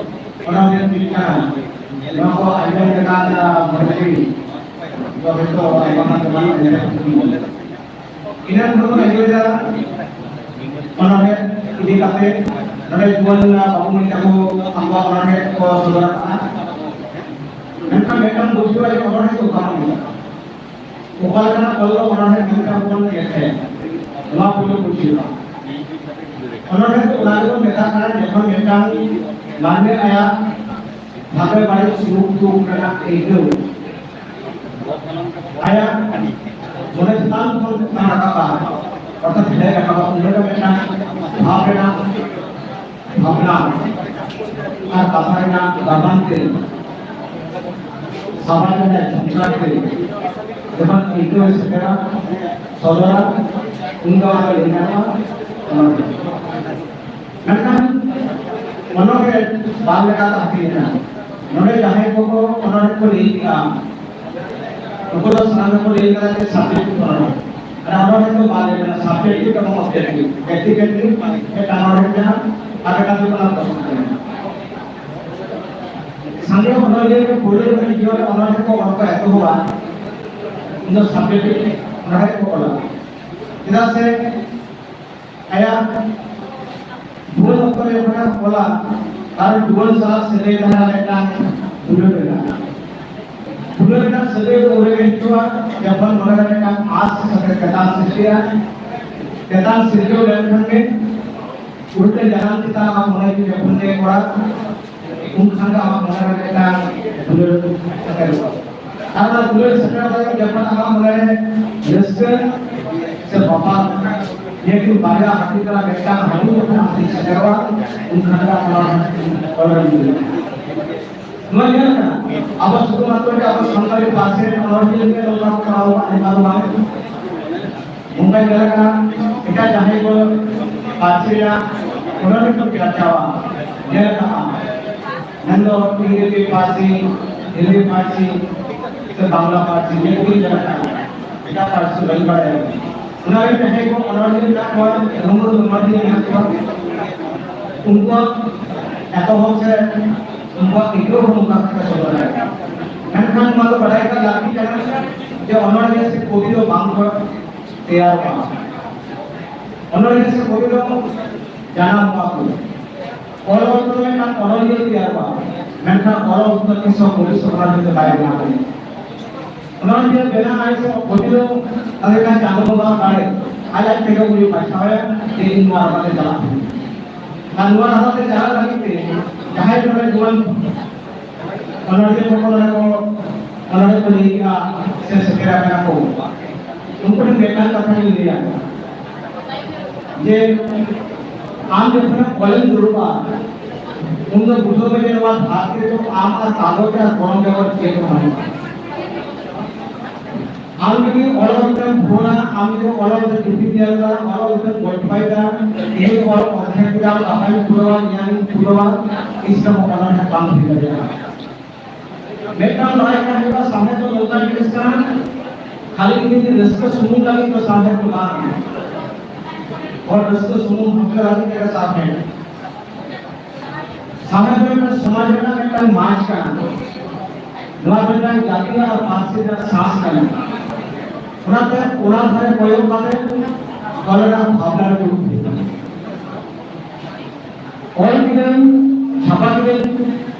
ᱚᱱᱚᱬᱦᱮ ᱪᱮᱫ ᱠᱟᱱᱟ, ᱱᱚᱣᱟ ᱠᱚ ᱟᱸᱡᱚᱢ ᱞᱮᱠᱷᱟᱱ, ᱟᱸ, ᱢᱚᱱᱮ ᱡᱤᱣᱤ ᱫᱚ ᱦᱚᱭᱛᱳ ᱟᱭᱢᱟ ᱜᱟᱱ ᱜᱮ ᱵᱟᱝ ᱟᱸᱡᱚᱢ ᱤᱱᱟᱹ ᱠᱷᱚᱱ ᱵᱚᱱ ᱟᱸᱡᱚᱢᱮᱫᱟ ᱚᱱᱚᱬᱦᱮ ᱤᱫᱤ ᱠᱟᱛᱮ ᱱᱚᱰᱮ ᱡᱩᱣᱟᱹᱱ ᱵᱟᱹᱵᱩ ᱢᱟᱹᱭ ᱛᱟᱠᱚ ᱟᱠᱚᱣᱟᱜ ᱚᱱᱚᱬᱦᱮ ᱠᱚ ᱥᱚᱫᱚᱨ ᱟᱠᱟᱫᱼᱟ᱾ ᱢᱮᱱᱠᱷᱟᱱ ᱢᱤᱫᱴᱟᱝ ᱵᱩᱡᱷᱟᱹᱣ ᱟᱭ ᱚᱱᱚᱬᱦᱮ ᱫᱚ ᱵᱟᱝ ᱦᱩᱭᱩᱜᱼᱟ᱾ ᱚᱠᱟ ᱞᱮᱠᱟᱱᱟᱜ ᱚᱞ ᱫᱚ ᱚᱱᱚᱬᱦᱮ ᱢᱮᱱᱛᱮ ᱟᱵᱚ ᱵᱚᱱ ᱞᱮᱠᱷᱟᱭᱟ, ᱱᱚᱣᱟ ᱯᱩᱭᱞᱩ ᱵᱩᱡᱷᱟᱹᱣ ᱦᱩᱭᱩᱜᱼᱟ᱾ ᱚᱱᱚᱬᱦᱮ ᱫᱚ ᱚᱱᱟ ᱜᱮᱵᱚᱱ ᱢᱮᱛᱟᱜ ᱠᱟᱱᱟ, ᱡᱚᱠᱷᱚᱱ ᱢᱤᱫᱴᱟᱝ ᱢᱟᱹᱱᱢᱤ ᱟᱭᱟᱜ ᱵᱷᱟᱜᱮ ᱵᱟᱹᱲᱤᱡ ᱥᱩᱠ ᱫᱩᱠ ᱨᱮᱱᱟᱜ ᱟᱹᱭᱠᱟᱹᱣ ᱟᱭᱟᱜ ᱢᱚᱱᱮ ᱪᱮᱛᱟᱱ ᱠᱷᱚᱱ ᱪᱮᱛᱟᱱ ᱨᱟᱠᱟᱵᱼᱟ, ᱚᱨᱛᱷᱟᱛ ᱯᱷᱮᱰ ᱨᱟᱠᱟᱵᱼᱟ, ᱩᱱᱤ ᱫᱚ ᱢᱤᱫᱴᱟᱝ ᱵᱷᱟᱵᱽ ᱨᱮᱱᱟᱜ ᱵᱷᱟᱵᱽᱱᱟ ᱟᱨ ᱠᱟᱛᱷᱟ ᱨᱮᱱᱟᱜ ᱜᱟᱵᱟᱱ ᱛᱮ, ᱥᱟᱵᱟᱭ ᱨᱮᱱᱟᱜ ᱡᱷᱚᱸᱠᱲᱟ ᱛᱮ ᱡᱚᱠᱷᱚᱱ ᱟᱹᱭᱠᱟᱹᱣ ᱥᱮᱴᱮᱨᱟ, ᱥᱚᱫᱚᱨᱟ, ᱩᱱ ᱫᱚ ᱟᱫᱚ ᱞᱟᱹᱭ ᱜᱟᱱᱚᱜᱼᱟ ᱚᱱᱚᱬᱦᱮ᱾ ᱢᱮᱱᱠᱷᱟᱱ ᱚᱱᱚᱬᱦᱮ ᱵᱟᱨ ᱞᱮᱠᱟᱛᱮ ᱦᱟᱹᱴᱤᱧ ᱮᱱᱟ᱾ ᱱᱚᱰᱮ ᱡᱟᱦᱟᱸᱭ ᱠᱚᱠᱚ ᱚᱱᱚᱬᱦᱮ ᱠᱚ ᱞᱟᱹᱭ ᱠᱮᱜᱼᱟ, ᱩᱱᱠᱩ ᱫᱚ ᱥᱟᱱᱟᱢ ᱜᱮᱠᱚ ᱞᱟᱹᱭ ᱠᱟᱫᱟ ᱡᱮ subjective ᱚᱱᱚᱬᱦᱮ᱾ ᱟᱨ ᱚᱱᱚᱬᱦᱮ ᱫᱚ ᱵᱟᱨ ᱞᱮᱠᱟᱱᱟ, subjective ᱮᱵᱚᱝ objective᱾ Practically ᱢᱤᱫᱴᱟᱝ ᱚᱱᱚᱬᱦᱮ ᱢᱮᱱᱟᱜᱼᱟ, ᱟᱨ ᱢᱤᱫᱴᱟᱝ ᱦᱩᱭᱩᱜ ᱠᱟᱱᱟ ᱯᱨᱚᱥᱚᱝᱜ ᱨᱮᱱᱟᱜ᱾ ᱥᱟᱸᱜᱮ ᱚᱱᱚᱞᱤᱭᱟᱹ ᱠᱚ ᱯᱳᱭᱞᱳ ᱨᱮ ᱡᱤᱭᱚᱱ ᱨᱮ ᱚᱱᱚᱬᱦᱮ ᱠᱚ ᱚᱞ ᱠᱚ ᱮᱛᱚᱦᱚᱵᱟ, ᱩᱱ ᱫᱚ subjective ᱚᱱᱚᱬᱦᱮ ᱠᱚ ᱚᱞᱟ᱾ ᱪᱮᱫᱟᱜ ᱥᱮ ᱟᱭᱟᱜ ᱡᱩᱣᱟᱹᱱ ᱚᱠᱛᱚ ᱨᱮ ᱡᱚᱠᱷᱚᱱᱮ ᱚᱞᱟ, ᱟᱨ ᱡᱩᱣᱟᱹᱱ ᱥᱟᱞᱟᱜ ᱥᱟᱹᱜᱟᱹᱭ ᱛᱟᱦᱮᱸ ᱞᱮᱱᱠᱷᱟᱱ ᱫᱩᱞᱟᱹᱲ ᱨᱮᱱᱟᱜ, ᱫᱩᱞᱟᱹᱲ ᱨᱮᱱᱟᱜ ᱥᱟᱹᱜᱟᱹᱭ ᱫᱚ ᱩᱱᱨᱮᱜᱮ ᱦᱤᱡᱩᱜᱼᱟ, ᱡᱚᱠᱷᱚᱱ ᱢᱚᱱᱮ ᱨᱮ ᱢᱤᱫᱴᱟᱝ ᱟᱸᱥ ᱥᱮ ᱛᱮᱛᱟᱝ ᱥᱨᱤᱥᱴᱤᱜᱼᱟ᱾ ᱛᱮᱛᱟᱝ ᱥᱤᱨᱡᱟᱹᱣ ᱞᱮᱱᱠᱷᱟᱱ ᱜᱮ ᱩᱞᱴᱟᱹ ᱡᱟᱱᱟᱢ ᱪᱮᱛᱟᱱ ᱟᱢᱟᱜ ᱢᱚᱱᱮ ᱡᱩᱫᱤ ᱡᱚᱠᱷᱚᱱ ᱜᱮ ᱠᱚᱲᱟ, ᱩᱱ ᱠᱷᱟᱱ ᱜᱮ ᱟᱢᱟᱜ ᱢᱚᱱᱮ ᱨᱮ ᱢᱤᱫᱴᱟᱝ ᱫᱩᱞᱟᱹᱲ ᱥᱮᱴᱮᱨᱚᱜᱼᱟ᱾ ᱟᱨ ᱚᱱᱟ ᱫᱩᱞᱟᱹᱲ ᱥᱮᱴᱮᱨ ᱛᱟᱭᱚᱢ ᱡᱚᱠᱷᱚᱱ ᱟᱢᱟᱜ ᱢᱚᱱᱮ ᱨᱮ ᱨᱟᱹᱥᱠᱟᱹ ᱥᱮ ᱵᱟᱯᱟᱞ, ᱱᱤᱭᱟᱹ ᱠᱤᱱ ᱵᱟᱨᱭᱟ ᱦᱟᱹᱴᱤᱧ ᱨᱮᱱᱟᱜ ᱢᱤᱫᱴᱟᱝ ᱦᱟᱹᱴᱤᱧ ᱡᱚᱠᱷᱚᱱ ᱟᱢ ᱴᱷᱮᱱ ᱥᱮᱴᱮᱨᱚᱜᱼᱟ, ᱩᱱ ᱠᱷᱟᱱ ᱜᱮ ᱟᱢ ᱱᱚᱣᱟ ᱚᱞ ᱨᱮᱢ ᱫᱩᱲᱩᱵᱼᱟ᱾ ᱱᱚᱣᱟ ᱧᱮᱞ ᱟᱠᱟᱱᱟ, ᱟᱵᱚ ᱥᱩᱫᱷᱩ ᱢᱟᱛᱨᱚ ᱡᱮ ᱟᱵᱚ ᱥᱟᱱᱛᱟᱲᱤ ᱯᱟᱹᱨᱥᱤ ᱨᱮ ᱚᱱᱚᱬᱦᱮ ᱞᱟᱹᱜᱤᱫ ᱱᱚᱝᱠᱟ ᱠᱚᱨᱟᱣ ᱟᱠᱟᱫ, ᱱᱚᱝᱠᱟ ᱫᱚ ᱵᱟᱝ᱾ ᱱᱚᱝᱠᱟ ᱧᱮᱞ ᱟᱠᱟᱱᱟ, ᱮᱴᱟᱜ ᱡᱟᱦᱟᱸᱭ ᱠᱚ ᱯᱟᱹᱨᱥᱤ ᱨᱮᱭᱟᱜ ᱚᱱᱚᱬᱦᱮ ᱠᱚ ᱪᱟᱨᱪᱟᱣᱟ, ᱧᱮᱞ ᱟᱠᱟᱫᱼᱟ, ᱢᱮᱱᱫᱚ ᱤᱝᱨᱮᱡᱤ ᱯᱟᱹᱨᱥᱤ, ᱦᱤᱱᱫᱤ ᱯᱟᱹᱨᱥᱤ, ᱥᱮ ᱵᱟᱝᱞᱟ ᱯᱟᱹᱨᱥᱤ, ᱱᱤᱭᱟᱹ ᱠᱚᱜᱮᱧ ᱪᱟᱞᱟᱜ ᱠᱟᱱᱟ, ᱮᱴᱟᱜ ᱯᱟᱹᱨᱥᱤ ᱫᱚ ᱵᱟᱹᱧ ᱵᱟᱲᱟᱭᱟ᱾ ᱚᱱᱟ ᱨᱮ ᱡᱟᱦᱟᱸᱭ ᱠᱚ ᱚᱱᱚᱬᱦᱤᱭᱟᱹ ᱢᱮᱱᱟᱜ ᱠᱚᱣᱟ, ᱨᱚᱢᱚᱡᱽ ᱚᱱᱚᱬᱦᱤᱭᱟᱹ ᱢᱮᱱᱟᱜ ᱠᱚᱣᱟ, ᱩᱱᱠᱩᱣᱟᱜ ᱮᱛᱚᱦᱚᱵ ᱥᱮ ᱩᱱᱠᱩᱣᱟᱜ ᱟᱹᱭᱠᱟᱹᱣ ᱦᱚᱸ ᱚᱱᱠᱟ ᱠᱟᱛᱮ ᱥᱚᱫᱚᱨ ᱫᱟᱲᱮᱭᱟᱜᱼᱟ᱾ ᱢᱮᱱᱠᱷᱟᱱ ᱱᱚᱣᱟ ᱫᱚ ᱵᱟᱰᱟᱭ ᱠᱟᱜ ᱞᱟᱹᱠᱛᱤ ᱠᱟᱱᱟ ᱡᱮ ᱚᱱᱚᱬᱦᱤᱭᱟᱹ ᱥᱮ ᱠᱚᱵᱤ ᱫᱚ ᱵᱟᱝ ᱠᱚ ᱛᱮᱭᱟᱨᱚᱜᱼᱟ᱾ ᱚᱱᱚᱬᱦᱤᱭᱟᱹ ᱥᱮ ᱠᱚᱵᱤ ᱫᱚ ᱡᱟᱱᱟᱢᱚᱜᱼᱟ ᱠᱚ᱾ ᱚᱞ ᱚᱞ ᱛᱮ ᱢᱤᱫᱴᱟᱝ ᱚᱱᱚᱞᱤᱭᱟᱹ ᱛᱮᱭᱟᱨᱚᱜᱼᱟ, ᱢᱮᱱᱠᱷᱟᱱ ᱚᱞ ᱚᱞ ᱛᱮ ᱛᱤᱥ ᱦᱚᱸ ᱠᱚᱵᱤ ᱥᱚᱢᱨᱟᱴ ᱢᱮᱱᱛᱮ ᱵᱟᱭ ᱵᱮᱱᱟᱣ ᱫᱟᱲᱮᱭᱟᱜᱼᱟ᱾ ᱚᱱᱚᱞᱤᱭᱟᱹ ᱵᱮᱱᱟᱜ ᱟᱭ ᱥᱮ ᱠᱚᱵᱤ ᱫᱚ ᱟᱞᱮ ᱞᱮᱠᱟ ᱪᱟᱸᱫᱳ ᱵᱚᱸᱜᱟ ᱫᱟᱲᱮ, ᱟᱡ ᱟᱡ ᱛᱮᱜᱮ ᱩᱱᱤ ᱵᱟᱪᱷᱟᱣᱟᱭᱟ ᱡᱮ ᱤᱧ ᱱᱚᱣᱟ ᱰᱟᱦᱟᱨ ᱛᱮ ᱪᱟᱞᱟᱜ ᱥᱟᱱᱟᱧᱟ᱾ ᱟᱨ ᱱᱚᱣᱟ ᱰᱟᱦᱟᱨ ᱛᱮ ᱪᱟᱞᱟᱜ ᱞᱟᱹᱜᱤᱫ ᱛᱮ ᱡᱟᱦᱟᱸᱭ ᱱᱚᱰᱮ ᱡᱩᱣᱟᱹᱱ ᱚᱱᱚᱞᱤᱭᱟᱹ ᱠᱚ ᱱᱚᱰᱮ ᱠᱚ, ᱚᱱᱚᱞᱤᱭᱟᱹ ᱠᱚ ᱞᱟᱹᱭ ᱠᱮᱜᱼᱟ ᱥᱮ ᱥᱮᱴᱮᱨ ᱟᱠᱟᱱᱟ ᱠᱚ, ᱩᱱᱠᱩ ᱴᱷᱮᱱ ᱢᱤᱫᱴᱟᱝ ᱠᱟᱛᱷᱟᱧ ᱞᱟᱹᱭᱟ ᱡᱮ ᱟᱢ ᱡᱚᱠᱷᱚᱱ ᱚᱞᱮᱢ ᱫᱩᱲᱩᱵᱼᱟ, ᱩᱱ ᱫᱚ ᱵᱩᱡᱷᱟᱹᱣ ᱢᱮ ᱡᱮ ᱱᱚᱣᱟ ᱫᱷᱟᱹᱨᱛᱤ ᱨᱮᱫᱚ ᱟᱢ ᱟᱨ ᱠᱟᱜᱚᱡᱽ ᱟᱨ ᱠᱚᱞᱚᱢ ᱵᱮᱜᱚᱨ ᱪᱮᱫ ᱦᱚᱸ ᱵᱟᱹᱱᱩᱜᱼᱟ᱾ ᱟᱢ ᱡᱩᱫᱤ ᱚᱞ ᱚᱞ ᱛᱮᱢ ᱯᱷᱳᱱᱟ, ᱟᱢ ᱡᱩᱫᱤ ᱚᱞ ᱚᱞ ᱛᱮ ᱴᱤᱵᱷᱤᱢ ᱧᱮᱞ ᱮᱫᱟ, ᱚᱞ ᱚᱞ ᱛᱮᱢ ᱜᱚᱞᱯᱷᱚᱭᱮᱫᱟ, ᱤᱧ ᱚᱞ ᱚᱨᱫᱷᱮᱠ ᱠᱮᱫᱟ, ᱜᱟᱯᱟᱧ ᱯᱩᱨᱟᱹᱣᱟ, ᱢᱮᱭᱟᱝᱤᱧ ᱯᱩᱨᱟᱹᱣᱟ, ᱤᱥ ᱨᱮᱦᱚᱸ ᱚᱱᱟ ᱨᱮᱱᱟᱜ ᱵᱟᱝ ᱦᱩᱭ ᱫᱟᱲᱮᱭᱟᱜᱼᱟ᱾ ᱢᱤᱫᱴᱟᱝ ᱵᱟᱲᱟᱭ ᱠᱟᱜ ᱦᱩᱭᱩᱜᱼᱟ, ᱥᱟᱶᱦᱮᱫ ᱫᱚ ᱱᱚᱝᱠᱟᱱ ᱡᱤᱱᱤᱥ ᱠᱟᱱᱟ, ᱠᱷᱟᱹᱞᱤ ᱡᱩᱫᱤ ᱨᱟᱹᱥᱠᱟᱹ ᱥᱩᱢᱩᱝ ᱞᱟᱹᱜᱤᱫ ᱫᱚ ᱥᱟᱶᱦᱮᱫ ᱫᱚ ᱵᱟᱝ ᱠᱟᱱᱟ᱾ ᱦᱚᱲ ᱨᱟᱹᱥᱠᱟᱹ ᱥᱩᱢᱩᱝ ᱵᱷᱟᱵᱽᱱᱟ ᱞᱟᱹᱜᱤᱫ ᱛᱮᱜᱮ ᱥᱟᱶᱦᱮᱫ᱾ ᱥᱟᱶᱦᱮᱫ ᱫᱚ ᱢᱤᱫᱴᱟᱝ ᱥᱚᱢᱟᱡᱽ ᱨᱮᱱᱟᱜ ᱢᱤᱫᱴᱟᱝ ᱢᱟᱪ ᱠᱟᱱᱟ᱾ ᱱᱚᱣᱟ ᱢᱤᱫᱴᱟᱝ ᱡᱟᱹᱛᱤ ᱟᱨ ᱯᱟᱹᱨᱥᱤ ᱨᱮᱱᱟᱜ ᱥᱟᱸᱥ ᱠᱟᱱᱟ᱾ ᱚᱱᱟᱛᱮ ᱚᱱᱟ ᱫᱷᱟᱨᱮ ᱠᱚᱭᱚᱜ ᱠᱟᱛᱮ ᱦᱚᱲ ᱨᱮᱱᱟᱜ ᱵᱷᱟᱵᱽᱱᱟ ᱨᱮ ᱫᱩᱲᱩᱵ ᱦᱩᱭᱩᱜᱼᱟ᱾ ᱚᱞ ᱠᱤᱫᱟᱹᱧ, ᱪᱷᱟᱯᱟ ᱠᱤᱫᱟᱹᱧ,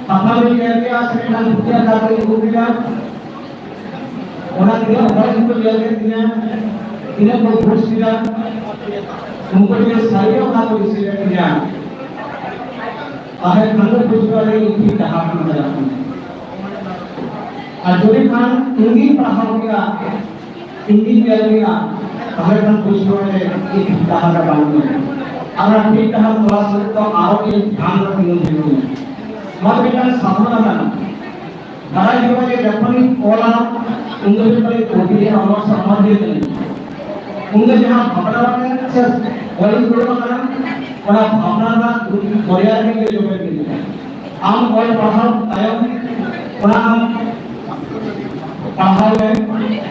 ᱯᱟᱛᱷᱟᱢ ᱨᱤᱧ ᱧᱮᱞ ᱠᱮᱜᱼᱟ, ᱥᱮ ᱢᱤᱫᱴᱟᱝ ᱯᱩᱛᱷᱤ ᱟᱠᱟᱨ ᱛᱮᱧ ᱟᱹᱜᱩ ᱠᱮᱫᱟ᱾ ᱚᱱᱟ ᱛᱤᱱᱟᱹᱜ ᱦᱚᱲ ᱠᱚ ᱧᱮᱞ ᱠᱮᱫ ᱛᱤᱧᱟ, ᱛᱤᱱᱟᱹᱜ ᱠᱚ ᱵᱩᱡᱽ ᱠᱮᱫᱟ, ᱩᱱᱠᱩ ᱡᱩᱫᱤ ᱥᱟᱹᱨᱤ ᱜᱮ ᱚᱱᱟ ᱠᱚ ᱨᱤᱥᱤᱵᱷ ᱮᱫ ᱛᱤᱧᱟ, ᱛᱟᱦᱞᱮ ᱠᱷᱟᱱ ᱫᱚ ᱵᱩᱡᱽ ᱠᱚᱣᱟ ᱡᱮ ᱤᱧ ᱴᱷᱤᱠ ᱰᱟᱦᱟᱨ ᱛᱮᱧ ᱪᱟᱞᱟᱜ ᱠᱟᱱᱟ᱾ ᱟᱨ ᱡᱩᱫᱤ ᱠᱷᱟᱱ ᱤᱧ ᱜᱤᱧ ᱯᱟᱲᱦᱟᱣ ᱠᱮᱫᱟ, ᱤᱧ ᱜᱤᱧ ᱧᱮᱞ ᱠᱮᱫᱟ, ᱛᱟᱦᱞᱮ ᱠᱷᱟᱱ ᱵᱩᱡᱽ ᱠᱚᱣᱟ ᱡᱮ ᱤᱧ ᱴᱷᱤᱠ ᱰᱟᱦᱟᱨ ᱨᱮ ᱵᱟᱹᱱᱩᱧᱟ᱾ ᱟᱨ ᱚᱱᱟ ᱴᱷᱤᱠ ᱰᱟᱦᱟᱨ ᱛᱚᱞᱟᱥ ᱞᱟᱹᱜᱤᱫ ᱫᱚ ᱟᱨᱚ ᱤᱧ ᱫᱷᱮᱭᱟᱱ ᱨᱮ ᱛᱤᱸᱜᱩᱱ ᱦᱩᱭᱩᱜ ᱛᱤᱧᱟ᱾ ᱱᱚᱣᱟ ᱫᱚ ᱢᱤᱫᱴᱟᱝ ᱥᱟᱫᱷᱚᱱᱟ ᱠᱟᱱᱟ᱾ ᱵᱟᱲᱟᱭ ᱦᱩᱭᱩᱜᱼᱟ ᱡᱮ ᱡᱚᱠᱷᱚᱱᱤᱧ ᱚᱞᱟ, ᱩᱱ ᱫᱚ ᱦᱩᱭᱩᱜ ᱠᱟᱱᱟ ᱠᱚᱵᱤ ᱨᱮᱭᱟᱜ ᱦᱚᱲᱢᱚ ᱥᱟᱶ ᱦᱚᱲ ᱦᱩᱭᱩᱜ ᱠᱟᱱᱟ᱾ ᱩᱱ ᱫᱚ ᱡᱟᱦᱟᱸ ᱵᱷᱟᱵᱽᱱᱟ ᱨᱮ ᱥᱮ ᱚᱞᱤᱧ ᱫᱩᱲᱩᱵ ᱟᱠᱟᱱᱟ, ᱚᱱᱟ ᱵᱷᱟᱵᱽᱱᱟ ᱨᱮᱱᱟᱜ ᱫᱚᱨᱭᱟ ᱨᱮᱜᱮ ᱡᱚᱵᱮ ᱢᱮᱱᱟᱜᱼᱟ᱾ ᱟᱢ ᱚᱞ ᱯᱟᱲᱦᱟᱣ ᱛᱟᱭᱚᱢ ᱚᱱᱟ ᱟᱢ ᱯᱟᱲᱦᱟᱣ ᱢᱮ,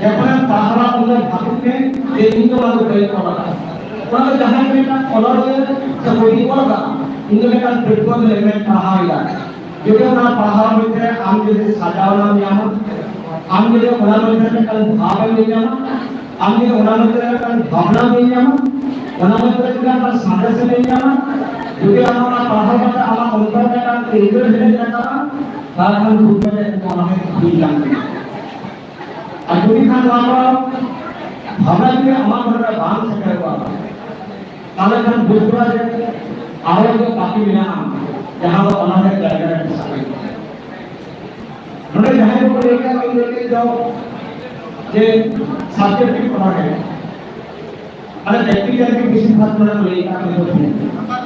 ᱡᱚᱠᱷᱚᱱᱮᱢ ᱯᱟᱲᱦᱟᱣᱟ ᱩᱱ ᱫᱚ ᱵᱷᱟᱵᱤᱛ ᱢᱮ ᱡᱮ ᱤᱧ ᱫᱚ ᱚᱱᱟ ᱫᱚ ᱵᱟᱹᱧ ᱚᱞ ᱟᱠᱟᱫᱟ᱾ ᱚᱱᱟ ᱫᱚ ᱡᱟᱦᱟᱸᱭ ᱜᱮ ᱢᱤᱫᱴᱟᱝ ᱚᱱᱚᱞᱤᱭᱟᱹ ᱥᱮ ᱠᱚᱵᱤ ᱚᱞ ᱟᱠᱟᱫᱟ, ᱤᱧ ᱫᱚ ᱢᱤᱫᱴᱟᱝ ᱯᱞᱮᱴᱯᱷᱚᱨᱢ ᱨᱮ ᱢᱮ ᱯᱟᱲᱦᱟᱣ ᱮᱫᱟ᱾ ᱡᱩᱫᱤ ᱚᱱᱟ ᱯᱟᱲᱦᱟᱣ ᱢᱚᱫᱽᱫᱷᱮ ᱨᱮ ᱟᱢ ᱡᱩᱫᱤ ᱥᱟᱡᱟᱣᱱᱟᱢ ᱧᱟᱢᱟ, ᱟᱢ ᱡᱩᱫᱤ ᱚᱱᱟ ᱢᱚᱫᱽᱫᱷᱮ ᱨᱮ ᱢᱤᱫᱴᱟᱝ ᱵᱷᱟᱵᱽ ᱮᱢ ᱧᱟᱢᱟ, ᱟᱢ ᱡᱩᱫᱤ ᱚᱱᱟ ᱢᱚᱫᱽᱫᱷᱮ ᱨᱮ ᱢᱤᱫᱴᱟᱝ ᱵᱷᱟᱵᱽᱱᱟ ᱮᱢ ᱧᱟᱢᱟ, ᱚᱱᱟ ᱢᱚᱫᱽᱫᱷᱮ ᱨᱮ ᱡᱩᱫᱤ ᱟᱢᱟᱜ ᱥᱟᱸᱫᱮᱥ ᱮᱢ ᱧᱟᱢᱟ, ᱡᱩᱫᱤ ᱟᱢ ᱚᱱᱟ ᱯᱟᱲᱦᱟᱣ ᱠᱟᱛᱮ ᱟᱢᱟᱜ ᱚᱱᱛᱚᱨ ᱨᱮ ᱢᱤᱫᱴᱟᱝ ᱟᱹᱭᱫᱟᱹᱨ ᱦᱮᱡ ᱨᱟᱠᱟᱵᱼᱟ, ᱛᱟᱦᱚᱞᱮ ᱠᱷᱟᱱ ᱵᱩᱡᱽ ᱢᱮ ᱡᱮ ᱚᱱᱟ ᱦᱚᱸ ᱦᱩᱭ ᱠᱟᱱ ᱜᱮᱭᱟ᱾ ᱟᱨ ᱡᱩᱫᱤ ᱠᱷᱟᱱ ᱱᱚᱣᱟ ᱠᱚ ᱵᱷᱟᱵᱽᱱᱟ ᱡᱩᱫᱤ ᱟᱢᱟᱜ ᱢᱚᱱᱮ ᱨᱮ ᱵᱟᱝ ᱥᱮᱴᱮᱨᱚᱜᱼᱟ, ᱛᱟᱦᱚᱞᱮ ᱠᱷᱟᱱ ᱵᱩᱡᱽ ᱠᱚᱜᱼᱟ ᱡᱮ ᱟᱨᱚ ᱡᱮ ᱵᱟᱹᱠᱤ ᱢᱮᱱᱟᱜᱼᱟ, ᱡᱟᱦᱟᱸ ᱫᱚ ᱚᱱᱟ ᱨᱮᱭᱟᱜ ᱡᱟᱭᱜᱟ ᱨᱮ ᱥᱟᱵ ᱦᱩᱭᱩᱜᱼᱟ᱾ ᱱᱚᱰᱮ ᱡᱟᱦᱟᱸᱭ ᱠᱚᱠᱚ ᱞᱟᱹᱭ ᱠᱮᱫᱟ, ᱩᱱᱤ ᱞᱟᱹᱭ ᱠᱮᱫ ᱫᱚ ᱡᱮ subjective ᱚᱱᱚᱬᱦᱮ, ᱢᱟᱱᱮ practical ᱜᱮ ᱵᱮᱥᱤᱨ ᱵᱷᱟᱜᱽ ᱱᱚᱰᱮ ᱠᱚ ᱞᱟᱹᱭ ᱠᱟᱜ ᱠᱟᱱᱟ᱾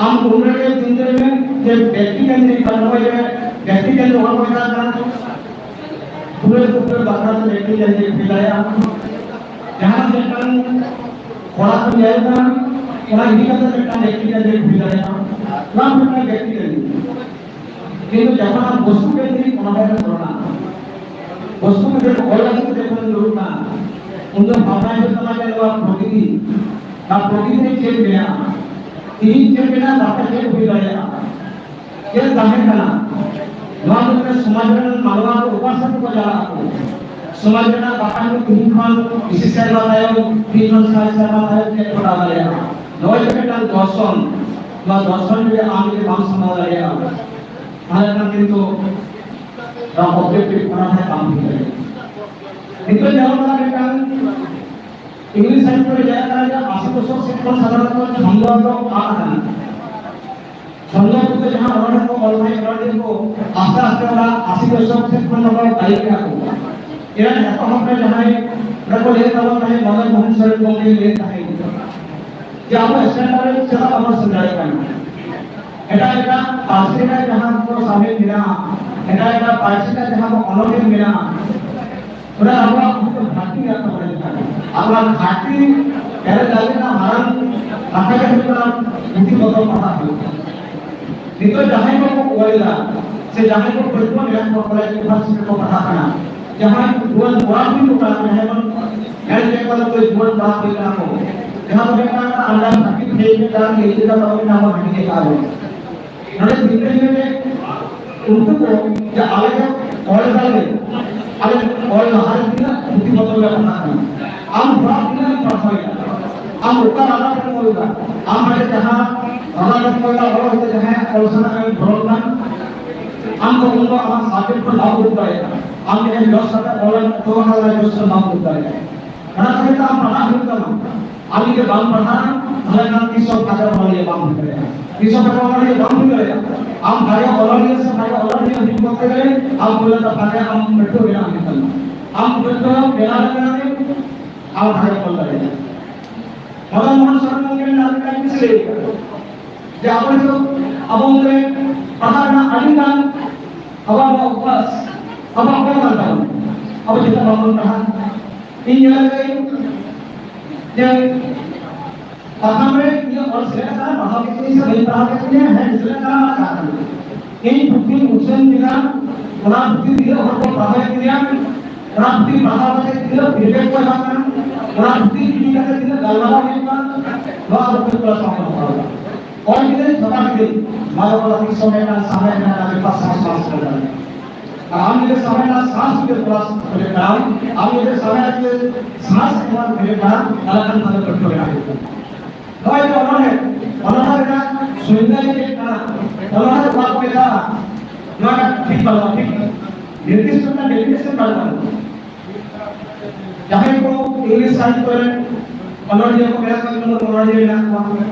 ᱟᱢ ᱩᱱ ᱨᱮᱜᱮ ᱪᱤᱱᱛᱟᱹᱭ ᱢᱮ ᱡᱮ practical ᱨᱮ ᱵᱟᱝ ᱦᱩᱭ ᱨᱮ, practical ᱫᱚ ᱚᱠᱟ ᱠᱚ ᱢᱮᱛᱟᱜ ᱠᱟᱱᱟ? ᱯᱩᱨᱟᱹ ᱯᱩᱨᱟᱹ ᱵᱟᱠᱷᱨᱟ ᱛᱮ practical ᱨᱮ ᱦᱩᱭ ᱫᱟᱲᱮᱭᱟᱜᱼᱟ᱾ ᱡᱟᱦᱟᱸ ᱢᱤᱫᱴᱟᱝ ᱠᱚᱲᱟ ᱠᱚ ᱧᱮᱞ ᱠᱟᱱᱟ, ᱚᱱᱟ ᱤᱫᱤ ᱠᱟᱛᱮ ᱢᱤᱫᱴᱟᱝ practical ᱨᱮ ᱦᱩᱭ ᱫᱟᱲᱮᱭᱟᱜᱼᱟ᱾ ᱱᱚᱣᱟ ᱢᱤᱫᱴᱟᱝ practical᱾ ᱠᱤᱱᱛᱩ ᱡᱚᱠᱷᱚᱱ ᱟᱢ ᱵᱚᱥᱛᱩ ᱠᱮᱱᱫᱨᱤᱠ ᱚᱱᱚᱬᱦᱮ ᱨᱮ ᱵᱚᱞᱚᱱᱟ, ᱵᱚᱥᱛᱩ ᱠᱮᱱᱫᱨᱤᱠ ᱚᱞ ᱞᱟᱹᱜᱤᱫ ᱡᱚᱠᱷᱚᱱ ᱫᱩᱲᱩᱵ ᱱᱟ, ᱩᱱ ᱫᱚ ᱵᱷᱟᱵᱽᱱᱟ ᱦᱩᱭᱩᱜ ᱛᱟᱢᱟ ᱡᱮ ᱱᱚᱣᱟ ᱯᱨᱚᱠᱨᱤᱛᱤ, ᱱᱚᱣᱟ ᱯᱨᱚᱠᱨᱤᱛᱤ ᱨᱮ ᱪᱮᱫ ᱢᱮᱱᱟᱜᱼᱟ, ᱛᱤᱦᱤᱧ ᱪᱮᱫ ᱢᱮᱱᱟᱜᱼᱟ, ᱜᱟᱯᱟ ᱪᱮᱫ ᱦᱩᱭ ᱫᱟᱲᱮᱭᱟᱜᱼᱟ, ᱪᱮᱫ ᱛᱟᱦᱮᱸ ᱠᱟᱱᱟ, ᱱᱚᱣᱟ ᱢᱩᱫᱽᱨᱮ ᱥᱚᱢᱟᱡᱽ ᱨᱮᱱ ᱢᱟᱱᱣᱟ ᱠᱚ ᱚᱠᱟ ᱥᱮᱫ ᱠᱚ ᱪᱟᱞᱟᱜ ᱟᱠᱚ, ᱥᱚᱢᱟᱡᱽ ᱨᱮᱱᱟᱜ ᱵᱟᱯᱟᱭ ᱛᱤᱦᱤᱧ ᱠᱷᱚᱱ ᱵᱤᱥᱤ ᱥᱮᱨᱢᱟ ᱛᱟᱭᱚᱢ, ᱛᱤᱦᱤᱧ ᱠᱷᱚᱱ ᱥᱟᱭ ᱥᱮᱨᱢᱟ ᱛᱟᱭᱚᱢ ᱪᱮᱫ ᱠᱚ ᱫᱟᱲᱮᱭᱟᱜᱼᱟ, ᱱᱚᱜᱼᱚᱭ ᱡᱮ ᱢᱤᱫᱴᱟᱝ ᱫᱚᱨᱥᱚᱱ, ᱱᱚᱣᱟ ᱫᱚᱨᱥᱚᱱ ᱡᱩᱫᱤ ᱟᱢ ᱡᱩᱫᱤ ᱵᱟᱢ ᱥᱟᱢᱵᱲᱟᱣ ᱫᱟᱲᱮᱭᱟᱜᱼᱟ, ᱛᱟᱦᱚᱞᱮ ᱠᱷᱟᱱ ᱠᱤᱱᱛᱩ ᱱᱚᱣᱟ objective ᱚᱱᱟ ᱦᱚᱸ ᱵᱟᱝ ᱦᱩᱭ ᱫᱟᱲᱮᱭᱟᱜᱼᱟ᱾ ᱱᱤᱛᱚᱜ ᱧᱮᱞᱚᱜ ᱠᱟᱱᱟ ᱢᱤᱫᱴᱟᱝ English ᱥᱟᱦᱤᱛᱛᱚ ᱨᱮ ᱧᱮᱞ ᱠᱟᱱᱟ ᱡᱮ ᱟᱥᱤ ᱫᱚᱥᱚᱠ ᱥᱮᱫ ᱠᱷᱚᱱ ᱥᱟᱫᱷᱟᱨᱚᱱᱚᱛᱚ ᱪᱷᱚᱱᱫᱚ ᱫᱚ ᱟᱫ ᱟᱠᱟᱱᱟ᱾ ᱪᱷᱚᱱᱫᱚ ᱵᱚᱞᱛᱮ ᱡᱟᱦᱟᱸ ᱚᱱᱚᱬᱦᱮ ᱠᱚ ᱚᱞ ᱛᱟᱦᱮᱸᱫ, ᱚᱱᱚᱬᱦᱮ ᱠᱚ ᱟᱥᱛᱮ ᱟᱥᱛᱮ ᱚᱱᱟ ᱟᱥᱤ ᱫᱚᱥᱚᱠ ᱥᱮᱫ ᱠᱷᱚᱱ ᱫᱚᱠᱚ ᱵᱟᱹᱜᱤ ᱠᱮᱫᱟ ᱠᱚ᱾ ᱮᱱᱟᱝ ᱮᱛᱚᱦᱚᱵ ᱨᱮ ᱡᱟᱦᱟᱸᱭ ᱚᱸᱰᱮ ᱠᱚ ᱞᱟᱹᱭ ᱛᱟᱵᱚᱱ ᱛᱟᱦᱮᱸᱫ, ᱢᱚᱫᱚᱱ ᱢᱳᱦᱚᱱ ᱥᱚᱨᱮᱱ ᱜᱚᱢᱠᱮ ᱞᱟᱹᱭ ᱛᱟᱦᱮᱸᱫ ᱡᱮ ᱟᱵᱚ standard ᱨᱮ ᱪᱮᱫᱟᱜ ᱵᱟᱵᱚᱱ ᱥᱮᱱ ᱫᱟᱲᱮᱭᱟᱜ ᱠᱟᱱᱟ? ᱮᱴᱟᱜ ᱮᱴᱟᱜ ᱯᱟᱹᱨᱥᱤ ᱨᱮᱱᱟᱜ ᱡᱟᱦᱟᱸ ᱠᱚ ᱥᱟᱵᱡᱮᱠᱴ ᱢᱮᱱᱟᱜᱼᱟ, ᱮᱴᱟᱜ ᱮᱴᱟᱜ ᱯᱟᱹᱨᱥᱤ ᱨᱮᱱᱟᱜ ᱡᱟᱦᱟᱸ ᱠᱚ ᱚᱱᱚᱬᱦᱮ ᱢᱮᱱᱟᱜᱼᱟ, ᱚᱱᱟ ᱟᱵᱚᱣᱟᱜ ᱢᱤᱫᱴᱟᱝ ᱜᱷᱟᱴᱛᱤ ᱢᱮᱱᱟᱜ ᱛᱟᱵᱚᱱᱟ᱾ ᱟᱵᱚᱣᱟᱜ ᱜᱷᱟᱴᱛᱤ ᱯᱮᱨᱮᱡ ᱞᱟᱹᱜᱤᱫ ᱨᱮᱱᱟᱜ ᱢᱟᱨᱟᱝ ᱠᱟᱛᱷᱟ ᱜᱮ ᱦᱩᱭᱩᱜ ᱠᱟᱱᱟ ᱯᱩᱛᱷᱤ ᱯᱚᱛᱚᱵ ᱯᱟᱲᱦᱟᱜ ᱦᱩᱭᱩᱜ ᱠᱟᱱᱟ᱾ ᱱᱤᱛᱚᱜ ᱡᱟᱦᱟᱸᱭ ᱠᱚᱠᱚ ᱚᱞ ᱮᱫᱟ, ᱥᱮ ᱡᱟᱦᱟᱸᱭ ᱠᱚ ᱯᱟᱹᱴᱷᱩᱣᱟᱹ ᱢᱮᱱᱟᱜ ᱠᱚᱣᱟ, ᱠᱚᱞᱮᱡᱽ ᱤᱭᱩᱱᱤᱵᱷᱟᱨᱥᱤᱴᱤ ᱨᱮᱠᱚ ᱯᱟᱲᱦᱟᱜ ᱠᱟᱱᱟ, ᱡᱟᱦᱟᱸᱭ ᱠᱚ ᱡᱩᱣᱟᱹᱱ ᱠᱚᱲᱟ ᱠᱩᱲᱤ ᱠᱚ ᱠᱟᱱᱟ ᱠᱚ, ᱡᱟᱦᱟᱸᱭ ᱵᱚᱱ ᱧᱮᱞ ᱧᱮᱯᱮᱞ ᱠᱟᱛᱮ ᱡᱩᱣᱟᱹᱱ ᱠᱚᱲᱟ ᱠᱩᱲᱤ ᱠᱟᱱᱟ ᱠᱚ, ᱡᱟᱦᱟᱸ ᱫᱚ ᱢᱤᱫᱴᱟᱝ under thirty five ᱢᱤᱫᱴᱟᱝ ᱤᱭᱟᱹ ᱞᱮᱠᱟ ᱛᱟᱵᱚᱱ ᱢᱮᱱᱟᱜᱼᱟ, ᱵᱚᱱ ᱦᱟᱹᱴᱤᱧ ᱟᱠᱟᱫᱼᱟ ᱵᱚᱱ᱾ ᱱᱚᱰᱮ ᱪᱤᱱᱛᱟᱹ ᱧᱮᱞ ᱢᱮ, ᱩᱱᱠᱩ ᱠᱚ ᱡᱮ ᱟᱞᱮ ᱫᱚ ᱚᱞ ᱫᱟᱞᱮ, ᱟᱞᱮ ᱚᱞ ᱞᱟᱦᱟ ᱨᱮ ᱛᱤᱱᱟᱹᱜ ᱯᱩᱛᱷᱤ ᱯᱚᱛᱚᱵ ᱞᱮ ᱯᱟᱲᱦᱟᱜ ᱠᱟᱱᱟ, ᱟᱢ ᱦᱚᱲᱟᱜ ᱛᱤᱱᱟᱹᱜ ᱮᱢ ᱯᱟᱲᱦᱟᱣ ᱮᱫᱟ, ᱟᱢ ᱚᱠᱟ ᱨᱟᱱᱟ ᱨᱮᱢ ᱚᱞ ᱮᱫᱟ, ᱟᱢ ᱦᱟᱸᱰᱮ ᱡᱟᱦᱟᱸ ᱨᱟᱱᱟ ᱨᱮᱢ ᱚᱞ ᱮᱫᱟ, ᱚᱞ ᱠᱟᱛᱮ ᱡᱟᱦᱟᱸᱭᱟᱜ ᱚᱞ ᱥᱟᱱᱟ ᱠᱟᱱᱟ ᱵᱷᱚᱨᱚᱱ ᱠᱟᱱ, ᱟᱢ ᱫᱚ ᱩᱱ ᱫᱚ ᱟᱢᱟᱜ subject ᱠᱷᱚᱱ ᱵᱟᱢ ᱩᱰᱩᱠ ᱫᱟᱲᱮᱭᱟᱜᱼᱟ, ᱟᱢ ᱡᱟᱦᱟᱸᱭ ᱡᱚᱥ ᱠᱟᱛᱮ ᱚᱞ ᱮᱢ ᱮᱛᱚᱦᱚᱵ ᱠᱟᱫᱟ, ᱡᱚᱥ ᱠᱷᱚᱱ ᱵᱟᱢ ᱩᱰᱩᱠ ᱫᱟᱲᱮᱭᱟᱜᱼᱟ᱾ ᱚᱱᱟ ᱠᱷᱟᱹᱛᱤᱨ ᱛᱮ ᱟᱢ ᱯᱟᱲᱦᱟᱜ ᱦᱩᱭᱩᱜ ᱛᱟᱢᱟ᱾ ᱟᱢ ᱡᱩᱫᱤ ᱵᱟᱢ ᱯᱟᱲᱦᱟᱜᱼᱟ, ᱛᱟᱦᱚᱞᱮ ᱠᱷᱟᱱ ᱛᱤᱥ ᱦᱚᱸ ᱵᱷᱟᱜᱮ ᱚᱱᱚᱞᱤᱭᱟᱹ ᱵᱟᱢ ᱦᱩᱭ ᱫᱟᱲᱮᱭᱟᱜᱼᱟ᱾ ᱛᱤᱥ ᱦᱚᱸ ᱵᱷᱟᱜᱮ ᱚᱱᱚᱞᱤᱭᱟᱹ ᱵᱟᱢ ᱦᱩᱭ ᱫᱟᱲᱮᱭᱟᱜᱼᱟ᱾ ᱟᱢ ᱵᱷᱟᱜᱮ ᱚᱱᱚᱞᱤᱭᱟᱹ ᱥᱮ ᱵᱷᱟᱜᱮ ᱚᱱᱚᱞᱤᱭᱟᱹ ᱦᱩᱭ ᱠᱚᱨᱛᱮ ᱜᱮᱞᱮ ᱟᱢ ᱯᱳᱭᱞᱳ ᱫᱚ ᱵᱷᱟᱜᱮ ᱟᱢ ᱯᱟᱹᱴᱷᱩᱣᱟᱹ ᱵᱮᱱᱟᱣ ᱦᱩᱭᱩᱜ ᱛᱟᱢᱟ᱾ ᱟᱢ ᱯᱟᱹᱴᱷᱩᱣᱟᱹ ᱵᱮᱱᱟᱣ ᱞᱮᱱᱠᱷᱟᱱ ᱜᱮ ᱟᱢ ᱵᱷᱟᱜᱮ ᱚᱞ ᱫᱟᱲᱮᱭᱟᱜᱼᱟ᱾ ᱢᱚᱫᱚᱱ ᱢᱳᱦᱚᱱ ᱥᱚᱨᱮᱱ ᱜᱚᱢᱠᱮ ᱢᱮᱱᱟᱜ ᱞᱮᱠᱟ ᱡᱤᱱᱤᱥ ᱞᱟᱹᱭ ᱠᱟᱫᱟ ᱡᱮ ᱟᱵᱚ ᱱᱤᱛᱚᱜ ᱟᱵᱚ ᱢᱩᱫᱽᱨᱮ ᱯᱟᱲᱦᱟᱜ ᱨᱮᱱᱟᱜ ᱟᱹᱰᱤ ᱜᱟᱱ ᱟᱵᱚᱣᱟᱜ ᱱᱚᱣᱟ ᱩᱯᱟᱥ, ᱟᱵᱚᱣᱟᱜ ᱚᱠᱟ ᱠᱟᱱ ᱛᱟᱵᱚᱱᱟ? ᱟᱵᱚ ᱪᱮᱫᱟᱜ ᱵᱟᱵᱚᱱ ᱯᱟᱲᱦᱟᱜ? ᱤᱧ ᱧᱮᱞ ᱠᱟᱹᱫᱟᱹᱧ ᱡᱮ ᱯᱟᱛᱷᱟᱢ ᱨᱮ ᱤᱧᱟᱹᱜ ᱚᱞ ᱥᱮᱞᱮᱫ ᱟᱠᱟᱱᱟ, ᱯᱟᱲᱦᱟᱣ ᱠᱮᱫ ᱛᱤᱧ ᱥᱮ ᱵᱟᱹᱧ ᱯᱟᱲᱦᱟᱣ ᱠᱮᱫ ᱛᱤᱧᱟ, ᱦᱮᱸ, ᱥᱮᱞᱮᱫ ᱟᱠᱟᱱᱟ, ᱢᱟ ᱠᱟᱛᱷᱟ ᱠᱟᱱᱟ᱾ ᱤᱧ ᱯᱩᱛᱷᱤᱧ ᱩᱪᱷᱟᱹᱱ ᱠᱮᱫᱟ, ᱚᱱᱟ ᱯᱩᱛᱷᱤ ᱛᱤᱱᱟᱹᱜ ᱦᱚᱲ ᱠᱚ ᱯᱟᱲᱦᱟᱣ ᱠᱮᱫ ᱛᱤᱧᱟ, ᱚᱱᱟ ᱯᱩᱛᱷᱤ ᱯᱟᱲᱦᱟᱣ ᱠᱟᱛᱮ ᱛᱤᱱᱟᱹᱜ feedback ᱠᱚ ᱮᱢᱟᱜ ᱠᱟᱱᱟ, ᱚᱱᱟ ᱯᱩᱛᱷᱤ ᱤᱫᱤ ᱠᱟᱛᱮ ᱛᱤᱱᱟᱹᱜ ᱜᱟᱞᱢᱟᱨᱟᱣ ᱦᱩᱭᱩᱜ ᱠᱟᱱᱟ, ᱱᱚᱣᱟ ᱟᱵᱚ ᱠᱚ ᱠᱞᱟᱥ ᱵᱟᱝ ᱠᱚ ᱦᱟᱛᱟᱣ ᱮᱫᱟ᱾ ᱚᱞ ᱠᱮᱫᱟᱹᱧ, ᱪᱷᱟᱯᱟ ᱠᱮᱫᱟᱹᱧ, ᱱᱚᱣᱟ ᱫᱚ ᱠᱚᱲᱟ ᱛᱤᱥ ᱦᱚᱸ ᱢᱤᱫᱴᱟᱝ ᱥᱟᱶᱦᱮᱫ ᱨᱮᱱᱟᱜ ᱠᱟᱹᱢᱤ ᱯᱟᱥ ᱥᱟᱶ ᱥᱟᱶ ᱥᱮᱴᱮᱨ ᱫᱟᱲᱮᱭᱟᱜᱼᱟ᱾ ᱟᱨ ᱟᱢ ᱡᱩᱫᱤ ᱥᱟᱶᱦᱮᱫ ᱨᱮᱱᱟᱜ ᱥᱟᱸᱥ ᱡᱩᱫᱤ ᱛᱚᱞᱟᱥ ᱠᱷᱚᱡᱚᱜ ᱠᱟᱱᱟᱢ, ᱟᱢ ᱡᱩᱫᱤ ᱥᱟᱶᱦᱮᱫ ᱨᱮ ᱥᱟᱸᱥ ᱮᱢᱟᱱ ᱠᱷᱚᱡᱚᱜ ᱠᱟᱱᱟ, ᱛᱟᱦᱚᱞᱮ ᱠᱷᱟᱱ ᱛᱟᱦᱚᱞᱮ ᱯᱟᱹᱴᱷᱩᱣᱟᱹ ᱵᱮᱱᱟᱣ ᱦᱩᱭᱩᱜ ᱛᱟᱢᱟ᱾ ᱱᱚᱜᱼᱚᱭ ᱡᱮ ᱚᱱᱚᱬᱦᱮ, ᱚᱱᱚᱬᱦᱮ ᱨᱮᱱᱟᱜ ᱥᱚᱝᱜᱮ ᱪᱮᱫ ᱠᱟᱱᱟ, ᱚᱱᱚᱬᱦᱮ ᱫᱚ ᱚᱠᱟ ᱠᱚ ᱢᱮᱛᱟᱜᱼᱟ, ᱱᱚᱣᱟ ᱴᱷᱤᱠ ᱵᱟᱹᱱᱩᱜᱼᱟ, ᱴᱷᱤᱠ ᱱᱤᱨᱫᱤᱥᱴᱚ ᱨᱮᱱᱟᱜ definition ᱵᱟᱹᱱᱩᱜᱼᱟ᱾ ᱡᱟᱦᱟᱸᱭ ᱠᱚ ᱤᱝᱞᱤᱥ ᱥᱟᱦᱤᱛᱛᱚ ᱨᱮ ᱚᱱᱚᱬᱦᱤᱭᱟᱹ ᱠᱚ ᱢᱮᱱᱟᱜ ᱠᱚᱣᱟ, ᱡᱮᱢᱚᱱ ᱚᱱᱚᱬᱦᱤᱭᱟᱹ ᱢᱮᱱᱟᱜ ᱠᱚᱣᱟ,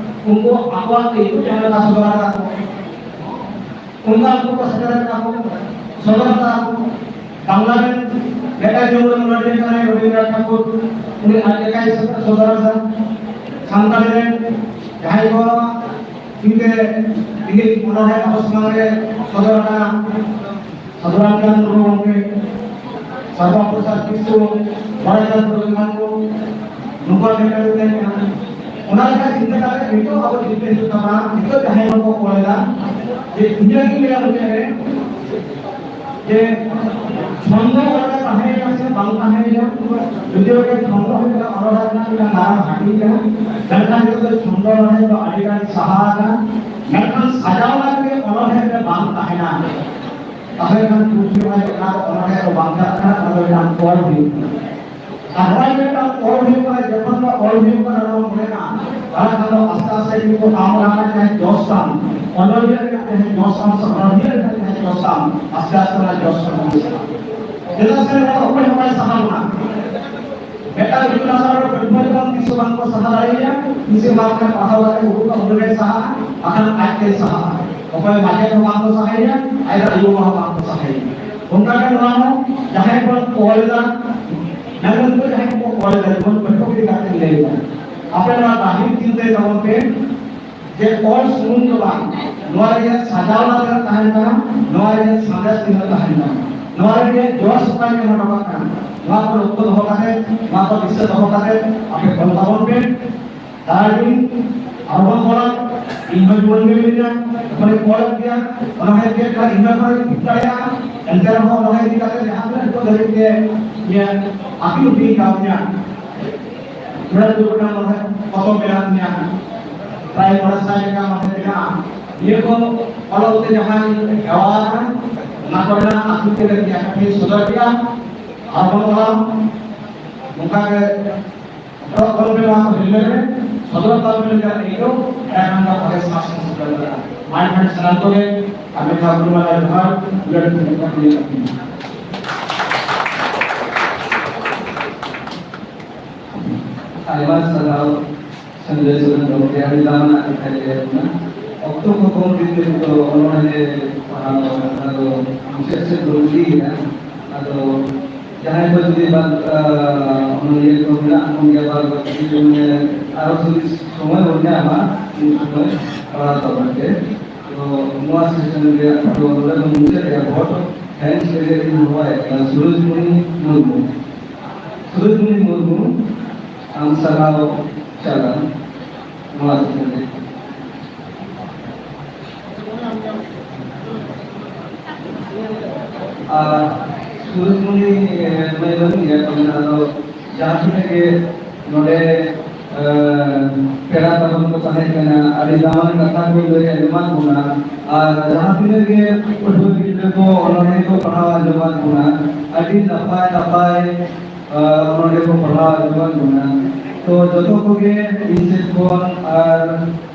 ᱩᱱᱠᱩ ᱟᱠᱚᱣᱟᱜ ᱟᱹᱭᱠᱟᱹᱣ ᱡᱟᱦᱟᱸ ᱞᱮᱠᱟ ᱥᱚᱫᱚᱨ ᱟᱠᱟᱫ ᱠᱚ, ᱚᱱᱠᱟ ᱩᱱᱠᱩ ᱠᱚ ᱥᱮᱴᱮᱨ ᱟᱠᱟᱫ ᱠᱚ, ᱥᱚᱫᱚᱨ ᱟᱠᱟᱫ ᱠᱚ᱾ ᱵᱟᱝᱞᱟ ᱨᱮᱱ ᱢᱤᱫᱴᱟᱝ ᱧᱩᱢᱩᱨ ᱚᱱᱚᱬᱦᱤᱭᱟᱹ ᱠᱟᱱᱟᱭ ᱨᱚᱵᱤᱱᱫᱨᱚᱱᱟᱛᱷ ᱴᱷᱟᱠᱩᱨ, ᱩᱱᱤ ᱟᱡ ᱞᱮᱠᱟᱭ ᱥᱚᱫᱚᱨ ᱟᱠᱟᱫᱟ᱾ ᱥᱟᱱᱛᱟᱲᱤ ᱨᱮᱱ ᱡᱟᱦᱟᱸᱭ ᱠᱚ ᱤᱧ ᱛᱮ ᱛᱮᱦᱮᱧ ᱚᱱᱚᱬᱦᱮ ᱟᱵᱚ ᱥᱟᱢᱟᱝ ᱨᱮ ᱥᱚᱫᱚᱨ ᱟᱠᱟᱱᱟ, ᱥᱟᱫᱷᱩ ᱨᱟᱢᱪᱟᱸᱫᱽ ᱢᱩᱨᱢᱩ ᱜᱚᱢᱠᱮ, ᱥᱟᱨᱵᱟ ᱯᱨᱚᱥᱟᱫᱽ ᱠᱤᱥᱠᱩ, ᱵᱟᱲᱟᱭ ᱪᱟᱸᱫᱽ ᱴᱩᱰᱩ ᱮᱢᱟᱱ ᱠᱚ, ᱱᱩᱠᱩᱣᱟᱜ ᱢᱤᱫᱴᱟᱝ ᱛᱟᱦᱮᱸ ᱠᱟᱱᱟ᱾ ᱚᱱᱟ ᱞᱮᱠᱟ ᱪᱤᱱᱛᱟᱹ ᱠᱟᱛᱮ ᱱᱤᱛᱚᱜ ᱟᱵᱚ ᱪᱤᱱᱛᱟᱹ ᱦᱤᱡᱩᱜ ᱛᱟᱵᱚᱱᱟ, ᱱᱤᱛᱚᱜ ᱡᱟᱦᱟᱸᱭ ᱦᱚᱲ ᱠᱚ ᱚᱞ ᱮᱫᱟ, ᱡᱮ ᱤᱧᱟᱹᱜ ᱜᱤᱧ ᱞᱟᱹᱭᱟ ᱢᱩᱪᱟᱹᱫ ᱨᱮ, ᱪᱷᱚᱱᱫᱚ ᱚᱱᱚᱬᱦᱮ ᱛᱟᱦᱮᱸᱭᱮᱱᱟ ᱥᱮ ᱵᱟᱝ ᱛᱟᱦᱮᱸᱭᱮᱱᱟ, ᱡᱩᱫᱤ ᱚᱱᱟ ᱪᱷᱚᱱᱫᱚ ᱦᱩᱭᱩᱜ ᱠᱟᱱᱟ ᱚᱱᱚᱬᱦᱮ ᱨᱮᱱᱟᱜ ᱢᱤᱫᱴᱟᱝ ᱢᱟᱨᱟᱝ ᱦᱟᱹᱴᱤᱧ ᱠᱟᱱᱟ, ᱢᱮᱱᱠᱷᱟᱱ ᱱᱤᱛᱚᱜ ᱫᱚ ᱪᱷᱚᱱᱫᱚ ᱚᱱᱚᱬᱦᱮ ᱫᱚ ᱟᱹᱰᱤ ᱜᱟᱱ ᱥᱟᱦᱟ ᱟᱠᱟᱱᱟ, ᱢᱮᱱᱠᱷᱟᱱ ᱥᱟᱡᱟᱣ ᱞᱟᱹᱜᱤᱫ ᱚᱱᱚᱬᱦᱮ ᱨᱮ ᱵᱟᱝ ᱛᱟᱦᱮᱱᱟ᱾ ᱛᱟᱦᱚᱞᱮ ᱠᱷᱟᱱ ᱯᱩᱛᱷᱤ ᱚᱱᱟ ᱫᱚ ᱚᱱᱚᱬᱦᱮ ᱫᱚ ᱵᱟᱝ ᱪᱟᱞᱟᱜ ᱠᱟᱱᱟ, ᱚᱱᱟ ᱫᱚ ᱢᱤᱫᱴᱟᱝ ᱚᱞ ᱦᱩᱭᱩᱜ ᱠᱟᱱᱟ᱾ ᱟᱨ ᱱᱚᱣᱟ ᱡᱮ ᱢᱤᱫᱴᱟᱝ ᱚᱞ ᱦᱩᱭᱩᱜ ᱠᱟᱱᱟ, ᱡᱚᱠᱷᱚᱱ ᱫᱚ ᱚᱞ ᱦᱩᱭᱩᱜ ᱠᱟᱱᱟ, ᱱᱚᱣᱟ ᱢᱚᱱᱮ ᱠᱟᱜ, ᱛᱟᱦᱚᱞᱮ ᱠᱷᱟᱱ ᱫᱚ ᱟᱥᱛᱮ ᱟᱥᱛᱮ ᱠᱤᱱᱛᱩ ᱟᱢ ᱚᱱᱟ ᱨᱮᱱᱟᱜ ᱡᱟᱦᱟᱸ ᱡᱚᱥ ᱛᱟᱢ, ᱚᱱᱚᱞᱤᱭᱟᱹ ᱨᱮᱱᱟᱜ ᱡᱟᱦᱟᱸ ᱡᱚᱥ ᱛᱟᱢ, ᱥᱮ ᱚᱱᱚᱞᱤᱭᱟᱹ ᱨᱮᱱᱟᱜ ᱡᱟᱦᱟᱸ ᱡᱚᱥ ᱛᱟᱢ, ᱟᱥᱛᱮ ᱟᱥᱛᱮ ᱚᱱᱟ ᱡᱚᱥ ᱛᱟᱢ ᱪᱟᱞᱟᱜᱼᱟ᱾ ᱪᱮᱫᱟᱜ ᱥᱮ ᱱᱚᱣᱟ ᱫᱚ ᱚᱠᱚᱭ ᱦᱚᱸ ᱵᱟᱭ ᱥᱟᱦᱟ ᱵᱚᱱᱟ᱾ ᱢᱤᱫᱴᱟᱝ ᱤᱛᱩᱱ ᱟᱥᱲᱟ ᱨᱮ ᱯᱟᱹᱴᱷᱩᱣᱟᱹ ᱡᱚᱠᱷᱚᱱ ᱛᱤᱥ ᱦᱚᱸ ᱵᱟᱝ ᱠᱚ ᱥᱟᱦᱟ ᱫᱟᱲᱮᱭᱟᱭᱟ, ᱛᱤᱥ ᱦᱚᱸ ᱵᱟᱝ ᱯᱟᱲᱦᱟᱣ ᱠᱟᱛᱮ ᱩᱰᱩᱠᱚᱜ ᱩᱱᱨᱮ ᱥᱟᱦᱟᱜᱼᱟ, ᱵᱟᱠᱷᱟᱱ ᱟᱡ ᱛᱮ ᱥᱟᱦᱟᱜᱼᱟ᱾ ᱚᱠᱚᱭ ᱢᱟᱪᱮᱫ ᱦᱚᱸ ᱵᱟᱝ ᱠᱚ ᱥᱟᱦᱟᱭᱟ, ᱟᱡ ᱨᱮᱱ ᱟᱭᱳ ᱵᱟᱵᱟ ᱦᱚᱸ ᱵᱟᱝ ᱠᱚ ᱥᱟᱦᱟᱭᱟ᱾ ᱚᱱᱠᱟ ᱜᱮ ᱱᱚᱣᱟ ᱦᱚᱸ ᱡᱟᱦᱟᱸᱭ ᱵᱚᱱ ᱚᱞ ᱮᱫᱟ, ᱢᱮᱱ ᱫᱚ ᱡᱟᱦᱟᱸᱭ ᱠᱚ ᱚᱞ ᱮᱫᱟ, ᱡᱮᱢᱚᱱ ᱯᱟᱹᱴᱷᱩᱣᱟᱹ ᱤᱫᱤ ᱠᱟᱛᱮ ᱞᱟᱹᱭ ᱮᱫᱟ, ᱟᱯᱮ ᱱᱚᱣᱟ ᱜᱟᱹᱦᱤᱨ ᱪᱤᱱᱛᱟᱹᱭ ᱛᱟᱵᱚᱱ ᱯᱮ ᱡᱮ ᱚᱞ ᱥᱩᱢᱩᱝ ᱫᱚ ᱵᱟᱝ, ᱱᱚᱣᱟ ᱨᱮᱭᱟᱜ ᱥᱟᱡᱟᱣᱱᱟ ᱛᱤᱱᱟᱹᱜ ᱛᱟᱦᱮᱱ ᱠᱟᱱᱟ, ᱱᱚᱣᱟ ᱨᱮᱭᱟᱜ ᱥᱟᱸᱫᱮᱥ ᱛᱤᱱᱟᱹᱜ ᱛᱟᱦᱮᱱ ᱠᱟᱱᱟ, ᱱᱚᱣᱟ ᱨᱮᱭᱟᱜ ᱡᱚᱥ ᱚᱠᱟᱭ ᱧᱟᱢ ᱦᱚᱴᱚ ᱠᱟᱜ ᱠᱟᱱᱟ, ᱱᱚᱣᱟ ᱠᱚ ᱞᱚᱠᱠᱷᱚ ᱫᱚᱦᱚ ᱠᱟᱛᱮ, ᱱᱚᱣᱟ ᱠᱚ ᱫᱤᱥᱟᱹ ᱫᱚᱦᱚ ᱠᱟᱛᱮ ᱟᱯᱮ ᱚᱞ ᱛᱟᱵᱚᱱ ᱯᱮ᱾ ᱫᱟᱨᱟᱭ ᱫᱤᱱ ᱟᱨᱦᱚᱸ ᱵᱚᱱ ᱚᱞᱟ, ᱤᱧ ᱦᱚᱸ ᱡᱩᱣᱟᱹᱱ ᱜᱮ ᱢᱤᱱᱟᱹᱧᱟ, ᱮᱠᱷᱚᱱᱤᱧ ᱚᱞᱮᱫ ᱜᱮᱭᱟ, ᱚᱱᱟ ᱦᱚᱸ ᱪᱮᱫ ᱠᱟᱱᱟ ᱤᱧ ᱦᱚᱸ ᱮᱠᱷᱚᱱᱤᱧ ᱴᱷᱤᱠ ᱫᱟᱲᱮᱭᱟᱜᱼᱟ᱾ ᱮᱱᱛᱮ ᱨᱮᱦᱚᱸ ᱚᱱᱟ ᱤᱫᱤ ᱠᱟᱛᱮ ᱡᱟᱦᱟᱸ ᱛᱤᱱᱟᱹᱜ ᱱᱤᱛᱚᱜ ᱫᱷᱟᱹᱵᱤᱡ ᱛᱮ ᱤᱧᱟᱹᱜ ᱟᱹᱠᱤᱞ ᱦᱩᱭ ᱠᱟᱣᱫᱤᱧᱟ, ᱚᱱᱟ ᱫᱚ ᱚᱱᱟ ᱢᱚᱬᱮ ᱯᱚᱛᱚᱵ ᱢᱮᱱᱟᱜ ᱛᱤᱧᱟ, ᱯᱨᱟᱭ ᱢᱚᱬᱮ ᱥᱟᱭ ᱞᱮᱠᱟ ᱢᱚᱬᱮ ᱢᱮᱱᱟᱜᱼᱟ᱾ ᱱᱤᱭᱟᱹ ᱠᱚ ᱚᱞᱚᱜ ᱛᱮ ᱡᱟᱦᱟᱸ ᱤᱧ ᱦᱮᱣᱟ ᱟᱠᱟᱱᱟ, ᱚᱱᱟ ᱠᱚᱨᱮᱱᱟᱜ ᱟᱹᱠᱤᱞ ᱛᱮ ᱠᱟᱹᱴᱤᱡ ᱟᱯᱮ ᱴᱷᱮᱱ ᱥᱚᱫᱚᱨ ᱠᱮᱫᱟ᱾ ᱟᱨ ᱵᱚᱱ ᱚᱞᱟ, ᱱᱚᱝᱠᱟ ᱜᱮ ᱚᱞᱚᱜ ᱠᱚ ᱢᱮᱱᱟᱜᱼᱟ, ᱦᱤᱨᱞᱟᱹ ᱨᱮ ᱥᱚᱫᱚᱨ ᱛᱟᱞ ᱢᱮᱱᱟᱜᱼᱟ, ᱮᱱ ᱫᱚ ᱮᱱᱠᱷᱟᱱ ᱫᱚ ᱚᱸᱰᱮ ᱥᱟᱥ ᱥᱟᱥ ᱠᱟᱱᱟ᱾ ᱢᱟᱱ ᱢᱟᱱ ᱥᱟᱱᱟᱢ ᱠᱚᱜᱮ ᱟᱵᱮᱱ ᱠᱚ ᱟᱵᱚ ᱱᱚᱣᱟ ᱡᱚᱦᱟᱨ, ᱩᱭᱦᱟᱹᱨ ᱠᱟᱛᱮ ᱠᱟᱛᱷᱟ ᱞᱟᱹᱭ ᱟᱹᱵᱤᱱ᱾ ᱟᱭᱢᱟ ᱥᱟᱨᱦᱟᱣ ᱥᱚᱧᱡᱚᱭ ᱥᱚᱨᱮᱱ ᱜᱚᱢᱠᱮ, ᱟᱹᱰᱤ ᱫᱟᱢᱟᱱᱟᱜ ᱠᱟᱛᱷᱟᱭ ᱞᱟᱹᱭ ᱟᱵᱚᱱᱟ᱾ ᱚᱠᱛᱚ ᱠᱚ ᱠᱚᱢ ᱜᱮᱛᱮ ᱱᱤᱛᱚᱜ ᱚᱱᱚᱬᱦᱮ ᱯᱟᱲᱦᱟᱣ ᱫᱚ ᱚᱱᱟ ᱫᱚ ᱢᱩᱪᱟᱹᱫ ᱥᱮᱫ ᱵᱚᱱ ᱤᱫᱤᱭᱮᱫᱟ᱾ ᱟᱫᱚ ᱡᱟᱦᱟᱸᱭ ᱠᱚ ᱡᱩᱫᱤ ᱵᱟᱨ, ᱟᱸ, ᱚᱱᱚᱞᱤᱭᱟᱹ ᱠᱚ ᱢᱮᱱᱟᱜ ᱵᱚᱱ ᱜᱮᱭᱟ, ᱵᱟᱨ ᱵᱟᱨ ᱡᱩᱫᱤ ᱢᱟᱱᱮ ᱟᱨᱚ ᱡᱩᱫᱤ ᱥᱚᱢᱚᱭ ᱵᱚᱱ ᱧᱟᱢᱟ, ᱩᱱ ᱥᱚᱢᱚᱭ ᱯᱟᱲᱦᱟᱣ ᱛᱟᱵᱚᱱ ᱯᱮ᱾ ᱛᱚ ᱱᱚᱣᱟ ᱥᱮᱥᱚᱱ ᱨᱮᱭᱟᱜ ᱫᱚ ᱱᱚᱰᱮ ᱵᱚᱱ ᱢᱩᱪᱟᱹᱫ ᱮᱫᱟ᱾ ᱵᱷᱳᱴ ᱛᱷᱮᱝᱠᱥ ᱞᱟᱹᱜᱤᱫ ᱤᱧ ᱦᱚᱦᱚᱣᱟᱭ ᱠᱟᱱᱟ ᱥᱩᱨᱚᱡᱽᱢᱩᱱᱤ ᱢᱩᱨᱢᱩ᱾ ᱥᱩᱨᱚᱡᱽᱢᱩᱱᱤ ᱢᱩᱨᱢᱩ, ᱟᱢ ᱥᱟᱨᱦᱟᱣ ᱪᱟᱞᱟᱱ ᱱᱚᱣᱟ ᱥᱮᱥᱚᱱ ᱨᱮ᱾ ᱟᱨ ᱥᱩᱨᱩᱡᱽᱢᱩᱱᱤ, ᱮ, ᱢᱟᱹᱭ ᱵᱟᱹᱱᱩᱜ ᱜᱮᱭᱟ, ᱛᱚᱵᱮ ᱟᱫᱚ ᱡᱟᱦᱟᱸ ᱛᱤᱱᱟᱹᱜ ᱜᱮ ᱱᱚᱰᱮ, ᱮ, ᱯᱮᱲᱟ ᱛᱟᱵᱚᱱ ᱠᱚ ᱛᱟᱦᱮᱸ ᱠᱟᱱᱟ, ᱟᱹᱰᱤ ᱫᱟᱢᱟᱱ ᱠᱟᱛᱷᱟ ᱠᱚ ᱞᱟᱹᱭ ᱟᱸᱡᱚᱢᱟᱫ ᱵᱚᱱᱟ᱾ ᱟᱨ ᱡᱟᱦᱟᱸ ᱛᱤᱱᱟᱹᱜ ᱜᱮ ᱯᱟᱹᱴᱷᱩᱣᱟᱹ ᱜᱤᱫᱽᱨᱟᱹ ᱠᱚ ᱚᱱᱚᱬᱦᱮ ᱠᱚ ᱯᱟᱲᱦᱟᱣ ᱟᱸᱡᱚᱢᱟᱫ ᱵᱚᱱᱟ, ᱟᱹᱰᱤ ᱱᱟᱯᱟᱭ ᱱᱟᱯᱟᱭ, ᱮ, ᱚᱱᱚᱬᱦᱮ ᱠᱚ ᱯᱟᱲᱦᱟᱣ ᱟᱸᱡᱚᱢᱟᱫ ᱵᱚᱱᱟ᱾ ᱛᱚ ᱡᱚᱛᱚ ᱠᱚᱜᱮ ᱤᱧ ᱥᱮᱫ ᱠᱷᱚᱱ ᱟᱨ,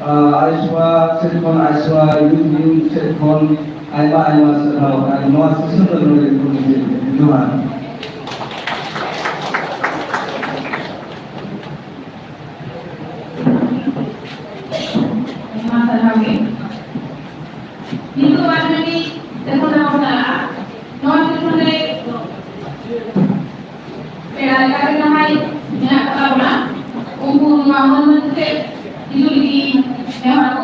ᱟ, ᱟᱭᱥᱣᱟ ᱥᱮᱫ ᱠᱷᱚᱱ, ᱟᱭᱥᱣᱟ ᱭᱩᱛᱷ ᱣᱤᱝ ᱥᱮᱫ ᱠᱷᱚᱱ ᱟᱭᱢᱟ ᱟᱭᱢᱟ ᱥᱟᱨᱦᱟᱣ᱾ ᱟᱨ ᱱᱚᱣᱟ ᱥᱮᱥᱚᱱ ᱫᱚ ᱱᱚᱰᱮ ᱜᱮᱵᱚᱱ ᱢᱩᱪᱟᱹᱫ ᱮᱫᱟ᱾ ᱡᱚᱦᱟᱨ᱾ ᱟᱭᱢᱟ ᱥᱟᱨᱦᱟᱣ ᱜᱮ᱾ ᱱᱤᱛᱚᱜ ᱟᱨ ᱢᱤᱫᱴᱤᱡ ᱥᱮᱥᱚᱱ ᱨᱮᱵᱚᱱ ᱪᱟᱞᱟᱜᱼᱟ᱾ ᱱᱚᱣᱟ ᱥᱮᱥᱚᱱ ᱨᱮ ᱯᱮᱲᱟ ᱞᱮᱠᱟᱛᱮ ᱡᱟᱦᱟᱸᱭ ᱢᱮᱱᱟᱜ ᱠᱚ ᱛᱟᱵᱚᱱᱟ, ᱩᱱᱠᱩ ᱱᱚᱣᱟ ᱢᱟᱹᱱ ᱢᱟᱹᱱ ᱛᱮ ᱦᱤᱡᱩᱜ ᱞᱟᱹᱜᱤᱫ ᱱᱮᱦᱚᱨ ᱟᱠᱚ